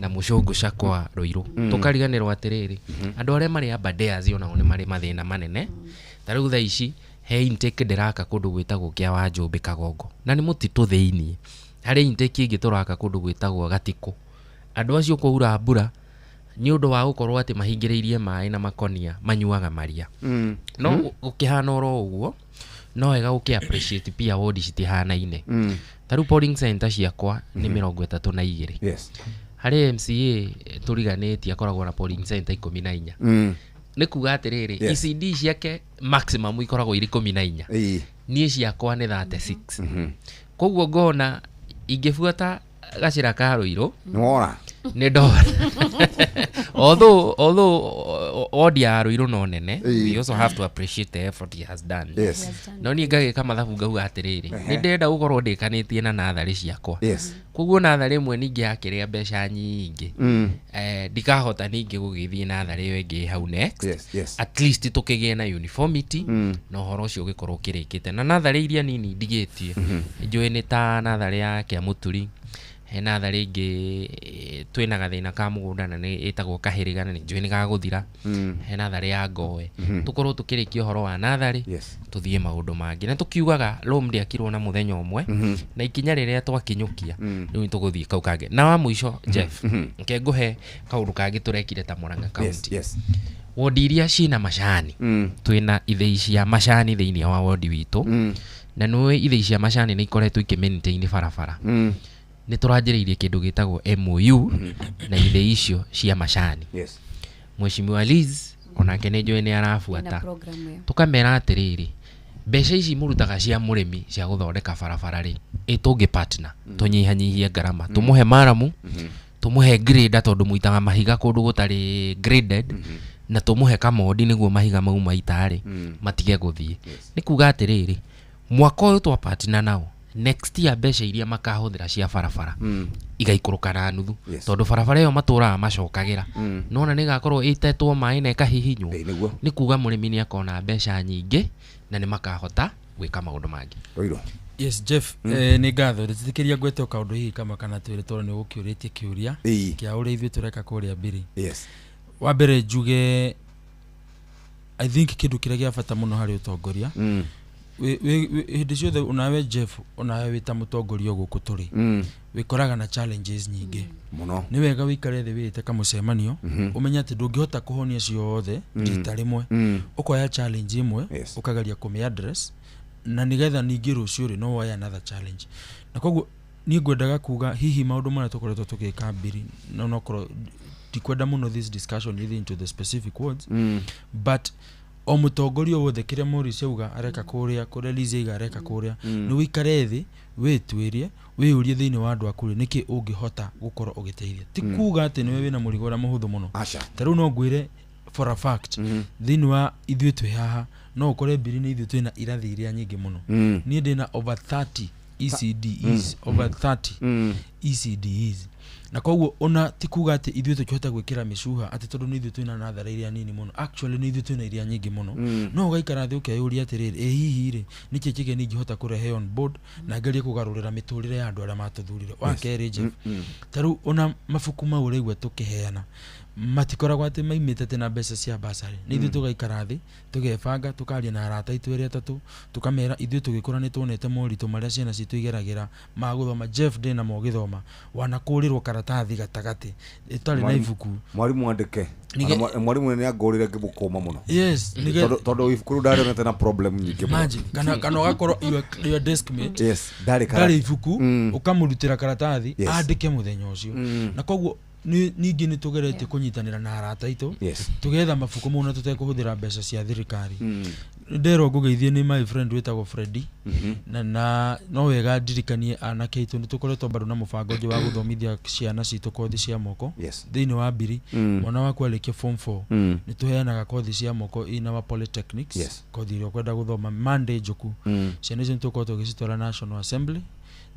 na Mũcũngũ cakwa Rũirũ. Tũkariganĩrwo atĩrĩrĩ, andũ arĩa marĩ Aberdares onao nĩ marĩ mathĩna manene. Ta rĩu thaa ici he intake ndĩraka kũndũ gwĩtagwo kĩa Wanjũmbĩ Kagongo, na nĩ mũtitũ thĩiniĩ. Harĩ intake ĩngĩ tũraka kũndũ gwĩtagwo Gatikũ. Andũ acio kwaura mbura nĩ ũndũ wa gũkorwo atĩ mahingĩrĩirie maĩ na makonia manyuaga maria. No gũkĩhana oro ũguo, no wega gũkĩ appreciate pia wodi citihanaine. Ta rĩu polling center ciakwa nĩ 32. Harĩ MCA tũriganĩtie akoragwo na polling center 14. Nĩ kuga atĩrĩrĩ, ECD ciake maximum ikoragwo irĩ 14. Niĩ ciakwa nĩ 36. Koguo ngona ingĩbuata gacĩra ka Rũirũ Nĩwora. Nĩ ndora. Although wodi ya Rũirũ no nene, we also have to appreciate the effort he has done. He has done. No niĩ ngagĩka mathabu ngauga atĩrĩrĩ, nĩ ndĩrenda gũkorwo ndĩkanĩtie na natharĩ ciakwa. Koguo natharĩ ĩmwe ningĩ yakĩrĩa mbeca nyingĩ, ndikahota ningĩ gũgĩthiĩ natharĩ ĩyo ĩngĩ hau next. At least tũkĩgĩe na uniformity, na ũhoro ũcio ũgĩkorwo ũkĩrĩkĩte. Na natharĩ iria nini ndigĩtie, njũĩ nĩ ta natharĩ ya Kĩamũturi, he natharĩ ĩngĩ twĩna gathĩna ka mũgũnda na nĩ ĩtagwo Kahĩrĩga na nĩ njũĩ nĩ gagũthira. He natharĩ ya Ngoe. Tũkorwo tũkĩrĩkia ũhoro wa natharĩ, tũthiĩ maũndũ mangĩ. Na tũkiugaga Rome ndĩakirwo na mũthenya ũmwe, na ikinya rĩrĩa twakinyũkia, rĩu nĩtũgũthiĩ kau kangĩ. Na wa mũico, Jeff, reke ngũhe kaũndũ kangĩ tũrekire ta Murang'a County. Wodi iria ciĩna macani, twĩna ithĩi cia macani thĩinĩ wa wodi witũ, na nĩũĩ ithĩi cia macani nĩ ikoretwo ikĩ maintain barabara. Nĩ tũranjĩrĩirie kĩndũ gĩtagwo MOU na ithĩi icio cia macani. Mheshimiwa Liz onake nĩ njũĩ nĩ arabuata. Ena program ĩyo. Tũkamera atĩrĩrĩ, mbeca ici mũrutaga cia mũrĩmi cia gũthondeka barabara rĩ, ĩ tũngĩ partner, tũnyihanyihie ngarama, tũmũhe maramu, tũmũhe grader tondũ mũitaga mahiga kũndũ gũtarĩ graded, na tũmũhe kamondi nĩguo mahiga mau maita rĩ, matige gũthiĩ. Nĩ kuga atĩrĩrĩ, mwaka ũyũ twa partner nao, next year mbeca iria makahũthĩra cia barabara igaikũrũka na nuthu, tondũ barabara ĩyo matũraga macokagĩra, nona nĩ ĩgakorwo ĩtetwo maĩ na ĩkahihinywo. Nĩ kuga mũrĩmi nĩ akona mbeca nyingĩ na nĩ makahota gwĩka maũndũ mangĩ. Rũirũ. Yes, Jeff, nĩ ngatho. Ndĩtĩkĩria ngwete o kaũndũ hihi kamwe kana twĩrĩ tondũ nĩ ũgũkĩũrĩtie kĩũria kĩa ũrĩa ithuĩ tũreka kũrĩa Mbiri. Wa mbere njuge, I think kĩndũ kĩrĩa gĩa bata mũno harĩ ũtongoria, hĩndĩ ciothe onawe Jeff, onawe wĩ ta mũtongoria gũkũ tũrĩ, wĩkoraga na challenges nyingĩ mũno. Nĩ wega wĩikare thĩ wĩĩte kamũcemanio, ũmenye atĩ ndũngĩhota kũhonia ciothe rita rĩmwe. Ũkoya challenge ĩmwe, ũkageria kũmĩ address, na nĩgetha ningĩ rũciũ rĩ no woye another challenge. Na koguo niĩ ngwendaga kuga hihi maũndũ marĩa tũkoretwo tũgĩka Mbiri, no nokorwo ndikwenda mũno this discussion ĩthiĩ into the specific words, but o mũtongoria wothe kĩrĩa Maurice auga areka kũrĩa, kũrĩa Liz auga areka kũrĩa, nĩ wĩikare thĩ wĩtuĩrie, wĩyũrie thĩinĩ wa andũ aku rĩ, nĩkĩ ũngĩhota gũkorwo ũgĩteithia. Ti kuga atĩ nĩwe wĩna mũrigo ũrĩa mũhũthũ mũno. Ta rĩu no ngwĩre for a fact, thĩinĩ wa ithuĩ twĩ haha, no ũkore Mbiri nĩ ithuĩ twĩna irathi iria nyingĩ mũno. Niĩ ndĩna over 30 ECDEs, over 30 ECDEs. Na koguo ona ti kuga atĩ ithuĩ tũkĩhota gwĩkĩra mĩcuha atĩ tondũ nĩ ithuĩ twĩna natharĩ iria nini mũno, actually nĩ ithuĩ twĩna iria nyingĩ mũno. No ũgaikara thĩ ũkeyũria atĩrĩrĩ, ĩ hihi rĩ, nĩkĩ kĩgeni ingĩhota kũrehe on board na ngerie kũgarũrĩra mĩtũrĩre ya andũ arĩa matũthurire. Wa kerĩ, Jeff, ta rĩu ona mabuku mau ũraigua tũkĩheana matikoragwo atĩ maimĩte atĩ na mbeca cia basarĩ. Nĩ ithuĩ tũgaikara thĩ tũgebanga, tũkaria na arata aitũ erĩ atatũ, tũkamera ithuĩ tũgĩkũra nĩ tuonete moritũ marĩa ciana citũ igeragĩra ma gũthoma. Jeff, ndĩna mo ũgĩthoma wanakũrĩrwo karatathi gatagatĩ ĩtarĩ na ibuku. Mwarimu andĩke. Mwarimu nĩ angũrire ngĩmũkũma mũno. Yes, Tondũ ibuku rĩu ndarĩonete na problem nyingĩ mũno. Imagine, kana ũgakorwo your desk mate Yes, ndarĩ ndarĩ ibuku, ũkamũrutĩra karatathi andĩke mũthenya ũcio. Na koguo ningĩ nĩ tũgeretie kũnyitanĩra na arata aitũ, tũgetha mabuku mau na tũtekũhũthĩra mbeca cia thirikari. Nderwo ngũgeithie nĩ my friend wĩtagwo Freddy. Na no wega ndirikanie anake aitũ nĩ tũkoretwo bado na mũbango ũngĩ wa gũthomithia ciana citũ kothi cia moko. Thĩinĩ wa Mbiri, mwana waku arĩkia form 4, nĩ tũheanaga kothi cia moko in our polytechnics. Kothi ĩrĩa ũkwenda gũthoma Monday njũku, ciana icio nĩ tũkorwo tũgĩcitwara National Assembly.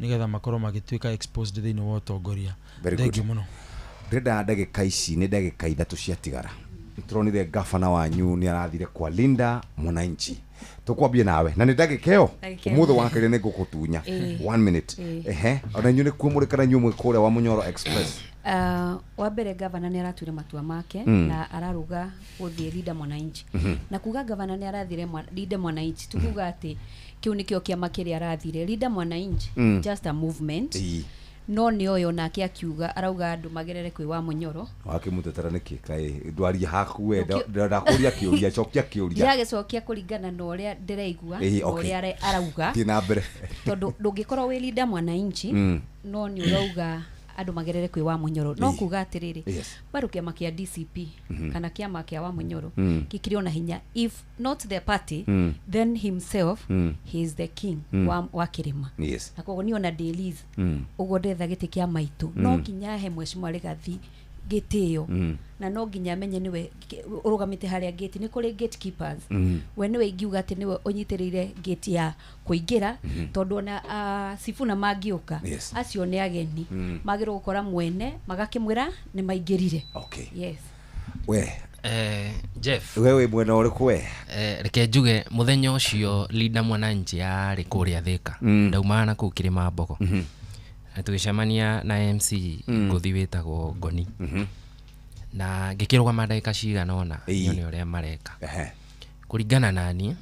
Nĩgetha makorwo magĩtuĩka exposed thĩinĩ wa ũtongoria. Very good. Thank you mũno. Ndĩrenda ndagĩka ici, nĩ ndagĩka 3 ciatigara. Tũronire gavana wanyu nĩ arathire kwa Linda Mwananchi. Tũkwambie nawe na nĩ ndagĩka ĩyo. Ndagĩka ĩyo. Ũmũthĩ wakerĩ nĩ ngũkũtunya. Ĩĩ. 1 minute. Ĩĩ. Ehe, ona inyuĩ nĩ kuo mũrĩ kana inyuĩ mwĩ kũrĩa wa Munyoro Express? Wa mbere gavana nĩ aratuire matua make na araruga gũthiĩ Linda Mwananchi. Na kuga gavana nĩ arathire Linda Mwananchi, tukuga atĩ kĩu nĩkĩo kĩama kĩrĩa arathire Linda Mwananchi, just a movement. No nĩ oyo nake akiuga arauga andũ magerere kwĩ wa Munyoro. Wakĩmũtetera nĩkĩ kaĩ ndwaria haku we ndakũria kĩũria, cokia kĩũria. Ndĩragĩcokia kũringana na ũrĩa ndĩraigua na ũrĩa arauga. Thiĩ na mbere. Tondũ ndũngĩkorwo wĩ Linda Mwananchi no nĩ ũrauga andũ magerere kwĩ wa Munyoro. No kuga atĩrĩrĩ, bado kĩama kĩa DCP kana kĩama kĩa wa Munyoro gĩkĩrĩ ona hinya. If not the party, then himself, he is the king wa kĩrĩma. Na koguo niĩ ona dailies ũguo ndetha gĩtĩ kĩa maitũ, no nginya he mheshimiwa Rigathi gĩtĩo, na no nginya amenye nĩwe ũrũgamĩte harĩa gate. Nĩ kũrĩ gatekeepers. We nĩwe ingiuga atĩ nĩwe ũnyitĩrĩire gate ya kũingĩra, tondũ ona Sifuna mangĩũka, acio nĩ ageni, magĩrĩirwo gũkora mwene magakĩmwĩra nĩ maingĩrire. Yes. We. Jeff. We wĩ mwena ũrĩkũ we? Reke njuge mũthenya ũcio Linda Mwananchi yarĩ kũrĩa Thika. Ndaumaga na kũu Kĩrĩma Mbogo. Na tũgĩcemania na MC ngũthi wĩtagwo Ngoni. Na ngĩkĩrũgama ndagĩka cigana ũna nyone ũrĩa mareka. Kũringana na niĩ,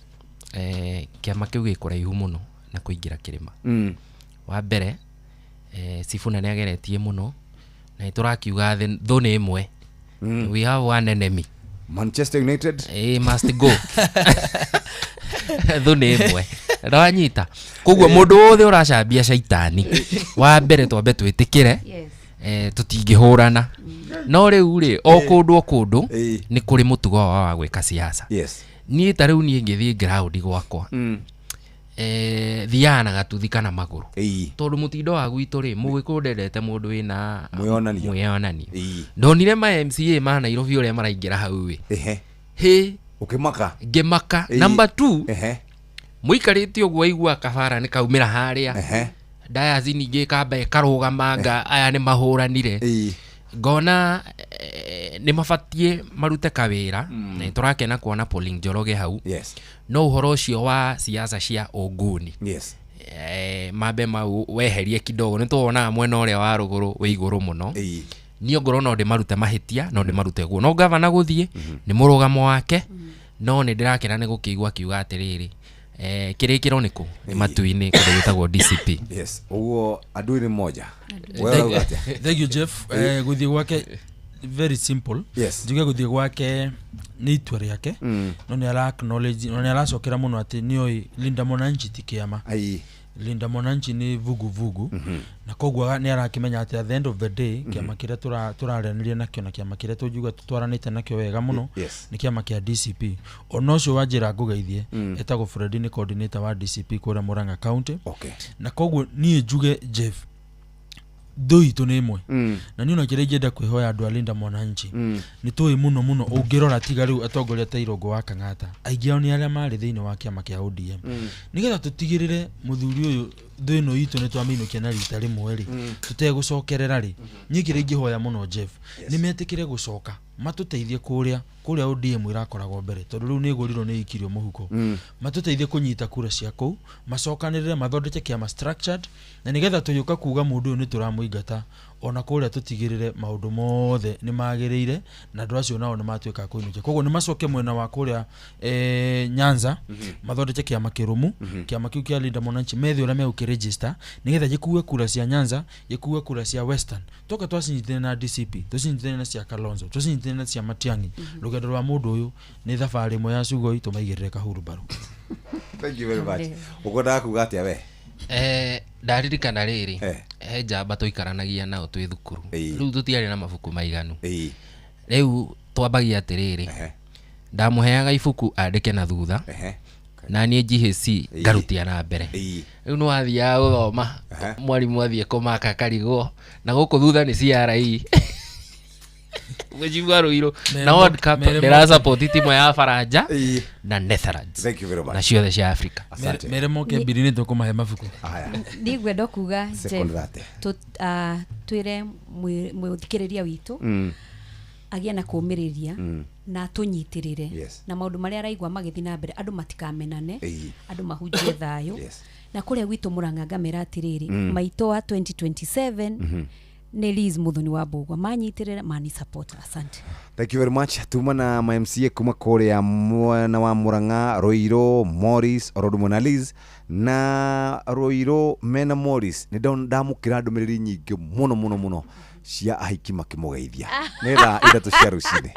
kĩama kĩu gĩ kũraihu mũno na kũingĩra kĩrĩma. Wa mbere, Sifuna nĩ ageretie mũno na nĩ tũrakiuga thũ nĩ ĩmwe. We have one enemy. Manchester United. Must go. Thũ nĩ ĩmwe. Ndawanyita. Koguo mũndũ wothe ũracambia caitani, wa mbere twambe twĩtĩkĩre, tũtingĩhũrana. No rĩu rĩ, o kũndũ o kũndũ nĩ kũrĩ mũtugo wao wa gwĩka siasa. Niĩ ta rĩu niĩ ngĩthiĩ ground gwakwa, thiaga na gatuthi kana magũrũ. Tondũ mũtindo wa gwitũ rĩ, mũgĩkũyũ ndendete mũndũ wĩna Mwĩonanio. mwĩonanio. Ndonire ma MCA ma Nairobi ũrĩa maraingĩra hau ĩ. Hĩ. Ũkĩmaka? Ngĩmaka. Number 2, mũikarĩte ũguo aigua kabara nĩ kaumĩra harĩa. Diocese ningĩ ĩkamba ĩkarũgamanga, aya nĩ mahũranire. Ngona nĩ mabatiĩ marute kawĩra, na nĩ tũrakena kuona Pauline Njoroge hau. No ũhoro ũcio wa siasa cia ũnguni. Mambe mau weherie kidogo, nĩ tuonaga mwena ũrĩa wa rũgũrũ wĩ igũrũ mũno. Niĩ ongorwo no ndĩmarute mahĩtia, no ndĩmarute guo. No gavana gũthiĩ nĩ mũrũgamo wake, no nĩ ndĩrakena nĩ gũkĩigua akiuga atĩrĩrĩ, kĩrĩkĩro nĩ kũ? Nĩ matu-inĩ kũndũ gwĩtagwo DCP. Yes, ũguo adui nĩ mmoja. Wewe ũrauga atĩa? Thank you Jeff. Gũthiĩ gwake very simple. Njuge gũthiĩ gwake nĩ itua rĩake, no nĩ ara acknowledge, no nĩ aracokera mũno atĩ nĩoĩ Linda Mwananchi ti kĩama. Linda Mwananchi nĩ vuguvugu. Na koguo nĩ arakĩmenya atĩ at the end of the day, kĩama kĩrĩa tũraranĩria nakĩo na kĩama kĩrĩa tũngiuga tũtwaranĩte nakĩo wega mũno nĩ kĩama kĩa DCP. Ona ũcio wa njĩra ngũgeithie, etagwo Fred, nĩ coordinator wa DCP kũrĩa Murang'a County. Na koguo niĩ njuge Jeff, thũ itũ nĩ ĩmwe. Na niĩ ona kĩrĩa ingĩenda kwĩhoya andũ a Linda Mwananchi, nĩ tũĩ mũno mũno ũngĩrora tiga rĩu atongoria ta Irũngũ wa Kang'ata, aingĩ ao nĩ arĩa marĩ thĩinĩ wa kĩama kĩa ODM. Nĩgetha tũtigĩrĩre mũthuri ũyũ thũ ĩno itũ nĩ twamĩinũkia na rita rĩmwe rĩ, tũtegũcokerera rĩ, niĩ kĩrĩa ingĩhoya mũno Jeff, nĩ metĩkĩre gũcoka matũteithie kũrĩa ODM ĩrakoragwo mbere, tondũ rĩu nĩ ĩgũrirwo nĩ ĩikirio mũhuko. Matũteithie kũnyita kura cia kũu, macokanĩrĩre mathondeke kĩama structured, na nĩgetha tũgĩũka kuga mũndũ ũyũ nĩ tũramũingata, ona kũrĩa tũtigĩrĩre maũndũ mothe nĩ magĩrĩire na andũ acio nao nĩ matuĩka a kũinũkia. Koguo nĩ macoke mwena wa kũrĩa Nyanza, mathondeke kĩama kĩrũmu, kĩama kĩu kĩa Linda Mwananchi methe ũrĩa megũkĩregister nĩgetha gĩkue kura cia Nyanza, gĩkue kura cia Western. Toka twacinyitĩre na DCP, tũcinyitĩre na cia Kalonzo, tũcinyitĩre na cia Matiang'i. Rũgendo rwa mũndũ ũyũ nĩ thabarĩ ĩmwe ya Sugoi, tũmaigĩrĩre kahurumbarũ. Thank you very much. Ũkwendaga kuga atĩa we? Ndaririkana rĩrĩ, he njamba tũikaranagia nao twĩ thukuru. Rĩu tũtiarĩ na mabuku maiganu. Rĩu twambagia atĩrĩrĩ, ndamũheaga ibuku andĩke na thutha, na niĩ GHC ngarutia na mbere. Rĩu nĩ wathiaga gũthoma, mwarimũ athiĩ kũmaka karigwo, na gũkũ thutha nĩ CRE. Mheshimiwa Ruiru na World Cup ndĩra support timu ya Faranja na Netherlands. Thank you very much. Na ciothe cia Africa. Mere moke mbiri nĩ tũkũmahe mabuku. Niĩ ngwenda kuga Second that. Twĩre mũthikĩrĩria witũ agĩe na kũmĩrĩria na tũnyitĩrĩre. Na maũndũ marĩa araigua magĩthiĩ na mbere, andũ matikamenane, andũ mahunjie thayũ. Na kũrĩa gwitũ Mũrang'a ngamera atĩrĩrĩ, maitũ wa 2027 nĩ Liz Muthoni wa Mbũgua, manyitĩrĩre, mani support. Asante. Thank you very much. Tuma na ma MCA kuma kuria mwena wa Murang'a, Ruiru, Morris, oro na Liz na Ruiru mena Morris. Nĩ ndamũkĩra ndũmĩrĩri nyingĩ mũno mũno mũno cia ahiki makĩmũgeithia. Nĩ thaa 3 cia rũcinĩ.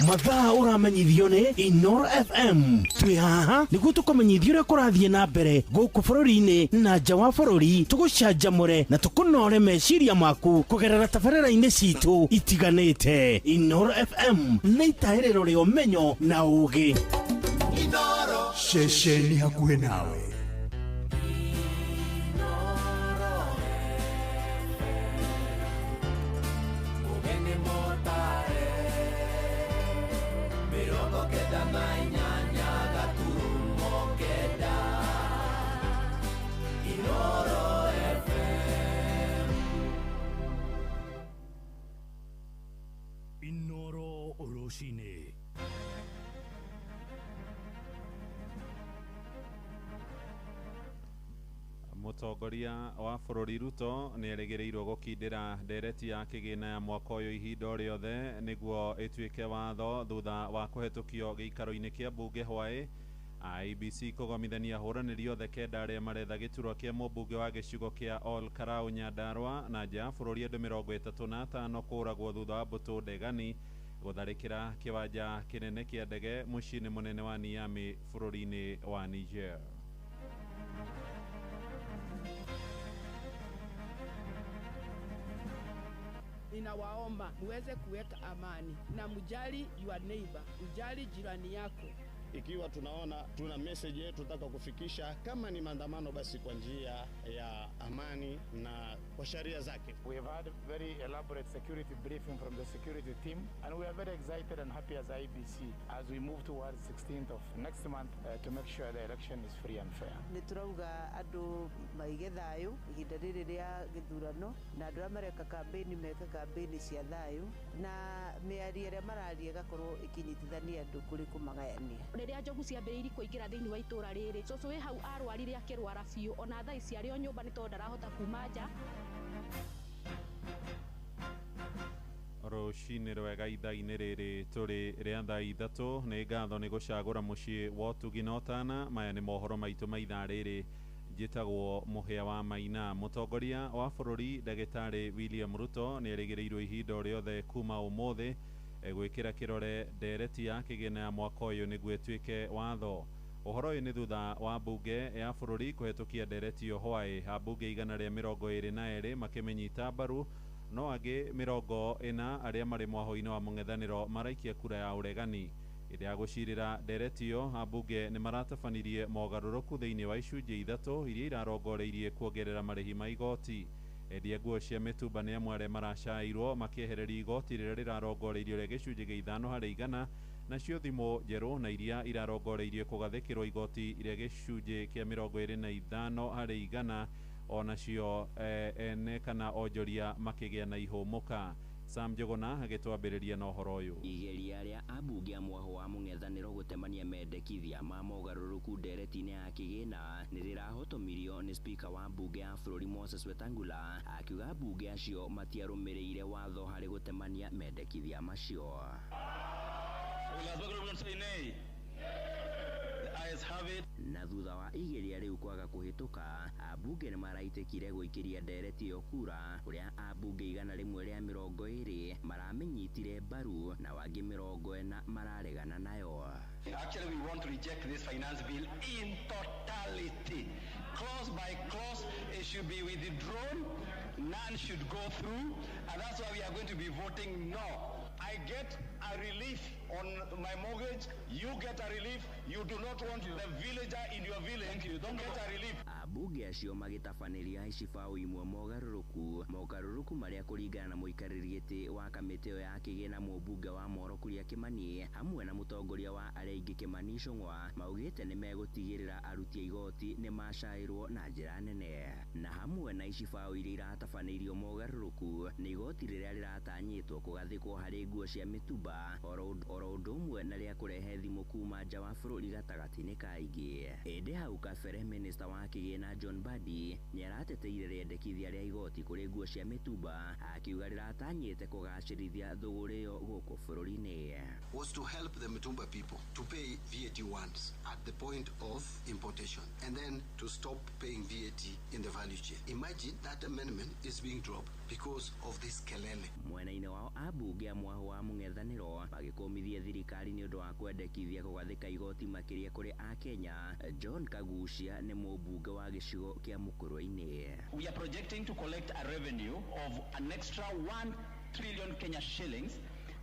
Mathaa ũramenyithio nĩ Inoro FM. Twĩ haha nĩguo tũkũmenyithia ũrĩa kũrathiĩ na mbere gũkũ bũrũri-inĩ na nja wa bũrũri, tũgũcanjamũre na tũkũnore meciria maku kũgerera tabarĩra-inĩ citũ itiganĩte. Inoro FM nĩ itahĩrĩro rĩa ũmenyo na ũũgĩ. Ceceni hakuhĩ nawe. Inoro rũcinĩ. Mũtongoria wa bũrũri Ruto nĩ erĩgĩrĩirwo gũkindĩra ndereti ya kĩgĩna ya mwaka ũyũ ihinda o rĩothe nĩguo ĩtuĩke watho thutha wa kũhetũkio gĩikaro-inĩ kĩa mbunge hwaĩ. IEBC kũgomithania ahũranĩri othe 9 arĩa maretha gĩturwa kĩa mũmbunge wa gĩcigo kĩa Ol Kalou Nyandarua. Na nja ya bũrũri andũ 35 kũũragwo thutha wa mbũtũ ndegani gũtharĩkĩra kĩwanja kĩnene kĩa ndege mũciĩ-inĩ mũnene wa Niamey bũrũri-inĩ wa Niger. Ninawaomba muweze kuweka amani na mjali your neighbor, mjali jirani yako. Ikiwa tunaona tuna message yetu tunataka kufikisha, kama ni maandamano basi kwa njia ya amani na kwa sheria zake. We have had very elaborate security briefing from the security team, and we are very excited and happy as IEBC as we move towards 16th of next month to make sure the election is free and fair. Nĩ turauga andũ maige thayũ ihinda rĩrĩ rĩa gĩthurano, na andũ arĩa mareka campaign meke campaign cia thayũ, na mĩario ĩrĩa mararia ĩgakorwo ĩkĩnyitithania andũ kũrĩ kũmagayania. Rĩrĩa njogu ciambĩrĩirie kũingĩra thĩinĩ wa itũra rĩrĩ, cũcũ wĩ hau arwarire akĩrwara biũ, ona thaa ici arĩ o nyũmba nĩ tondũ ndarahota kuma nja. Rũcinĩ rwega ithaa-inĩ rĩrĩ tũrĩ rĩa thaa 3. Nĩ ngatho nĩ gũcagũra mũciĩ wa ũtugi na ũtana. Maya nĩ mohoro maitũ ma ithaa rĩrĩ. Njĩtagwo Mũhĩa wa Maina. Mũtongoria wa bũrũri ndagĩtarĩ William Ruto nĩ erĩgĩrĩirwo ihinda o rĩothe kuma ũmũthĩ gwĩkĩra kĩrore ndereti ya kĩgĩna ya mwaka ũyũ nĩguo ĩtuĩke watho. Ũhoro ũyũ nĩ thutha wa mbunge ya bũrũri kũhetũkia ndereti ĩyo hwaĩ. Ambunge 122 makĩmĩnyita mbaru, no angĩ 40 arĩa marĩ mwahũ-inĩ wa mũng'ethanĩro maraikia kura ya ũregani. Hĩndĩ ya gũcirĩra ndereti ĩyo, ambunge nĩ maratabanirie mogarũrũku thĩinĩ wa icunjĩ 3 iria irarongoreirie kuongerera marĩhi ma igoti. Endia nguo cia mĩtumba nĩ amwe arĩa maracaĩirwo makĩehereria igoti rĩrĩa rĩrarongoreirio rĩa gĩcunjĩ gĩa 5 harĩ igana, nacio thimũ njerũ na iria irarongoreirio kũgathĩkĩrwo igoti rĩa gĩcunjĩ kĩa 25 harĩ igana, onacio ene kana onjoria makĩgĩa na ihũmũka. Sam Njuguna agĩtwambĩrĩria na ũhoro ũyũ. Igeria rĩa ambunge a mwahũ wa mũng'ethanĩro gũtemania mendekithia ma mogarũrũku ndereti-inĩ ya kĩgĩna nĩ rĩrahotomirio nĩ spika wa mbunge ya bũrũri Moses Wetangula, akiuga ambunge acio matiarũmĩrĩire watho harĩ gũtemania mendekithia macio. Na thutha wa igeria rĩu kwaga kũhĩtũka, ambunge nĩ maraitĩkire gũikĩria ndereti ĩyo kura, kũrĩa ambunge 120 maramĩnyitire mbaru na wangĩ 40 mararegana nayo. Actually, we want to reject this finance bill in totality. Clause by clause, it should be withdrawn. None should go through, and that's why we are going to be voting no. I get a relief On my mortgage, you get a relief. You do not want the villager in your village to get a relief. Ambunge acio magĩtabanĩria icibaũ imwe mogarũrũku marĩa kũringana na mũikarĩri gĩtĩ wa kamĩtĩ ĩyo ya kĩgĩna mũmbunge wa Moro Kuria Kĩmani hamwe na mũtongoria wa arĩa aingĩ Kĩmani Ichung'wa maugĩte nĩ megũtigĩrĩra aruti a igoti nĩ macaĩrwo na njĩra nene. Na hamwe na icibaũ iria iratabanĩirio mogarũrũku nĩ igoti rĩrĩa rĩratanyĩtwo kũgathĩkwo harĩ nguo cia mĩtumba oro ũndũ ũmwe na rĩa kũrehe thimũ kuma nja wa bũrũri gatagatĩ-inĩ ka aingĩ. Ĩndĩ hau kabere minista wa kĩgĩna John Mbadi nĩarateteire rĩendekithia rĩa igoti kũrĩ nguo cia mĩtumba akiuga rĩratanyĩte kũgacĩrithia thũgũrĩ ĩyo gũkũ bũrũri-inĩ. Was to help the Mitumba people to pay VAT once at the point of importation and then to stop paying VAT in the value chain. Imagine that amendment is being dropped because of this kelele. Mwena-inĩ wao ambunge a mwaho wa mũng'ethanĩro magĩkũmithia thirikari nĩ ũndũ wa kwendekithia kũgathĩka igoti makĩria kũrĩ Akenya. John Kagucia nĩ mũmbunge wa gĩcigo kĩa Mũkũrwe-inĩ. We are projecting to collect a revenue of an extra 1 trillion Kenya shillings,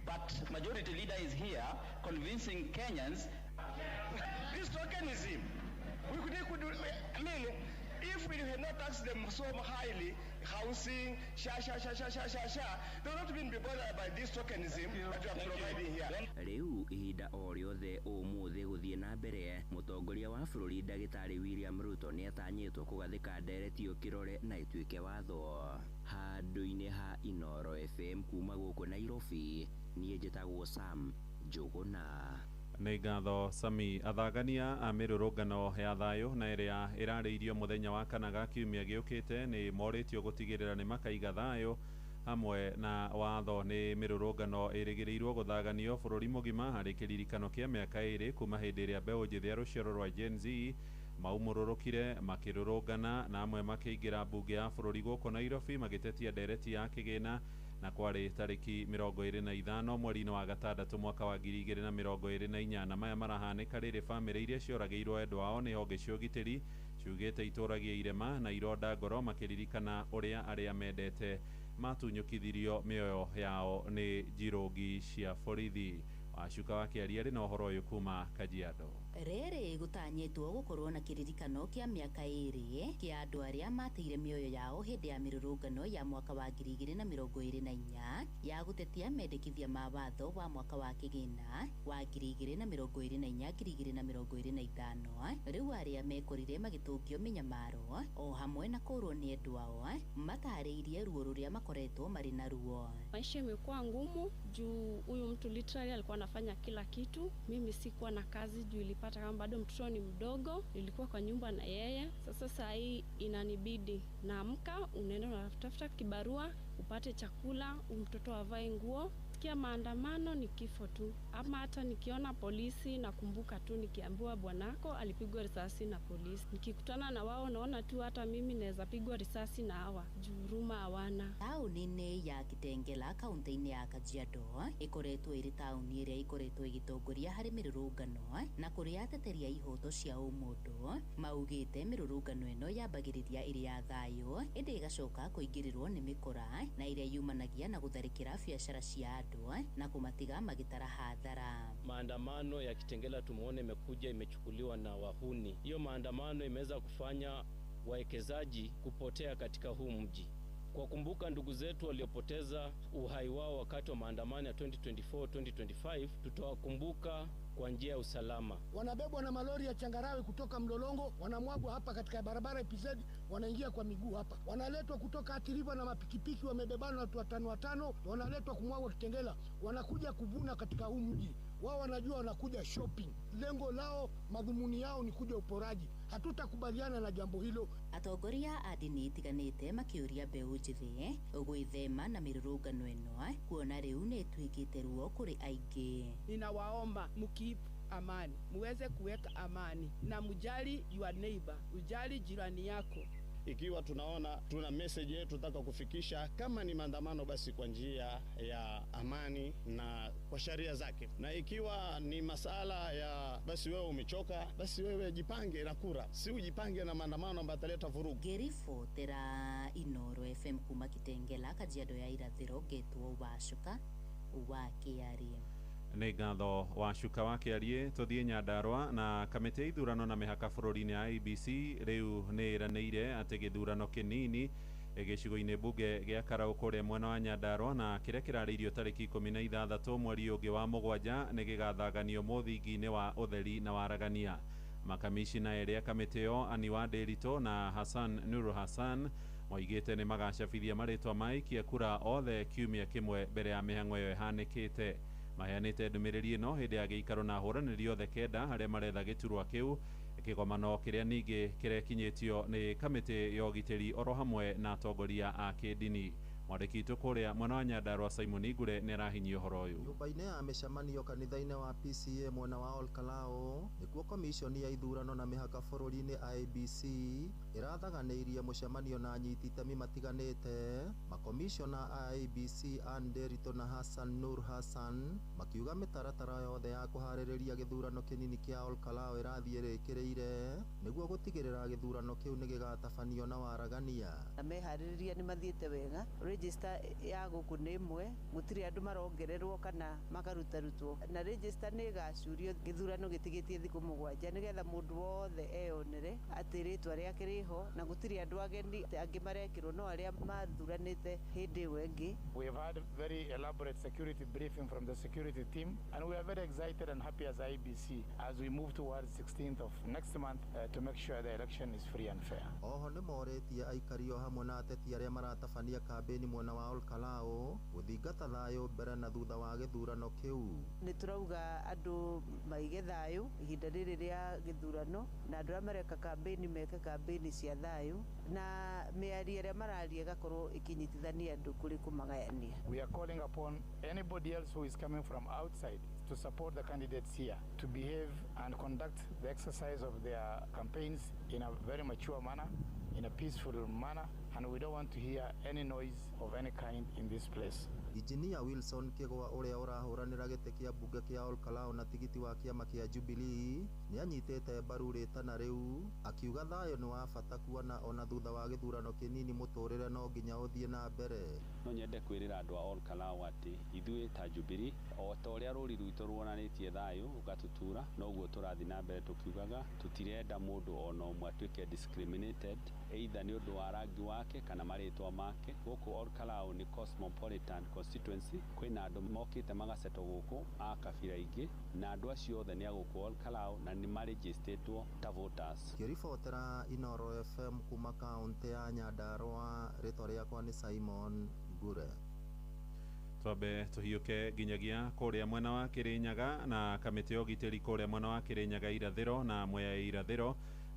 but majority leader is here convincing Kenyans. This tokenism, we could, I mean, if we had not taxed them so highly, housing, sha, sha, sha, sha, sha, sha, sha, they will not even be bothered by this tokenism that you are providing here. Rĩu ihinda o rĩothe ũmũthĩ gũthiĩ na mbere, mũtongoria wa bũrũri ndagĩtarĩ William Ruto nĩatanyĩtwo kũgathĩka ndereti ĩyo kĩrore na ĩtuĩke watho. Handũ-inĩ ha Inoro FM kuma gũkũ Nairobi, niĩ njĩtagwo Sam Njũgũna. Nĩ ngatho Sami. Athagania a mĩrũrũngano ya thayũ na ĩrĩa ĩrarĩirio mũthenya wa kana ga kiumia gĩũkĩte nĩ morĩtio gũtigĩrĩra nĩ makaiga thayũ hamwe na watho. Nĩ mĩrũrũngano ĩrĩgĩrĩirwo gũthaganio bũrũri mũgima harĩ kĩririkano kĩa mĩaka 2 kuma hĩndĩ ĩrĩa mbeũ njĩthĩ ya rũciaro rwa Gen Z maumũrũrũkire makĩrũrũngana na amwe makĩingĩra mbunge ya bũrũri gũkũ Nairobi magĩtetia ndereti ya kĩgĩna, na kwarĩ tarĩki 25 mweri-inĩ wa gatandatũ mwaka wa 2024. Maya marahanĩka rĩrĩ bamĩrĩ iria cioragĩirwo endwa ao nĩ honge cia ũgitĩri ciugĩte itũragia irema na ironda ngoro makĩririkana ũrĩa arĩa mendete matunyũkithirio mĩoyo yao nĩ njirũngi cia borithi. Wacuka wa kĩaria rĩ na ũhoro ũyũ kuma Kajiado. Rĩrĩ gũtanyĩtwo gũkorwo na kĩririkano kĩa mĩaka 2 kĩa andũ arĩa mateire mĩoyo yao hĩndĩ ya mĩrũrũngano ya mwaka wa 2024 ya gũtetia mendekithia ma watho wa mwaka wa kĩgĩna wa 2024 2025. Rĩu arĩa mekorire magĩtũngio mĩnyamaro o hamwe na kũrwo nĩ endwa ao matarĩirie ruo rũrĩa makoretwo marĩ naruo. Maisha imekuwa ngumu juu huyu mtu literally alikuwa anafanya kila kitu. Mimi sikuwa na kazi juu ilipata kama bado mtoto ni mdogo, nilikuwa kwa nyumba na yeye. Sasa saa hii inanibidi naamka, unaenda unatafuta kibarua, upate chakula, mtoto avae nguo. Kia maandamano ni kifo tu. Ama hata nikiona polisi nakumbuka tu nikiambiwa bwanako alipigwa risasi na polisi. Nikikutana na wao naona tu hata mimi naweza pigwa risasi na hawa. Juu huruma hawana. Taũni-inĩ ya Kitengela kaunti-inĩ ya Kajiado ĩkoretwo ĩrĩ taũni ĩrĩa ĩkoretwo ĩgĩtongoria harĩ mĩrũrũngano na kũrĩa ateteria ihoto cia ũmũndũ maugĩte mĩrũrũngano ĩno yambagĩrĩria ĩrĩ ya thayũ ĩndĩ ĩgacoka kũingĩrĩrwo nĩ mĩkora na ĩrĩa yumanagia na gũtharĩkĩra biacara cia andũ na kumatiga magitara hadhara. Maandamano ya Kitengela tumuone imekuja imechukuliwa na wahuni. Hiyo maandamano imeweza kufanya wawekezaji kupotea katika huu mji. Kwa kumbuka ndugu zetu waliopoteza uhai wao wakati wa maandamano ya 2024 2025, tutawakumbuka kwa njia ya usalama. Wanabebwa na malori ya changarawe kutoka Mlolongo, wanamwagwa hapa katika barabara EPZ, wanaingia kwa miguu hapa. Wanaletwa kutoka Athi River na mapikipiki, wamebebana watu watano, wanaletwa kumwagwa Kitengela. Wanakuja kuvuna katika huu mji. Wao wanajua wanakuja shopping. Lengo lao, madhumuni yao ni kuja uporaji. Hatutakubaliana na jambo hilo. Atongoria a ndini itiganĩte makĩũria mbeũ njĩthĩ gwĩthema na mĩrũrũngano ĩno kuona rĩu nĩ ĩtuĩkĩte ruo kũrĩ aingĩ. Ninawaomba mkeep amani, muweze kuweka amani na mjali your neighbor, ujali jirani yako. Ikiwa tunaona tuna message yetu tunataka kufikisha, kama ni maandamano basi kwa njia ya amani na kwa sheria zake, na ikiwa ni masala ya basi wewe umechoka, basi wewe jipange na kura, si ujipange na maandamano ambayo yataleta vurugu. Ngĩribotera Inoro FM kuma Kitengela, Kajiado ya Irathĩro, ngetwo Wacuka wa Kĩarie. Nĩ ngatho wa cuka wa kĩarie. Tũthiĩ Nyandarũa na kamĩtĩ ya ithurano na mĩhaka bũrũri-inĩ ya IEBC rĩu nĩ ĩranĩire atĩ gĩthurano kĩnini gĩcigo-inĩ mbunge gĩa Karau kũrĩa mwena wa Nyandarũa na kĩrĩa kĩrarĩirio tarĩki 16 mweri ũngĩ wa 7 nĩ gĩgathaganio mũthingi-inĩ wa ũtheri na waragania. Makamishina erĩ a kamĩtĩ ĩyo Annie Ndiritu na Hassan Nuru Hassan moigĩte nĩ magacabithia marĩtwa ma aikia kura othe kiumia kĩmwe mbere ya mĩhang'o ĩyo ĩhanĩkĩte. Maheanĩte ndũmĩrĩri ĩno hĩndĩ ya gĩikaro na ahũranĩri othe 9 arĩa maretha gĩturwa kĩu, kĩgomano kĩrĩa ningĩ kĩrekinyĩtio nĩ kamĩtĩ ya ũgitĩri oro hamwe na atongoria a kĩndini. Mwandĩki witũ kũrĩa mwena wa Nyandarũa Simon Ngure nĩ arahinyia ũhoro ũyũ. Nyũmba-inĩ ya mĩcemanio kanitha-inĩ wa PCA mwena wa Olkalou nĩkuo komishoni ya ithurano na mĩhaka bũrũri-inĩ IEBC ĩrathaganĩirie mũcemanio na anyiti itemi matiganĩte. Makomishona a IEBC Anne Ndiritu na Hassan Nur Hassan makiuga mĩtaratara yothe ya kũharĩrĩria gĩthurano kĩnini kĩa Olkalou ĩrathiĩ ĩrĩkĩrĩire nĩguo gũtigĩrĩra gĩthurano kĩu nĩ gĩgatabanio na waragania. Na meharĩrĩria nĩ mathiĩte wega. Register ya gũkũ nĩ ĩmwe, gũtirĩ andũ marongererwo kana makarutarutwo, na register nĩ ĩgacurio gĩthurano gĩtigĩtie thikũ 7 nĩgetha mũndũ wothe eyonere atĩ rĩtwa rĩake rĩho na gũtirĩ andũ ageni angĩ marekĩrwo no arĩa mathuranĩte hĩndĩ ĩyo ĩngĩ. We have had very elaborate security briefing from the security team, and we are very excited and happy as IEBC as we move towards 16th of next month to make sure the election is free and fair. Oho nĩ morĩtie aikari o hamwe na ateti arĩa maratabania kambĩni mwena wa Olkalou gũthingata thayũ mbere na thutha wa gĩthurano kĩu. Nĩ tũrauga andũ maige thayũ ihinda rĩrĩ rĩa gĩthurano na andũ arĩa mareka kambĩni meke kambĩni cia thayũ na mĩario ĩrĩa mararia ĩgakorwo ĩkĩnyitithania andũ kũrĩ kũmagayania. We are calling upon anybody else who is coming from outside to support the candidates here to behave and conduct the exercise of their campaigns in a very mature manner, in a peaceful manner, and we don't want to hear any noise of any kind in this place. Injinia Wilson Kĩgwa ũrĩa ũrahũranĩra gĩtĩ kĩa mbunge kĩa Olkalou na tigiti wa kĩama kĩa Jubilee nĩ anyitĩte mbaru rĩtana rĩu akiuga thayũ nĩ wa bata kuona ona thutha wa gĩthurano kĩnini mũtũrĩre no nginya ũthiĩ na mbere. No nyende kwĩrĩra andũ a Olkalou atĩ ithuĩ ta Jubilee o ta ũrĩa rũri rwitũ ruonanĩtie thayũ ũgatutura noguo tũrathiĩ na mbere tũkiugaga tũtirenda mũndũ ona ũmwe atuĩke discriminated either nĩ ũndũ wa rangi wake kana marĩtwa make. Gũkũ Olkalou nĩ cosmopolitan constituency, kwĩna andũ mokĩte magasetwo gũkũ a kabira ingĩ na andũ acio othe nĩ a gũkũ Olkalou na nĩ marĩnjĩstĩtwo ta voters. Ngĩribotera Inooro FM kuma kaũntĩ ya Nyandarũa, rĩtwa rĩakwa nĩ Simon Ngure. Twambe tũhiũke nginyagia kũrĩa mwena wa Kĩrĩnyaga na kamĩtĩ ya ũgitĩri kũrĩa mwena wa Kĩrĩnyaga irathĩro na Mwea irathĩro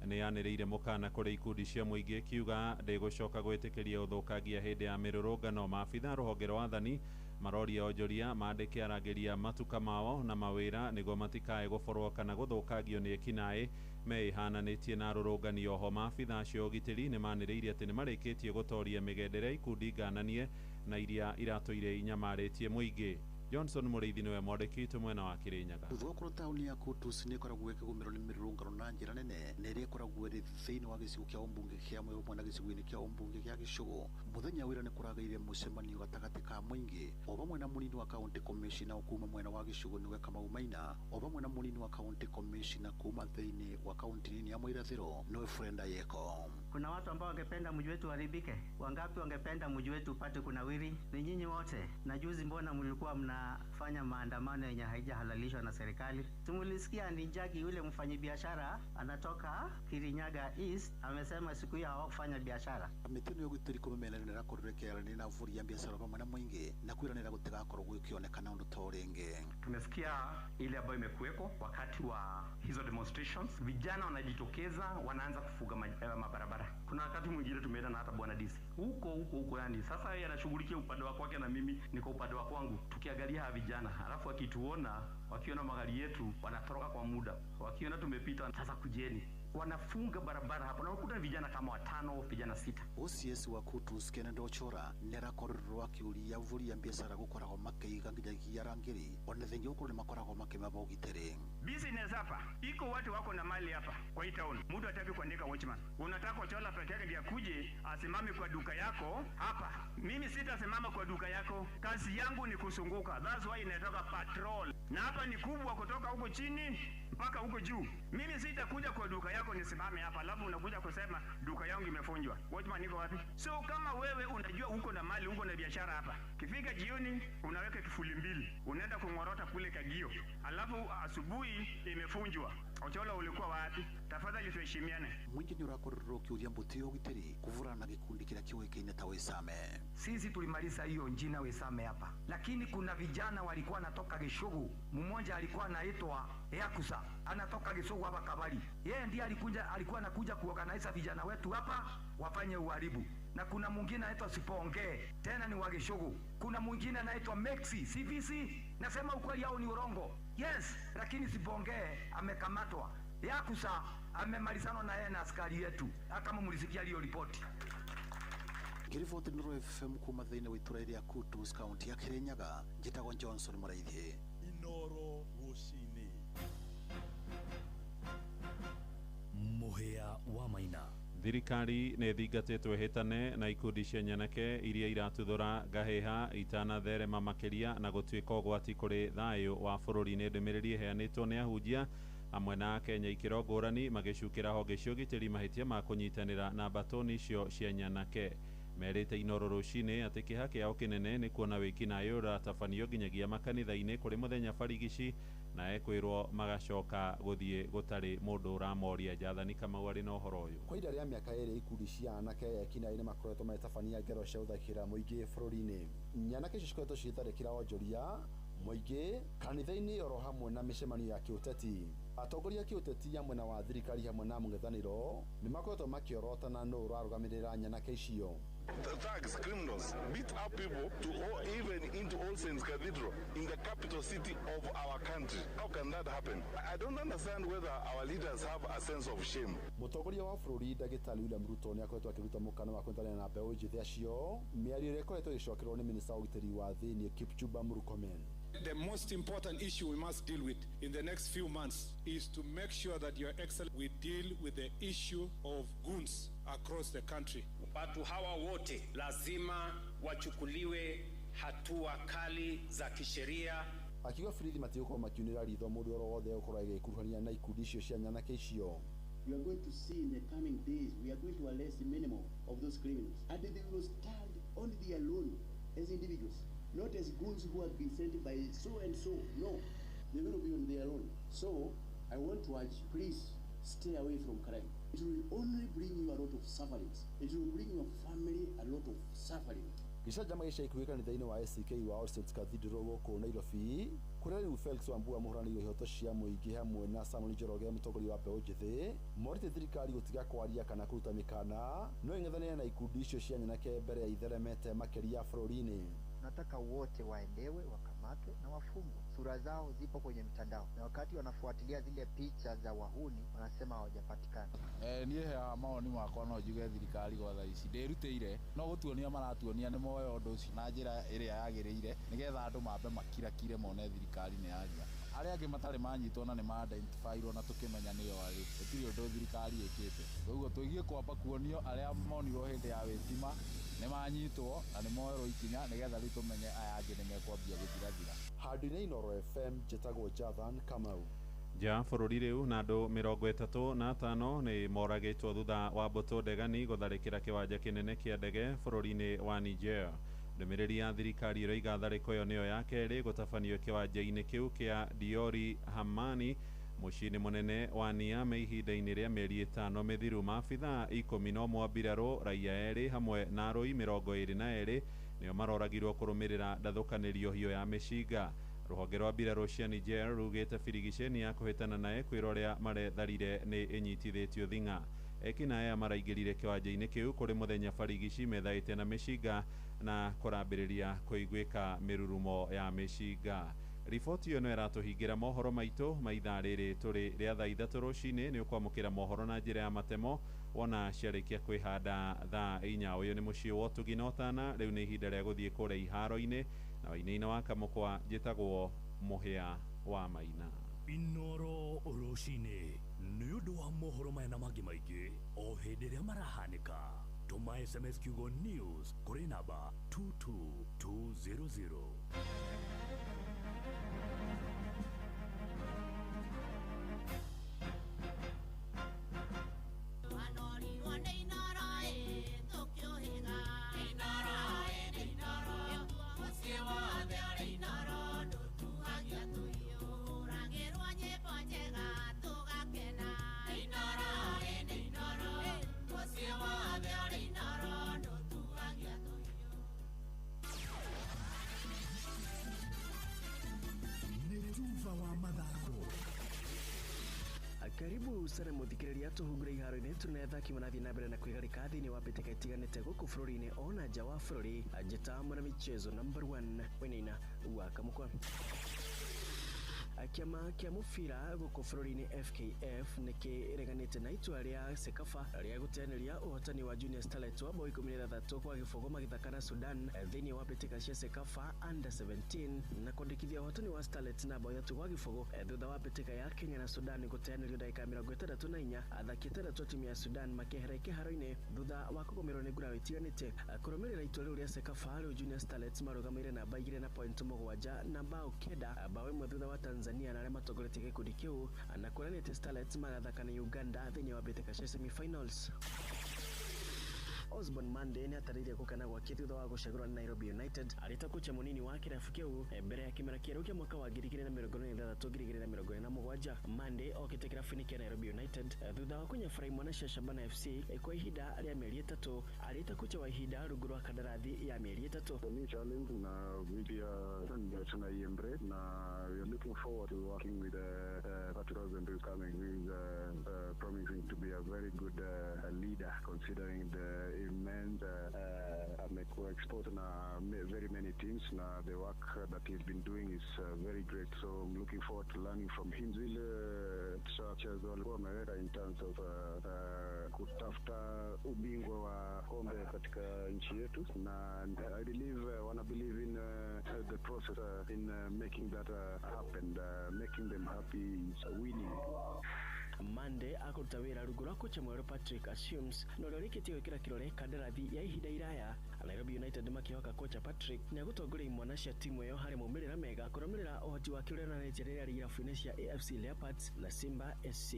nĩ yanĩrĩire mũkana kũrĩ ikundi cia mũingĩ kiuga ndĩgũcoka gwĩtĩkĩria ũthũkangia hĩndĩ ya mĩrũrũngano. Maabitha rũhonge rwa athani maroria onjoria mandĩke arangĩria matuka mao na mawĩra nĩguo matikae gũborwo kana gũthũkangio nĩ ekinaĩ meĩhananĩtie na arũrũngani. Oho maabitha acio ũgitĩri nĩ manĩrĩirie atĩ nĩ marĩkĩtie gũtoria mĩgendere ikundi ngananie na iria iratũire inyamarĩtie mũingĩ. Johnson Mũrĩithi nĩwe mwandĩki witũ mwena wa Kĩrĩnyaga. Thutha wa gũkorwo taũni ya Kutus nĩ ĩkoragwo ĩkĩgũmĩrwo nĩ mĩrũrũngano na njĩra nene na ĩrĩa ĩkoragwo ĩrĩ thĩinĩ wa gĩcigo kĩa ũmbunge kĩa Mwea hamwe na gĩcigo-inĩ kĩa ũmbunge kĩa Gĩcũgũ. Mũthenya wĩra nĩ kũragĩire mũcemanio gatagatĩ ka mũingĩ o vamwe na mũnini wa county commissioner kuma mwena wa Gĩcũgũ nĩwe Kamau Maina o vamwe na mũnini wa county commissioner kuma thĩinĩ wa kaunti nini ya Mwirathĩro nĩwe Frenda Yeko. Kuna watu ambao wangependa mji wetu uharibike. Wangapi wangependa mji wetu upate kunawiri? Ni nyinyi wote. Na juzi mbona mlikuwa mnafanya maandamano yenye haijahalalishwa na serikali? Tumulisikia Ninjagi yule mfanyibiashara anatoka Kirinyaga East amesema siku hiyo hawakufanya biashara. Kamĩtĩ ĩno ya ũgitĩri kũmĩmena nĩ ĩrakorirwo ĩkĩaranĩria na avũri a biacara vamwe na mũingĩ na kwĩranĩra gũtigakorwo gũkĩonekana ũndũ ta ũrĩngĩ. Tumesikia ile ambayo imekuweko wakati wa hizo demonstrations, vijana wanajitokeza wanaanza kufuga mabarabara. Kuna wakati mwingine tumeenda na hata bwana DC huko huko huko, yani sasa yeye anashughulikia upande wa kwake na mimi niko upande wa kwangu, tukiangalia hawa vijana, halafu wakituona, wakiona magari yetu wanatoroka kwa muda, wakiona tumepita sasa kujeni, wanafunga barabara hapo na unakuta vijana kama 5 vijana 6. OCS wa Kutus Kennedy Ochora nĩarakorirwo akĩũria avũri a biacara gũkoragwo makĩiga nginyagia arangĩri ona thengia gũkorwo nĩ makoragwo makĩmaba ũgitĩri. Business hapa iko watu wako na mali hapa kwa hii town, mtu hataki kuandika watchman, unataka Ochola peke yake ndiye akuje asimame kwa duka yako hapa. Mimi sitasimama kwa duka yako, kazi yangu ni kusunguka, that's why inatoka patrol. Na hapa ni kubwa kutoka huko chini mpaka huko juu. Mimi sitakuja kwa duka yako nisimame hapa alafu unakuja kusema duka yangu imefunjwa. Watchman niko wapi? So kama wewe unajua uko na mali, uko na biashara hapa, kifika jioni unaweka kifuli mbili, unaenda kungorota kule Kagio, alafu asubuhi imefunjwa. Ochola, ulikuwa wapi? Tafadhali tuheshimiane. Mũingĩ nĩ ũrakorirwo ũkĩũria mbũtũ ya ũgitĩri kũvũrana na gĩkundi kĩrĩa kĩũĩkaine ta Wĩsame. Sisi tulimaliza hiyo njina Wesame hapa, lakini kuna vijana walikuwa anatoka Gishugu. Mmoja alikuwa anaitwa Yakusa, anatoka Gishugu hapa Kabali. Yeye ndiye alikuja, alikuwa anakuja kuorganize vijana wetu hapa wafanye uharibu. Na kuna mwingine anaitwa Siponge, tena ni wa Gishugu. Kuna mwingine anaitwa Mexi CVC. Nasema ukweli au ni urongo? Yes, lakini Siponge amekamatwa. Yakusa amemalizana na yeye na askari yetu, kama mlisikia hiyo ripoti. Ngĩriboti Nuru FM kuma thĩinĩ wa itũra rĩa Kutus kaunti ya Kirinyaga, njĩtagwo Johnson Mũraithi. Inoro rũcinĩ. Mũhĩa wa Maina. Thirikari nĩ ĩthingatĩtwo ĩhĩtane na ikundi cia nyanake iria iratuthũra ngahĩha itanatherema makĩria na gũtuĩka ũgwati kũrĩ thayũ wa bũrũri. Nĩ ndũmĩrĩri ĩheanĩtwo nĩ ahunjia hamwe na Akenya ikĩro ngũrani magĩcukĩra honge cia ũgitĩri mahĩtia ma kũnyitanĩra na mbatoni icio cia nyanake. Merĩte Inoro rũcinĩ atĩ kĩeha kĩao kĩnene nĩ kuona wĩkinaĩ ũratabanio nginyagia makanitha-inĩ kũrĩ mũthenya barigici na ekwĩrwo magacoka gũthiĩ gũtarĩ mũndũ ũramoria. Jathani Kamau arĩ na ũhoro ũyũ. Kwa ihinda rĩa mĩaka ĩrĩ ikundi cia anake ekinaĩ nĩ makoretwo magĩtabania ngero cia gũtharĩkĩra mũingĩ bũrũri-inĩ. Nyanake icio cikoretwo cigĩtharĩkĩra onjoria mũingĩ kanitha-inĩ oro hamwe na mĩcemanio ya kĩũteti. Atongoria a kĩũteti ya mwena wa thirikari hamwe na mũng'ethanĩro nĩ makoretwo makĩorotana nũ ũrarũgamĩrĩra nyanake icio. The thugs, criminals, beat up people to all, even into All Saints Cathedral in the capital city of our country. How can that happen? I don't understand whether our leaders have a sense of shame. Mũtongoria wa bũrũri Ndagĩtarĩ William Ruto nĩ akoretwo akĩruta mũkana wa kũnyitanĩra na mbeũ njĩthĩ acio, mĩario ĩrĩa ĩkoretwo ĩgĩcokerwo nĩ minista wa ũgitĩri wa thĩinĩ Kipchumba Murkomen. The most important issue we must deal with in the next few months is to make sure that, Your Excellency, we deal with the issue of goons across the country. Watu hawa wote lazima wachukuliwe hatua kali za kisheria. Akiuga borithi matigũkorwo makiunĩra ritho mũndũ oro wothe ũkorwo agĩkuruhania na ikundi icio cia nyanake icio. You are going to see in the coming days, we are going to arrest many more of those criminals. And they will stand on their own as individuals, not as goons who have been sent by so and so. No, they will be on their own. So I want to urge, please stay away from crime. It will only bring you a lot of sufferings. It will bring your family a lot of suffering. Gĩcanjama gĩca ikuhĩ kanitha-inĩ wa ACK wa All Saints Cathedral gũkũ Nairobi kũrĩa rĩu Felix Wambua mũhũranĩri wa ihoto cia mũingĩ hamwe na Samuel Njoroge mũtongoria wa mbeũ njĩthĩ morĩtie thirikari gũtiga kwaria kana kũruta mĩkana no ĩng'ethanĩre na ikundi icio cia nyanake mbere ya itheremete makĩria bũrũri-inĩ. Nataka wote waelewe, wakamatwe na wafungwe. Sura zao zipo kwenye mtandao, na wakati wanafuatilia zile picha za wahuni wanasema hawajapatikana. Niĩ heaga mawoni makwa no njuge thirikari gwa thaa ici ndĩrutĩire no gũtuonia maratuonia nĩ moe ũndũ ũcio na njĩra ĩrĩa yagĩrĩire nĩgetha andũ mambe makirakire mone thirikari nĩ yaria. Arĩa angĩ matarĩ manyitwo na nĩ ma-identify-irwo na tũkĩmenya nĩo arĩ, gũtirĩ ũndũ thirikari ĩkĩte. Koguo tũigie kwamba kuonio arĩa monirwo hĩndĩ ya wĩtima nĩ manyitwo na nĩ moerwo ikinya nĩgetha rĩu tũmenye aya angĩ nĩ mekwambia gũthirathira. Handũ-inĩ Inooro FM njĩtagwo Jathan Kamau. Nja bũrũri rĩu na andũ 35 nĩ moragĩtwo thutha wa mbũtũ ndegani gũtharĩkĩra kĩwanja kĩnene kĩa ndege bũrũri-inĩ wa Niger. Ndũmĩrĩri ya thirikari ĩroiga tharĩko ĩyo nĩyo ya kerĩ gũtabanio kĩwanja-inĩ kĩu kĩa Diori Hamani mũciĩ-inĩ mũnene wa Niamey ihinda-inĩ rĩa mĩeri 5 mĩthiru. Maabithaa 11 a mbirarũ, raia 2 hamwe na arũi 22 nĩo maroragirwo kũrũmĩrĩra ndathũkanĩrio hiyo ya mĩcinga. Rũhonge rwa mbirarũ cia Niger rugĩte birigiceni ya kũhĩtana na ekwĩra ũrĩa maretharire nĩ ĩnyitithĩtio thing'a. Ekinaĩ aya maraingĩrire kĩwanja-inĩ kĩu kũrĩ mũthenya barigici methaĩte na mĩcinga na kũrambĩrĩria kũiguĩka mĩrurumo ya mĩcinga. Riboti ĩyo no ĩratũhingĩra mohoro maitũ ma ithaa rĩrĩ tũrĩ rĩa thaa 3 rũcinĩ. Nĩ ũkwamũkĩra mohoro na njĩra ya matemo wona ciarĩkia kwĩhanda thaa 4. Ũyũ nĩ mũciĩ wa ũtugi na ũtana. Rĩu nĩ ihinda rĩa gũthiĩ kũrĩa iharo-inĩ na wainaina wa Kamũkwa. Njĩtagwo Mũhĩa wa Maina. Inoro rũcinĩ nĩ ũndũ wa mohoro maya na mangĩ maingĩ o hĩndĩ ĩrĩa marahanĩka. Tũma SMS kiugo news kũrĩ namba 22200. Karibu sana muthikiriria tuhungure iharo-ini tuna athaki marathie na mbere na kwigarika thiini wa mbitika itiganite guku bururi-ini ona nja wa bururi. Njita mwana michezo number 1 Wainaina wa Kamukwa. Kiama kia mubira guku bururi-ini FKF nikireganite na itua ria CECAFA ria guteanĩria ũhotani wa Junior Starlets wa bao 16-0 magĩthaka na Sudan thĩinĩ wa mbĩtĩka cia CECAFA Under 17 na kwandĩkithia ũhotani wa Starlets na bao 3-0 thutha wa mbĩtĩka ya Kenya na Sudan gũteanĩrio ndagĩka 64. Athaki atandatũ a timu ya Sudan makĩehera kĩharo-inĩ thutha wa kũgũmĩrwo nĩ nguraro itiganĩte. Kũrũmĩrĩra itua rĩu rĩa CECAFA, rĩu Junior Starlets marũgamĩire namba 2 na point 7 na bao 9, bao 1 thutha wa Tanzania na arĩa matongoretie gĩkundi kĩu, na kuonania atĩ Starlets magathaka na Uganda thĩinĩ wa mbĩtĩka cia semi-finals. Osborne Monday nĩ atarĩirie gũkena gwake thutha wa gũcagũrwo nĩ Nairobi United arĩ ta kocha mũnini wa kĩrabu kĩu mbere ya kĩmera kĩerũ kĩa mwaka wa 2026 2027. Monday okĩte kĩrabu-inĩ kĩa Nairobi United thutha wa kũnyabara imwana cia Shabana FC kwa ihinda rĩa mĩeri 3 arĩ ta kocha wa ihinda rungu rwa kandarathi ya mĩeri 3. New challenge na pia tunaiembrace na we are looking forward to working with Patrick Rosen who is coming, who is promising to be a very good leader considering the immense amekuwa exposed na very many teams na the work that he's been doing is very great, so I'm looking forward to learning from him. Zile structures walikuwa wameweka in terms of kutafuta ubingwa wa kombe katika nchi yetu, na I believe wana believe in the process in making that happen, making them happy is winning. Monday akũruta wĩra rungu rwa kocha mwerũ Patrick Assumes na ũrĩa ũrĩkĩtie gwĩkĩra kĩrore kandarathi ya ihinda iraya. Nairobi United makĩhoka kocha Patrick nĩegũtongoria imwana cia timu ĩyo harĩ maumĩrĩra mega kũrũmĩrĩra ũhoti wake ũrĩa onanĩtie rĩrĩa arĩ irabu-inĩ cia AFC Leopards na Simba SC.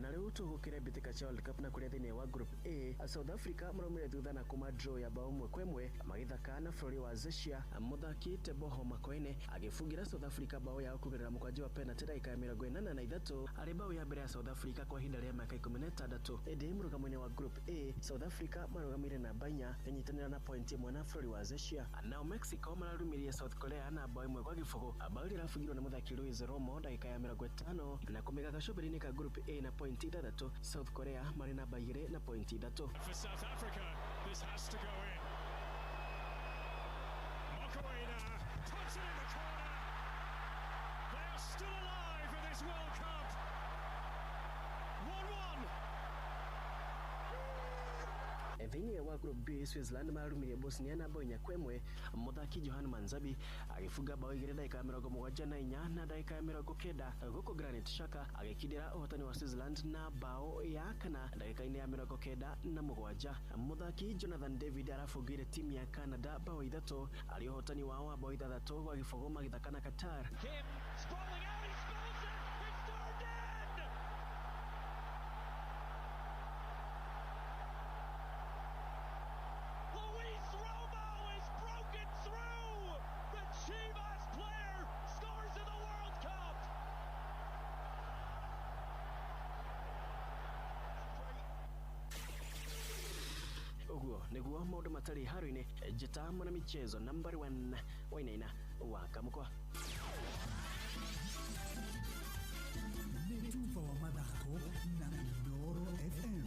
Na rĩu tũgũkĩre mbĩtĩka cia World Cup na kũrĩa thĩinĩ wa Group A, South Africa maraumire thutha na kuma draw ya bao 1-1 magĩthaka na bũrũri wa Czechia. Mũthaki Teboho Makoene agĩbungĩra South Africa bao yao kũgerera mũkwanjũ wa penalty ndagĩka ya 83 arĩ bao ya mbere ya South Africa kwa ihinda rĩa mĩaka 16. Ĩndĩ mũrũgamo-inĩ wa Group A, South Africa marũgamĩire namba 4 ĩnyitanĩra na point 1 na bũrũri wa Czechia. Nao Mexico mararumirie South Korea na bao 1-0, bao ĩrĩa ĩrabungirwo nĩ mũthaki Luis Romo ndagĩka ya 50 na kũmĩga gacũmbĩrĩ-inĩ ka Group A na point 6. South Korea marĩ namba 2 na point 3. For South Africa, this has to go in. Mokoena puts it in the corner. They are still alive in this World Cup. 1-1. Thĩinĩ wa Group B, Switzerland marumirie Bosnia na bao 4-1. Mũthaki Johan Manzabi agĩbunga bao 2 ndagĩka ya 74 na ndagĩka ya 90, gũkũ Granit Xhaka agĩkindĩra ũhotani wa Switzerland na bao ya kana ndagĩka-inĩ ya 97. Mũthaki Jonathan David arabungĩire timu ya Canada bao 3 arĩ ũhotani wao wa bao 6-0 magĩthaka na Qatar. Kim sprawling out, he spills it, it's turned in! Luis Romo is broken through! The Chivas player scores in the World Cup! Ũguo nĩguo maũndũ matarĩ haro-inĩ. Njĩta mwana michezo number 1 Wainaina wa Kamukwa. Nĩ tuba wa mathako na Inooro FM.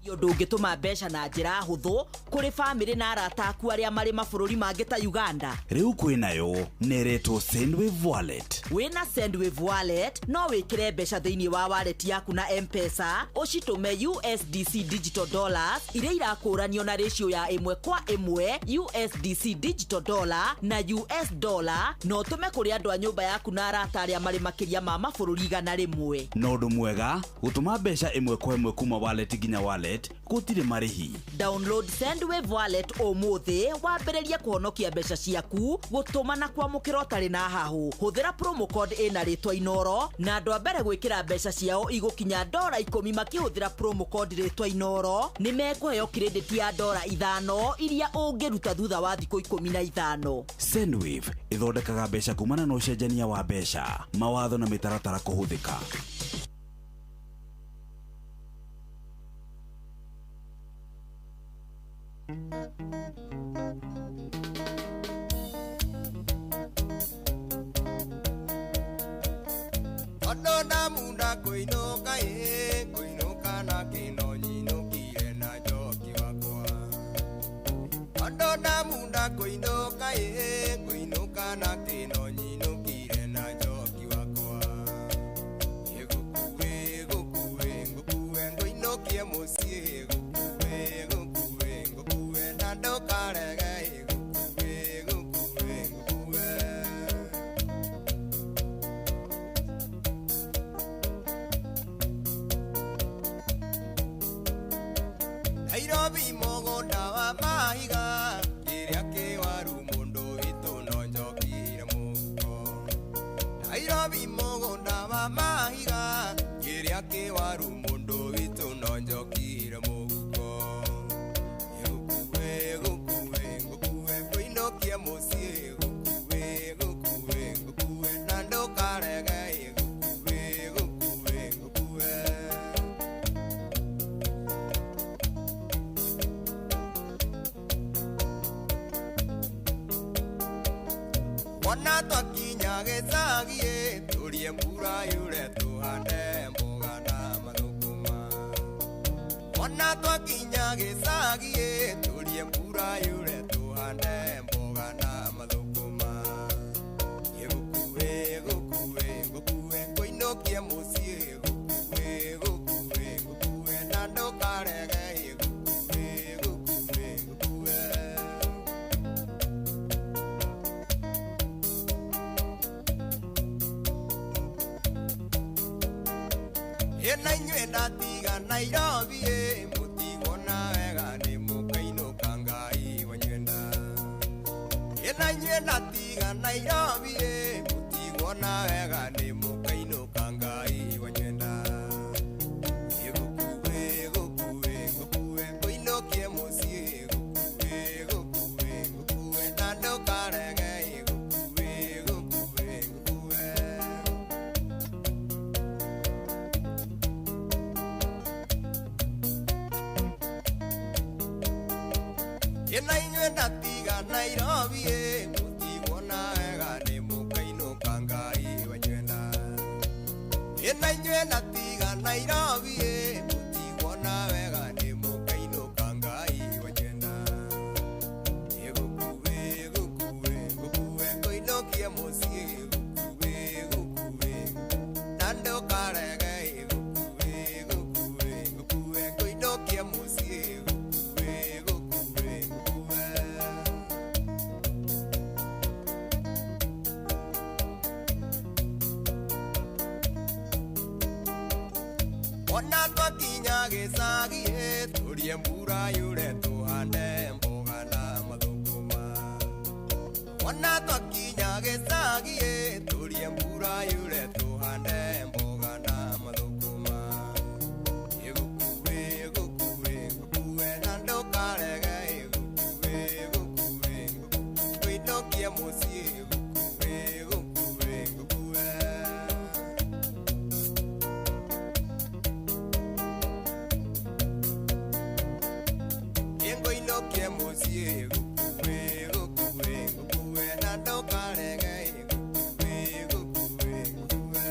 Ũndũ ũngĩtũma mbeca na njĩra hũthũ kũrĩ bamĩrĩ na arata aku arĩa marĩ mabũrũri mangĩ ta Uganda. Rĩu kwĩnayo nĩretwo Sendwave Wallet. Wĩna Sendwave Wallet no wĩkĩre mbeca thĩinĩ wa wallet yaku na M-Pesa, ũcitũme USDC digital dollars iria irakũranio na ratio ya 1:1 USDC digital dollar na US dollar, na ũtũme kũrĩ andũ a nyũmba yaku na arata arĩa marĩ makĩria ma mabũrũri 100. Na ũndũ mwega, gũtũma mbeca 1:1 kuma wallet nginya wallet gũtirĩ marĩhi. Download Sendwave Wallet ũmũthĩ wambĩrĩrie kũhonokia mbeca ciaku, gũtũma na kwamũkĩra ũtarĩ na hahũ. Hũthĩra promo code ĩna rĩtwa Inooro na andũ a mbere gwĩkĩra mbeca ciao igũkinya $10 makĩhũthĩra promo code rĩtwa Inooro nĩ mekũheo credit ya $5 iria ũngĩruta thutha wa thikũ 15. Sendwave ĩthondekaga mbeca kumana na ũcenjania wa mbeca, mawatho na mĩtaratara kũhũthĩka. Tondũ ndamunda kũinũka ĩ, kũinũka na kĩno nyinũkire na njoki wakwa. Tondũ ndamunda kũinũka ĩ, kũinũka na kĩno nyinũkire na njoki wakwa. Ĩgũkue gũkue ngũkue ngũinũkie mũciĩ, gũkue gũkue ngũkue na ndũkarege, ĩgũkue gũkue ngũkue. Nairobi mũgũnda wa mahiga, kĩrĩa kĩwaru mũndũ witũ no njokire mũhuko. Nairobi mũgũnda wa mahiga, kĩrĩa kĩwaru mũndũ witũ no njokire mũhuko. Gũkue gũkue ngũkue ngũinũkie mũciĩ, gũkue gũkue ngũkue na ndũkarege, gũkue gũkue ngũkue. Wona twakinya gĩcagi ĩ, tũrie mbura yure tũhande mboga na mathũkũma. Wona twakinya gĩcagi ĩ, tũrie mbura yure tũhande mboga na mathũkũma. Gũkue gũkue ngũkue ngũinũkie mũciĩ, gũkue gũkue ngũkue na ndũkarege, gũkue gũkue ngũkue. Ĩna inyuĩ ndatiga Nairobi ĩ, mũtiguona wega nĩ mũkainũka Ngai wanyu enda. Ĩna inyuĩ ndatiga Nairobi ĩ, mũtiguona wega nĩ mũkainũka Ngai wanyu enda. Gũkue gũkue ngũkue ngũinũkie mũciĩ, gũkue gũkue ngũkue na ndũkarege, gũkue gũkue ngũkue. Ĩna inyuĩ ndatiga Nairobi ĩ, mũtiguona wega nĩ mũkainũka Ngai wanyu enda. Ĩna inyuĩ ndatiga Nairobi ĩ, mũtiguona wega nĩ mũkainũka Ngai wanyu enda. Gũkue gũkue ngũkue ngũinũkie mũciĩ, gũkue gũkue na ndũkarege, gũkue gũkue ngũkue ngũinũkie mũciĩ, gũkue gũkue ngũkue. Wona twakinya gĩcagi ĩ, tũrie mbura yure tũhande mboga na mathũkũma. Wona twakinya gĩcagi ĩ, tũrie mbura yure tũhande mboga na mathũkũma. Gũkue gũkue ngũkue na ndũkarege, gũkue gũkue ngũinũkie mũciĩ, gũkue gũkue ngũkue. Ngũinũkie mũciĩ, gũkue gũkue ngũkue na ndũkarege, gũkue gũkue ngũkue.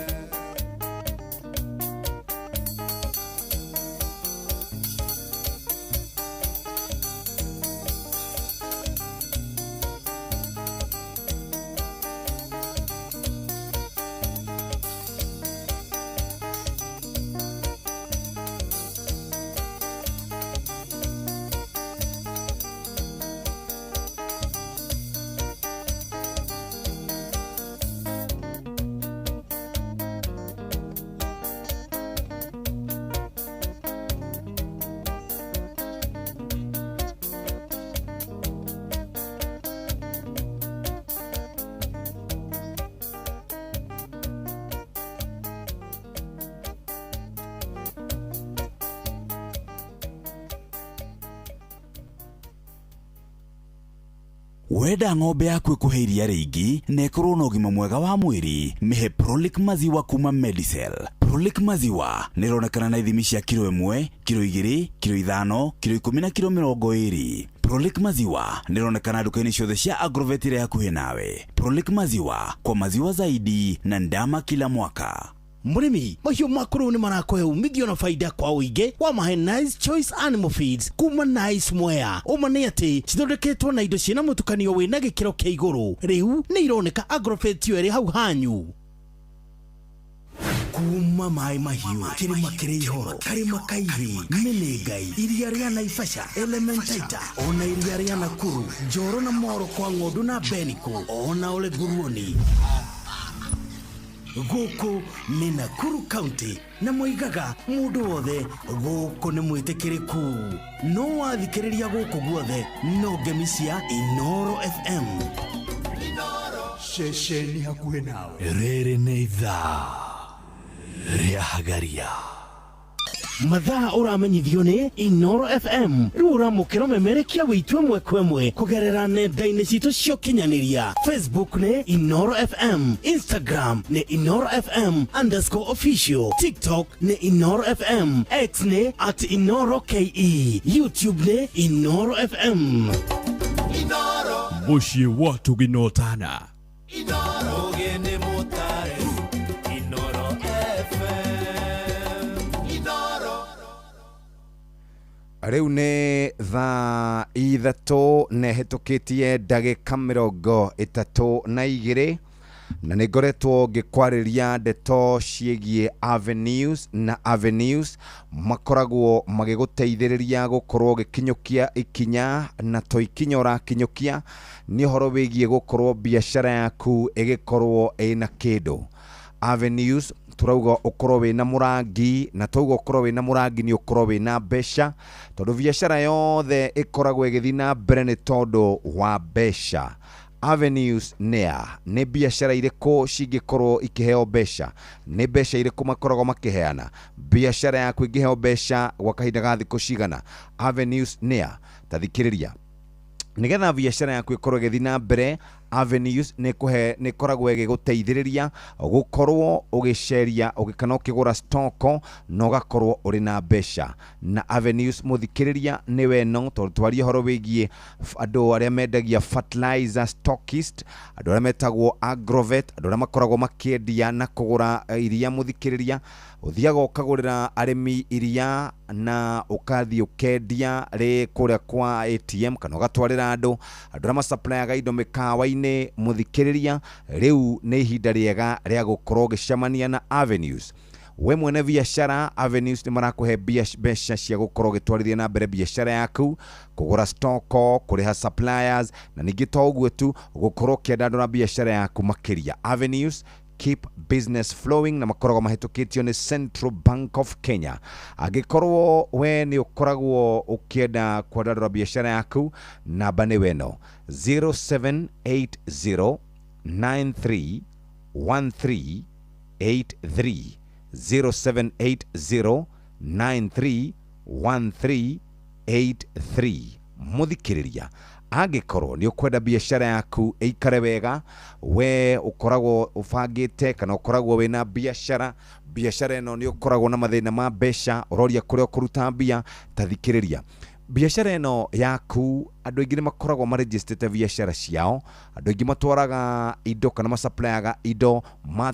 Wenda ng'ombe yaku ĩkũhe iria rĩingĩ na ĩkorwo na ũgima mwega wa mwĩrĩ, mĩhe Prolic maziwa kuma Medicel. Prolic maziwa nĩ ĩronekana na ithimi cia kiro 1, kiro 2, kiro 5, kiro 10 na kiro 20. Prolic maziwa nĩ ĩronekana nduka-inĩ ciothe cia Agrovet ĩrĩa hakuhĩ nawe. Prolic maziwa kwa maziwa zaidi na ndama kila mwaka. Mũrĩmi, mahiũ maku rĩu nĩ marakũhe umithio na faida kwa ũingĩ wa mahe Nice Choice Animal Feeds kuma Nice Mwea. Ũma nĩ atĩ cithondeketwo na indo ciĩna mũtukanio wĩna gĩkĩro kĩa igũrũ. Rĩu nĩ ironeka Agrovet yo ĩrĩ hau hanyu. Kuma maĩ mahiũ, kĩrĩma kĩrĩ ihoro, karĩma kairĩ, mĩnĩngai, iria rĩa Naivasha, Elementaita, ona iria rĩa Nakuru, Njoro na Moro kwa ng'ondu na Beniko, ona Ole Nguruoni. Gũkũ nĩ Nakuru County na moigaga mũndũ wothe gũkũ nĩ mwĩtĩkĩrĩku. No wathikĩrĩria gũkũ guothe no ngemi cia Inoro FM. Ceceni hakuhĩ nawe. Rĩrĩ nĩ ithaa rĩa Hagaria. Mathaa ũramenyithio nĩ Inoro FM. Rĩu ũramũkĩra ũmemerekia wĩitũ ĩmwe kwa ĩmwe kũgerera nenda-inĩ citũ cia ũkinyanĩria. Facebook nĩ Inoro FM, Instagram nĩ Inoro FM underscore official, TikTok nĩ Inoro FM, X nĩ at Inoro KE, YouTube nĩ Inoro FM. Mũciĩ wa Tũginotana. Ũgeni mũtare Inoro FM. Inoro. Rĩu nĩ thaa 3 na ĩhĩtũkĩtie ndagĩka 32, na nĩ ngoretwo ngĩkwarĩria ndeto ciĩgiĩ avenues, na avenues makoragwo magĩgũteithĩrĩria gũkorwo ũgĩkinyũkia ikinya, na to ikinya ũrakinyũkia, nĩ ũhoro wĩgiĩ gũkorwo biacara yaku ĩgĩkorwo ĩna kĩndũ. Avenues turauga ũkorwo wĩna mũrangi, na twauga ũkorwo wĩna mũrangi nĩ ũkorwo wĩna mbeca, tondũ biacara yothe ĩkoragwo ĩgĩthiĩ na mbere nĩ tondũ wa mbeca. Avenues nĩa nĩ biacara irĩkũ cingĩkorwo ikĩheo mbeca, nĩ mbeca irĩkũ makoragwo makĩheana, biacara yaku ĩngĩheo mbeca gwa kahinda ga thikũ cigana. Avenues nĩa, ta thikĩrĩria, nigetha biacara yaku ĩkorwo ĩgĩthiĩ na mbere, Avenues nĩ ĩkoragwo ĩgĩgũteithĩrĩria gũkorwo ũgĩceria kana ũkĩgũra stoko na ũgakorwo ũrĩ na mbeca. Na Avenues mũthikĩrĩria nĩ weno, tondũ twaria ũhoro wĩgiĩ andũ arĩa mendagia fertilizer stockist, andũ arĩa metagwo agrovet, andũ arĩa makoragwo makĩendia na kũgũra iria. Mũthikĩrĩria, ũthiaga ũkagũrĩra arĩmi iria na ũkathiĩ ũkendia rĩ kũrĩa kwa ATM, kana ũgatwarĩra andũ arĩa macaplayaga indo mĩkawa-inĩ. Mũthikĩrĩria, rĩu nĩ ihinda rĩega rĩa gũkorwo ũgĩcemania na Avenues. We mwene biacara, Avenues nĩ marakũhe mbeca cia gũkorwo ũgĩtwarithia na mbere biacara yaku, kũgũra stoko, kũrĩha suppliers, na ningĩ to ũguo tu, gũkorwo ũkĩandandũra biacara yaku makĩria. Avenues keep business flowing, na makoragwo mahĩtũkĩtio nĩ Central Bank of Kenya. Angĩkorwo we nĩ ũkoragwo ũkĩenda kwandandũra biacara yaku, namba nĩ weno 0780 93 1383, 0780 93 1383. Mũthikĩrĩria, angĩkorwo nĩ ũkwenda biacara yaku ĩikare wega, we ũkoragwo ũbangĩte kana ũkoragwo wĩna biacara, biacara ĩno nĩ ũkoragwo na mathĩna ma mbeca, ũroria kũrĩa ũkũruta mbia, ta thikĩrĩria, biacara ĩno yaku andũ aingĩ nĩ makoragwo marejistĩte biacara ciao. Andũ aingĩ matwaraga indo kana macaplayaga indo,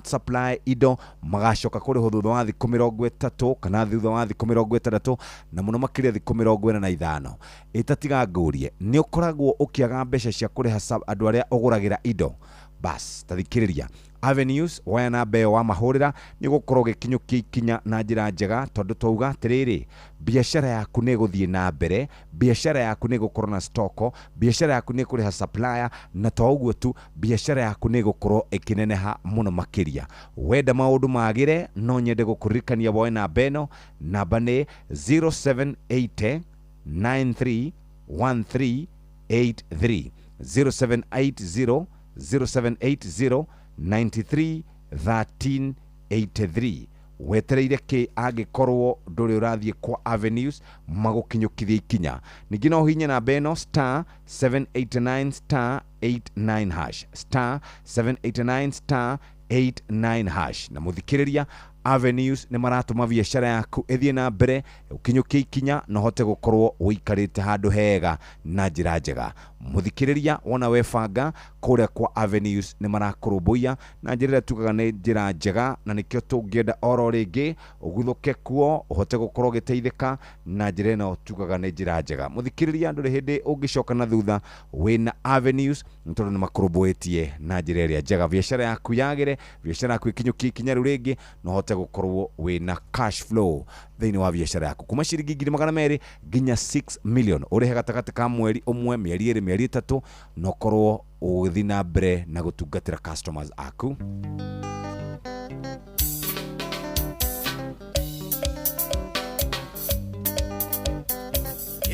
supply indo, magacoka kũrĩhwo thutha wa thikũ 30 kana thutha wa thikũ 60, na mũno makĩria thikũ 45. Ĩtatiga ngũrie, nĩ ũkoragwo ũkĩaga mbeca cia kũrĩha andũ arĩa ũgũragĩra indo. Bas, ta thikĩrĩria, Avenues woya namba ĩyo wamahũrĩra, nĩ ũgũkorwo ũgĩkinyũkia ikinya na njĩra njega, tondũ twauga atĩrĩrĩ, biacara yaku nĩ ĩgũthiĩ na mbere, biacara yaku nĩ ĩgũkorwo na stoko, biacara yaku nĩ ĩkũrĩha supplier, na to ũguo tu, biacara yaku nĩ ĩgũkorwo ĩkĩneneha mũno makĩria. Wenda maũndũ magĩre, no nyende gũkũririkania woe namba ĩno. Namba nĩ 0780 93 1383, 0780 0780 93 1383. Wetereire kĩ angĩkorwo ndũrĩ ũrathiĩ kwa Avenues magũkinyũkithia ikinya. Ningĩ no ũhihinye namba ĩno star 789 star 89 hash, star 789 star 89 hash. Na mũthikĩrĩria, Avenues nĩ maratũma biacara yaku ĩthiĩ na mbere, ũkinyũkie ikinya na ũhote gũkorwo ũikarĩte handũ hega na njĩra njega. Mũthikĩrĩria, wona webanga kũrĩa kwa Avenues nĩ marakũrũmbũiya na njĩra ĩrĩa tugaga nĩ njĩra njega, na nĩkĩo tũngĩenda oro rĩngĩ ũguthũke kuo ũhote gũkorwo ũgĩteithĩka na njĩra ĩno tugaga nĩ njĩra njega. Mũthikĩrĩria, ndũrĩ hĩndĩ ũngĩcoka na thutha wĩna Avenues, nĩ tondũ nĩ makũrũmbũĩtie na njĩra ĩrĩa njega. Biacara yaku yagĩre, biacara yaku ĩkinyũkie ikinya rĩu rĩngĩ, na ũhote gũkorwo wĩna cash flow thĩinĩ wa biacara yaku kuma ciringi 200,000 nginya 6 million, ũrĩhe gatagatĩ ka mweri ũmwe, mĩeri 2, mĩeri 3, na ũkorwo ũgĩthiĩ na mbere na gũtungatĩra customers aku.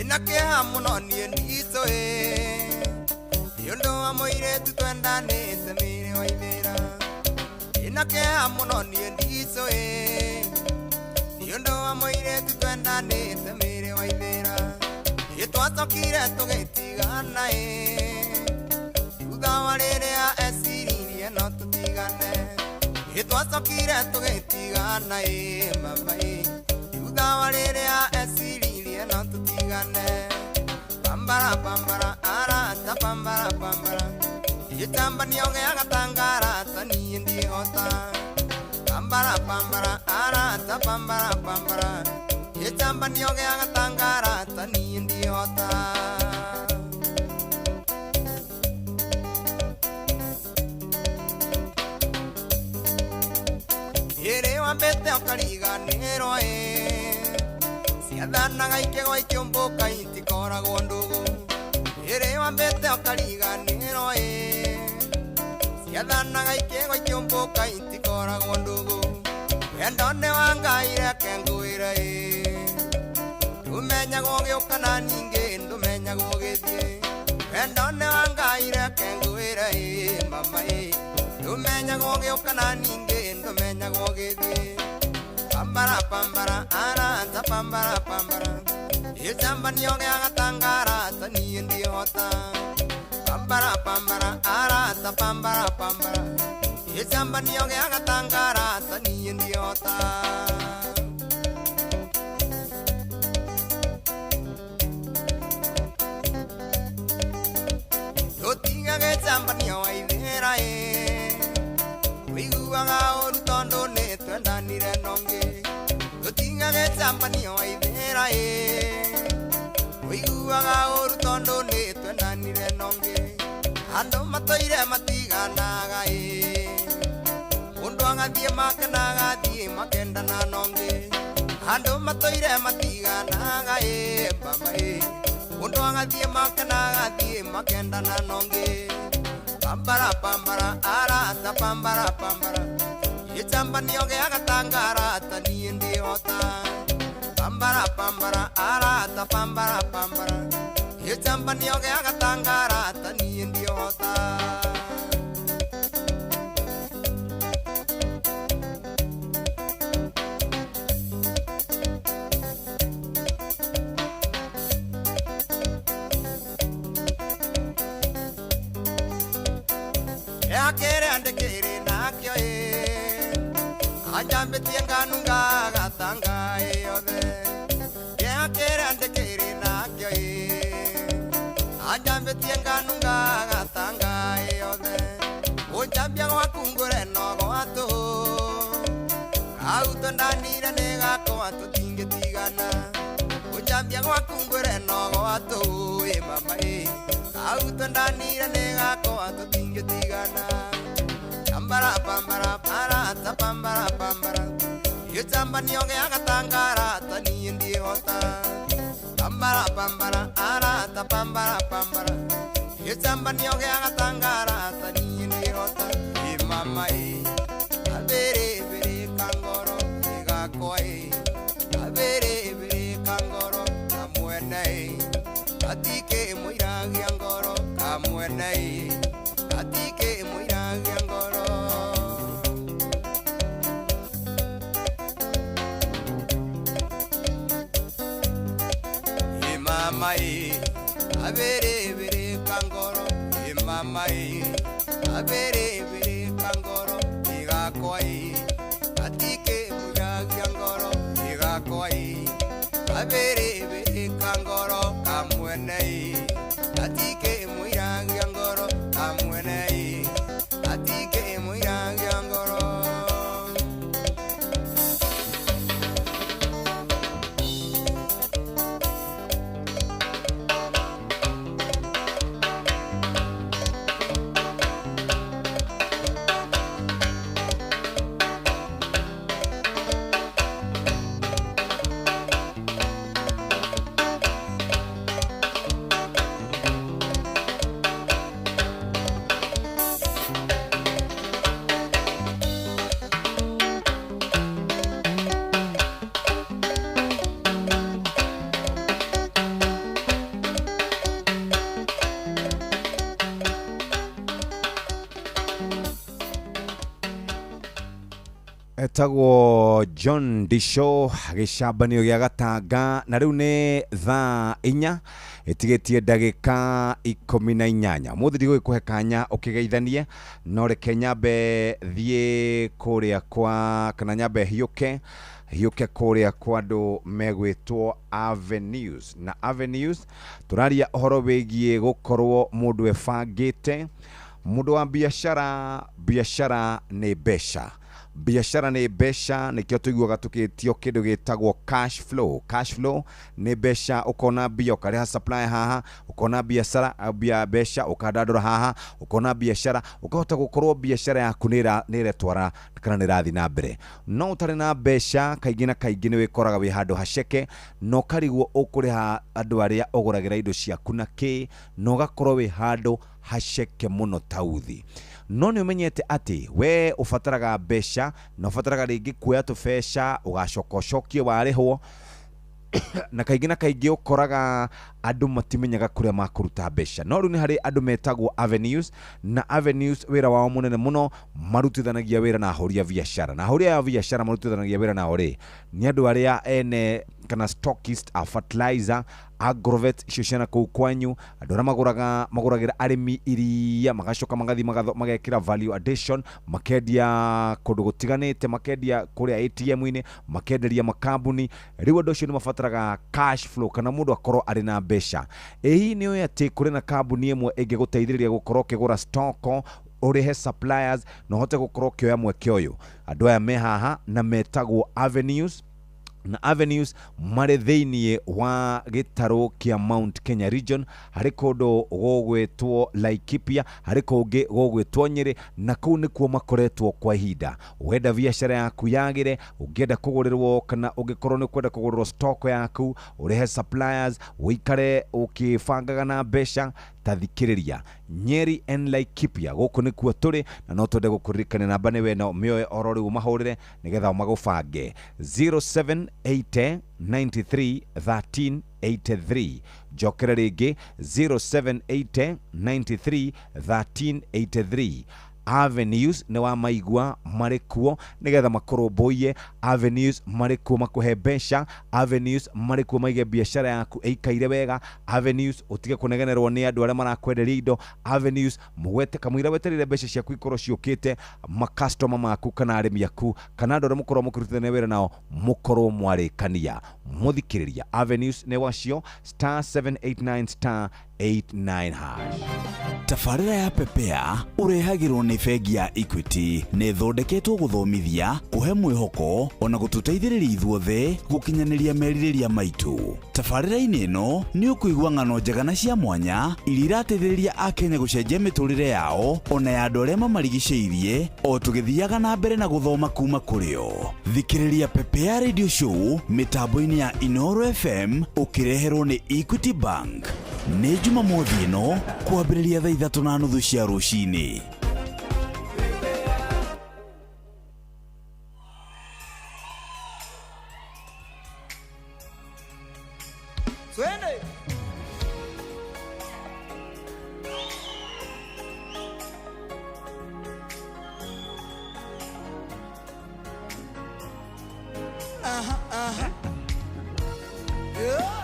Ina kĩeha mũno niĩ ndicũĩ nĩ ũndũ wa mũirĩtu twendanĩte mĩrĩ wa ithĩra. Ina kĩeha mũno niĩ ndicũĩ nĩ ũndũ wa mũirĩtu twendanĩte mĩrĩ wa ithĩra. Ĩ twacokire tũgĩtigana ĩ thutha wa rĩrĩa eciririe no tũtigane. Ĩ twacokire tũgĩtigana ĩ mama ĩ thutha wa rĩrĩa eciririe no tũtigane. Pambara pambara arata pambara pambara gĩtambanio gĩa gatangarata niĩ ndiĩhota. Pambara pambara arata pambara pambara gĩtambanio gĩa gatangarata niĩ ndiĩhota. Ĩrĩ wambĩte ũkariganĩrwo ĩ ciathanaga ikĩgwa ikĩũmbũka itikoragwo ndũgũ. Ĩrĩ wambĩte ũkariganĩrwo ĩ ciathanaga ikĩgwa ikĩũmbũka itikoragwo ndũgũ. Wendo nĩ wa Ngai reke ngwĩre ĩ ndũmenyagwo ũgĩũka na ningĩ ndũmenyagwo ũgĩthiĩ. Wendo nĩ wa Ngai reke ngwĩre ĩ mama ĩ ndũmenyagwo ũgĩũka na ningĩ ndũmenyagwo ũgĩthiĩ. Pambara pambara arata pambara pambara gĩcambanio gĩa gatangarata niĩ ndiĩhota. Pambara pambara arata pambara pambara gĩcambanio gĩa gatangarata niĩ ndiĩhota. Tũtiga gĩcambanio wa ithĩra ĩ ũiguaga ũru tondũ nĩ twendanire nongĩ. Tũtiga gĩcambanio wa ithĩra ĩ ũiguaga ũru tondũ nĩ twendanire nongĩ. Andũ matũire matiganaga ĩ mũndũ agathiĩ make na agathiĩ makendana nongĩ. Andũ matũire matiganaga ĩ baba ĩ mũndũ agathiĩ make na agathiĩ makendana nongĩ. Pambara pambara arata pambara pambara gĩcambanio gĩa gatangarata niĩ ndiĩhota. Pambara pambara arata pambara pambara gĩcambanio gĩa gatangarata niĩ ndiĩhota. Kĩrĩa ndĩkĩrĩ nakĩo ĩ anjambĩtie nganunga gatanga ĩ yothe. Kĩeha kĩrĩa ndĩkĩrĩ nakĩo ĩ anjambĩtie nganunga gatanga ĩ yothe. Ũnjambia gwaku ngũre no gwa tũhũ kau twendanire nĩ gakwa tũtingĩtigana. Ũnjambia gwaku ngũre no gwa tũhũ ĩ mama ĩ kau twendanire nĩ gakwa tũtingĩtigana. Pambara pambara arata pambara pambara gĩcambanio gĩa gatangarata niĩ ndiĩhota. Pambara pambara arata pambara pambara gĩcambanio gĩa gatangarata niĩ ndiĩhota. Ĩ mama ĩ abĩrĩbĩrĩ kangoro ĩ gakwa ĩ abĩrĩbĩrĩ kangoro kamwene ĩ gatikĩ mũiragia ngoro kamwene ĩ gatikĩ mũiragia ngoro. Ĩ mama ĩ abĩrĩbĩrĩ kangoro ĩ mama ĩ abĩrĩbĩrĩ kangoro ĩ gakwa ĩ gatikĩ Etagwo John Disho gĩcambanio gĩa Gatanga, na rĩu nĩ thaa 4 ĩtigĩtie ndagĩka 18. Mũthĩ ndigũgĩkũhe kanya ũkĩgeithanie, no reke nyambe thiĩ kũrĩa kwa kana nyambe hiũke hiũke kũrĩa kwa andũ megwĩtwo Avenues. Na Avenues tũraria ũhoro wĩgiĩ gũkorwo mũndũ ebangĩte, mũndũ wa biacara. Biacara nĩ mbeca, biacara nĩ mbeca, nĩkĩo tũiguaga tũkĩtio kĩndũ gĩtagwo cash flow. Cash flow nĩ mbeca, ũkona mbia ũkarĩha supplier haha, ũkona biacara bia mbeca ũkandandũra haha, ũkona biacara ũkahota gũkorwo biacara yaku nĩ ĩretwara kana nĩ ĩrathiĩ na mbere. No ũtarĩ na mbeca, kaingĩ na kaingĩ nĩ wĩkoraga wĩ handũ haceke, na ũkarigwo ũkũrĩha andũ arĩa ũgũragĩra indo ciaku na kĩ, na ũgakorwo wĩ handũ haceke mũno tauthi. No nĩ ũmenyete atĩ we ũbataraga mbeca, na ũbataraga rĩngĩ kuoya tũbeca ũgacoka ũcokie warĩhwo, na kaingĩ na kaingĩ ũkoraga andũ matimenyaga kũrĩa makũruta mbeca. No rĩu nĩ harĩ andũ metagwo Avenues, na Avenues wĩra wao mũnene mũno marutithanagia wĩra na ahũri a biacara, na ahũri a biacara marutithanagia wĩra nao rĩ nĩ andũ arĩa ene kana stockist a fertilizer, agrovet icio ciana kũu kwanyu, andũ arĩa magũragĩra arĩmi iria magacoka magathiĩ magekĩra value addition, makendia kũndũ gũtiganĩte, makendia kũrĩa ATM-inĩ, makenderia makambuni. Rĩu andũ acio nĩ mabataraga cash flow, kana mũndũ akorwo arĩ na mbeca. Ĩ hihi nĩ ũĩ atĩ kũrĩ na kambuni ĩmwe ĩngĩgũteithĩrĩria gũkorwo ũkĩgũra stock, ũrĩhe suppliers, na ũhote gũkorwo ũkĩoya mweke ũyũ? Andũ aya me haha na metagwo Avenues, na Avenues marĩ thĩiniĩ wa gĩtarũ kĩa Mount Kenya region, harĩ kũndũ gũgwĩtwo Laikipia, harĩ kũngĩ gũgwĩtwo Nyĩrĩ, na kũu nĩkuo makoretwo kwa ihinda. Wenda biacara yaku yagĩre, ũngĩenda kũgũrĩrwo kana ũngĩkorwo nĩ ũkwenda kũgũrĩrwo stock yaku, ũrĩhe suppliers, ũikare ũkĩbangaga na mbeca, ta thikĩrĩria Nyeri and Laikipia, gũkũ nĩkuo tũrĩ, na no twende gũkũririkania namba nĩ we no mĩoe oro rĩu ũmahũrĩre nĩgetha magũbange 0780 93 13 83. Njokere rĩngĩ 0780 93 13 83. Avenues nĩ wa maigua marĩ kuo nĩgetha makũrũmbũiye. Avenues marĩ kuo makũhe mbeca. Avenues marĩ kuo maige biacara yaku ĩikaire wega. Avenues ũtige kũnegenerwo nĩ andũ arĩa marakwenderia indo. Avenues mũgwete kamũira wetereire mbeca ciaku ikorwo ciũkĩte, makastoma maku kana arĩmi aku kana andũ arĩa mũkorwo mũkĩrutithania wĩra nao mũkorwo mwarĩkania. Mũthikĩrĩria, Avenues nĩ wacio star 789 star 89 hash. Tabarĩra ya Pepea ũrehagĩrwo nĩ bengi ya Equity, nĩ ĩthondeketwo gũthomithia, kũhe mwĩhoko ona gũtũteithĩrĩria ithuothe gũkinyanĩria merirĩria maitũ. Tabarĩra-inĩ ĩno nĩ ũkũigua ng'ano njega na cia mwanya iria irateithĩrĩria Akenya gũcenjia mĩtũrĩre yao ona ya andũ arĩa mamarigicĩirie, o tũgĩthiaga na mbere na gũthoma kuma kũrĩ o. Thikĩrĩria Pepea Radio Show mĩtambo-inĩ ya Inooro FM ũkĩreherwo nĩ Equity Bank. Nĩ Jumamothi ĩno kwambĩrĩria thaa 3:30 cia rũcinĩ. Twende. Aha, aha. Yeah.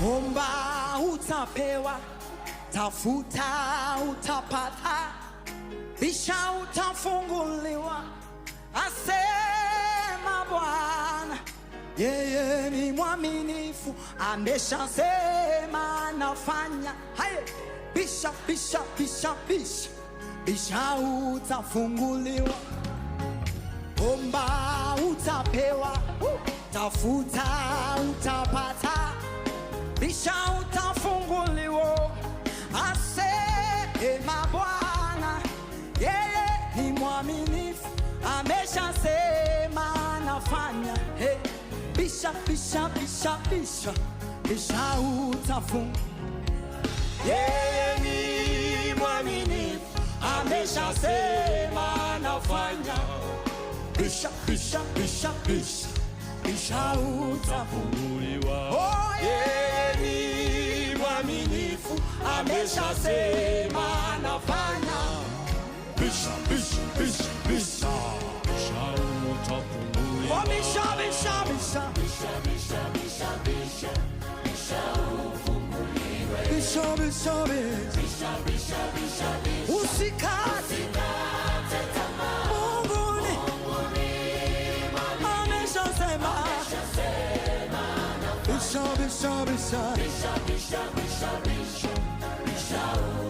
Omba utapewa, tafuta utapata, bisha utafunguliwa, asema Bwana. Yeye ni mwaminifu, ameshasema anafanya. Haye, bisha bisha bisha bisha, bisha utafunguliwa, omba utapewa, tafuta utapata, bisha utafunguliwa, asema Bwana. Yeye ni mwaminifu, ameshasema anafanya. Hey, bisha bisha bisha bisha, bisha utafunguliwa. Yeye ni mwaminifu, ameshasema anafanya. Bisha bisha bisha bisha, bisha utafunguliwa. Oh, yeye Ameshasema nafanya. Bisha, bisha, bisha, bisha. Bisha utafunguliwa. Oh, bisha, bisha, bisha. Bisha, bisha, bisha, bisha. Bisha ufunguliwe. Bisha, bisha, bisha. Bisha, bisha, bisha, bisha. Usikate Usikate tamaa. Mungu ni Mungu ni mwaminifu. ameshasema. Ameshasema nafanya. Bisha, bisha, bisha. Bisha, bisha, bisha, bisha. Bisha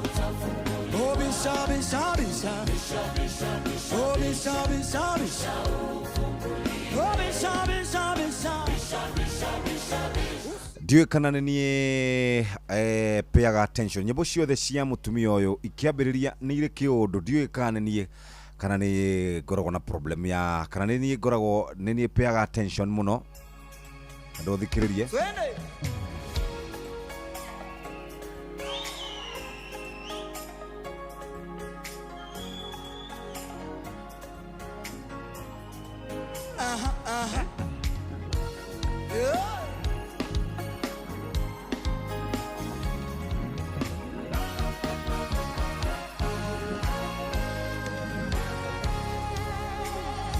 utafunguliwa. Oh, bisha, bisha, bisha. Bisha, bisha, bisha, Oh, bisha, bisha, bisha. Oh, bisha, bisha, bisha. Bisha, bisha, bisha, bisha. Ndiũĩ kana nĩ niĩ peaga attention nyĩmbo ciothe cia mũtumia ũyũ ikĩambĩrĩria nĩ irĩ kĩũndũ. Ndiũĩ kana nĩ niĩ kana nĩ ngoragwo na problem ya kana nĩ niĩ ngoragwo nĩ niĩ peaga attention mũno andũ thikĩrĩrie. Twende. Aha, aha. Yeah.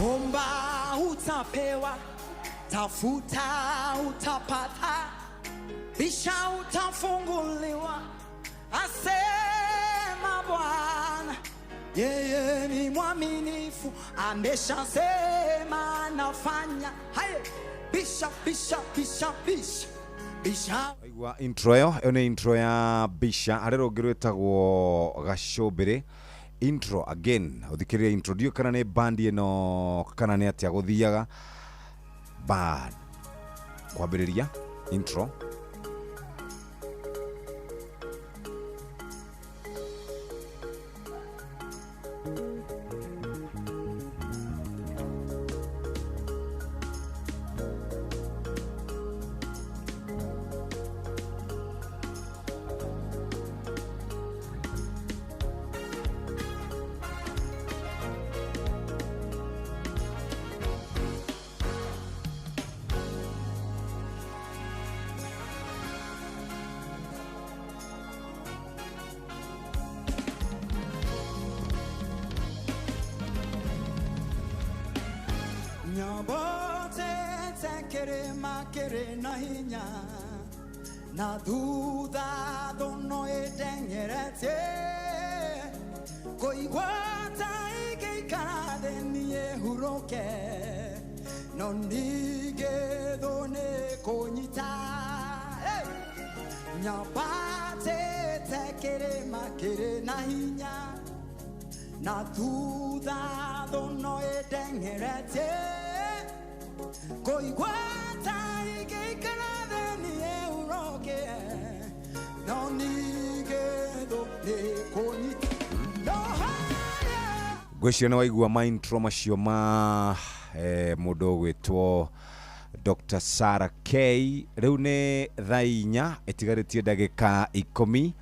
Omba utapewa, tafuta utapata, bisha utafunguliwa, asema Bwana. Yeye ni mwaminifu, ameshasema nafanya. Haye, bisha bisha bisha bisha bisha. Aigua intro ĩyo, ĩyo nĩ intro ya bisha harĩ rũngĩ rwĩtagwo gacũmbĩrĩ. Intro again, ũthikĩrĩrie intro. Ndiũĩ kana nĩ bandi ĩno kana nĩ atĩa gũthiaga band kwambĩrĩria intro. Nyambote kĩrĩma kĩrĩ na hinya na thutha thũno ĩteng'eretie kũigua ta ĩngĩikara thĩ niĩ hurũke no ningĩ thũ nĩ kũnyita. Hey! Nyambatĩte kĩrĩma kĩrĩ na hinya na thutha thũno ĩteng'eretie kũigua ta ingĩikara thĩ niĩ hurũke no ningĩ thũ nĩ kũnyita no haya. Ngwĩciria nĩ waigua ma intro macio ma mũndũ ũgwĩtwo Dr. Sarah K. Rĩu nĩ thaa 4 ĩtigarĩtie ndagĩka 10,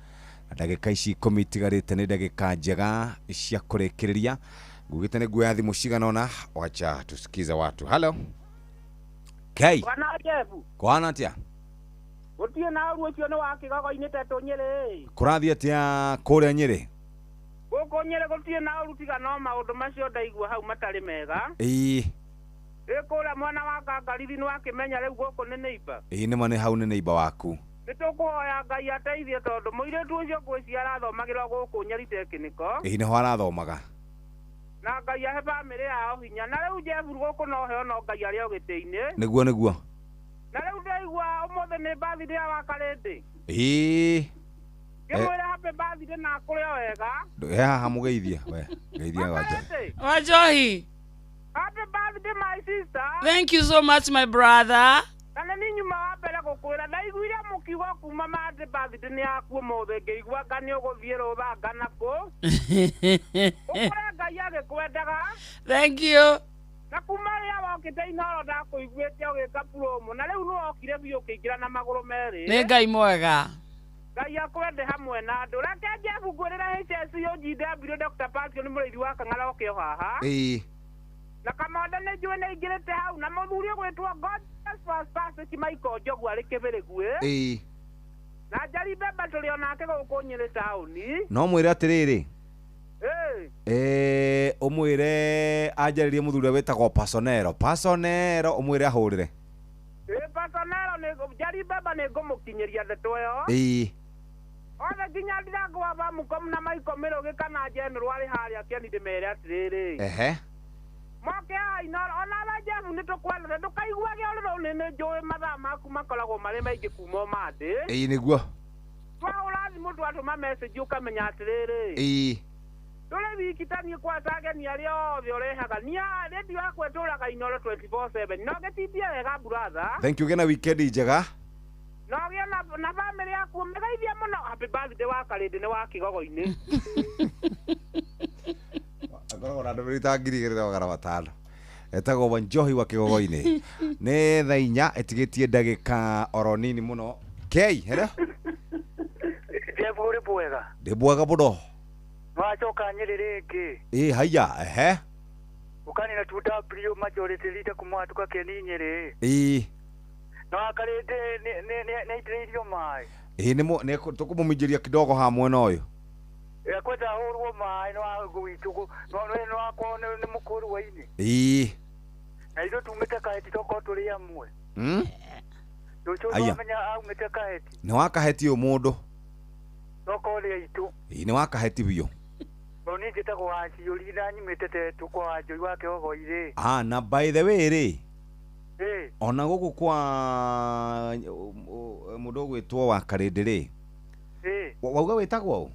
na ndagĩka ici 10 itigarĩte nĩ ndagĩka njega cia kũrĩkĩrĩria. Ngugĩte nĩ nguoya thimũ cigana ũna, wacha tusikize watu. Hello K. Bwana Jebu, kũhana atĩa? Gũtirĩ na ũru, ũcio nĩ wa kĩgogo-inĩ tetũ Nyĩrĩ. Kũrathiĩ atĩa kũrĩa Nyĩrĩ? Gũkũ Nyĩrĩ gũtirĩ na ũru tiga no maũndũ macio ndaigua hau matarĩ mega. Ĩĩ. Ĩ kũrĩa mwena wa Ngangarithi nĩ wakĩmenya rĩu gũkũ nĩ neighbor. Ĩĩ nĩma, nĩ hau nĩ neighbor waku. Nĩ tũkũhoya Ngai ateithie tondũ mũirĩtu ũcio ngwĩciria arathomagĩra gũkũ Nyeri Technical. Ĩĩ nĩho arathomaga. Na Ngai ahe bamĩrĩ yao hinya. Na rĩu Jebu gũkũ no heo no Ngai arĩ o gĩtĩ-inĩ. Nĩguo nĩguo. Na rĩu ndaigua ũmũthĩ nĩ birthday ya Wakarĩndĩ. Ĩĩ. Ngĩmwĩra happy birthday na akũre o wega. He haha mũgeithie we geithia wanja. Wajohi. Happy birthday my sister. Thank you so much, my brother. Na nĩ niĩ nyuma wa mbere gũkwĩra ndaiguire mũkiuga kuma mande birthday nĩ yaku ũmũthĩ ngĩigua anga nĩ ũgũthiĩ rũthanga na kũ. Ũkũre Ngai agĩkwendaga. Thank you. Na kuma rĩrĩa wokĩte Inooro ndakũiguĩte ũgĩka promo na rĩu nĩwokire biũ ũkĩingĩra na magũrũ merĩ. Nĩ Ngai mwega. Ngai akwende hamwe na andũ. Reke Jebu ngwĩrĩre HSUGW Dr. Passion mũrĩithi wa Kang'ara oke o haha. Ĩĩ. Na Kamonda nĩ njũĩ nĩ aingĩrĩte hau na mũthuri ũgwĩtwo Godfrey Patrick Michael Njogu arĩ Kĩbĩrĩguĩ. Ĩĩ. Na Njeri Mbemba tũrĩ onake gũkũ Nyĩrĩ taũni. No mwĩre atĩrĩrĩ, Ĩĩ. eh, ũmwĩre anjarĩrie mũthuri ũrĩa wĩtagwo Pasonero. Pasonero ũmwĩre ahũrĩre. Ĩĩ Pasonero nĩ Njeri Mbemba nĩ ngũmũkinyĩria ndeto ĩyo. Ĩĩ. Othe nginya Ndirango wa Bamukomu na Maiko Mĩrũgĩ kana General arĩ harĩa Keni ndĩmere atĩrĩrĩ. Ehe. Moke haha Inooro onawe Jeff nĩ tũkwendete ndũkaiguage ũrũrũ nĩ nĩ njũĩ mathaa maku makoragwo marĩ maingĩ kuma ũmandĩ. Ĩĩ nĩguo. Twahũra thimũ twatũma message ũkamenya atĩrĩrĩ. Ĩĩ. Ndũrĩ wiki ta niĩ kwaca ageni arĩa othe ũrehaga niĩ rĩndiũ yakwa ĩtũraga Inooro 24/7 no gĩtindie wega brother. Thank you gena weekend njega. No ũgĩe na bamĩrĩ yaku ũmĩgeithie mũno. Happy birthday wa Karĩndĩ nĩ wa Kĩgogo-inĩ. Akoragwo na ndũmĩrĩri ta 2500. Etagwo Wanjohi wa Kĩgogo-inĩ. Nĩ thaa 4 ĩtigĩtie ndagĩka oro nini mũno. Kei, hello. Jeff ũrĩ bwega. Ndĩ bwega mũno. Nĩwacoka Nyĩrĩ rĩngĩ. Ĩĩ haiya, ehe. Ũkanina 2W majority leader kuma watuka Keni Nyĩrĩ. Ĩĩ. Na wakarĩte nĩaitĩrĩirio maĩ. Ĩĩ nĩ nĩ tũkũmũminjĩria kidogo haha mwena ũyũ. Kwenda ahũrwo maĩ nĩ wa gwitũ nĩ wakwa nĩ mũkũrũ wa-inĩ. Ĩĩ. Na ithuĩ tumĩte Kaheti tokorwo tũrĩ amwe. Rũciũ Aya. nĩwamenya aumĩte Kaheti. Nĩ wa Kaheti ũyũ mũndũ. Tokorwo nĩ aitũ. Ĩĩ nĩ wa Kaheti biũ. Tondũ niĩ njĩtagwo Waciũri na nyumĩte Tetũ kwa Wanjũi wa Kĩgogo-irĩ. Ah, na by the way rĩ, Ĩĩ. ona gũkũ kwa mũndũ ũgwĩtwo wa Karĩndĩ rĩ, Ĩĩ. wauga wĩtagwo ũ?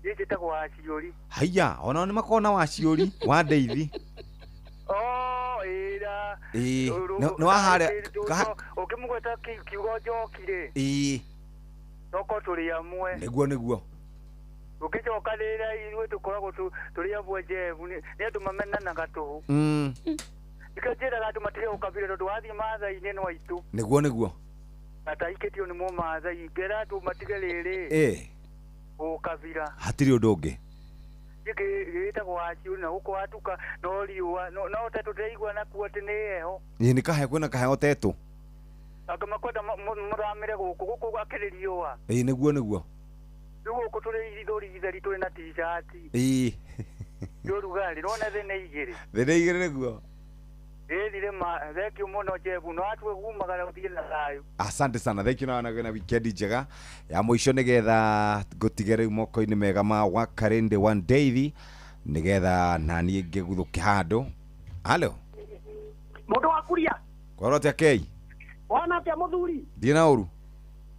Niĩ njĩtagwo Waciũri. Haiya, ona nĩ makoragwo na Waciũri wa Ndeithi. Oh, ĩĩ na Ĩĩ, nĩ wa harĩa ũkĩmũgweta kiugo njoki rĩ, ĩĩ, tokorwo tũrĩ amwe. nĩguo nĩguo. Ũkĩcoka rĩrĩa ithuĩ tũkoragwo tũrĩ amwe Jeff, nĩ andũ mamenanaga tũhũ. Nĩkĩo njĩraga andũ matige gũkabira tondũ wathiĩ Maathai-inĩ no aitũ. Nĩguo nĩguo. Na taikĩtio nĩ Mũmaathai, ngera andũ matige rĩrĩ. Ĩĩ, Gũkabira. hatirĩ ũndũ ũngĩ. Gĩkĩ gĩtagwo Waciũri na gũkũ watuka no riũa no Tetũ ndĩraigua nakuo atĩ nĩ heho. Ĩĩ nĩ kahe kwĩna kaheho Tetũ. Angĩ makwenda mũthamĩre gũkũ gũkũ akĩrĩ riũa. Ĩĩ nĩguo nĩguo. Rĩu gũkũ tũrĩ ithũri itheri tũrĩ na t-shirt. Ĩĩ. Nĩ ũrugarĩ nĩwona thĩ nĩ igĩrĩ. Thĩ nĩ igĩrĩ nĩguo. Ĩĩ ma thank you mũno Jeff no atue kumagara ũthiĩ na thayũ. Asante sana, thank you na na weekend njega ya mũico nĩgetha ngũtige rĩu moko-inĩ mega ma Wakarĩndĩ One Daily nĩgetha naniĩ ngĩguthũke handũ. Halo, Mũndũ wa kuria. kwaro atĩa Kei? Wana atĩa mũthuri? Ndiĩ na ũru.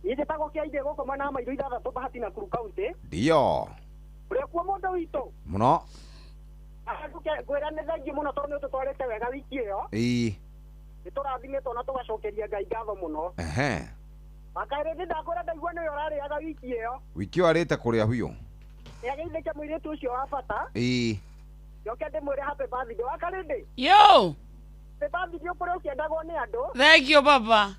Niĩ njĩtagwo Kĩaindĩ gũkũ mwena wa Mairũ ithathatũ Bahati Nakuru County. Ndio. Ũrĩ kuo mũndũ witũ? Mũno. Ngwĩra nĩ thengiũ mũno tondũ nĩ ũtũtwarĩte wega wiki ĩyo. Ĩĩ. Nĩ tũrathimĩtwo na tũgacokeria Ngai ngatho mũno. Ehe. Wakarĩndĩ ndakwĩra ndaigua nĩwe ũrarĩaga wiki ĩyo. Wiki ĩyo arĩte kũrĩa biũ. Nĩageithĩke mũirĩtu ũcio wa bata. Ĩĩ. Njoke ndĩmwĩre happy birthday. Wakarĩndĩ. Yo. Happy birthday ũkũrĩa ũkĩendagwo nĩ andũ. Thank you baba.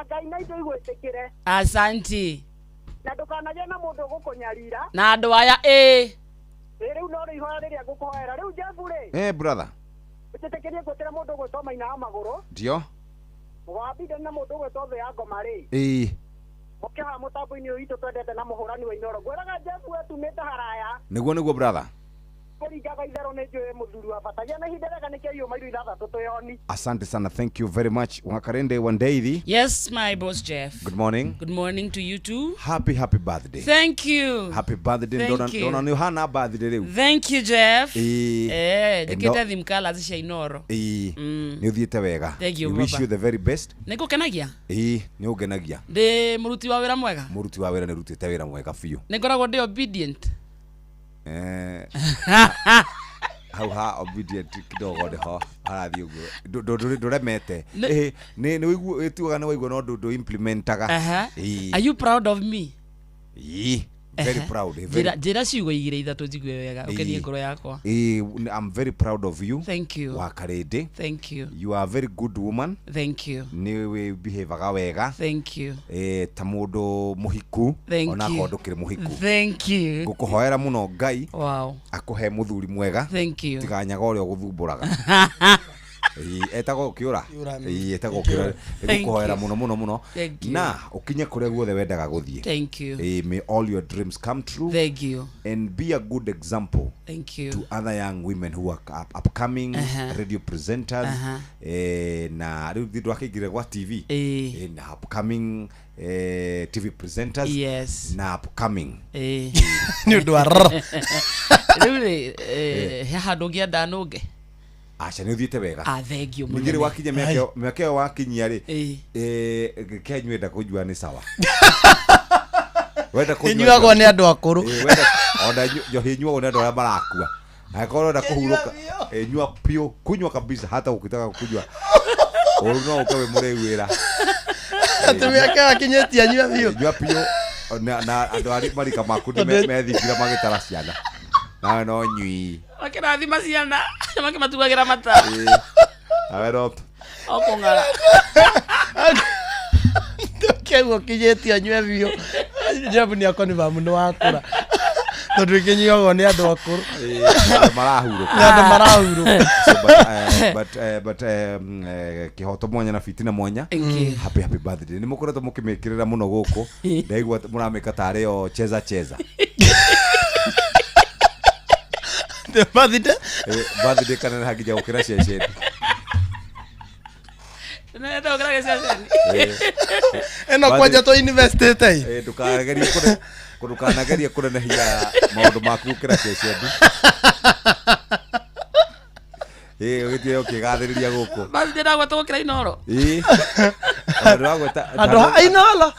Ngai na ithuĩ igwĩtĩkĩre. Asante. Na ndũkanagĩe na mũndũ ũgũkũnyarira. Na andũ aya ĩĩ. Ĩ rĩu no rĩo ihoya rĩrĩa ngũkũhoera. Rĩu Jeff rĩ. Eh brother. Ũnjĩtĩkĩrie ngwĩtĩre mũndũ ũgwĩtwo Maina wa Magũrũ. Ndio. Mũgo wa Biden na mũndũ ũgwĩtwo Thĩ ya Ngoma rĩ. Ĩĩ. Mũke haha mũtambo-inĩ ũyũ witũ twendete na mũhũrani wa Inooro. Ngwĩraga Jeff we tumĩte haraya. Nĩguo nĩguo brother. Kũringaga itherũ nĩ njũĩ mũthuri wa bata. Gĩa na ihinda rĩega nĩkĩo iũ Mairũ ithathatũ twĩoni. Asante sana, thank you very much. Wakarĩndĩ One Daily. Yes, my boss Jeff. Good morning. Good morning to you too. Happy happy birthday. Thank you. Happy birthday. Thank Ndona you. ndona nĩ ũhana birthday rĩu. Thank you Jeff. Ĩĩ. Eh, Endo- njĩkĩte thimkala cia Inooro. Ĩĩ. Nĩ ũthiĩte wega. Thank you, We wish baba. you the very best. Nĩ ngũkenagia? Ĩĩ, nĩ ũngenagia. Ndĩ mũruti wa wĩra mwega? Mũruti wa wĩra nĩ ũrutĩte wĩra mwega biũ. Nĩ ngoragwo ndĩ obedient. Eh, hau ha obedient kidogo nĩho harathiĩ ũguo. Ndũremete. Ĩĩ, nĩ nĩ ũigu ĩtuaga nĩ waigua no ndũ implementaga. Aha. Ĩĩ. Are you proud of me? Ĩĩ, very proud. Very Njĩra ciugo igĩrĩ ithatũ njigue wega ũkenie Ĩĩ. ngoro yakwa. Ĩĩ, I'm very proud of you. Thank you. Wakarĩndĩ. Thank you. You are a very good woman. Thank you. Nĩ wĩ behaviaga wega. Thank you. Eh, ta mũndũ mũhiku. Thank Onakorwo you. ndũkĩrĩ mũhiku. Thank you. Ngũkũhoera mũno Ngai. Wow. Akũhe mũthuri mwega. Thank you. Tiganyaga ũrĩa ũgũthumbũraga. Ĩĩ, etagwo Kĩũra. Kĩũra, Ĩĩ, etagwo Kĩũra. Thank Nĩngũkũhoera you. mũno mũno mũno Thank you. na ũkinye kũrĩa guothe wendaga gũthiĩ. Thank you. Ĩĩ, may all your dreams come true. Thank you. And be a good example Thank you. to other young women who are upcoming radio presenters. Na rĩu thĩ ndwakĩingĩra gwa TV. Na upcoming TV presenters. Yes. Na upcoming. Nĩ ũndũ wa rrr. Rĩu rĩ, he handũ ũngĩenda nũnge? Aca, nĩ ũthiĩte wega. Ah, thank you Ningĩ rĩ mũnene. wakinya mĩaka ĩyo wakinyia rĩ, kenyua enda kũnyua nĩ sawa. Wenda kũnyua Ĩnyuagwo nĩ andũ akũrũ. Wenda ona njohi ĩnyuagwo nĩ andũ arĩa marakua. Angĩkorwo ũrenda kũhurũka, nyua piũ, kunywa kabisa hata ukitaka kunywa. Ũru no ũke wĩ mũrĩu wĩra. Atĩ mĩaka ĩyo akinyĩtie anyue biũ. Nyua piũ na andũ arĩa marika maku nĩ methingire magĩtara ciana. Nawe no nyui. Makĩrathima ciana, makĩmatugagĩra mata. Nawe no O kũng'ara. Kĩguo kinyĩtie anyue biũ. Jeff nĩ akonibamu nĩ wakũra. Tondũ ĩkĩnyuagwo nĩ andũ akũrũ. Andũ marahurũka. Nĩ andũ marahurũka. So, but kihoto mwanya na fitina mwanya. Thank you. Happy happy birthday. Nĩ mũkoretwo mũkĩmĩkĩrĩra mũno gũkũ. Ndaigua mũramĩka tarĩ o cheza cheza. The birthday? Birthday kana nĩ nginya gũkĩra ceceni. Nenda gũkĩra gĩceceni. Ĩno kwanja tũ investĩte ĩ. Ndũkanagerie kũnenehia maũndũ maku gũkĩra ceceni. Ũgĩthiĩ ũkĩgathĩrĩria gũkũ. Birthday ndagweta gũkĩra Inooro. Ona ndĩragweta- Andũ ha Inooro.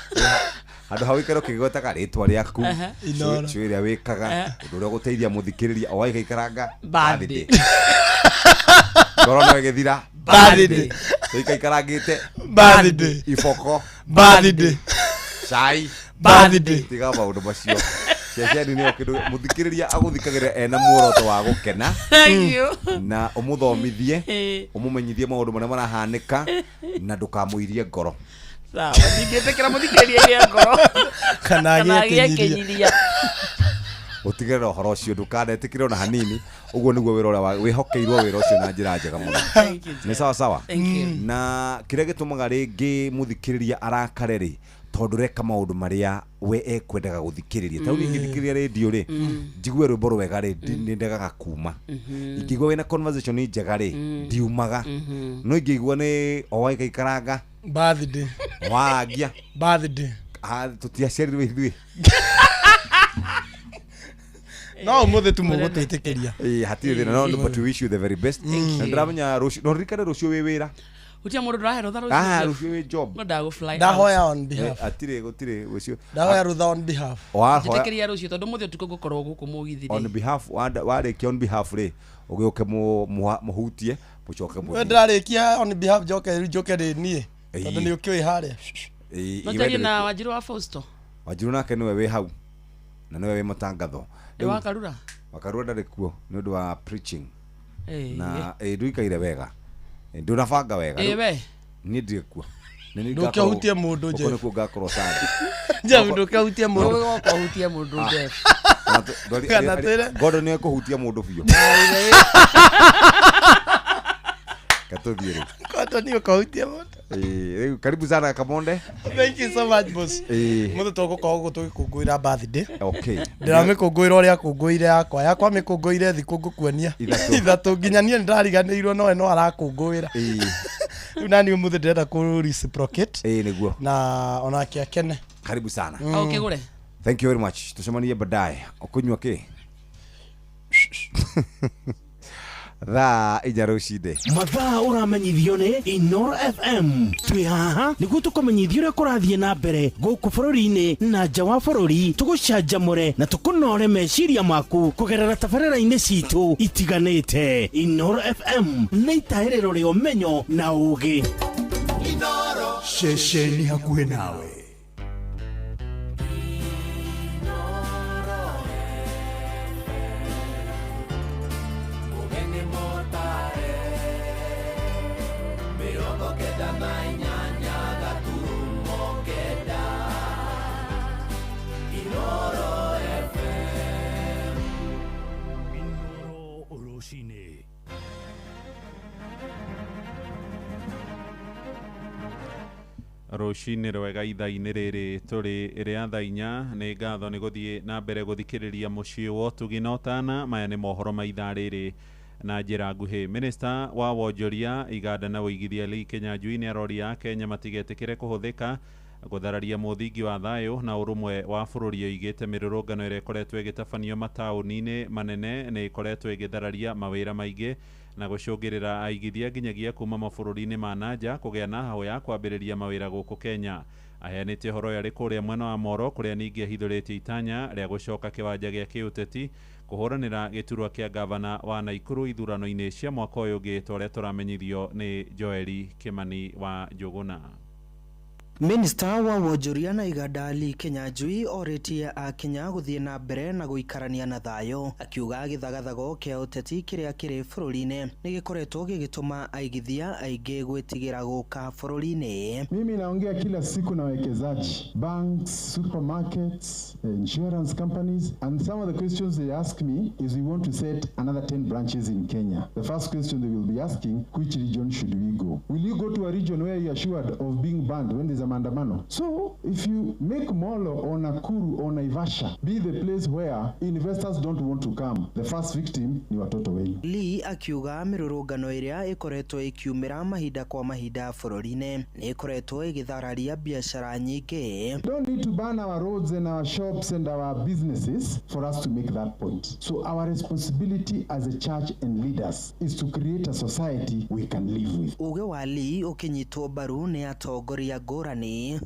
Handũ ha ũikare ũkĩgwetaga rĩtwa rĩaku, Inooro. cũ ĩrĩa wĩkaga, ũndũ ũrĩa ũgũteithia mũthikĩrĩria, o waikaikaranga Birthday. Ngoro no ĩgĩthira. Birthday. Tũikaikarangĩte. Birthday. Iboko. Birthday. Cai. Birthday. Tiga maũndũ macio. Ceceni nĩyo kĩndũ mũthikĩrĩria agũthikagĩrĩria ena muoroto wa gũkena. Thank you. Na ũmũthomithie, ũmũmenyithie maũndũ marĩa marahanĩka na ndũkamũirie ngoro. Sawa, ndingĩtĩkĩra mũthikĩrĩria agĩe ngoro. Kana Kana agĩe agĩe kĩnyiria. kĩnyiria. Ũtigĩrĩre ũhoro ũcio ndũkanetĩkĩre ona hanini. Ũguo nĩguo wĩra ũrĩa wĩhokeirwo wĩra ũcio na njĩra njega mũno. Thank you, Nĩ sawa sawa. Thank you. Na kĩrĩa gĩtũmaga rĩngĩ mũthikĩrĩria arakare rĩ, tondũ reka maũndũ marĩa we ekwendaga gũthikĩrĩria. Ta rĩu ingĩthikĩrĩria rĩndiũ rĩ, njigue rwĩmbo rwega rĩ, nĩ ndegaga kuma. Ingĩigua wĩna conversation njega rĩ, ndiumaga. No ingĩigua nĩ o waikaikaranga, Birthday. warangia. Birthday. Tũtiaciarirwo ithuĩ. No ũmũthĩ tu mũgũtwĩtĩkĩria. Hatirĩ thĩna, no but we wish you the very best. Thank Na you. ndĩramenya rũciũ, no ririkane rũciũ wĩ wĩra. Gũtirĩ mũndũ ndĩrahe rũtha rũciũ. Ah, rũciũ wĩ job. No ndagũ fly out. Ndahoya on behalf. Hatirĩ gũtirĩ rũciũ. Ndahoya rũtha on behalf. Wahoya Njĩtĩkĩria rũciũ tondũ mũthĩ ũtukũ ngũkorwo gũkũ mũgithi on rĩ. behalf warĩkia on behalf rĩ, ũgĩũke mũhutie, mũcoke We mũthiĩ. ndĩrarĩkia on behalf njoke rĩu njoke rĩ niĩ. Tondũ nĩ ũkĩũĩ harĩa. No njarie na Wanjirũ wa Fausto. Wanjirũ nake nĩwe wĩ hau na nĩwe wĩ matangatho. Nĩ wa Karura. Wakarura ndarĩ kuo nĩ ũndũ wa preaching. Ĩĩ. Na ndũikaire wega. Ndũnabanga wega. Ĩĩ we. Niĩ ndirĩ kuo. Nĩ niĩ Ndũkĩhutie mũndũ, gũkũ Jeff. nĩkuo ngakorwo sana. Jeff, ndũkĩhutie mũndũ. Ũgũka ũhutie mũndũ, Jeff. Kana twĩre- Gordon nĩ ekũhutia mũndũ biũ. Katũthiĩ rĩu. Gordon nĩ ũkũhutia mũndũ. Rĩu karibu sana Kamonde. Thank you so much boss. Mũthĩ tũgũkorwo gũkũ tũgĩkũngũĩra birthday. Okay. Ndĩramĩkũngũĩra ũrĩa akũngũĩire yakwa. Yakwa mĩkũngũĩire thikũ ngũkuonia. Ithatũ. Ithatũ nginya niĩ nĩndariganĩirwo nowe no arakũngũĩra. Rĩu nani ũmũthĩ ndĩrenda kũ reciprocate. Ĩĩ nĩguo. Na onake akene. Karibu sana. Ũkĩgũre. Thank you very much. Tucemanie baadaye. Ũkũnyua kĩ? Thaa 4 rũcinĩ. Mathaa ũramenyithio nĩ Inoro FM. Twĩ haha nĩguo tũkũmenyithie ũrĩa kũrathiĩ na mbere gũkũ bũrũri-inĩ na nja wa bũrũri, tũgũcanjamũre na tũkũnore meciria maku kũgerera tabarĩra-inĩ citũ itiganĩte. Inoro FM nĩ itaĩrĩro rĩa ũmenyo na ũgĩ. Ceceni hakuhĩ nawe. Rũcinĩ. Rũcinĩ rwega ithaa-inĩ rĩrĩ tũrĩ rĩa thaa 4. Nĩ ngatho nĩ gũthiĩ na mbere gũthikĩrĩria mũciĩ wa ũtugi na ũtana. Maya nĩ mohoro ma ithaa rĩrĩ na njĩra nguhĩ. Minista wa wonjoria, iganda na ũigithia Lee Kinyanjui nĩ aroria Akenya matigetĩkĩre kũhũthĩka gũthararia mũthingi wa thayũ na ũrũmwe wa bũrũri. Oigĩte mĩrũrũngano ĩrĩa ĩkoretwo ĩgĩtabanio mataũni-inĩ manene nĩ ĩkoretwo ĩgĩthararia mawĩra maingĩ na gũcũngĩrĩra aigithia nginyagia kuma mabũrũri-inĩ ma nanja kũgĩa na hahũ ya kwambĩrĩria mawĩra gũkũ Kenya. Aheanĩte ũhoro ũyũ arĩ kũrĩa mwena wa Moro, kũrĩa ningĩ ahithũrĩtie itanya rĩa gũcoka kĩwanja gĩa kĩũteti kũhũranĩra gĩturwa kĩa gavana wa Naikuru ithurano-inĩ cia mwaka ũyũ ũngĩ, ta ũrĩa tũramenyithio nĩ Joeli Kimani wa Njũgũna. Minista wa wonjoria na iganda Lee Kinyanjui orĩtie Akenya gũthiĩ na mbere na gũikarania na thayũ, akiuga gĩthagathago kĩa ũteti kĩrĩa kĩrĩ bũrũri-inĩ nĩ gĩkoretwo gĩgĩtũma aigithia aingĩ gwĩtigĩra gũka bũrũri-inĩ. Mimi naongea kila siku na wawekezaji, banks, supermarkets, insurance companies, and some of the questions they ask me is, we want to set another 10 branches in Kenya. The first question they will be asking, which region should we go? Will you go to a region where you are assured of being banned when there's a maandamano? So if you make Molo or Nakuru or Naivasha be the place where investors don't want to come, the first victim ni watoto wenu. Lee akiuga mĩrũrũngano ĩrĩa ĩkoretwo ĩkiumĩra mahinda kwa mahinda bũrũri-inĩ nĩ ĩkoretwo ĩgĩthararia biacara nyingĩ. Don't need to ban our roads and our shops and our businesses for us to make that point. So our responsibility as a church and leaders is to create a society we can live with. Uge wa Lee ũkĩnyitwo mbaru nĩ atongoria ngũrani.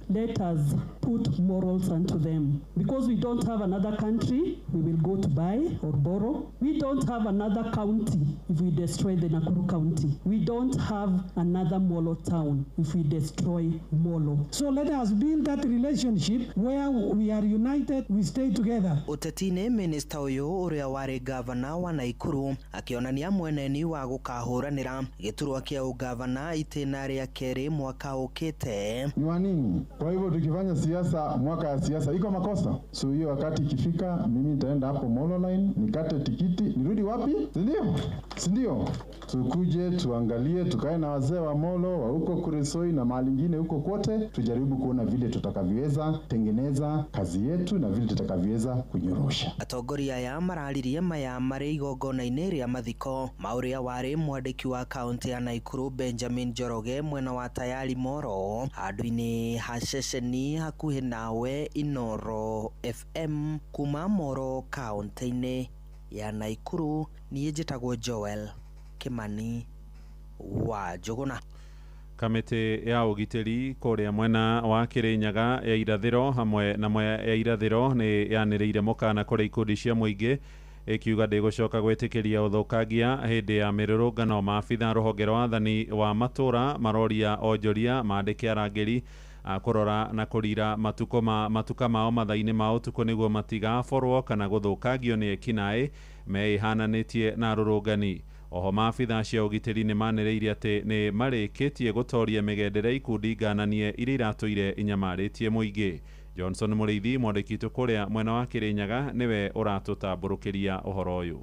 Let us put morals unto them, because we don't have another country we will go to buy or borrow. We don't have another county if we destroy the Nakuru County. We don't have another Molo town if we destroy Molo. So let us build that relationship where we are united, we stay together. Ũteti-inĩ, minista ũyũ ũrĩa warĩ gavana wa Naikuru akĩonania mweneni wa gũkahũranĩra gĩturwa kĩa ũgavana itĩna rĩa kerĩ mwaka ũkĩte. Ni wa nini? Kwa hivyo tukifanya siasa mwaka ya siasa iko makosa. So hiyo wakati ikifika, mimi nitaenda hapo Molo line nikate tikiti nirudi wapi? Si ndio? Si ndio? Tukuje tuangalie, tukae na wazee wa Molo wa huko Kuresoi na mahali ingine huko kote, tujaribu kuona vile tutakavyoweza tengeneza kazi yetu na vile tutakavyoweza kunyorosha. Atongoria aya mararirie maya marĩ igongona-inĩ rĩa mathiko ma ũrĩa warĩ mwandĩki wa kaunti ya Naikuru Benjamin Njoroge mwena wa Tayari Moro handũ-inĩ ha ceceni hakuhĩ nawe Inoro FM kuma Moro kaunti-inĩ ya Naikuru. Niĩ njĩtagwo Joel Kimani wa Njũgũna. Kamĩtĩ ya ũgitĩri kũrĩa mwena wa Kĩrĩnyaga ya irathĩro hamwe na Mwea ya irathĩro nĩ yanĩrĩire mũkana kũrĩ ikundi cia mũingĩ, ĩkiuga ndĩgũcoka gwĩtĩkĩria ũthũkangia hĩndĩ ya mĩrũrũngano. Maabitha rũhonge rwa athani wa matũra maroria onjoria mandĩke arangĩri a kũrora na kũrira matuko ma matuka mao mathaa-inĩ ma ũtukũ nĩguo matigaborwo kana gũthũkangio nĩ ekinaĩ meĩhananĩtie na arũrũngani. Oho maabitha cia ũgitĩri nĩ manĩrĩire atĩ nĩ marĩkĩtie gũtoria mĩgendere ikundi ngananie iria iratũire inyamarĩtie mũingĩ. Johnson Mũrĩithi, mwandĩki witũ kũrĩa mwena wa Kĩrĩnyaga, nĩwe ũratũtambũrũkĩria ũhoro ũyũ.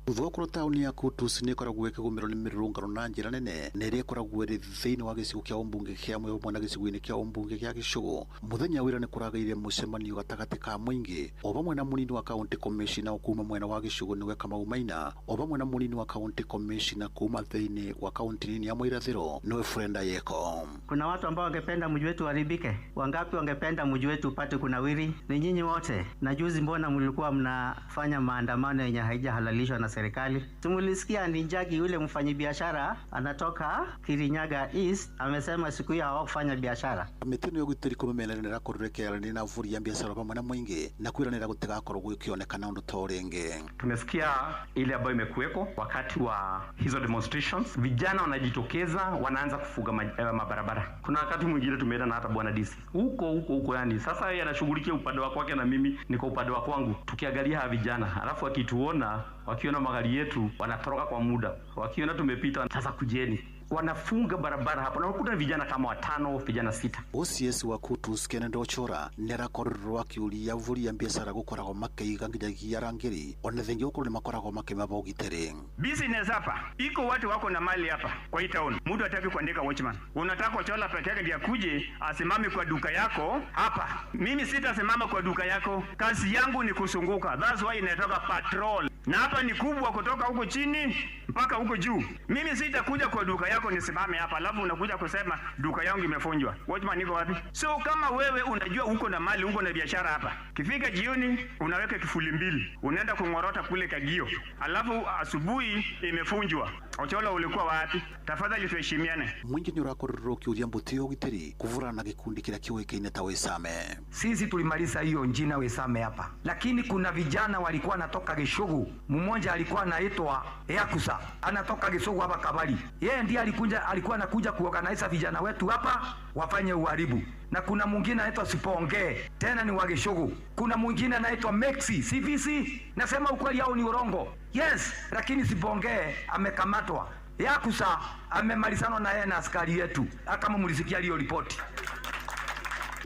Thutha wa gũkorwo taũni ya Kutus nĩ ĩkoragwo ĩkĩgũmĩrwo nĩ mĩrũrũngano na njĩra nene na ĩrĩa ĩkoragwo ĩrĩ thĩinĩ wa gĩcigo kĩa ũmbunge kĩa Mwea hamwe na gĩcigo-inĩ kĩa ũmbunge kĩa Gĩcũgũ, mũthenya wa ira nĩ kũragĩire mũcemanio gatagatĩ ka mũingĩ o vamwe na mũnini wa county commissioner kuma mwena wa Gĩcũgũ nĩwe Kamau Maina, o vamwe na mũnini wa county commissioner kuma thĩinĩ wa kaunti nini ya Mwirathĩro nĩwe Frenda Yeko. Kuna watu ambao wangependa mji wetu uharibike. Wangapi wangependa mji wetu upate kunawiri? Ni nyinyi wote. Na juzi mbona mlikuwa mnafanya maandamano yenye haijahalalishwa na serikali? Tumulisikia Ninjagi yule mfanyibiashara anatoka Kirinyaga East amesema siku hiyo hawakufanya biashara. Kamĩtĩ ĩno ya ũgitĩri kũmĩmenereria nĩ ĩrakorirwo ĩkĩaranĩria na ahũri a biacara vamwe na mũingĩ na kwĩranĩra gũtigakorwo gũkĩonekana ũndũ ta ũyũ rĩngĩ. Tumesikia ile ambayo imekuweko wakati wa hizo demonstrations, vijana wanajitokeza wanaanza kufuga mabarabara. Kuna wakati mwingine tumeenda na hata bwana DC huko huko huko, yani sasa yeye anashughulikia upande wa kwake na mimi niko upande wa kwangu, tukiangalia hawa vijana, alafu akituona, wakiona magari yetu wanatoroka kwa muda, wakiona tumepita, sasa kujeni. Wanafunga barabara hapo na unakuta vijana kama 5, vijana 6. OCS wa Kutus Kennedy Ochora nĩ arakorirwo akĩũria ahũri a biacara gũkoragwo makĩiga nginyagia arangĩri ona thengia gũkorwo nĩ makoragwo makĩmaba ũgitĩri. Business hapa iko, watu wako na mali hapa kwa hii town, mtu hataki kuandika watchman, unataka Ochola peke yake ndiye akuje asimame kwa duka yako hapa. Mimi sitasimama kwa duka yako, kazi yangu ni kusunguka, that's why inatoka patrol, na hapa ni kubwa kutoka huko chini mpaka huko juu. Mimi sitakuja kwa duka yako nisimame hapa, alafu unakuja kusema duka yangu imefunjwa. Watchman iko wapi? So kama wewe unajua uko na mali, uko na biashara hapa, kifika jioni unaweka kifuli mbili, unaenda kungorota kule Kagio, alafu asubuhi imefunjwa. Ochola, ulikuwa wapi? Tafadhali tuheshimiane. Mũingĩ nĩ ũrakorirwo ũkĩũria mbũtũ ya ũgitĩri kũvũrana na gĩkundi kĩrĩa kĩũĩkaine ta Wĩsame. Sisi tulimaliza hiyo njina Wesame hapa, lakini kuna vijana walikuwa anatoka Gishugu. Mmoja alikuwa anaitwa Yakusa, anatoka Gishugu hapa Kabali. Yeye ndiye alikuwa anakuja kuorganize vijana wetu hapa wafanye uharibu. Na kuna mwingine anaitwa Siponge, tena ni wa Gishugu. Kuna mwingine anaitwa Mexi CVC. Nasema ukweli au ni urongo? Yes, lakini Siponge amekamatwa. Yakusa amemalizana na yeye na askari yetu, kama mlisikia hiyo ripoti.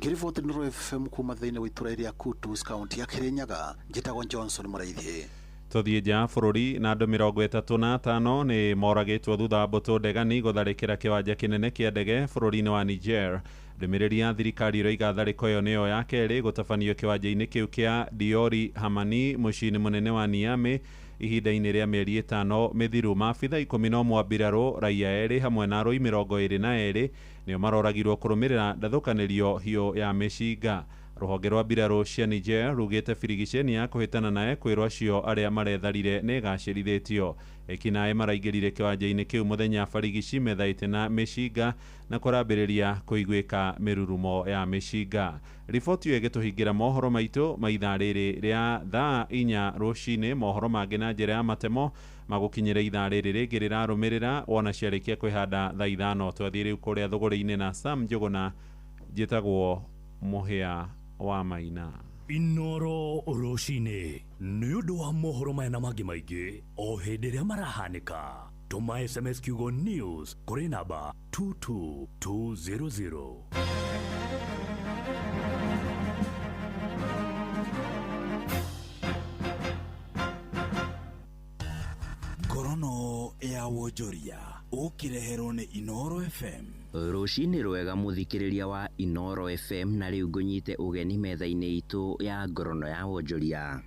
Ngĩriboti Nuru FM kuma thĩinĩ wa itũra rĩa Kutus kaunti ya Kirinyaga, njĩtagwo Johnson Mũraithi. Tũthiĩ nja ya bũrũri na andũ 35 nĩ moragĩtwo thutha wa mbũtũ ndegani gũtharĩkĩra kĩwanja kĩnene kĩa ndege bũrũri-inĩ wa Niger. Ndũmĩrĩri ya thirikari ĩroiga tharĩko ĩyo nĩyo ya kerĩ gũtabanio kĩwanja-inĩ kĩu kĩa Diori Hamani mũciĩ-inĩ mũnene wa Niamey ihinda-inĩ rĩa mĩeri 5 mĩthiru. Maabitha 11 a mbirarũ, raia 2 hamwe na arũi 22 nĩo maroragirwo kũrũmĩrĩra ndathũkanĩrio hiũ ya mĩcinga. Rũhonge rwa mbirarũ cia Niger rugĩte birigiceni ya kũhĩtana na ekwĩrwo acio arĩa maretharire nĩ ĩgacĩrithĩtio. Ekinaĩ maraingĩrire kĩwanja-inĩ kĩu mũthenya barigici methaĩte na mĩcinga na kũrambĩrĩria kũiguĩka mĩrurumo ya mĩcinga. Riboti ĩyo ĩgĩtũhingĩra mohoro maitũ ma ithaa rĩrĩ rĩa thaa 4 rũcinĩ. Mohoro mangĩ na njĩra ya matemo magũkinyĩra ithaa rĩrĩ rĩngĩ rĩrarũmĩrĩra wona ciarĩkia kwĩhanda thaa 5. Twathiĩ rĩu kũrĩa thũgũrĩ-inĩ na Sam Njũgũna. Njĩtagwo Mũhĩa wa Maina. Inoro rũcinĩ nĩ ũndũ wa mohoro maya na mangĩ maingĩ o hĩndĩ ĩrĩa marahanĩka. Tũma SMS kiugo news kũrĩ namba 22200. Ngorono ya wonjoria ũkĩreherwo nĩ Inoro FM. Rũcinĩ rwega mũthikĩrĩria wa Inoro FM, na rĩu ngũnyite ũgeni metha-inĩ itũ ya ngorono ya wonjoria.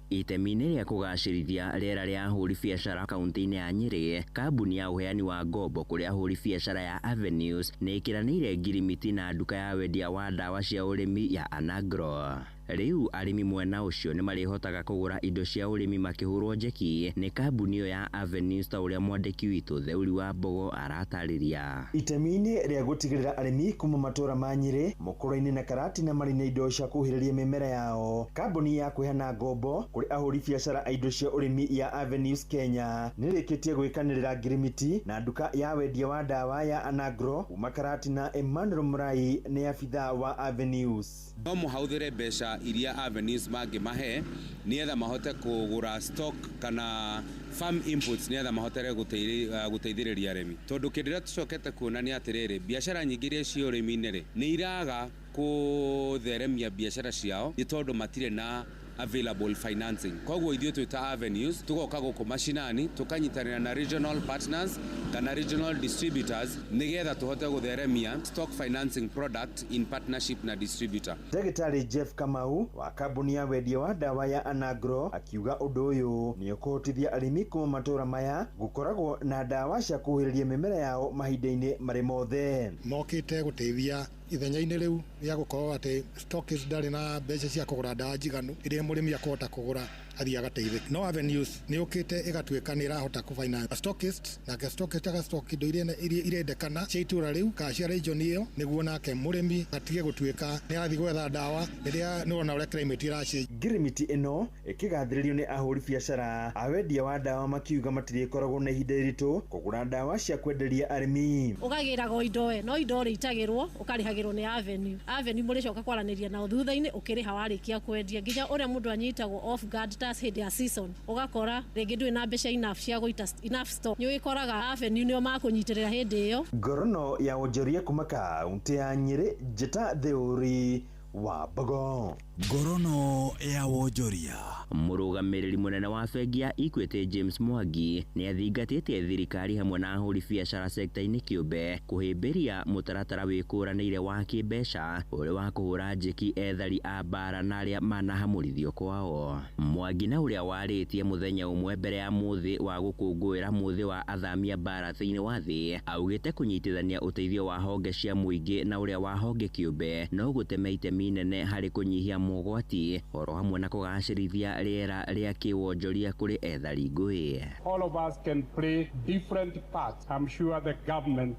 Itemi-inĩ rĩa kũgacĩrithia rĩera rĩa ahũri biacara kaunti-inĩ ya Nyĩrĩ, kambuni ya ũheani wa ngombo kũrĩ ahũri biacara ya Avenues nĩ ĩkĩranĩire ngirimiti na nduka ya wendia wa ndawa cia ũrĩmi ya Anagro. Rĩu arĩmi mwena ũcio nĩ marĩhotaga kũgũra indo cia ũrĩmi makĩhũrwo njeki nĩ kambuni ĩyo ya Avenues, ta ũrĩa mwandĩki witũ Theuri wa Mbogo aratarĩria. Itemi-inĩ rĩa gũtigĩrĩra arĩmi kuma matũra ma Nyĩrĩ, Mũkũrwe-inĩ na Karatina marĩ na indo cia kũhuhĩrĩria mĩmera yao, kambuni ya kũheana ngombo kũrĩ ahũri biacara a indo cia ũrĩmi ya Avenues Kenya nĩ ĩrĩkĩtie gwĩkanĩrĩra ngirimiti na nduka ya wendia wa ndawa ya Anagro kuma Karatina. Emmanuel Mũrai nĩ abithaa wa Avenues. No mũhũthĩre mbeca iria Avenues mangĩmahe nĩgetha mahote kũgũra stock kana farm inputs nĩgetha mahotere gũteithĩrĩria arĩmi, tondũ kĩndũ kĩrĩa tũcokete kuona nĩ atĩrĩrĩ, biacara nyingĩ iria ciĩ ũrĩmi-inĩ rĩ nĩ iraga kũtheremia biacara ciao nĩ tondũ matirĩ na available financing. Koguo ithuĩ twĩ ta Avenues tũgoka gũkũ mashinani tũkanyitanĩra na regional partners kana regional distributors nĩgetha tũhote gũtheremia stock financing product in partnership na distributor. Ndagĩtarĩ Jeff Kamau wa kambuni ya wendia wa ndawa ya Anagro akiuga ũndũ ũyũ nĩ ũkũhotithia arĩmi kuma matũra maya gũkoragwo na ndawa cia kũhuhĩrĩria mĩmera yao mahinda-inĩ marĩ mothe. Mokĩte gũteithia ithenya-inĩ rĩu rĩa gũkorwo atĩ stockist ndarĩ na mbeca cia kũgũra ndawa njiganu iria mũrĩmi akũhota kũgũra athiĩ agateithĩka. No Avenues nĩ ũkĩte ĩgatuĩka nĩ ĩrahota kũ finance stockist, nake stockist agastock indo iria irendekana cia itũra rĩu kana cia region ĩyo, nĩguo nake mũrĩmi atige gũtuĩka nĩ arathiĩ gwetha ndawa rĩrĩa nĩwona ũrĩa climate ĩracenjia. Ngirimiti ĩno ĩkĩgathĩrĩrio nĩ ahũri biacara a wendia wa ndawa makiuga matirĩkoragwo na ihinda iritũ kũgũra ndawa cia kwenderia arĩmi. Ũgagĩragwo indo we no indo rĩitagĩrwo ũkarĩhagĩrwo nĩ Avenue. Avenue mũrĩcoka kwaranĩria nao thutha-inĩ ũkĩrĩha warĩkia kwendia, nginya ũrĩa mũndũ anyitagwo off guard ta sometimes hĩndĩ ya season ũgakora rĩngĩ ndũrĩ na mbeca enough cia gũita enough stock, nĩ ũgĩkoraga Avenue nĩo makũnyitĩrĩra hĩndĩ ĩyo. Ngorono ya wonjoria kuma kaunti ya Nyĩrĩ, Njĩta Theũri wa Mbogo. Ngorono ya wonjoria. Mũrũgamĩrĩri mũnene wa bengi ya Equity James Mwangi nĩ athingatĩte thirikari hamwe na ahũri biacara sekta-inĩ kĩũmbe kũhĩmbĩria mũtaratara wĩkũranĩire wa kĩmbeca ũrĩ wa kũhũra njeki ethari a mbara na arĩa manahamũrithio kwao. Mwangi na ũrĩa warĩtie mũthenya ũmwe mbere ya mũthĩ wa gũkũngũĩra mũthĩ wa athamia mbara thĩinĩ wa thĩ, augĩte kũnyitithania ũteithio wa honge cia mũingĩ na ũrĩa wa honge kĩũmbe no gũteme itemi inene harĩ kũnyihia mogwati oro hamwe na kũgacĩrithia rĩera rĩa kĩwonjoria kũrĩ ethari ngũĩ. All of us can play different parts. I'm sure the government,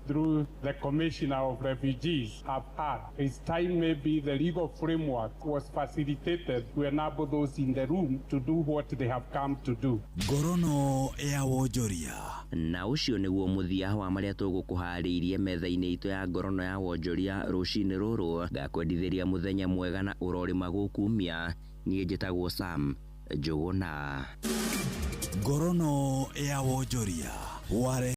through the Commissioner of Refugees, have had. It's time maybe the legal framework was facilitated to enable those in the room to do what they have come to do. Ngorono ya wonjoria. Na ũcio nĩguo mũthia wa marĩa tũgũkũharĩirie metha-inĩ itũ ya ngorono ya wonjoria rũcinĩ rũrũ. Ngakwendithĩria mũthenya mwega na ũrorĩma gũkumia. Niĩ njĩtagwo Sam Njũgũna. Ngorono ya wonjoria ware.